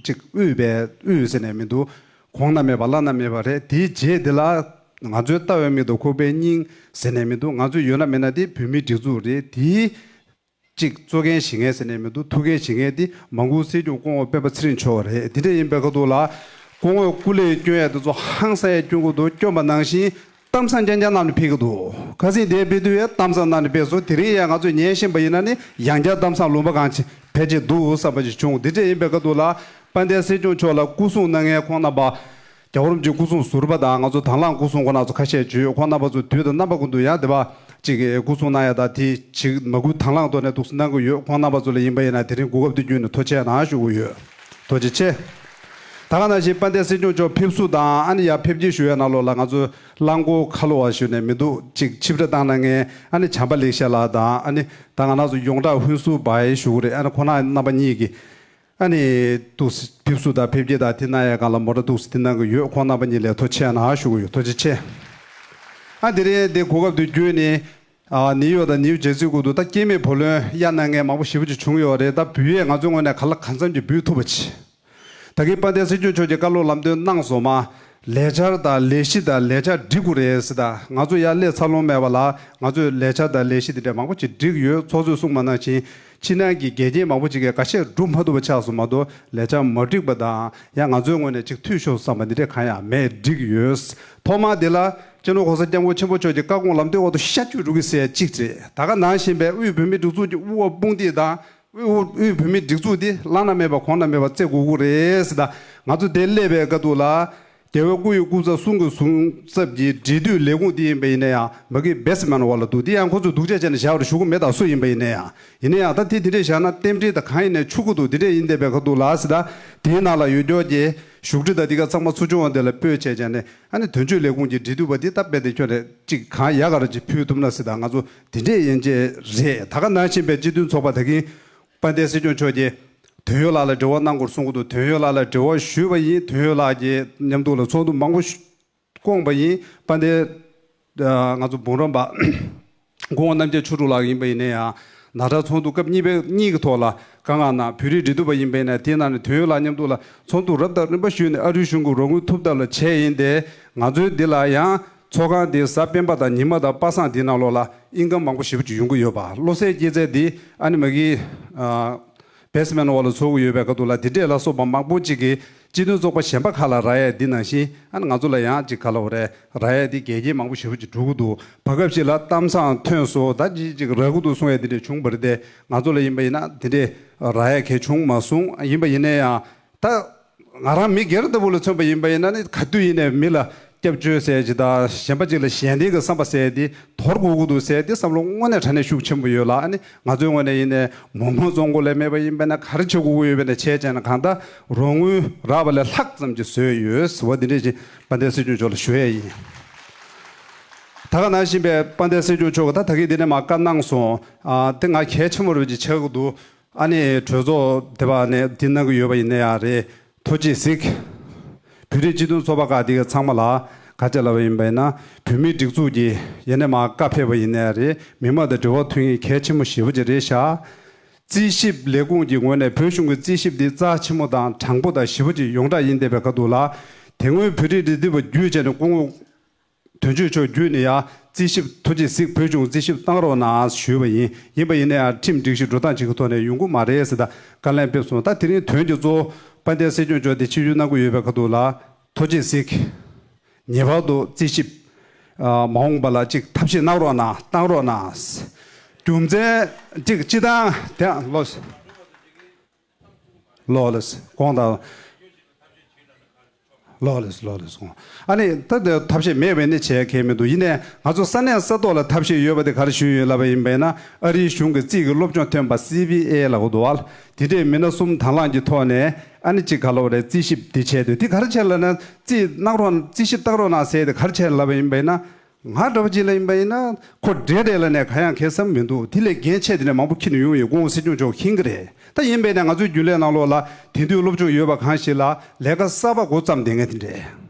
ཅིག་དབུས་པའི་དབུས་ཟེར་ནས་མི་འདུག་གོང་ན་མེད་པ་བླ་ན་མེད་པ་རེད། དེའི་རྗེས་དེ་ལ་ང་ཚོའི་ལྟ་བའི་མིག་ཏུ་ཁོག་པའི་སྙིང་ཟེར་ནས་མི་འདུག་ང་ཚོ་ཡོད་ན་མེད་ན་དེ་བོད་མིའི་སྒྲིག་འཛུགས་རེད། དེའི་ གཅིག་གཙོ་འགན་བཞེས་མཁན་ཟེར་ནས་མི་འདུག་ཐུགས་འགན་བཞེས་མཁན་དེ་མ་དངུལ་སྲིད་སྐྱོང་སྐུ་ངོ་སྤེན་པ་ཚེ་རིང་མཆོག་རེད། དེ་འདྲ་ཡིན་པའི་ཁ་ཐུག་ལ་སྐུ་ངོས་སྐུ་ལས་སྐྱོན་ཡས་དེ་ཚོ་ཧང་སང་ཡས་སྐྱོན་གྱི་འདུག་སྐྱོན་པ་ནང་བཞིན་གཏམ་བཟང་རྐྱང་རྐྱང་གནང་ནས་ཕེབས་ཀྱི་འདུག་ཁ་སང་དེ་ཕེབས་དུས་ཡང་གཏམ་བཟང་གནང་ནས་ཕེབས་སོང་། དེ་རིང་ཡང་ང་ཚོས་ཉན་བཞིན་པ་ཡིན་ན་ནི་ཡང་བསྐྱར་གཏམ་བཟང་ལུང་པ་གང་ཕལ་ཆེར་འདུག་བསམ་པ་ཞིག་བྱུང་། འདི་འདྲ་ཡིན་པའི་ཁ་ཐུག་ལ་དཔལ་ལྡན་སྲིད་སྐྱོང་མཆོག་ལ་སྐུ་སྲུང་གནང་མཁན་ཁོང་རྣམ་པ་རྒྱལ་བ་རིན་པོ་ཆེའི་སྐུ་སྲུང་ཟུར་པ་དང་ང་ཚོ་དང་བླངས་སྐུ་སྲུང་ཁོང་རྣམ་ཚོ་ཁ་ཤས་བརྗོད་ཡོད། ཁོང་རྣམ་པ་ཚོ་དུས་དང་རྣམ་པ་ཀུན་ཏུ་ཡང་དེ་བ་ཅིག་སྐུ་སྲུང་གནང་ཡ་དང་དེ་ཅིག་མ་སྐུལ་དང་བླངས་ཐོག་ནས་འདུག་སེ་གནང་གི་ཡོད། ཁོང་རྣམ་པ་ཚོ་ལ་ཡིན་པ་ཡིན་ན་དེ་རིང་གོ་སྐབས་འདི་བརྒྱུད་ནས་ཐུགས་རྗེ་གནང་ཞུ་གི་ཡོད། ཐུགས་རྗེ་ཆེ། ད་ག་ནང་བཞིན་དཔལ་ལྡན་སྲིད་སྐྱོང་མཆོག་ཕེབས་བསུ་དང་ཨ་ནི་ཡར་ཕེབས་སྐྱེལ་ཞུ་ཡ་ནང་ལོགས་ལ་ང་ཚོ་རླངས་འཁོར་ཁ་ལོ་བ་ཞུ་ནས་མི་འདུག་ཅིག་ཆིབས་ར་བཏང་གནང་མཁན་ཨ་ནི་བྱམས་པ་ལེགས་བཤད་ལགས་དང་ཨ་ནི་ད་ང་རང་ཚོ་ཡོངས་གྲགས་ཧུན་སུར་བའི་ཞུ་གི་རེད། ཨ་ནི་ཁོང་རྣམ་པ་གཉིས་ཀྱིས་ཨ་ནི་འདུག་སེ་ཕེབས་བསུ་དང་ཕེབས་སྐྱེལ་དང་དེ་གནང་ཡ་སྒང་ལ་མོ་ཊ་འདུག་སེ་དེ་གནང་གི་ཡོད། ཁོང་རྣམ་པ་གཉིས་ལ་ཐུགས་རྗེ་གནང་ཞུ་གི་ཡོད། ཐུགས་རྗེ་ཆེ། ཨ་དེ་རིང་དེ་གོ་སྐབས་དེ་བརྒྱུད་ནས་ཨ་ནིའུ་ཡོག་དང་ནིའུ་ཇར་སི་ཁུལ་དུ་ད་སྐྱེ་དམན་བུ་ལོན་གཡར་གནང་མཁན་མང་པོ་ཞེ་པོ་ཅིག་བྱུང་ཡོད་རེད། ད་འབུལ་ཡས་ང་ཚོའི་ངོས་ནས་གང་ལ་གང་འཚམ་གྱིས་འབུལ་ཐུབ་པ་བྱས། ད་གིན་དཔལ་ལྡན་སྲིད་སྐྱོང་མཆོག་གིས་བཀའ་སློབ་ལམ་སྟོན་གནང་སོང་མ། ལས་འཆར་དང་ལས་གཞི་དང་ལས་འཆར་སྒྲིག་དགོས་རེད་ཟེར། ད་ང་ཚོ་ཡར་སླེབས་ཚར་ལོང་མེད་པ་ལ་ང་ཚོས་ལས་འཆར་དང་ལས་གཞི་དེ་འདྲ་མང་པོ་ཅིག་བསྒྲིགས་ཡོད། ཚོགས་གཙོས་གསུངས་པ་ནང་བཞིན་ཕྱི་ནང་གི་འགལ་རྐྱེན་མང་པོ་ཅིག་གིས་འགའ་ཤས་སྒྲུབ་མ་ཐུབ་པ་ཆགས་སོང་མ་གཏོགས་ལས་འཆར་མ་འགྲིག་པ་དང་ཡང་ང་ཚོའི་ངོས་ནས་ཅིག་འཐུས་ཤོར་བསམ་པ་འདི་འདྲ་གང་ཡང་མེད། འགྲིག་ཡོད། ཐོག་མ་དེ་ལ་སྤྱི་ནོར་༸གོང་ས་༸སྐྱབས་མགོན་ཆེན་པོ་མཆོག་གི་བཀའ་དགོངས་ལམ་སྟོན་འོག་ཏུ་ཤར་བསྐྱོད་འགྲོ་གི་ཟེར་གཅིག་རེད། ད་ག་ནང་བཞིན་པའི་དབུས་བོད་མིའི་སྒྲིག་འཛུགས་ཀྱི་དབུ་བ་དཔུང་སྡེ་དང་། དབུས་དབུས་བོད་མིའི་སྒྲིག་འཛུགས་འདི་བླ་ན་མེད་པ་གོང་ན་མེད་པ་བརྩི་དགོས་ཀྱི་རེད་ཟེར། ད་ང་ཚོ་འདིར་སླེབས་པའི་སྐབས་དུས་ལ་རྒྱལ་བའི་སྐུ་ཡི་སྐུ་ཚབ་གསུང་གི་གསུང་ཚབ་ཀྱི་འབྲེལ་མཐུད་ལས་ཁུངས་འདི་ཡིན་པ་ཡིན་ན་ཡང་མ་གི་བེ་སི་མན་ཝ་ལ་འདུག་འདི་ཡང་ཁོ་ཚོས་སྡུག་ཅག་བྱས་ནས་བཞག་པར་ཞུ་གི་མེད། ད་སུ་ཡིན་པ་ཡིན་ན་ཡང་ཡིན་ན་ཡང་ད་དེ་དེ་འདྲས་བཞག་ན་རྟེན་འབྲེལ་དང་གང་ཡིན་ནས་འཆུག་གི་འདུག་འདི་འདྲས་ཡིན་བསྡད་པའི་སྐབས་དུས་ལ་ཟེར། ད་དེའི་ནང་ལ་ཡོད་རྒྱུ་གི་བཞུགས་ཁྲི་དང་འདི་ག་ཚང་མ་ཚུར་བྱུང་བ་འདི་ལ་སྤོས་བྱས་བྱས་ནས་ཨ་ནི་དོན་གཅོད་ལས་ཁུངས་ཀྱི་འབྲེལ་མཐུད་པ་འདི་ད་རྦད་དེ་ཁྱོད་རེ་གཅིག་གང་ཡག་ག་རེ་ཅིག་ཕུལ་ཐུབ་ན་ཟེར། ད་ང་ཚོ་དེ་འདྲས་ཡན་ཆད་རེད། ད་ག་ནང་བཞིན་པའི་སྤྱི་མཐུན་ཚོགས་པ་ད་གིན་དཔལ་ལྡན་སྲིད་སྐྱོང་མཆོག་གིས་དོན་ཡོད་ལགས་ལ་འབྲེལ་བ་གནང་དགོས་གསུང་གི་འདུག་དོན་ཡོད་ལགས་ལ་འབྲེལ་བ་ཞུས་པ་ཡིན། དོན་ཡོད་ལགས་ཀྱི་མཉམ་དུ་ལ་ཚོགས་འདུ་མང་པོ་ཞུ་བསྐོངས་པ་ཡིན། དཔལ་ལྡན་ང་ཚོ་འབུམ་རམས་པ་སྐུ་ངོ་རྣམ་རྒྱལ་ཆོས་དྲུག་ལགས་ཡིན་པ་ཡིན་ན་ཡང་ནཱ་ཊ་ཚོགས་འདུ་སྐབས་གཉིས་པའི་གཉིས་ཀྱི་ཐོག་ལ་བཀའ་མངགས་གནང་། བོད་རིགས་འབྲེལ་མཐུད་པ་ཡིན་པ་ཡིན་ན་དེའི་ནང་ནས་དོན་ཡོད་ལགས་མཉམ་དུ་ལ་ཚོགས་འདུ་རབ་དང་རིམ་པ་ཞུས་ནས་ཨ་རིའི་གཞུང་གི་རོགས་དངུལ་ཐུབ་ཐབས་ལ་བྱས་ཡིན་ཏེ། ང་ཚོའི་འདི་ལ་ཡང་ཚོགས་ཁང་འདི་གཟའ་སྤེན་པ་དང་ཉི་མ་དང་པ་སངས་འདིའི་ནང་ལོགས་ལ་ཨིན་ཀམ་མང་པོ་ཞེ་པོ་ཅིག་ཡོང་གི་ཡོད་པ། བློ་གསལ་སྐྱེད་ཚལ་འདི་ཨ་ནི་མ་གི་ཨ་བེ་སི་མན་ཝ་ལ་ཚོགས་ཀྱི་ཡོད་པའི་སྐབས་དུས་ལ་འདི་འདྲས་ལ་སོགས་པ་མང་པོ་ཅིག་གིས་སྤྱི་མཐུན་ཚོགས་པ་གཞན་པ་ཁག་ལ་རག་ཡས་འདི་ནང་བཞིན་ཨ་ནི་ང་ཚོ་ལ་ཡང་ཅིག་ག་ལ་འོ་རེད། རག་ཡས་འདི་འགལ་རྐྱེན་མང་པོ་ཞེ་པོ་ཅིག་འགྲོ་གི་འདུག་བར་སྐབས་ཤིག་ལ་གཏམ་བཟང་ཐོན་སོང་། ད་ཅིག་ཅིག་རག་གི་འདུག་གསུང་ཡས་འདི་འདྲས་བྱུང་བ་རེད་དེ། ང་ཚོ་ལ་ཡིན་པ་ཡིན་ན་འདི་འདྲས་རག་ཡས་གལ་བྱུང་མ་སོང་། ཡིན་པ་ཡིན་ན་ཡང་ད་ང་རང་མི་སྒེར་ལྟ་བུ་ལ་མཚོན་པ་ཡིན་པ་ཡིན་ན་ནི་ག་དུས་ཡིན་ནའི་མི་ལ་སྐྱབས་བཅོལ་ཟེར་གྱི་དང་གཞན་པ་ཅིག་ལ་ཞལ་འདེབས་ཀྱི་བསམ་པ་ཟེར་འདི་དོར་དགོས་ཀྱི་འདུག་ཟེར་འདི་བསམ་བློ་དངོས་གནས་དྲང་གནས་ཤུགས་ཆེན་པོ་ཡོད་ལ། ཨ་ནི་ང་ཚོའི་ངོས་ནས་ཡིན་ནའི་མོག་མོག་བཙོང་དགོས་ལས་མེད་པ་ཡིན་པས་ན་ག་རེ་བྱེད་དགོས་ཀྱི་ཡོད་པས་ན་བྱས་བྱས་ན་གང་ལྟར་རོགས་དངུལ་རག་པ་ལས་ལྷག་ཙམ་ཅིག་བཟོས་ཡོད་ཟེར་བ་འདི་འདྲས་ཅིག་དཔལ་ལྡན་སྲིད་སྐྱོང་མཆོག་ལ་ཞུ་ཡས་ཡིན། ད་ག་ནང་བཞིན་པའི་དཔལ་ལྡན་སྲིད་སྐྱོང་མཆོག་གིས་ད་ད་གིན་འདི་ནས་མར་བཀའ་གནང་སོང་། ཨ་དེ་ང་གལ་ཆེན་པོ་རེད་ཅིག་ཆགས་ཀྱི་འདུག་ཨ་ནི་གྲོས་ཚོགས་དེ་བ་ནས་འདི་གནང་གི་ཡོད་པ་ཡིན་ན་ཡང་རེད། ཐུགས་རྗེས་གཟིགས། བོད་རིགས་སྤྱི་མཐུན་ཚོགས་པ་ཁག་འདི་ག་ཚང་མ་ལ་ག་ཅི་ལབ་པ་ཡིན་པ་ཡིན་ན་བོད་མིའི་སྒྲིག་འཛུགས་ཀྱི་ཡེ་ནས་མར་བཀའ་ཕེབས་པ་ཡིན་ན་ཡང་རེད། མི་མང་དང་འབྲེལ་བ་མཐུད་མཁན་གལ་ཆེན་པོ་ཞེ་པོ་ཅིག་རེད་ཤག་རྩིས་ཞིབ་ལས་ཁུངས་ཀྱི་ངོས་ནས་བོད་གཞུང་གི་རྩིས་ཞིབ་འདི་རྩ་ཆེན་པོ་དང་དྲང་པོ་དང་ཞེ་པོ་ཅིག་ཡོངས་གྲགས་ཡིན་བསྡད་པའི་ཁ་ཐུག་ལ། དེ་སྔོན་བོད་རིགས་འབྲེལ་མཐུད་པ་བརྒྱུད་བྱས་ནས་སྐུ་ངོ་དོན་གཅོད་མཆོག་བརྒྱུད་ནས་ཡང་རྩིས་ཞིབ་ཐུགས་རྗེས་གཟིགས། བོད་གཞུང་རྩིས་ཞིབ་བཏང་རོགས་གནང་ཞུས་པ་ཡིན། ཡིན་པ་ཡིན་ན་ཡང་ཁྲིམས་སྒྲིག་གཞི་འགྲོ་སྟངས་གཅིག་གི་ཐོག་ནས་ཡོང་གི་མ་རེད་ཟེར་ད་བཀའ་ལན་ཕེབས་སོང་། ད་དེ་རིང་དོན་གྱི་གཙོ་བོ་དཔལ་ལྡན་སྲིད་སྐྱོང་མཆོག་དེ་ཆིབས་བསྒྱུར་གནང་གི་ཡོད་པའི་ཁ་ཐུག་ལ་ཐུགས་རྗེས་གཟིགས། ངེས་པར་དུ་རྩིས་ཞིབ་ཨ་མ་འོངས་པ་ལ་ཅིག་ཐབས་ཤེས་གནང་རོགས་གནང་། བཏང་རོགས་གནང་། རྒྱུ་མཚན་ཅིག་སྤྱི་བཏང་དེ་ལོ། ལོག་ལེས་དགོངས་དག་ལོག་ལེས་ལོག་ལེས་དགོངས། ཨ་ནི་ད་ལྟ་ཐབས་ཤེས་མེད་པས་ནི་བྱས་ཁེལ་མི་འདུག་ཡིན་ནའི་ང་ཚོ་ས་གནས་ས་ཐོག་ལ་ཐབས་ཤེས་ཡོད་པ་དེ་ག་རེ་ཞུས་ཡོད་ལབ་པ་ཡིན་པས་ན། ཨ་རིའི་གཞུང་གི་རྩིས་ཀྱི་སློབ་སྦྱོང་ཐོན་པ་སི་བི་ཨེ་ལབ་དགོས་འདུག་བ། དེ་འདྲས་མི་སྣ་གསུམ་དང་བླངས་ཀྱི་ཐོག་ནས་ཨ་ནི་གཅིག་ག་ལབ་རེད། རྩིས་ཞིབ་འདི་བྱས་དུས་དེ་ག་རེ་བྱས་ལབ་ན། རྩིས་གནང་རོགས་རྩིས་ཞིབ་བཏང་རོགས་གནང་ཟེར་དེ་ག་རེ་བྱས་ལབ་པ་ཡིན་པས་ན། ང་འདྲ་བ་ཅིག་ལ་ཡིན་པ་ཡིན་ན་ཁོ་འདྲེ་འདྲེ་ལ་ནས་ག་ཡང་གེ་བསམ་མི་འདུག་དེ་ལས་རྒན་ཆེ་དེ་ནས་མང་པོ་ཁྱེར་ནས་ཡོང་ཡོད། སྐུ་ངོ་སྲིད་སྐྱོང་མཆོག་མཁྱེན་གྱི་རེད། ད་ཡིན་པས་ན་ང་ཚོའི་རྒྱུན་ལས་ནང་ལོགས་ལ་དེང་དུས་སློབ་སྦྱོང་ཡོད་པ་གང་ཞིག་ལ་ལས་ཀ་གསར་པ་འགོ་བརྩམས་བསྡད་མཁན་དེ་འདྲས།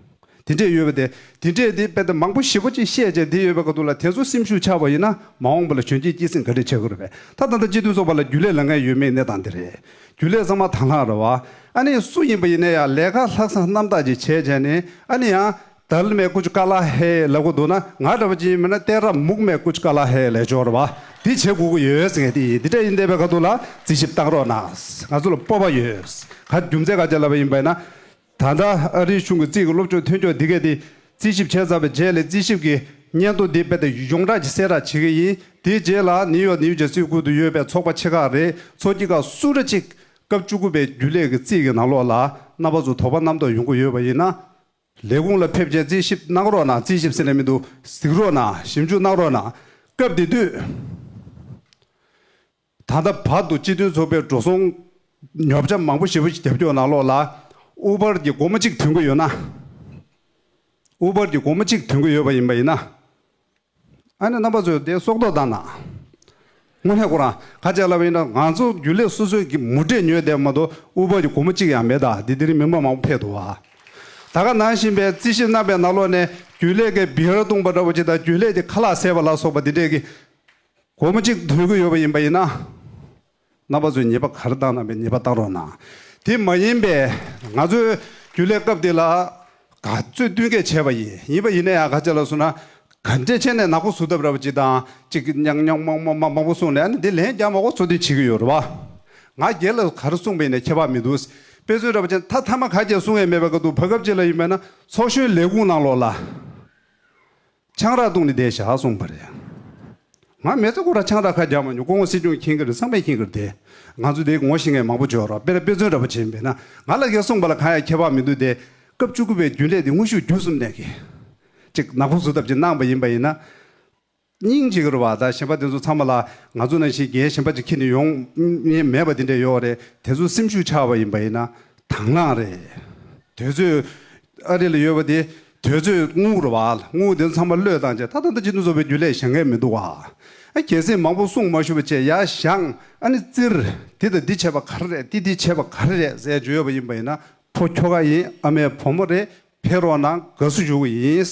དེ་འདྲས་ཡོད་པ་དེ་དེ་འདྲས་དེ་དཔེ་དེ་མང་པོ་ཞེ་པོ་ཅིག་བཤད་བྱས་དེ་ཡོད་པའི་ཁ་ཐུག་ལ་དེ་ཚོ་སེམས་ཤུགས་ཆག་པ་ཡིན་ན་མ་འོངས་པ་ལ་གཞོན་སྐྱེས་སྐྱེད་སྲིང་ག་འདྲས་བྱེད་དགོས་རེད་པས། ད་ད་ལྟ་སྤྱི་མཐུན་ཚོགས་པ་ལ་རྒྱུན་ལས་ལངས་མཁན་ཡོད་མེད་གནས་སྟངས་དེ་རེད། རྒྱུན་ལས་ཚང་མ་དང་བླངས་རེད་བ། ཨ་ནི་སུ་ཡིན་པ་ཡིན་ན་ཡང་ལས་ཀ་ལྷག་བསམ་རྣམ་དག་ཅིག་བྱས་བྱས་ནས་ཨ་ནི་ཡང་། दल में कुछ काला है ལབ་གི་འདུག་ན། ང་འདྲ་པོ་ཅིག་ཡིན་ན་तेरा मुख में कुछ काला है ལབ་ཆོག་རེད་པ། དེ་བྱེད་དགོས་ཀྱི་ཡོད་ཟེར་མཁན་དེ་ཡིན། དེ་འདྲ་ཡིན་བསྡད་པའི་ཁ་ཐུག་ལ་རྩིས་ཞིབ་བཏང་རོགས་གནང་། ང་ཚོ་ལ་སྤོབས་པ་ཡོད། ག་རྒྱུ་མཚན་ག་ཅི་ལབ་པ་ཡིན་པ་ཡིན་ན། ད་ལྟ་ཨ་རིའི་གཞུང་གི་རྩིས་ཀྱི་སློབ་སྦྱོང་ཐོན་ཆོག་འདི་གས་དེ་རྩིས་ཞིབ་བྱས་ཚར་བའི་རྗེས་ལ་རྩིས་ཞིབ་ཀྱི་སྙན་ཐོ་འདི་དཔེ་དེ་ཡོངས་གྲགས་ཀྱི་གསལ་བསྒྲགས་བྱེད་ཀྱི་ཡིན། དེའི་རྗེས་ལ་ནིའུ་ཡོག་ནིའུ་ཇར་སིའི་ཁུལ་དུ་ཡོད་པའི་ཚོགས་པ་ཆེ་ཁག་རེད། ཚོགས་སྐྱིད་ཁག་སུ་འདྲ་ཅིག་སྐབས་བཅུ་དགུ་པའི་རྒྱུན་ལས་ཀྱི་རྩིས་ཀྱི་ནང་ལོགས་ལ་རྣམ་པ་ཚོ་དོགས་པ་རྣམ་རྟོག་ཡོང་གི་ཡོད་པ་ཡིན་ན། ལས་ཁུངས་ལ་ཕེབས་བྱས་རྩིས་ཞིབ་གནང་རོགས་གནང་། རྩིས་ཞིབ་ཟེར་ན་མི་འདུག་གཟིགས་རོགས་གནང་། ཞིབ་འཇུག་གནང་རོགས་གནང་། སྐབས་དེ་དུས་ད་ལྟ་བར་དུ་སྤྱི་མཐུན་ཚོགས་པའི་འགྲོ་སོང་ཉོ་ཆ་མང་པོ་ཞེ་པོ་ཞིག་རྒྱབ་སྐྱོར་ནང་ལོགས་ལ་ཨུ་བར་གྱི་སྒོར་མོ་གཅིག་ཐོན་གྱི་ཡོད་ན། ཨུ་བར་གྱི་སྒོར་མོ་གཅིག་ཐོན་གྱི་ཡོད་པ་ཡིན་པ་ཡིན་ན། ཨ་ནི་རྣམ་པ་ཚོས་དེ་སྲོག་ཐོག་བཏང་ན། དངོས་གནས་ཁོ་རང་ཁ་ཆེ་ལབ་པ་ཡིན་ན་ང་ཚོ་རྒྱུན་ལས་སོ་སོའི་གི་མུ་འབྲེལ་ཉོས་བསྡད་མ་གཏོགས་ཨུ་བར་གྱི་སྒོར་མོ་གཅིག་ཡང་མེད། ད་འདི་དེ་རིང་མི་མང་མང་པོ་ཕེབས་འདུག་བ། ད་ག་ནང་བཞིན་པའི་རྩིས་ཞིབ་གནང་པའི་ནང་ལོགས་ནས་རྒྱུན་ལས་ཀྱི་བི་ཧར་བཏུང་པ་འདྲ་བོ་ཅིག་དང་རྒྱུན་ལས་ཀྱི་ཁ་ལག་བཟས་པ་ལ་སོགས་པ་འདི་འདྲས་ཀྱི་སྒོར་མོ་གཅིག་ཐོན་གྱི་ཡོད་པ་ཡིན་པ་ཡིན་ན། རྣམ་པ་ཚོས་ཉེས་པ་ག་རེ་བཏང་ན་མེད། ཉེས་པ་བཏང་རོགས་གནང་། དེ་མ་ཡིན་པའི་ང་ཚོའི་རྒྱུན་ལས་སྐབས་དེ་ལ་ག་ཚོད་བསྟུན་མཁས་བྱས་པ་ཡིན། ཡིན་པ་ཡིན་ན་ཡང་ག་ཅི་ལ་སོང་ན། ག་འདྲས་བྱས་ནས་ནག་པོ་བཟོ་ཐབས་འདྲ་བོ་ཅིག་དང་ཅིག་ཉག་ཉག་མང་མང་མང་མང་པོ་གསུངས་ནས། ཨ་ནི་འདི་ལན་རྒྱག་མ་དགོས་ཚོད་འདི་བྱེད་ཀྱི་ཡོད་རེད་བ། ང་སྒེར་ལ་ག་རེ་གསུངས་པ་ཡིན་ན་ཁྱད་པར་མི་འདུག་དཔེ་མཚོན་འདྲ་བོ་ཅན་ཐ་ཐ་མ་ག་རེ་གསུང་ཡས་མེད་པའི་སྐབས་དུ་བར་སྐབས་ཅིག་ལ་ཡིན་པས་ན་ཚོགས་གཞོན་ལས་ཁུངས་ནང་ལོགས་ལ་ཆང་རག་བཏུང་ནས་བསྡད་བཞག་གསུངས་པ་རེད། ང་མི་ཚེ་ཁོ་རང་ཆང་རག་ཁ་རྒྱག་མ་མྱོང་། སྐུ་ངོ་སྲིད་སྐྱོང་མཁྱེན་གྱི་རེད། ཚང་མས་མཁྱེན་གྱི་རེད་དེ། ང་ཚོ་དེ་ངོ་ཤེས་མཁན་མང་པོ་ཅིག་ཡོད་རེད། དཔེར་ན་དཔེ་མཚོན་འདྲ་པོ་བྱས་པས་ན་ང་ལ་གས་གསུངས་པ་ལ་གང་ཡང་ཁྱད་པར་མི་འདུག་སྟེ། སྐབས་བཅུ་དགུ་པའི་རྒྱུན་ལས་དེ་དངོས་ཤུགས་བརྒྱུད་གསུམ་ནས་གི་ཅིག་ནག་པོ་བཟོ་ཐབས་ཅིག་གནང་པ་ཡིན་པ་ཡིན་ན། སྙིང་རྗེ་གི་རེད་བ། ད་གཞན་པ་དེ་ཚོ་ཚང་མ་ལ་ང་ཚོ་ནང་བཞིན་འགན་གཞན་པ་ཅིག་འཁྱེར་ནས་ཡོང་མེད་པ་དེ་འདྲ་ཡོད་རེད། དེ་ཚོ་སེམས་ཤུགས་ཆག་པ་ཡིན་པ་ཡིན་ན་དང་བླངས་རེད། དུས་ཚོད་ཨ་རི་ལ་ཡོད་པ་དེ་དུས་ཚོད་དངུལ་རེད་བ། དངུལ་དེ་ཚོ་ཚང་མ་བློས་བཏང་བྱས། ད་ད་ལྟ་སྤྱི་མཐུན་ཚོགས་པའི་རྒྱུན་ལས་བཞེངས་མཁན་མི་འདུག་བ། ཨ་གལ་སྲིད་མང་པོ་གསུང་མ་ཤོར་བ་བྱས་ཡར་བཞེངས། ཨ་ནི་བཙིར། དེ་དང་འདི་བྱས་པ་ག་རེ་རེད། དེ་འདི་བྱས་པ་ག་རེ་རེད་ཟེར་བརྗོད་ཡོད་པ་ཡིན་པ་ཡིན་ན། ཕོ་ཁྱོ་ག་ཡིན། ཨ་མའི་བུ་མོ་རེད། ཕེབས་རོགས་གནང་། དགའ་བསུ་ཞུ་གི་ཡིན།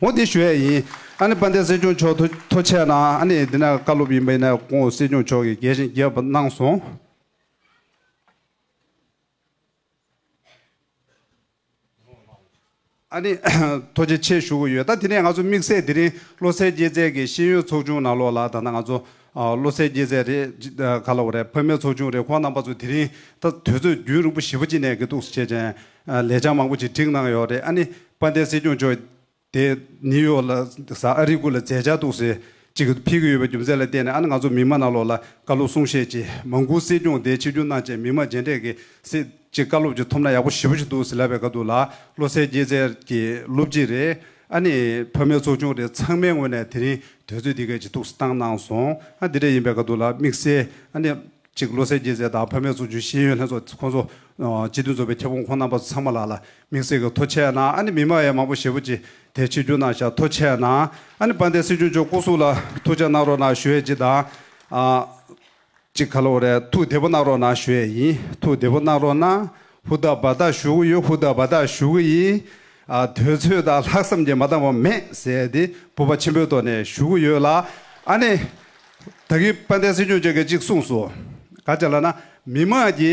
འོ་དེ་ཞུ་ཡས་ཡིན། ཨ་ནི་དཔལ་ལྡན་སྲིད་སྐྱོང་མཆོག་ཐུགས་ཐུགས་རྗེ་གནང་། ཨ་ནི་འདི་ན་བཀའ་སློབ་ཡིན་པ་ཡིན་ན་སྐུ་ངོ་སྲིད་སྐྱོང་མཆོག་གིས་རྒྱས་ཤིང་རྒྱས་པ་གནང་སོང་། ཨ་ནི་ཐུགས་རྗེ་ཆེ་ཞུ་གི་ཡོད། ད་དེ་ནས་ང་ཚོ་དམིགས་བསལ་དེ་རིང་བློ་གསལ་དགྱེས་མཛད་ཀྱི་ཤེས་ཡོན་ཚོགས་ཆུང་ནང་ལོགས་ལ། ད་ནང་ང་ཚོ་ཨ་བློ་གསལ་དགྱེས་མཛད་རེད། ཨ་ག་ལ་བ་རེད། ཕ་མའི་ཚོགས་ཆུང་རེད། ཁོང་རྣམ་པ་ཚོ་དེ་རིང་ད་དུས་ཚོད་རྒྱུན་རིང་པོ་ཞེ་པོ་ཅིག་ནས་གི་འདུག་སེ་བྱས་ཙང་ལས་བྱང་མང་པོ་ཅིག་བསྒྲིགས་གནང་ཡོད་རེད། ཨ་ནི་དཔལ་ལྡན་སྲིད་སྐྱོང་མཆོག་དེ་ནིའུ་ཡོག་ལ་ས་ཨ་རི་ཁུལ་ལ་མཛད་འཆར་འདུག་སེ་ཅིག་ཕེབས་ཀྱི་ཡོད་པའི་རྒྱུ་མཚན་ལ་བརྟེན་ནས། ཨ་ནི་ང་ཚོ་མི་མང་ནང་ལོགས་ལ་བཀའ་སློབ་གསུང་བཤད་ཅིག་མང་ཁུལ་སྲིད་སྐྱོང་དེ་ཆིབས་བསྒྱུར་གནང་བྱས་མི་མང་མཇལ་འཕྲད་ཀྱི་སྲིད་ཅིག་བཀའ་སློབ་ཅིག་ཐོབ་ན་ཡག་པོ་ཞེ་པོ་ཅིག་འདུག་ཟེར་ལབ་པའི་སྐབས་དུ་ལ། བློ་གསལ་དགྱེས་མཛད་ཀྱི་སློབ་སྤྱི་རེད། ཨ་ནི་ཕ་མའི་ཚོགས་ཆུང་རེད། ཚང་མའི་ངོས་ནས་དེ་རིང་དུས་ཚོད་འདི་གས་ཅིག་ཐུགས་སུ་བཏང་གནང་སོང་། ཨ་འདི་འདྲ་ཡིན་པའི་སྐབས་དུ་ལ་དམིགས་བསལ་ཨ་ནི་ཅིག་བློ་གསལ་དགྱེས་མཛད་དང་ཕ་མའི་ཚོགས་ཆུང་ཤེས་ཡོན་ལྷན་ཚོགས་ཁོང་ཚོ་ཨ་སྤྱི་མཐུན་ཚོགས་པའི་ཁྱབ་ཁོངས་ཁོང་རྣམ་པ་ཚོ་ཚང་མ་ལ་ལ་དམིགས་བསལ་གྱི་ཐུགས་རྗེ་གནང་། ཨ་ནི་མི་མང་ཡང་མང་པོ་ཞེ་པོ་ཅིག་དེ་ཆིབས་བསྒྱུར་གནང་བཞག་ཐུགས་རྗེ་གནང་། ཨ་ནི་དཔལ་ལྡན་སྲིད་སྐྱོང་མཆོག་སྐུ་གཟུགས་ལ་ཐུགས་རྗེ་གནང་རོགས་གནང་ཞུ་ཡས་ཅིག་དང་། ཨ། ཅིག་ག་ལོ་རེད། ཐུགས་བདེ་པོ་གནང་རོགས་གནང་ཞུ་ཡས་ཡིན། ཐུགས་བདེ་པོ་གནང་རོགས་གནང་། ཧུར་ཐག་འབད་ཐག་ཞུ་གི་ཡོད། ཧུར་ཐག་འབད་ཐག་ཞུ་གི་ཡིན། ཨ་དུས་ཚོད་དང་ལྷག་བསམ་གྱིས་མ་འདང་བ་མེད་ཟེར་ཏེ་སྤོབས་པ་ཆེན་པོའི་ཐོག་ནས་ཞུ་གི་ཡོད་ལ། ཨ་ནི་ད་གིན་དཔལ་ལྡན་སྲིད་སྐྱོང་མཆོག་གིས་ཅིག་གསུངས་སོང་། ག་ཅི་ལབ་ན་མི་མང་གི་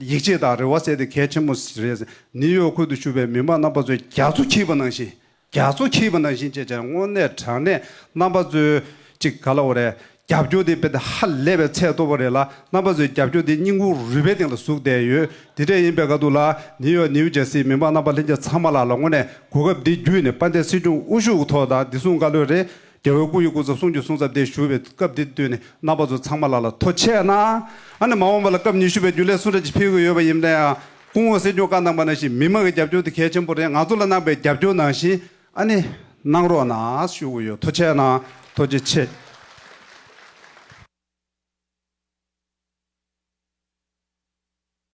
ཡིད་ཆེས་དང་རེ་བ་ཟེར་དེ་གལ་ཆེན་པོ་རེད། ནིའུ་ཡོག་ཁུལ་དུ་བཞུགས་པའི་མི་མང་རྣམ་པ་ཚོས་རྒྱ་མཚོ་འཁྱིལ་བ་ནང་བཞིན། རྒྱ་མཚོ་འཁྱིལ་བ་ནང་བཞིན་བྱས་བྱས་དངོས་གནས་དྲང་གནས་རྣམ་པ་ཚོས་ཅིག་ག་ལབ་དགོས་རེད། རྒྱབ་སྐྱོར་དེ་དཔེ་དེ་ཧ་ལས་པའི་ཚད་མཐོ་པོ་རེད་ལ། རྣམ་པ་ཚོས་རྒྱབ་སྐྱོར་དེ་སྙིང་ཁུང་རུས་པའི་སྟེང་ལ་ཟུག་བསྡད་ཡོད། དེ་འདྲ་ཡིན་པའི་སྐབས་དུ་ལ་ནིའུ་ཡོག་ནིའུ་ཇར་སིའི་མི་མང་རྣམ་པ་ལྷན་རྒྱས་ཚང་མ་ལ་ལ་དངོས་གནས་གོ་སྐབས་འདི་བརྒྱུད་ནས་དཔལ་ལྡན་སྲིད་སྐྱོང་དབུ་བཞུགས་ཐོག་དང་བདེ་སྲུང་བཀའ་བློན་རེད། རྒྱལ་བའི་སྐུ་ཡི་སྐུ་ཚབ་གསུང་གི་གསུང་ཚབ་དེ་ཞུ་བའི་སྐབས་འདི་བསྟུན་ནས་རྣམ་པ་ཚོ་ཚང་མ་ལ་ལ་ཐུགས་རྗེ་གནང་། ཨ་ནི་མ་འོངས་པ་ལ་སྐབས་ཉི་ཤུ་པའི་རྒྱུན་ལས་སུ་འདྲ་ཅིག་ཕེབས་ཀྱི་ཡོད་པ་ཡིན་ན་ཡང་། སྐུ་ངོ་སྲིད་སྐྱོང་བཀའ་གནང་པ་ནང་བཞིན་མི་མང་གི་རྒྱབ་སྐྱོར་དེ་གལ་ཆེན་པོ་རེད། ང་ཚོ་ལ་གནང་པའི་རྒྱབ་སྐྱོར་ནང་བཞིན་ཨ་ནི་གནང་རོགས་གནང་ཞུ་གི་ཡོད། ཐུགས་རྗེ་གནང་། ཐུགས་རྗེ་ཆེ།